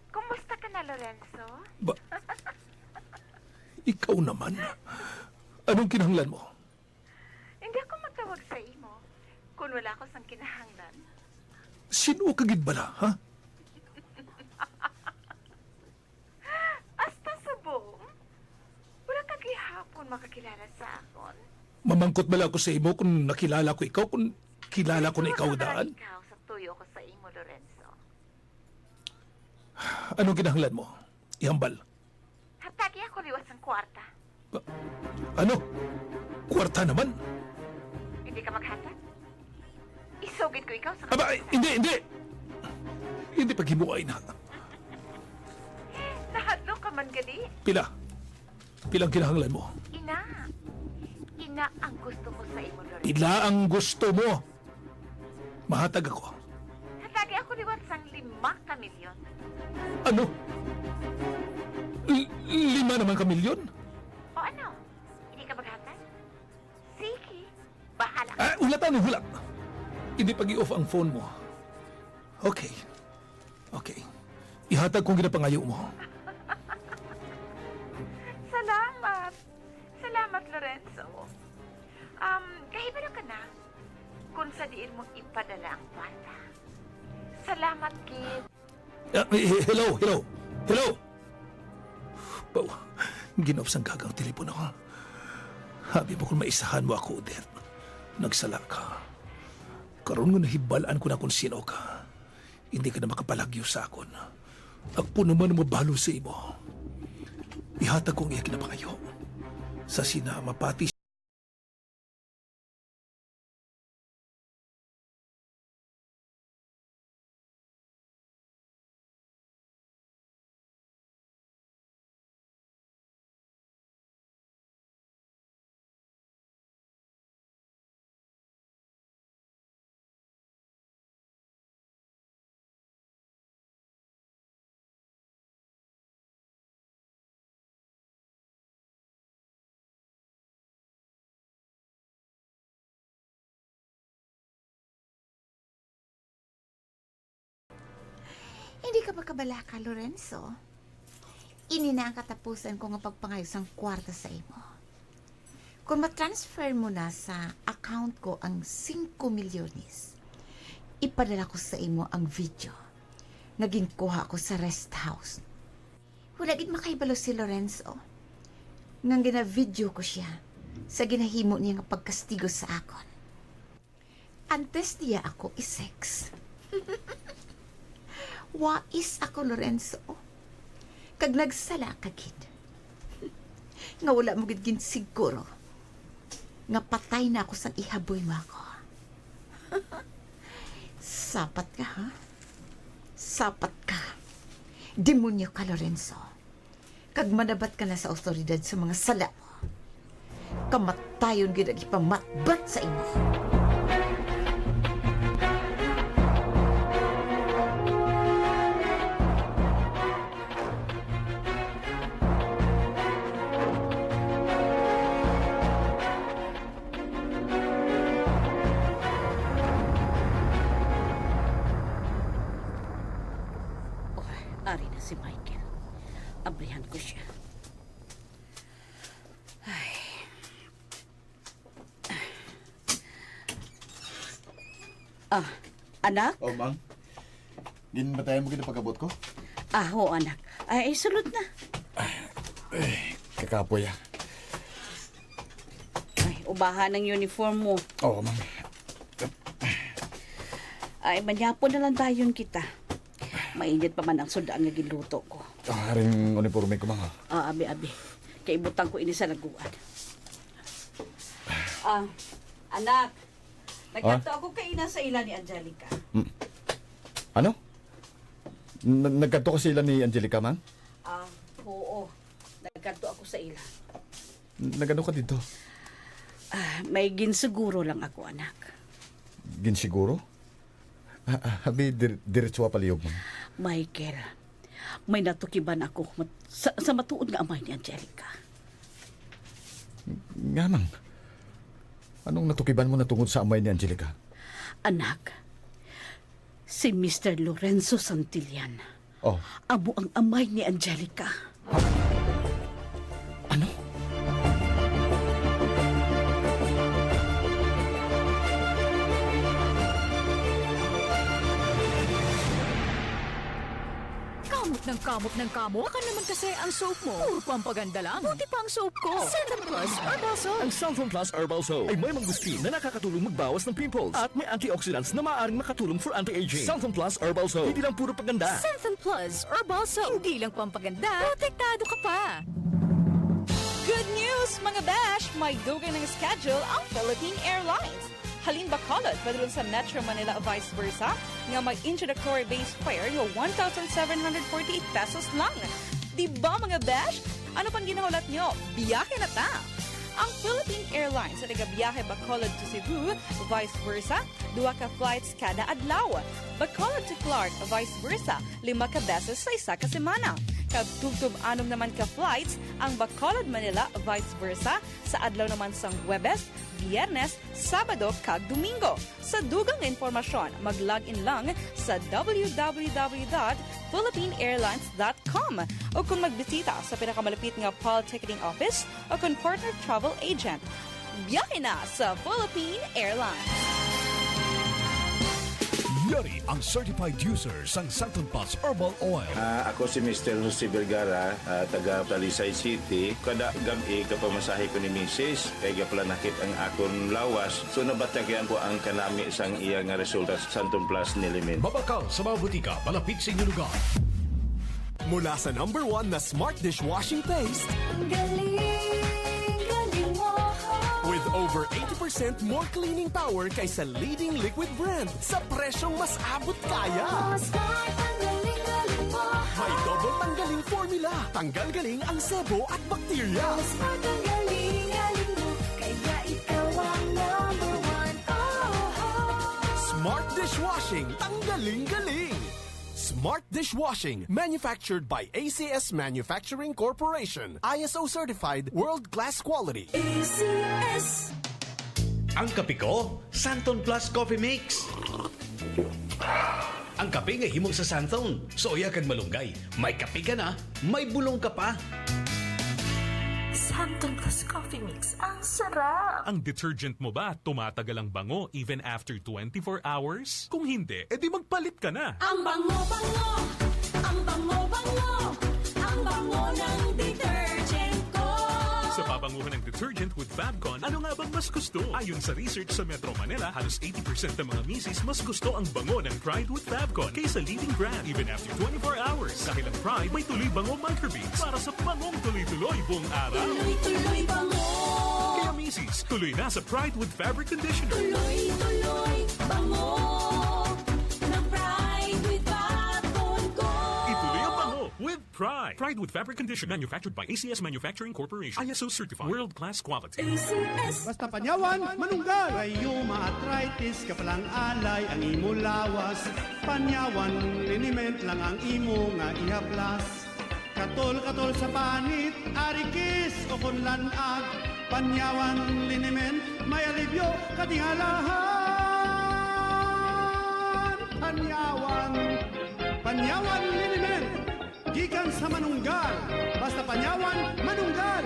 Kumusta ka na, Lorenzo? Ba-, ikaw naman. Anong kinahanglan mo? Hindi ako magtawag sa imo kung wala ko sang kinahanglan. Sino ka gid bala, ha? Hasta subong, wala ka gihapon makakilala sa akon. Mamangkot bala ako sa imo kung nakilala ko ikaw, kung kilala ko na ikaw daan? Ikaw sa tuyo ko sa imo, Lorenzo. Anong kinahanglan mo? Ihambal. Hatagi ako liwat sang kwarta. Ba-, ano? Kwarta naman? Hindi ka maghatag? Isugid ko ikaw sa Aba, hindi, hindi! Hindi paghimuay na. Nahadlok ka man gani? Pila? Pilang kinahanglan mo? Ina. Ina ang gusto ko sa imo, Loren. Pila ang gusto mo? Mahatag ako. Hatagi ako liwat sang lima ka milyon. Ano? L-, lima naman ka milyon? O ano? Hindi ka maghatag? Sige, bahala. Ah, hulata ni hulat. Hindi pag-i-off ang phone mo. Okay. Okay. Ihatag kong ginapangayo mo. Salamat. Salamat, Lorenzo. Um, kahibalo ka na kung sa diin mo ipadala ang kwarta. Salamat, kid. Ah, he-, he-, hello, hello, hello! Baw, gin-off sang gaga ang telepono. Abi mo kung maisahan mo ako, Odette. Nagsala ka. Karon nga nahibal-an ko na kung sino ka, hindi ka na makapalagyo sa akon. Ako naman ang mabalo sa imo. Ihatag ko ang iya ginapangayo. Sa sina mapati Hindi ka makabalaka, Lorenzo. Ini na ang katapusan ko nga pagpangayo sang kwarta sa imo. Kung ma-transfer mo na sa account ko ang singko milyones, ipadala ko sa imo ang video nga ginkuha ko sa rest house. Wala gid makahibalo si Lorenzo nga gina-video ko siya sa ginahimo niya nga pagkastigo sa akon. Antes niya ako i-sex. Wais ako, Lorenzo. Kag nagsala ka gid. Nga wala mo gid ginsiguro nga patay na ako sang ihaboy mo ako. Sapat ka, ha? Sapat ka. Demonyo ka, Lorenzo. Kag manabat ka na sa awtoridad sa mga sala mo. Kamatayon gid ang ipamatbat sa imo. Oh, ari na si Michael. Abrihan ko siya. Ay. Ah, anak? Oh, Mang. Ginbatayan mo gid ang pag-abot ko? Ah, oo, anak. Ay, ay, sulod na. Ay, kakapoy, ah. Ay, ubahan ang uniform mo. Oo, Mang. Ay, manyapon na lang dayon kita. Mainit pa man ang sud-an nga ginluto ko. Ah, aring uniforme ko, Mang, ah. Ah, abi, abi. Kay ibutang ko ini sa laguan. Ah, anak, nagkadto Ah? ako kaina sa ila ni Angelica. Mm. Ano? Na-, nagkadto ka sa ila ni Angelica, Mang? Ah, oo. Nagkadto ako sa ila. Nagano ka dito? Ah, may ginsiguro lang ako, anak. Ginsiguro? Ah, ah, abi, dir-, diretso ka palihog, Mang. Michael, may natukiban ako mat-, sa, sa matuod nga amay ni Angelica. Nga, Mang? Anong natukiban mo na tungod sa amay ni Angelica? Anak, si Mister Lorenzo Santillan. Oh. Amo ang amay ni Angelica. Ano? Kamot Ang kamot ng kamot? Baka naman kasi ang soap mo puro pampaganda lang. Buti pa ang soap ko. Santon Plus Herbal Soap. Ang Santon Plus Herbal Soap ay may mangosteen na nakakatulong magbawas ng pimples at may antioxidants na maaaring makatulong for anti-aging. Santon Plus Herbal Soap, hindi lang puro paganda. Santon Plus Herbal Soap. Hindi lang pampaganda, protektado ka pa. Good news, mga besh! May dugang ng schedule ang Philippine Airlines. Halin Bacolod padulong sa Metro Manila, vice versa, nga may introductory base fare nga one thousand seven hundred forty-eight pesos lang. Di ba, mga besh? Ano pang ginahulat nyo? Biyahe na ta! Ang Philippine Airlines sa nagabiyahe Bacolod to Cebu, vice versa, duha ka flights kada adlaw. Bacolod to Clark, vice versa, lima ka beses sa isa ka semana. Kag tubtob anom naman ka flights ang Bacolod Manila, vice versa, sa adlaw naman sang Huwebes, Biyernes, Sabado, kag Domingo. Sa dugang nga impormasyon, mag-log in lang sa w w w dot philippine airlines dot com o kung magbisita sa pinakamalapit nga P A L ticketing office o kung partner travel agent. Biyahe na sa Philippine Airlines! Yari ang certified user sang Santon Plus Herbal Oil. Ah, ako si Mister Jose Vergara, ah, taga Talisay City. Kada gab-i, gapamasahe ko ni misis, kay gapalanakit ang akon lawas. So, nabatyagan ko ang kanami sang iya nga resulta, Santon Plus Nilimin. Mabakal sa mga butika malapit sa inyong lugar. Mula sa number one na smart dishwashing paste, Ang galing, galing mo. With over eighty percent more cleaning power kaysa leading liquid brand sa presyong mas abot kaya. Oh, smart, ang galing, galing mo. May double tanggaling formula. Tanggal galing ang sebo at bakterya. Oh, smart, ang galing, galing mo. Kaya ikaw ang number one. Oh, oh. Smart dishwashing, tanggaling galing. Smart dishwashing, manufactured by A C S Manufacturing Corporation, I S O certified, world-class quality. A C S. Ang kape ko, Santon Plus Coffee Mix. Ang kape nga himo sa Santon. Suya kag malunggay. May kape ka na, may bulong ka pa. Santon Plus Coffee Mix, ang sarap! Ang detergent mo ba tumatagal ang bango even after twenty-four hours? Kung hindi, edi magpalit ka na. Ang bango-bango, ang bango-bango, ang bango ng detergent ko. Sa pabanguhan ng detergent with Fabcon, ano nga bang mas gusto? Ayon sa research sa Metro Manila, halos eighty percent ng mga misis mas gusto ang bango ng Pride with Fabcon kaysa leading brand, even after twenty-four hours. Dahil ang Pride may Tuloy Bango microbeads para sa bangong tuloy-tuloy buong araw. Tuloy-tuloy bango. Kaya misis, tuloy na sa Pride with Fabric Conditioner. Tuloy-tuloy bango ng Pride with Fabcon ko. Ituloy ang bango with Pride. Pride with Fabric Conditioner, manufactured by A C S Manufacturing Corporation. I S O certified. World class quality. A C S. Basta panyawan, manunggal. Rayuma arthritis, kapalang alay ang imo lawas. Panyawan liniment lang ang imo nga ihaplas. Katol-katol sa panit, arikis o kon lanag. Panyawan liniment, may alibyo katingalahan. Panyawan, panyawan liniment. Gikan sa manunggal, basta panyawan, manunggal!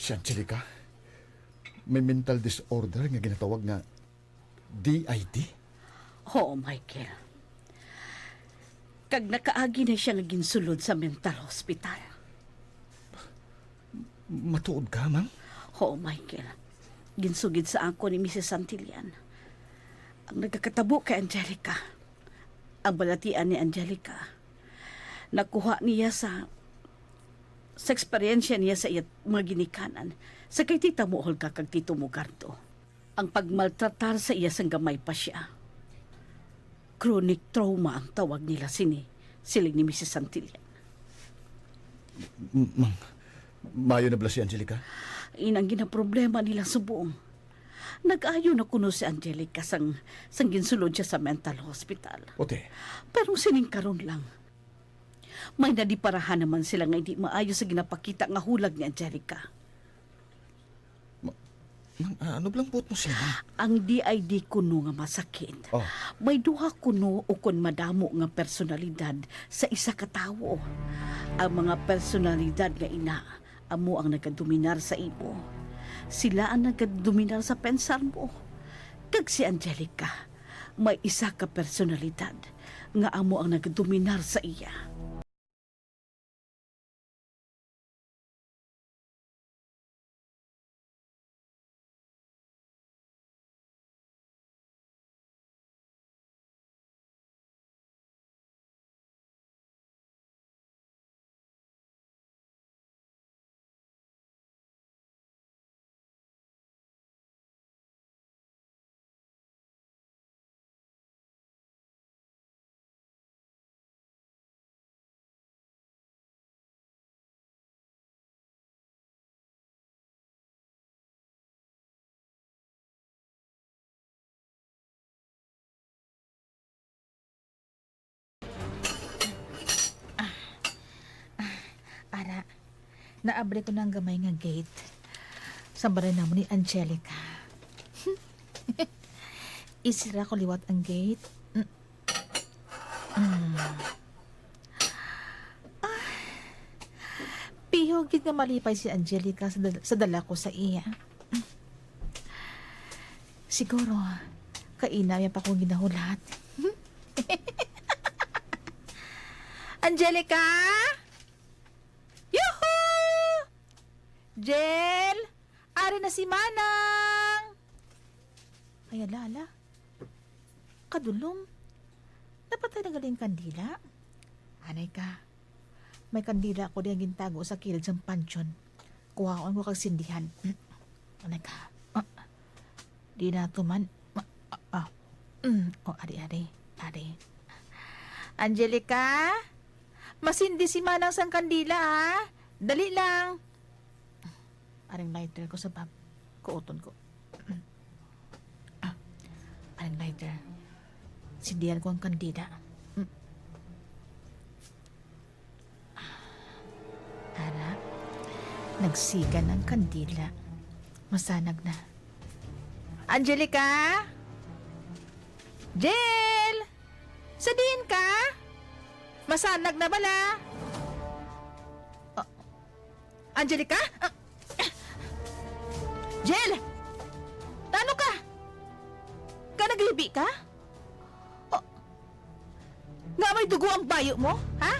Si Angelica? May mental disorder nga ginatawag nga D I D? Oo, Michael. Kag nakaagi na siya nga ginsulod sa mental hospital. Matuod ka, ma'am? Oo, Michael. Ginsugid sa akon ni Missus Santillan ang nagakatabo kay Angelica. Ang balatian ni Angelica, nakuha niya sa, sa eksperyensya niya sa iya mga ginikanan sa kay Tita Muholga kag Tito Mugardo. Ang pagmaltratar sa iya sang gamay pa siya. Chronic trauma ang tawag nila sini, siling ni Missus Santillan. M-, ma'am, maayo na bala si Angelica? Inang ginaproblema nila subong. Nag-ayo na kuno si Angelica sang, sang ginsulod siya sa mental hospital. Ote. Pero sining karon lang, may nadiparahan naman sila nga hindi maayo sa ginapakita nga hulag ni Angelica. Ma-, Nang, ah, ano bala ang buot mo siling? Ang D I D kuno nga masakit. Oh. May duha kuno ukon madamo nga personalidad sa isa ka tawo. Ang mga personalidad nga ina amo ang nagadominar sa imo. Sila ang nagadominar sa pensar mo. Kag si Angelica, may isa ka personalidad nga amo ang nagadominar sa iya. Ara, naabri ko na ang gamay nga gate sa balay namon ni Angelica. Isira ko liwat ang gate. Mm. Mm. Ah, pihog gid nga malipay si Angelica sa dal-, sa dala ko sa iya. Siguro, kaina niya pa akong ginahulat. Angelica? Yuhu! Jel! Ari na si Manang! Ay, ala, ala. Kadulom, napatay na gali ang kandila? Anay ka, may kandila ako di ang gintago sa kilid sang pansyon. Kuhaon ko kag sindihan. Anay ka. Ah, di na to man. Ah, ah. Mm. Oh, ari, ari. Ari. Angelica, masindi si Manang sang kandila, ha? Dali lang. Aring lighter ko sa bag. Kuoton ko. Ah, aring lighter. Sindihan ko ang kandila. Mm. Ara, nagsiga na ang kandila. Masanag na. Angelica? Jel! Sa diin ka? Masanag na bala? Ah, Angelica? Ah, Jel! Tano ka? Ka naghibi ka? Oh, nga may dugo ang bayo mo, ha?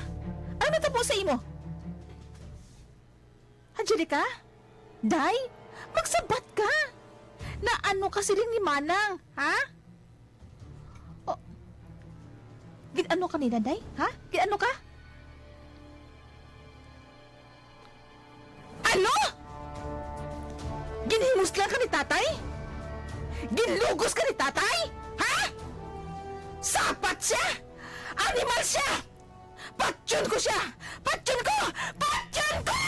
Ano natabo sa imo? Angelica? Day, magsabat ka! Na ano ka siling ni Manang, ha? Oh, gin-ano ka nila, Day? Ha? Gin-ano ka? Ano? Ginhimuslan ka ni tatay? Ginlugos ka ni tatay? Ha? Sapat siya! Animal siya! Patyon ko siya! Patyon ko! Patyon ko!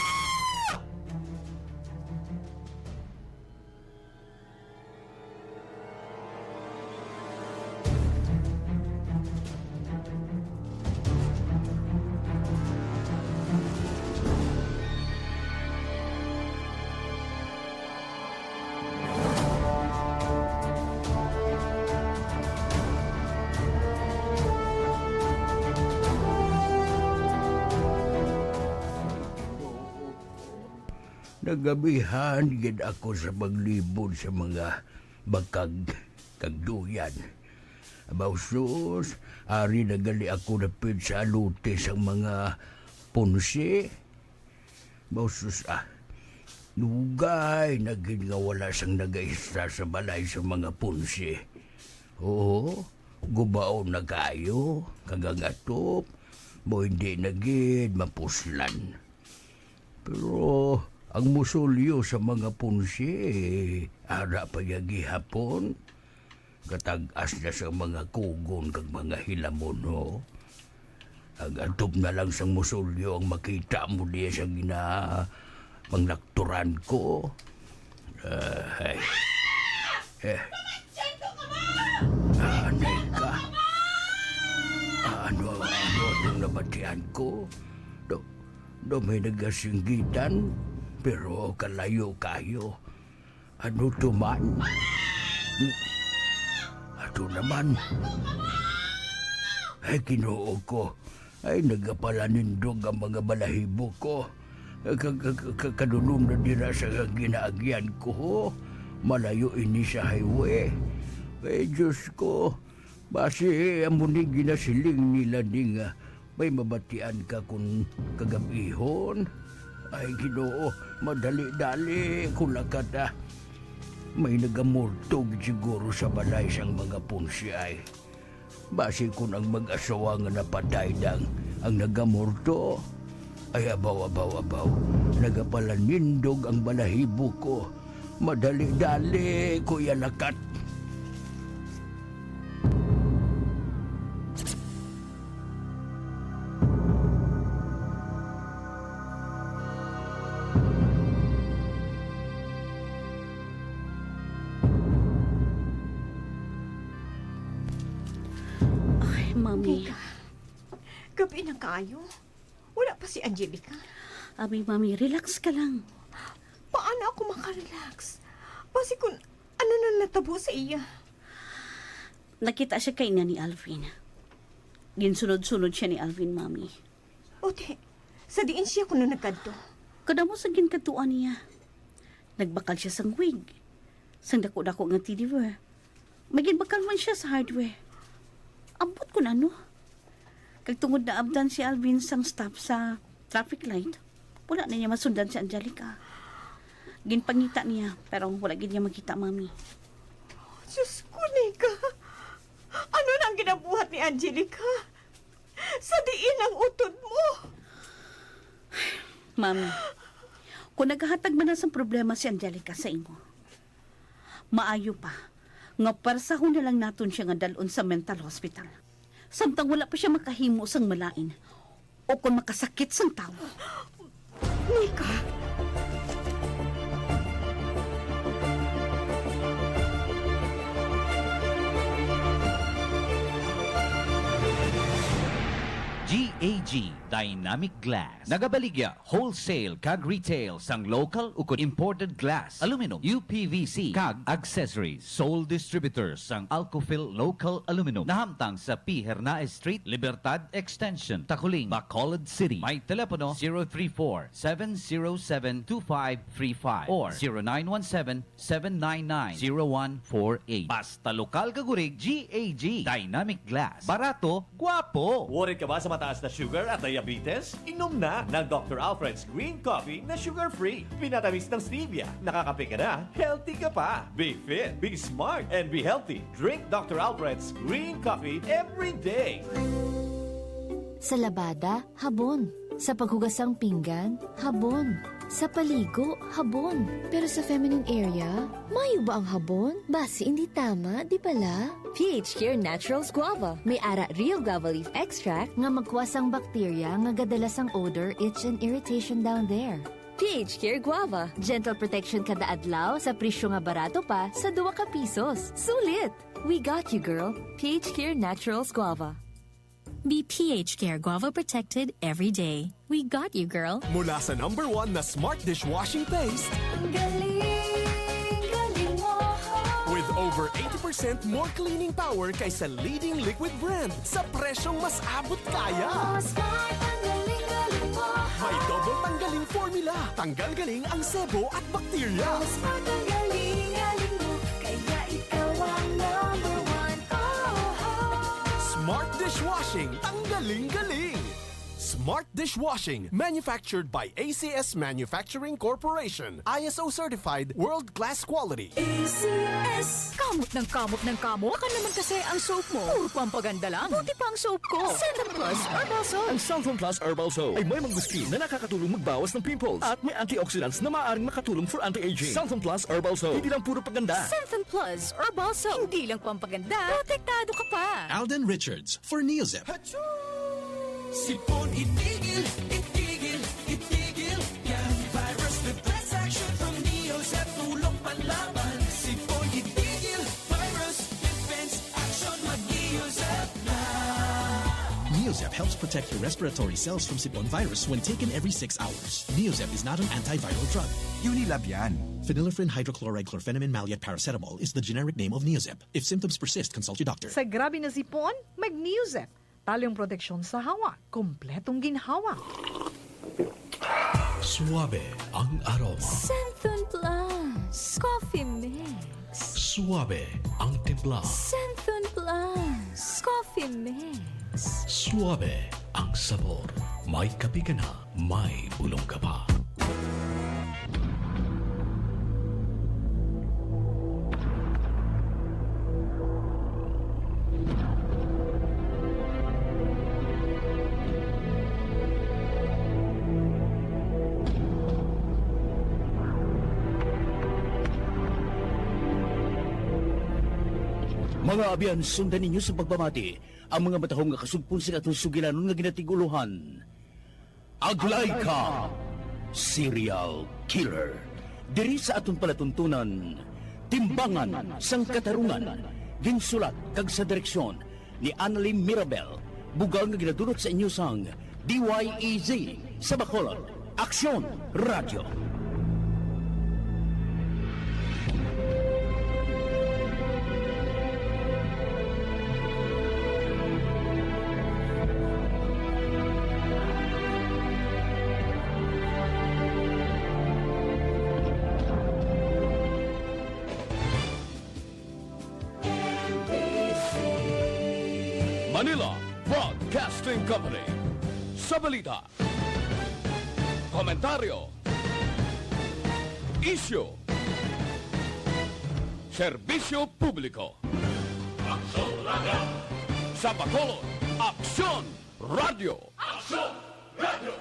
Nagabihan gid ako sa paglibot sa mga bakag kag duyan. Abaw sus, ari na gali ako dapit sa alote sang mga punsi. Abaw sus, ah, dugay na gid nga wala sang nagaistra sa balay sa mga punsi. Oo, gubaon na kayo, kag ang atop, mo hindi na gid mapuslan. Pero ang musulyo sa mga punsi, ara pa ya gihapon. Katag-as na sa mga kugon kag mga hilamon, ho. Ang atop na lang sang musulyo ang makita mo diya sa gina-, panglakturan ko. Ah, ay. Eh. Anay ka. Ano, ano, ano ang nabatian ko? Do, do may nagasinggitan, pero kalayo kayo. Ano to man? Ato naman. Ay, Ginoo ko. Ay, nagapalanindog ang mga balahibo ko. Ka-, ka-, ka-, ka-, kadulom na dira sa ginaagyan ko. Malayo ini sa highway. Ay, Diyos ko. Basi amo ni ginasiling nila ni nga may mabatian ka kon kagab-ihon. Ay, Ginoo, madali-dali ko lakat, ah. May nagamurtog siguro sa balay sang mga punsi ay. Basi kon ang mag-asawa nga napatay lang ang nagamurto. Ay, abaw, abaw, abaw. Nagapalanindog ang balahibo ko. Madali-dali ko iya lakat. Ay, Mami. Nika, gabi na kaayo. Wala pa si Angelica. Abi, Mami, relax ka lang. Paano ako makarelax? Basi kung ano na natabo sa iya. Nakita siya kay na ni Alvin. Ginsunod-sunod siya ni Alvin, Mami. O, ti, sa diin siya kuno nagkadto? Kadamo sa ginkadtuan niya. Nagbakal siya sang wig, sang dako-dako nga teddy bear. May ginbakal man siya sa hardware. Ambot kun ano. Kag tungod naabtan si Alvin sang stop sa traffic light, wala na niya masundan si Angelica. Ginpangita niya, pero wala gid niya makita, Mami. Diyos ko, Nika. Ano na ang ginabuhat ni Angelica? Sa diin ang utod mo? Mami, kung nagahatag man na sang problema si Angelica sa imo, maayo pa nga pwersahon na lang naton siya nga dal-on sa mental hospital, samtang wala pa siya makahimo sang malain o kon makasakit sang tawo. Nika! G A G Dynamic Glass. Nagabaligya wholesale kag retail sang local ukon imported glass, aluminum, U P V C, kag accessories. Sole distributor sang Alcofil Local Aluminum. Nahamtang sa P. Hernaez Street, Libertad Extension, Taculing, Bacolod City. May telepono zero three four, seven zero seven, two five three five or zero nine one seven, seven nine nine, zero one four eight. Basta lokal kag urig, G A G Dynamic Glass. Barato, gwapo. Worried ka ba sa mataas na sugar at diabetes? Inom na ng Doctor Alfred's Green Coffee na sugar-free. Pinatamis ng stevia. Nakakape ka na, healthy ka pa. Be fit, be smart, and be healthy. Drink Doctor Alfred's Green Coffee every day. Sa labada, habon. Sa paghugas sang pinggan, habon. Sa paligo, habon. Pero sa feminine area, mayo ba ang habon? Basi hindi tama, di bala? P H Care Naturals Guava. May ara real guava leaf extract nga magkuha sang bakterya nga gadala sang odor, itch, and irritation down there. P H Care Guava. Gentle protection kada adlaw sa presyo nga barato pa sa duwa ka pisos. Sulit! We got you, girl. P H Care Naturals Guava. Be P H Care Guava protected every day. We got you, girl. Mula sa number one na smart dishwashing paste, Ang galing, galing mo. With over eighty percent more cleaning power kaysa leading liquid brand sa presyong mas abot kaya. Oh, smart, ang galing, galing mo. May double tanggaling formula. Tanggal galing ang sebo at bakterya. Oh, smart, ang galing, galing mo. Kaya ikaw ang number one. Oh, oh. Smart dishwashing, tanggaling galing. Smart dishwashing, manufactured by A C S Manufacturing Corporation, I S O certified, world-class quality. A C S. Kamot ng kamot ng kamot? Baka naman kasi ang soap mo puro pampaganda lang. Buti pa ang soap ko. Xanthan Plus Herbal Soap. Ang Xanthan Plus Herbal Soap ay may mangosteen na nakakatulong magbawas ng pimples at may antioxidants na maaaring makatulong for anti-aging. Xanthan Plus Herbal Soap, hindi lang puro paganda. Xanthan Plus Herbal Soap. Hindi lang pampaganda, protektado ka pa. Alden Richards for Neozip. Sipon, itigil, itigil, itigil. Yan virus defense action from Neozip, tulong panlaban. Sipon, itigil, virus defense action, mag-Neozip na. Neozip Helps protect your respiratory cells from sipon virus when taken every six hours. Neozep is not an antiviral drug. Unilab yan. Phenylephrine hydrochloride chlorphenamine maleate paracetamol is the generic name of Neozep. If symptoms persist, consult your doctor. Sa grabe na sipon, mag-Neozep. Talong proteksyon sa hawa, kompletong ginhawa. Suabe ang aroma. Santhon Plus Coffee Mix. Suabe ang timpla. Santhon Plus Coffee Mix. Suabe ang sabor. May kape ka na, may bulong ka pa. Mga abyan, sundan ninyo sa pagpamati ang mga matahom nga kasugpon sa aton sugilanon nga ginatig-ulohan. Aglay ka, serial killer. Diri sa aton palatuntunan, Timbangan sang Katarungan, ginsulat kag sa direksyon ni Annalie Mirabel, bugal nga ginadulot sa inyo sang D Y E Z sa Bacolod, Aksyon Radyo. Manila Broadcasting Company. Sa balita, komentaryo, isyu, serbisyo publiko. Aksyon Radyo. Sa Bacolod, Aksyon Radyo. Aksyon Radyo.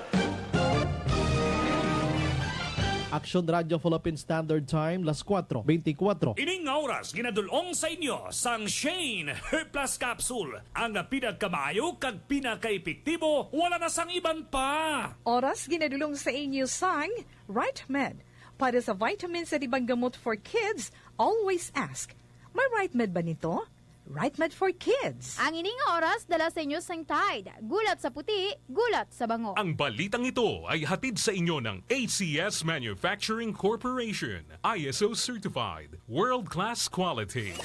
Aksyon Radyo Philippine Standard Time, las kuwatro beintikwatro. Ining nga oras ginadul-ong sa inyo sang Shane Hair Plus Capsule. Ang pinagkamaayo kag pinakaepektibo, wala na sang iban pa. Oras ginadul-ong sa inyo sang Right Med. Para sa vitamins sa Dibang Gamot for Kids, always ask, "May Right Med ba nito?" Right Med for Kids. Ang ini nga oras dala sa inyo sang Tide. Gulat sa puti, gulat sa bango. Ang balitang ito ay hatid sa inyo ng A C S Manufacturing Corporation, I S O certified, world-class quality.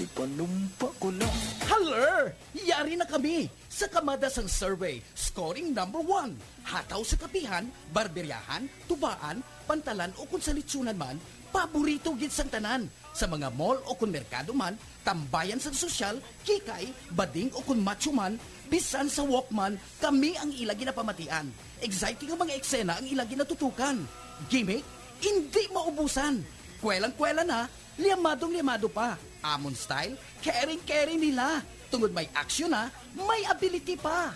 Ipanumpa ko na. Haler! Yari na kami! Sa kamada sang survey, scoring number one, hataw sa kapihan, barberyahan, tubaan, pantalan, o kon sa litsunan man, paborito gid sang tanan. Sa mga mall o kon merkado man, tambayan sang sosyal, kikay, bading o kon macho man, bisan sa walk man, kami ang ila ginapamatian. Exciting nga mga eksena ang ila ginatutukan. Gimmick, indi maubusan. Kwelang-kwela na, liamadong-liamado pa. Amon style, caring-caring nila. Tungod may aksyon na, may ability pa.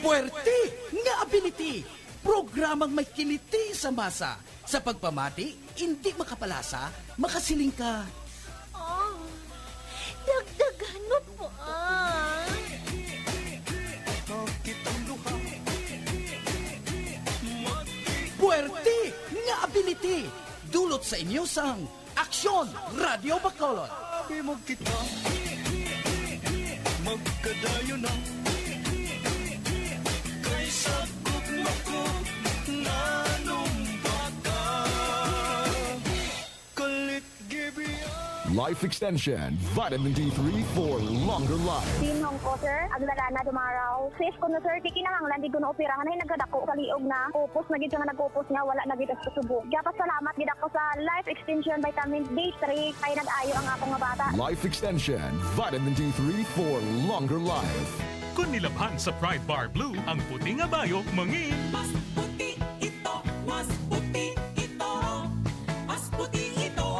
Puwerte nga ability. Programang may kiliti sa masa. Sa pagpamati, indi makapalasa, makasiling ka. Oh, dagdagan mo pa. Puwerte nga ability. Dulot sa inyo sang Aksyon Radyo Bacolod. Abi mo kita, magkadayon na. Kay sakop na ko, nanong baka. Kalit gibiya. Life Extension, Vitamin D three for longer life. Sinong ko, sir? Aglalana Dumaraw. Safe ko no, sir. Di kinahanglan di ko no operahan. Ay, nagkadako, kaliog na. Kupos na gid siya nga nagkupos nga wala na gid sa subo. Gapasalamat gid ako sa Life Extension Vitamin D three. Kay nag-ayo ang akong nga bata. Life Extension, Vitamin D three for longer life. Kung nilabhan sa Pride Bar Blue, ang puti nga bayo mangin. Mas puti ito, mas puti ito, mas puti ito.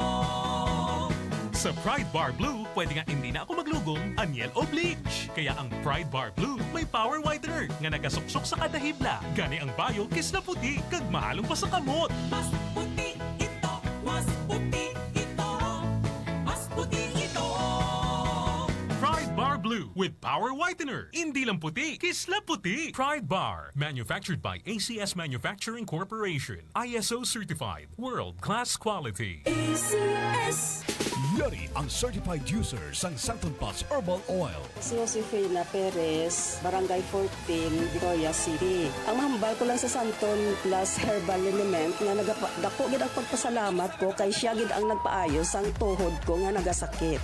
Sa Pride Bar Blue, pwede nga hindi na ako maglugom, anyel o bleach. Kaya ang Pride Bar Blue may power whitener nga nagasuksok sa kada hibla. Gani ang bayo kis na puti kag mahalong pa sa kamot. Mas puti ito, mas puti ito, mas puti ito. Pride Bar Blue. With Power Whitener. Hindi lang puti, kisla puti. Pride Bar. Manufactured by A C S Manufacturing Corporation. I S O certified. World class quality. A C S. Yari ang certified user sang Santon Plus Herbal Oil. Si Josefina Perez, Barangay fourteen, Victoria City. Ang mahambal ko lang sa Santon Plus Herbal Liniment nga nagapa-, dako gid ang pagpasalamat ko kay siya gid ang nagpaayo sang tuhod ko nga nagasakit.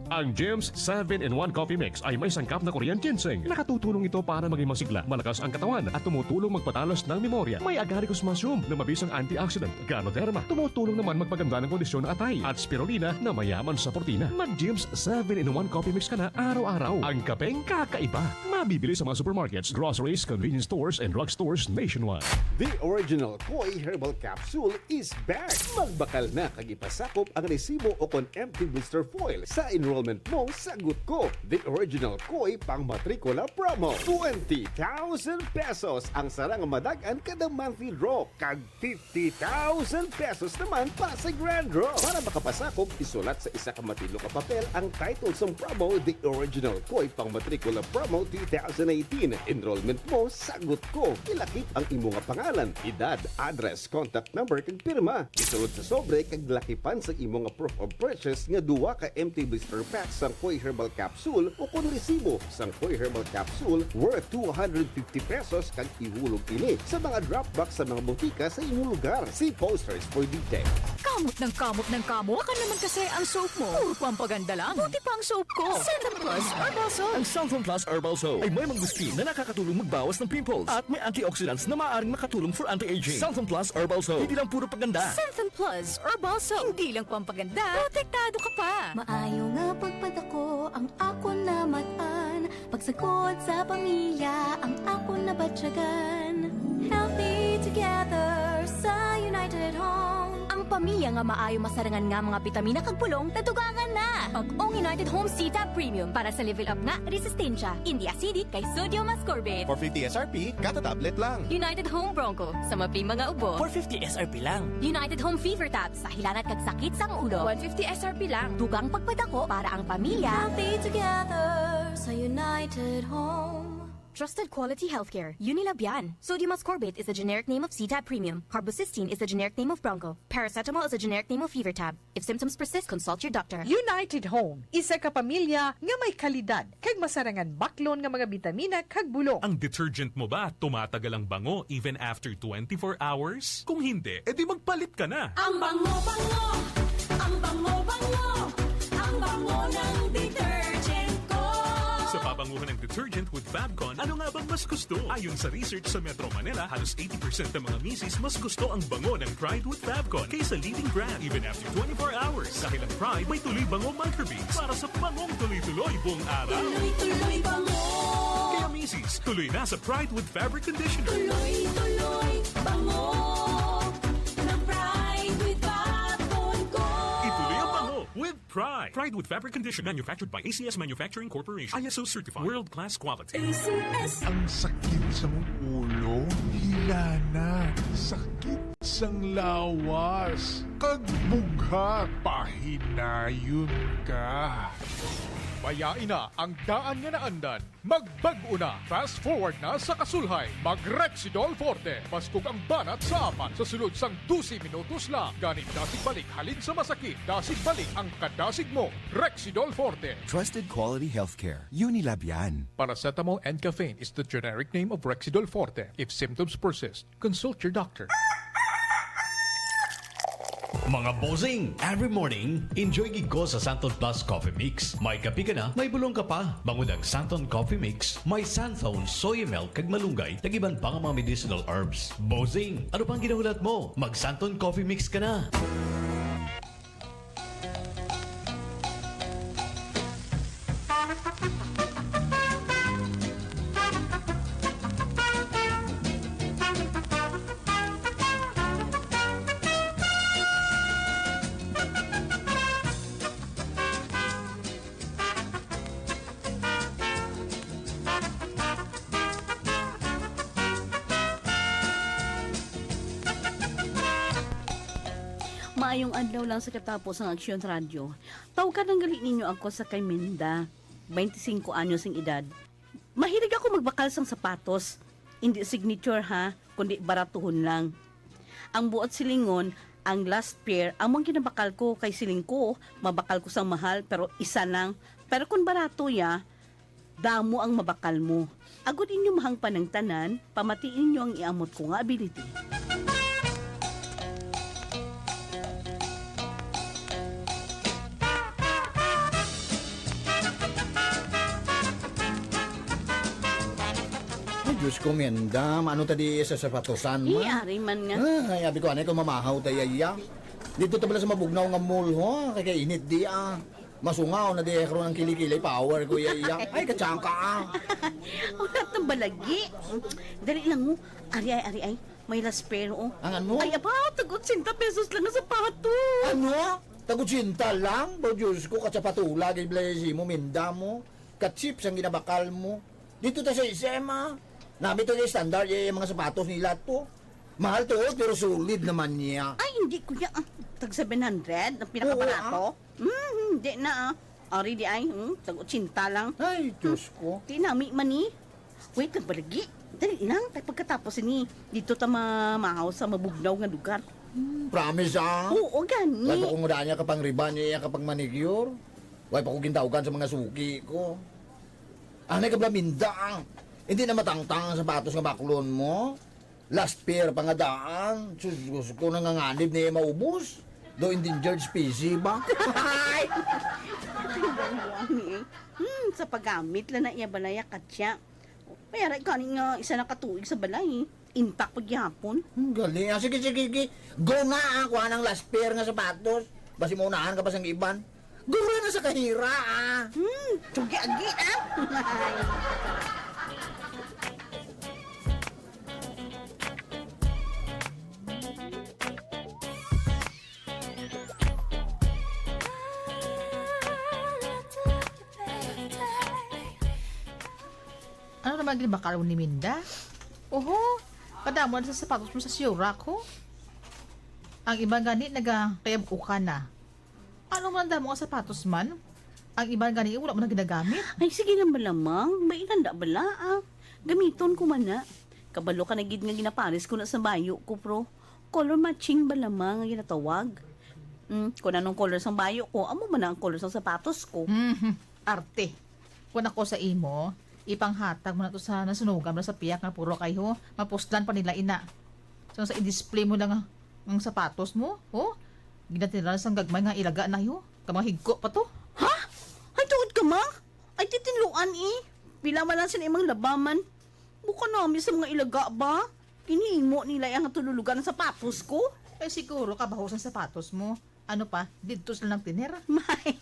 Ang Gems seven-in-one Coffee Mix ay may sangkap na Korean ginseng. Nakatutulong ito para maging masigla, malakas ang katawan, at tumutulong magpatalas ng memorya. May agaricus mushroom na mabisang antioxidant, Ganoderma, tumutulong naman magpaganda ng kondisyon ng atay, at spirulina na mayaman sa protina. Mag-Gems seven-in-one Coffee Mix ka na araw-araw. Ang kapeng kakaiba. Mabibili sa mga supermarkets, groceries, convenience stores, and drugstores nationwide. The original Koi Herbal Capsule is back! Magbakal na kag ipasakop ang resibo o kon empty blister foil sa enrollment mo, sagot ko. The original Koi pang matrikula promo. Twenty thousand pesos ang sarang madag-an kada monthly draw, kag fifty thousand pesos naman para sa grand draw. Para makapasakop, isulat sa isa ka matilo ka papel ang title sang promo, The Original Koi Pang Matrikula Promo two thousand eighteen. Enrollment mo, sagot ko. Ilakip ang imo nga pangalan, edad, address, contact number, kag pirma. Isulod sa sobre kag lakipan sa imo nga proof of purchase nga duwa ka empty blister pack sang Koi Herbal Capsule o kon resibo sang Koi Herbal Capsule worth two hundred fifty pesos kag ihulog ini sa mga drop box sa mga botika sa inyong lugar. See posters for details. Kamot ng kamot ng kamot. Baka naman kasi ang soap mo. Puro pampaganda lang. Buti pa ang soap ko. Santon Plus Herbal Soap. Ang Santon Plus Herbal Soap ay may mangosteen na nakakatulong magbawas ng pimples at may antioxidants na maaaring makatulong for anti-aging. Santon Plus Herbal Soap. Hindi lang puro paganda. Santon Plus Herbal Soap. Hindi lang pampaganda, protektado ka pa. Maayo nga pagpadako ang akon namatan. Pagsagod sa pamilya ang akon nabatyagan. Healthy together sa United Home. Ang pamilya nga maayo masarangan nga mga bitamina kag bulong nadugangan na. Bag-ong United Home C-Tab Premium para sa level up nga resistensya. Indi acidic kay sodium ascorbate. Four fifty S R P, kada tablet lang. United Home Bronco sa maping mga ubo. Four fifty S R P lang. United Home Fever Tab sa hilanat kag sakit sang ulo. One fifty S R P lang. Dugang pagpadako para ang pamilya. Healthy together sa United Home. Trusted quality healthcare. Unilabian. Sodium ascorbate is the generic name of C-Tab Premium. Carbocysteine is the generic name of Bronco. Paracetamol is the generic name of Fever Tab. If symptoms persist, consult your doctor. United Home, isa ka pamilya nga may kalidad kag masarangan baklon nga mga bitamina kag bulong. Ang detergent mo ba tumatagal ang bango even after twenty-four hours? Kung hindi, edi magpalit ka na. Ang bango-bango, ang bango-bango, ang bango ng detergent ko. Sa pabanguhan ng detergent with Fabcon, ano nga bang mas gusto? Ayon sa research sa Metro Manila, halos eighty percent ng mga misis mas gusto ang bango ng Pride with Fabcon kaysa leading brand, even after twenty-four hours. Dahil ang Pride may tuloy bango microbeads para sa bangong tuloy-tuloy buong araw. Tuloy-tuloy bango. Kaya misis, tuloy na sa Pride with Fabric Conditioner. Tuloy-tuloy bango ng Pride with Fabcon ko. Ituloy ang bango with Pride. Pride with Fabric Conditioner. Manufactured by A C S Manufacturing Corporation. I S O certified. World class quality. A C S. Ang sakit sang ulo, hilana, sakit sang lawas, kag bughat, pahinayon ka. Bayai na ang daan nga naandan. Magbag-o na. Fast forward na sa kasulhay. Mag Rexidol Forte. Baskog ang banat sa apat sa sulod sang dose minutos lang. Gani dasig balik halin sa masakit. Dasig balik ang kadasig mo. Rexidol Forte. Trusted quality healthcare. Unilabian. Paracetamol and caffeine is the generic name of Rexidol Forte. If symptoms persist, consult your doctor. Mga bossing, every morning, enjoy gid ko sa Santon Plus Coffee Mix. May kape ka na, may bulong ka pa. Bangod ang Santon Coffee Mix, may Santon, soy milk, kag malunggay, kag iban pa nga mga medicinal herbs. Bossing, ano pang ginahulat mo? Mag Santon Coffee Mix ka na. Maayong adlaw lang sa katapos ang Aksyon Radyo. Tawagan lang gali ninyo ako sa kay Minda, twenty-cinco anyos ang edad. Mahilig ako magbakal sang sapatos. Hindi signature, ha, kundi baratuhon lang. Ang buot silingon, ang last pair, amo ang ginabakal ko kay siling ko, mabakal ko sang mahal, pero isa lang. Pero kung barato ya, damo ang mabakal mo. Agod inyo mahangpan ang tanan, pamatii ninyo ang iamot ko nga ability. Ay, Diyos ko, Minda, ano ta di sa sapatosan, Ay, ma? Ari man nga. Ay, abi ko, anay ko mamahaw ta iya. Dito ta bala sa mabugnaw nga mall, ho? Kay kainit di, ah. Masungaw na di karon ang kilikili power ko iya, iya. Ay, katsangka, ah. Wala tang balagi. Dali lang, oh. Ari ay, ari ay. May last pair, oh. Ang ano? Ay, aba, tag-otsenta pesos lang ang sapatos. Ano? Tag-otsenta lang? Ba, Diyos ko, katsapatula, gid, blessing mo, Minda mo. Katsip sang ginabakal mo. Dito ta sa S M, ah. Nami to yung standard, eh, mga sapatos nila to. Mahal to, pero solid naman niya. Ay, hindi, kuya. Ah, tag seven hundred, ang pinakabarato. Oo, ah. Hmm, hindi na, ah. Ari di ay, hmm, tag otsenta lang. Ay, Diyos ko. Tinami man ni. Wait lang, balagi. Dali lang, kay pagkatapos ini, dito ta mamahaw sa mabugnaw nga lugar. Hmm, promise, ah. Oo, gani. Bago kung daan niya kapang riban niya, kapang manicure. Way pa ko gintawgan sa mga suki ko. Anay ka bala, Minda, ah. Hindi na matangtang ang sapatos nga baklon mo. Last pair pa nga daan. Sus, gusto ko nanganganib na iya maubos. Do endangered species ba? Ay! Ay, buang-buang ni eh. Hmm, sa paggamit lang na iya balaya, katya. May aray gani nga isa na katuig sa balay. Intact pa gihapon. Hmm, gali. Ah, sige, sige, sige. Go na, ah. Kuha ng last pair nga sapatos. Basi maunahan ka pa sang iban. Gura na sa kahira, ah. Hmm, tsugi-agi, ah. Ano naman ginbakal mo ni Minda? Oho, kadamo na sa sapatos mo sa Siorac, ho? Ang iban gani nagakayab-ukan na. Ano man ang damo nga sapatos man? Ang iban gani wala man na ginagamit. Ay, sige lang bala, Mang. May inanda bala, ah. Gamiton ko man na. Kabalo ka na gid nga ginapares ko na sa bayo ko, pro. Color matching bala, Mang, nga ginatawag. Mm, kung anong color sang bayo ko, amo man na ang color sang sapatos ko. Mhm. Arte. Kung ako sa imo, ipanghatag mo na to sa nasunugan mo sa piyak nga puro kay ho. Mapuslan pa nila ina. So, sa i-display mo lang ang, ang sapatos mo, ho? Ginatira sang gagmay nga ilaga na, ho. Ka mga higko pa to. Ha? Ay, tuod ka, ma? Ay, titinluan, eh. Pila man lang sila imang labaman. Buka nami sa mga ilaga ba? Ginhimo nila ang tululugan ng sapatos ko. Ay, siguro kabaho sang sapatos mo. Ano pa, didto sila nagtiner? May,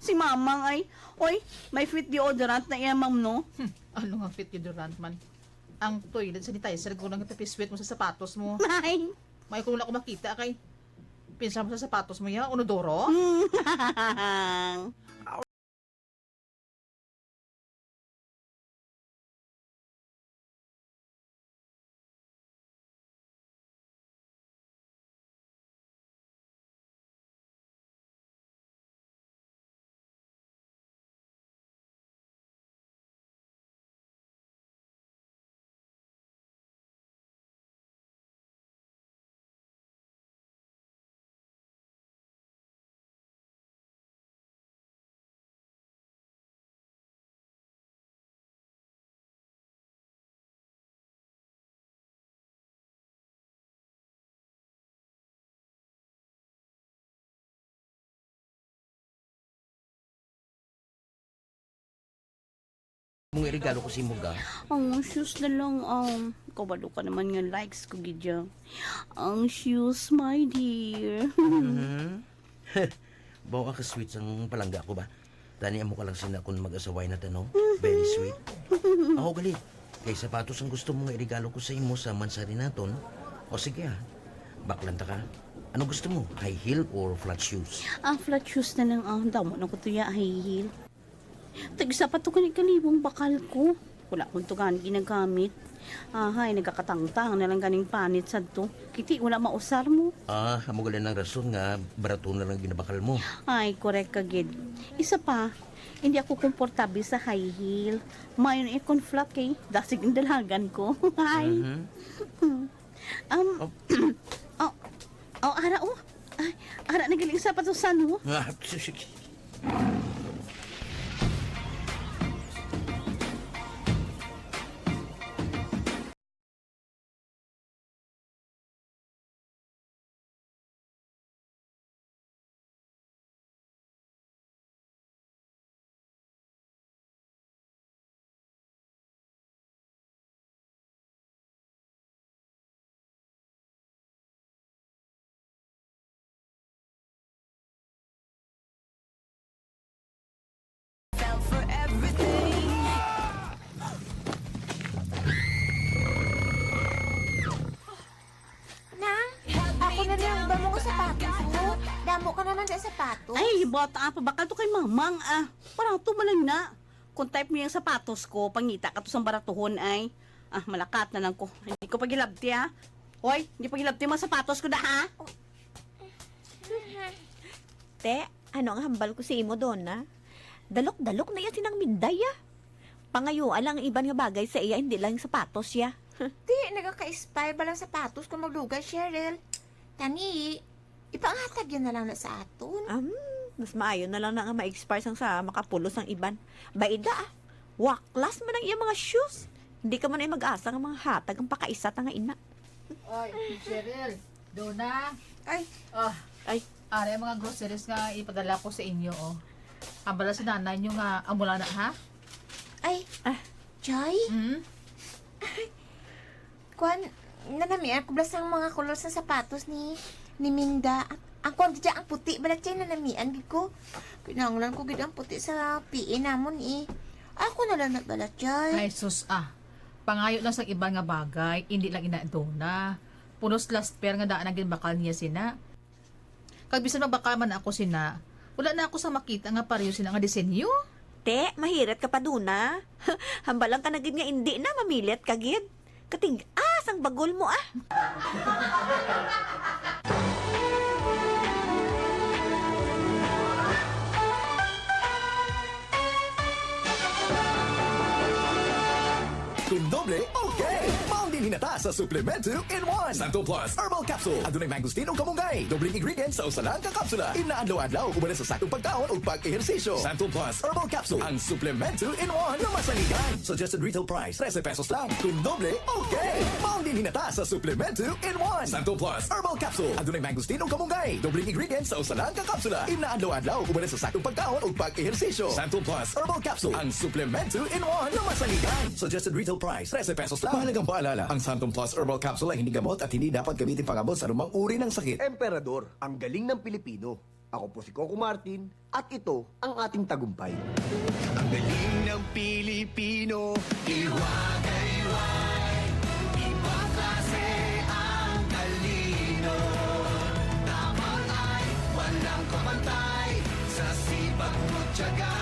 si Mamang ay, oy, may Fit deodorant na iya, ma'am, no? Hmm, ano nga Fit deodorant man? Ang toilet sanitizer ko lang itapiswit mo sa sapatos mo. May. May ko wala ko makita kay pinsa mo sa sapatos mo ya, Unodoro? Hmm. Mong iregalo ko sa imo, ga? Ang shoes na lang, um, kabalo ka naman nga likes ko gid ya. Ang shoes, my dear. Mhm. Bawa ka sweet sang palangga ko ba? Tani amo ka lang sina kung mag-asaway na ta, no? Very sweet. Ako gali. Kay sapatos ang gusto mo nga iregalo ko sa imo sa mansari naton. O sige, ah. Baklan ta ka. Ano gusto mo? High heel or flat shoes? Ah, flat shoes na lang, ah. Damo na ko to ya, high heel. Tag-isa pa to gani ka libong bakal ko. Wala ko to gani ginagamit. Ahay, nagakatangtang na lang ganing panit sadto. Kiti, wala mausar mo. Ah, amo gali ang rason nga barato na lang ginabakal mo. Ay, correct ka gid. Isa pa, hindi ako komportable sa high heel. Mayon ikon flat kay dasig ang dalagan ko. Ay. Mhm. Um, Oh. Oh, oh, ara, oh. Ay, ara na galing sapatos, ano? Ah, sige. Fell for everything. Nang, ako na lang ba mga sapatos ko? Damo ka naman sa sapatos. Ay, bata pa, bakal to kay mamang, ah. Parang to man lang na. Kung type mo yung sapatos ko, pangita ka to sang baratuhon, ay. Ah, malakat na lang ko. Hindi ko pagilabti, ha? Hoy, hindi pagilabti mga sapatos ko da, ha? Te, ano ang hambal ko sa imo, Donna? Dalok-dalok na yan sinang Minday, ah. Pangayua lang ang iban nga bagay sa iya, hindi lang yung sapatos siya. Di, nagaka-expire ba lang sapatos kung maglugay, Cheryl? Tani, ipanghatag yan na lang na sa aton. Am, mas maayo na lang na nga ma-expire sang sa makapulos ang iban. Baida, ah. Waklas man ang iya mga shoes. Hindi ka man ay mag-asa nga mga hatag ang pakaisa ta nga ina. Oy, Cheryl, Donna. Ay. Oh, Ay. Ari ang mga groceries nga ipadala ko sa inyo, oh. Hambala si nanay nyo nga amo lang na, ha? Ay, Ah. Joy? Hmm? Kwan, nanamian ko bala sang mga kulor sa sapatos ni, ni Minda. Ang kwan dyan, ang puti bala, Chay, nanamian gid ko. Kinahanglan ko gid ang puti sa P E namon, eh. Ako na lang na bala, Chay. Ay, sus, ah. Pangayo lang sa iban nga bagay, hindi lang ina Donna. Punos last pair nga daan ang ginbakal niya sina. Kag bisan mabakal man ako sina, wala na ako sa makita nga pareho sina nga disenyo. Te, mahirat ka pa, Donna. Hambalang ka na gid nga indi na, mamilit ka gid. Katig-a sang bagol mo, ah. Kung doble, okay! Maong din hinata sa Suplemento in one. Santon Plus Herbal Capsule. Adunay mangosteen ug kamunggay. Dobleng ingredients sa usa lang ka kapsula. Ina adlaw-adlaw, uban sa saktong pagkaon ug pag-ehersisyo. Santon Plus Herbal Capsule, ang suplemento in one na masaligan. Suggested retail price, trese pesos lang. Kung doble, okay! Maong din hinata sa Suplemento in one. Santon Plus Herbal Capsule. Adunay mangosteen ug kamunggay. Dobleng ingredients sa usa lang ka kapsula. Ina adlaw-adlaw, uban sa saktong pagkaon ug pag-ehersisyo. Santon Plus Herbal Capsule, ang suplemento in one na masaligan. Suggested retail price, trese pesos lang. Mahalagang paalala, ang Santon Plus Herbal Capsule ay hindi gamot at hindi dapat gamitin pang-abot sa anumang uri ng sakit. Emperador, ang galing ng Pilipino. Ako po si Coco Martin at ito ang ating tagumpay. Ang galing ng Pilipino, hiwa-gayway, ibang klase ang talino. Tapang ay walang kapantay, sa sipag mo tiyaga,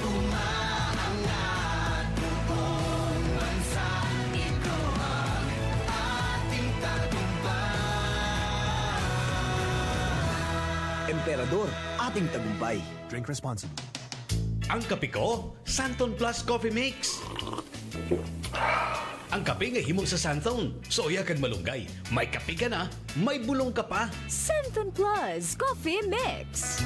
umaangat buong bansa. Ikaw ang ating tagumpay. Emperador, ating tagumpay. Drink responsibly. Ang kape ko, Santon Plus Coffee Mix. Ang kape nga himo sa Santon. Suya kag malunggay. May kape ka na, may bulong ka pa. Santon Plus Coffee Mix.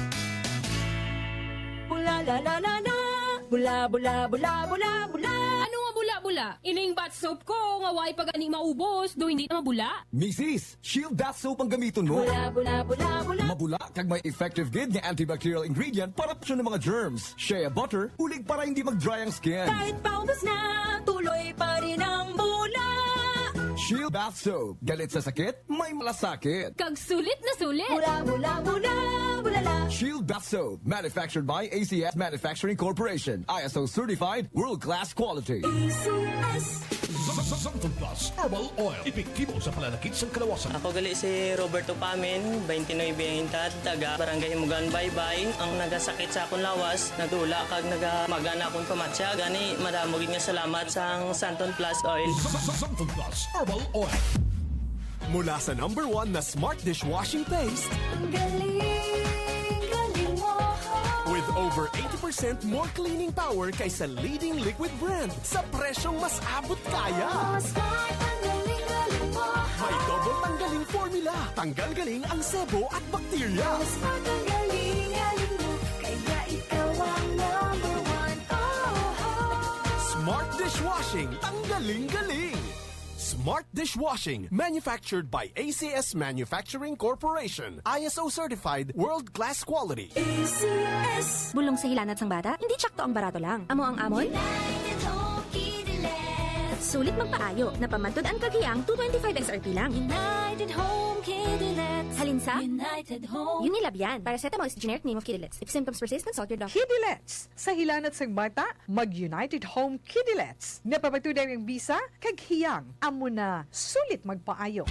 Bula, la, la, la, la. Bula, bula, bula, bula, bula. Ano nga bula-bula? Ining bath soap ko nga way pa gani maubos, do hindi na mabula? Misis, Shield Bath Soap ang gamiton mo. Bula, bula, bula, bula. Mabula kag may effective gid nga antibacterial ingredient para proteksyon ng mga germs. Shea butter, ulig para hindi mag-dry ang skin. Kahit paubos na, tuloy pa rin ang bula. Shield Bath Soap. Galit sa sakit, may malasakit. Kag sulit na sulit. Bula, bula, bula, bula la. Shield Bath Soap, manufactured by A C S Manufacturing Corporation. I S O certified, world-class quality. A C S. Santon Plus Herbal Oil, epektibo sa pananakit sang kalawasan. Ako gali si Roberto Pamin, twenty-nine ang edad, taga Barangay Himugan, Baybay. Ang nagasakit sa akon lawas, nagdula kag nagamaga na akon pamatya. Gani, madamo gid nga salamat sang Santon Plus Oil. Sa, sa, sa Santon Plus Herbal Oil. Mula sa number one na smart dishwashing paste, Ang galing, galing mo. With over eighty percent more cleaning power kaysa leading liquid brand sa presyong mas abot kaya. Oh, smart, ang galing, galing mo. May double tanggaling formula. Tanggal galing ang sebo at bakterya. Oh, smart, ang galing, galing mo. Kaya ikaw ang number one. Oh, oh. Smart dishwashing, tanggaling galing. Smart dishwashing, manufactured by A C S Manufacturing Corporation. I S O certified, world-class quality. A C S. Bulong sa hilanat sang bata, hindi tsakto ang barato lang. Amo ang amon? United Home Kidilets. Sulit magpaayo, napamatud-an kag hiyang two twenty-five X R P lang. United Home Kidilets. Halin sa? United Home. Unilab yan. Paracetamol is the generic name of Kidilets. If symptoms persist, consult your doctor. Kidilets. Sa hilanat sang bata, mag United Home Kidilets. Napamatud-an ang bisa kag hiyang, amo na sulit magpaayo.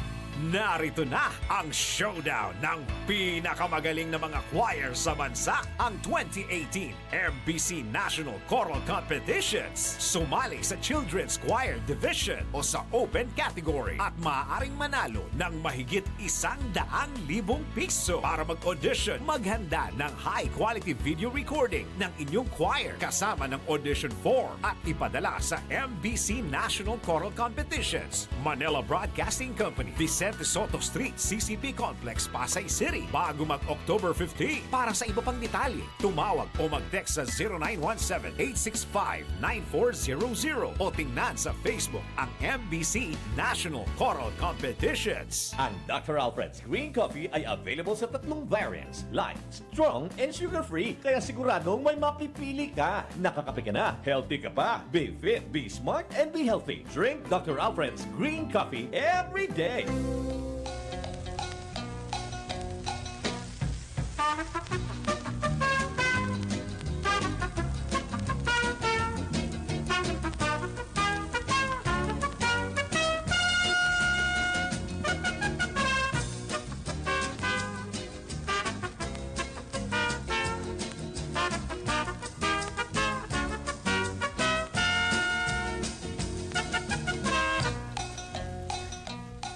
Narito na ang showdown ng pinakamagaling na mga choir sa bansa, ang twenty eighteen M B C National Choral Competitions. Sumali sa Children's Choir Division o sa Open Category at maaaring manalo ng mahigit isang daang libong piso. Para mag-audition, maghanda ng high-quality video recording ng inyong choir kasama ng audition form at ipadala sa M B C National Choral Competitions, Manila Broadcasting Company, Vicente Sotto Street, C C P Complex, Pasay City, bago mag-October fifteen. Para sa iba pang detalye, tumawag o mag-text sa zero nine one seven, eight six five, nine four zero zero o tingnan sa Facebook ang M B C National Choral Competitions. Ang Doctor Alfred's Green Coffee ay available sa tatlong variants, light, strong, and sugar-free, kaya siguradong may mapipili ka. Nakakape ka na, healthy ka pa. Be fit, be smart, and be healthy. Drink Doctor Alfred's Green Coffee every day.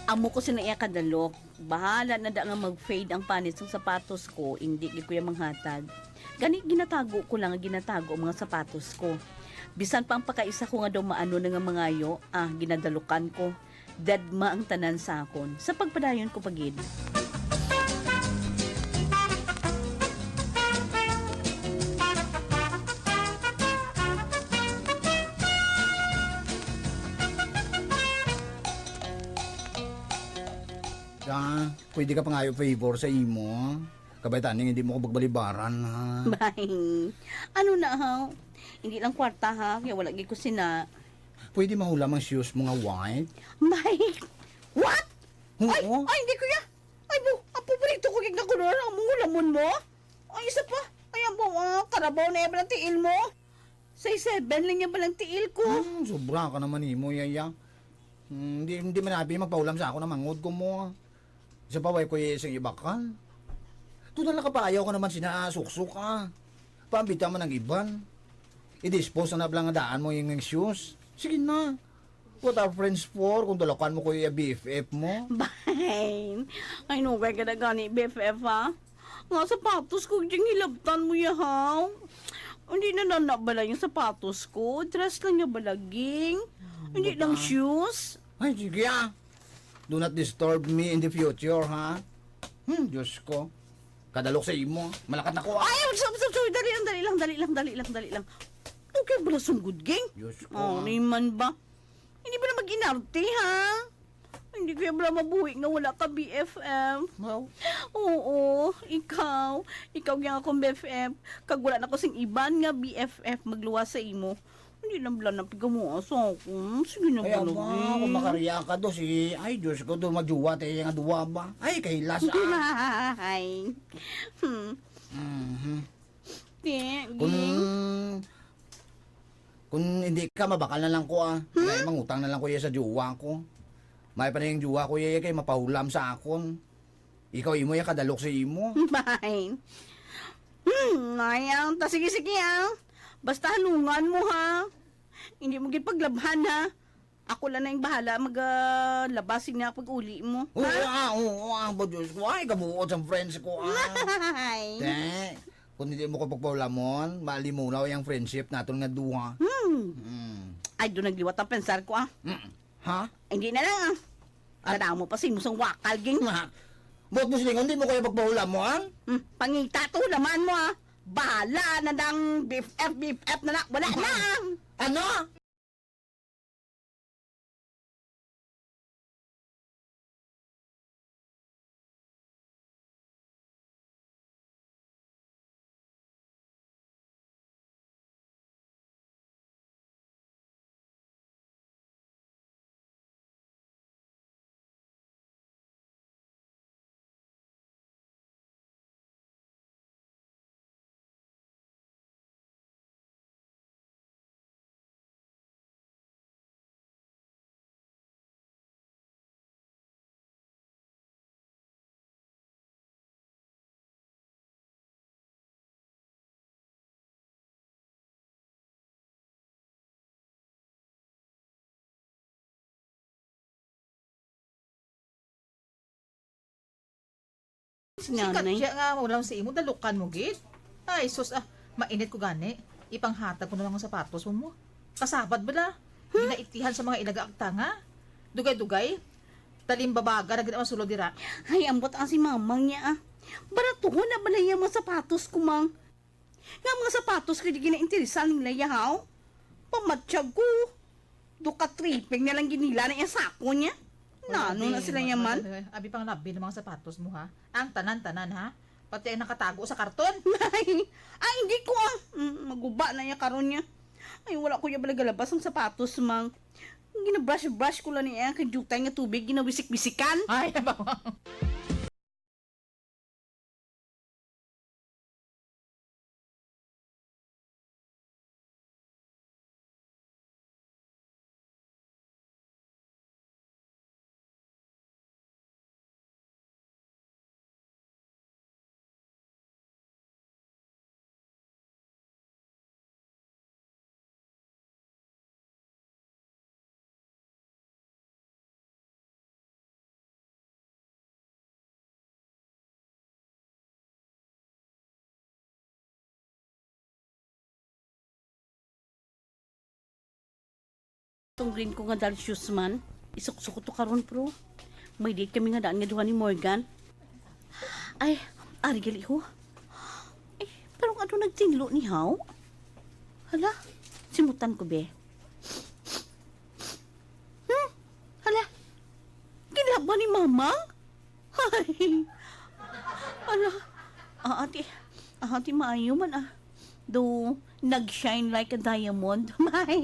Amo ko sina iya kadalok. Bahala na da nga mag-fade ang panit sang sapatos ko, indi gid ko iya manghatag. Gani, ginatago ko lang nga ginatago ang mga sapatos ko. Bisan pa ang pakaisa ko nga daw maano na nga mangayo, ah, ginadalukan ko. Dadma ang tanan sa akon, sa pagpadayon ko pa gid. Da, pwede ka pangayo favor sa imo? Kabay taning hindi mo ko pagbalibaran, ha? Bay, ano na, ha? Hindi lang kwarta, ha? Kaya wala gid ko sina. Pwede mahulam ang shoes mo nga white? Bay, what? Oo. Ay, ay, hindi, kuya. Ay, bo, ang paborito ko gid nga kolor, ang mga hulamon mo. Ay, isa pa. Ay, ang bo, ah, karabaw na iya ba ng tiil mo? Size seven lang iya ba ng tiil ko? Hmm, sobra ka naman nimo, yaya. Hmm, hindi, hindi man abi magpahulam sa ako na mangod ko mo. Sa paway ko iya isang ibakan. Doon na lang kapayaw ka naman sina suksok, ah. Paambita man ang iban. I-dispose na lang nga daan mo yung shoes. Sige na. What are friends for kung dalakan mo ko iya B F F mo? Bahin. Ay, nugay ka na gani, B F F, ha? Nga sapatos ko, ding hilabtan mo, yahaw. Hindi na nana bala yung sapatos ko. Dress lang niya bala, ging. Hindi lang shoes. Ay, sige, ah. Do not disturb me in the future, ha? Hmm, Diyos ko. Kadalok sa imo. Malakat na ko, ah. Ay, I'm so, I'm so sorry. Dali lang, dali lang, dali lang, dali lang, dali lang. Okay, bala sunggod, ging. Diyos ko, Oh, ah. Naman ba? Hindi ba na mag-inarte, ha? Hindi kaya bala mabuhi nga wala ka B F F. Wow. Oo, ikaw. Ikaw yung akong B F F. Kag wala na ko sing iban nga B F F magluwas sa imo. Hindi na bala na pigamuha sa akon. Sige na Ay, bala, ama, eh. Kung makariya ka do, si, ay, Diyos ko, do, majuwa tayo nga duwa ba? Ay, kahilas, ah. Ay. Hmm. Mhm. Ti, Kung, ging. Kung hindi ka, mabakal na lang ko, ah. Hmm? Kaya mangutang na lang ko iya sa jowa ko. May pa na yung jowa ko iya kay mapahulam sa akon. Ikaw imo iya kadalok sa imo. Fine. Hmm, ay, ah, ta, sige, sige, ah. Basta halungan mo, ha. Hindi mo gid paglabhan, ha. Ako lang na yung bahala mag, ah, labas na pag-uli mo, Oo, ha? Ah, oo, ah, ba, Diyos ko, ay, kabuot sa friends ko, ah. Ay. Te, kung hindi mo ko pagpaulamon, malimunaw yung friendship naton nga duha. Hmm. Hmm. Ay, doon nagliwat ang pensar ko, ah. Mm. Ha? Hindi na lang, ah. Ah. Kadamo pa si mo sang wakal, ging. Ma, buot mo silingon, di mo kaya pagpaulamon? Hmm, pangita to, laman mo, ah. Bahala na dang B F F, B F F na na. Wala na. Ano? Si Nanay. Katya nga maulam sa imo, dalukan mo gid. Ay, sus, ah, mainit ko gani. Ipanghatag ko na lang ang sapatos mo, mo. Kasabad bala. Hmm? Ginaitihan sa mga ilaga agtanga. Dugay-dugay. Talimbabaga na gid ang masulod dira. Ay, ambot ang si mamang niya, ah. Baratuhon na bala iya mga sapatos ko, mang. Nga mga sapatos kay di ginainteresan nila yahaw. Pamatsyag ko. Duka tripping na lang ginila na iya sako niya. Nano na sila yaman? Abi pang labi ng mga sapatos mo, ha? Ang tanan-tanan, ha? Pati ang nakatago sa karton. Ay, ay, hindi ko, ah. Mm, maguba na iya karon niya. Ay, wala ko iya balagalabas ang sapatos, mang. Ginabrush-brush ko lang niya kay jutay nga tubig, ginawisik-wisikan. Ay, bawang. Tong green ko nga Dal Shoes man. Isuksok ko to karon, pro. May date kami nga daan nga duha ni Morgan. Ay, ari gali ho. Eh, pero ano nagtinlo ni haw? Hala, simutan ko, be. Hmm? Hala, ginlaban ni Mamang? Ay. Hala, ah, ate, ah, ate, maayo man, ah. Do, nag-shine like a diamond. May.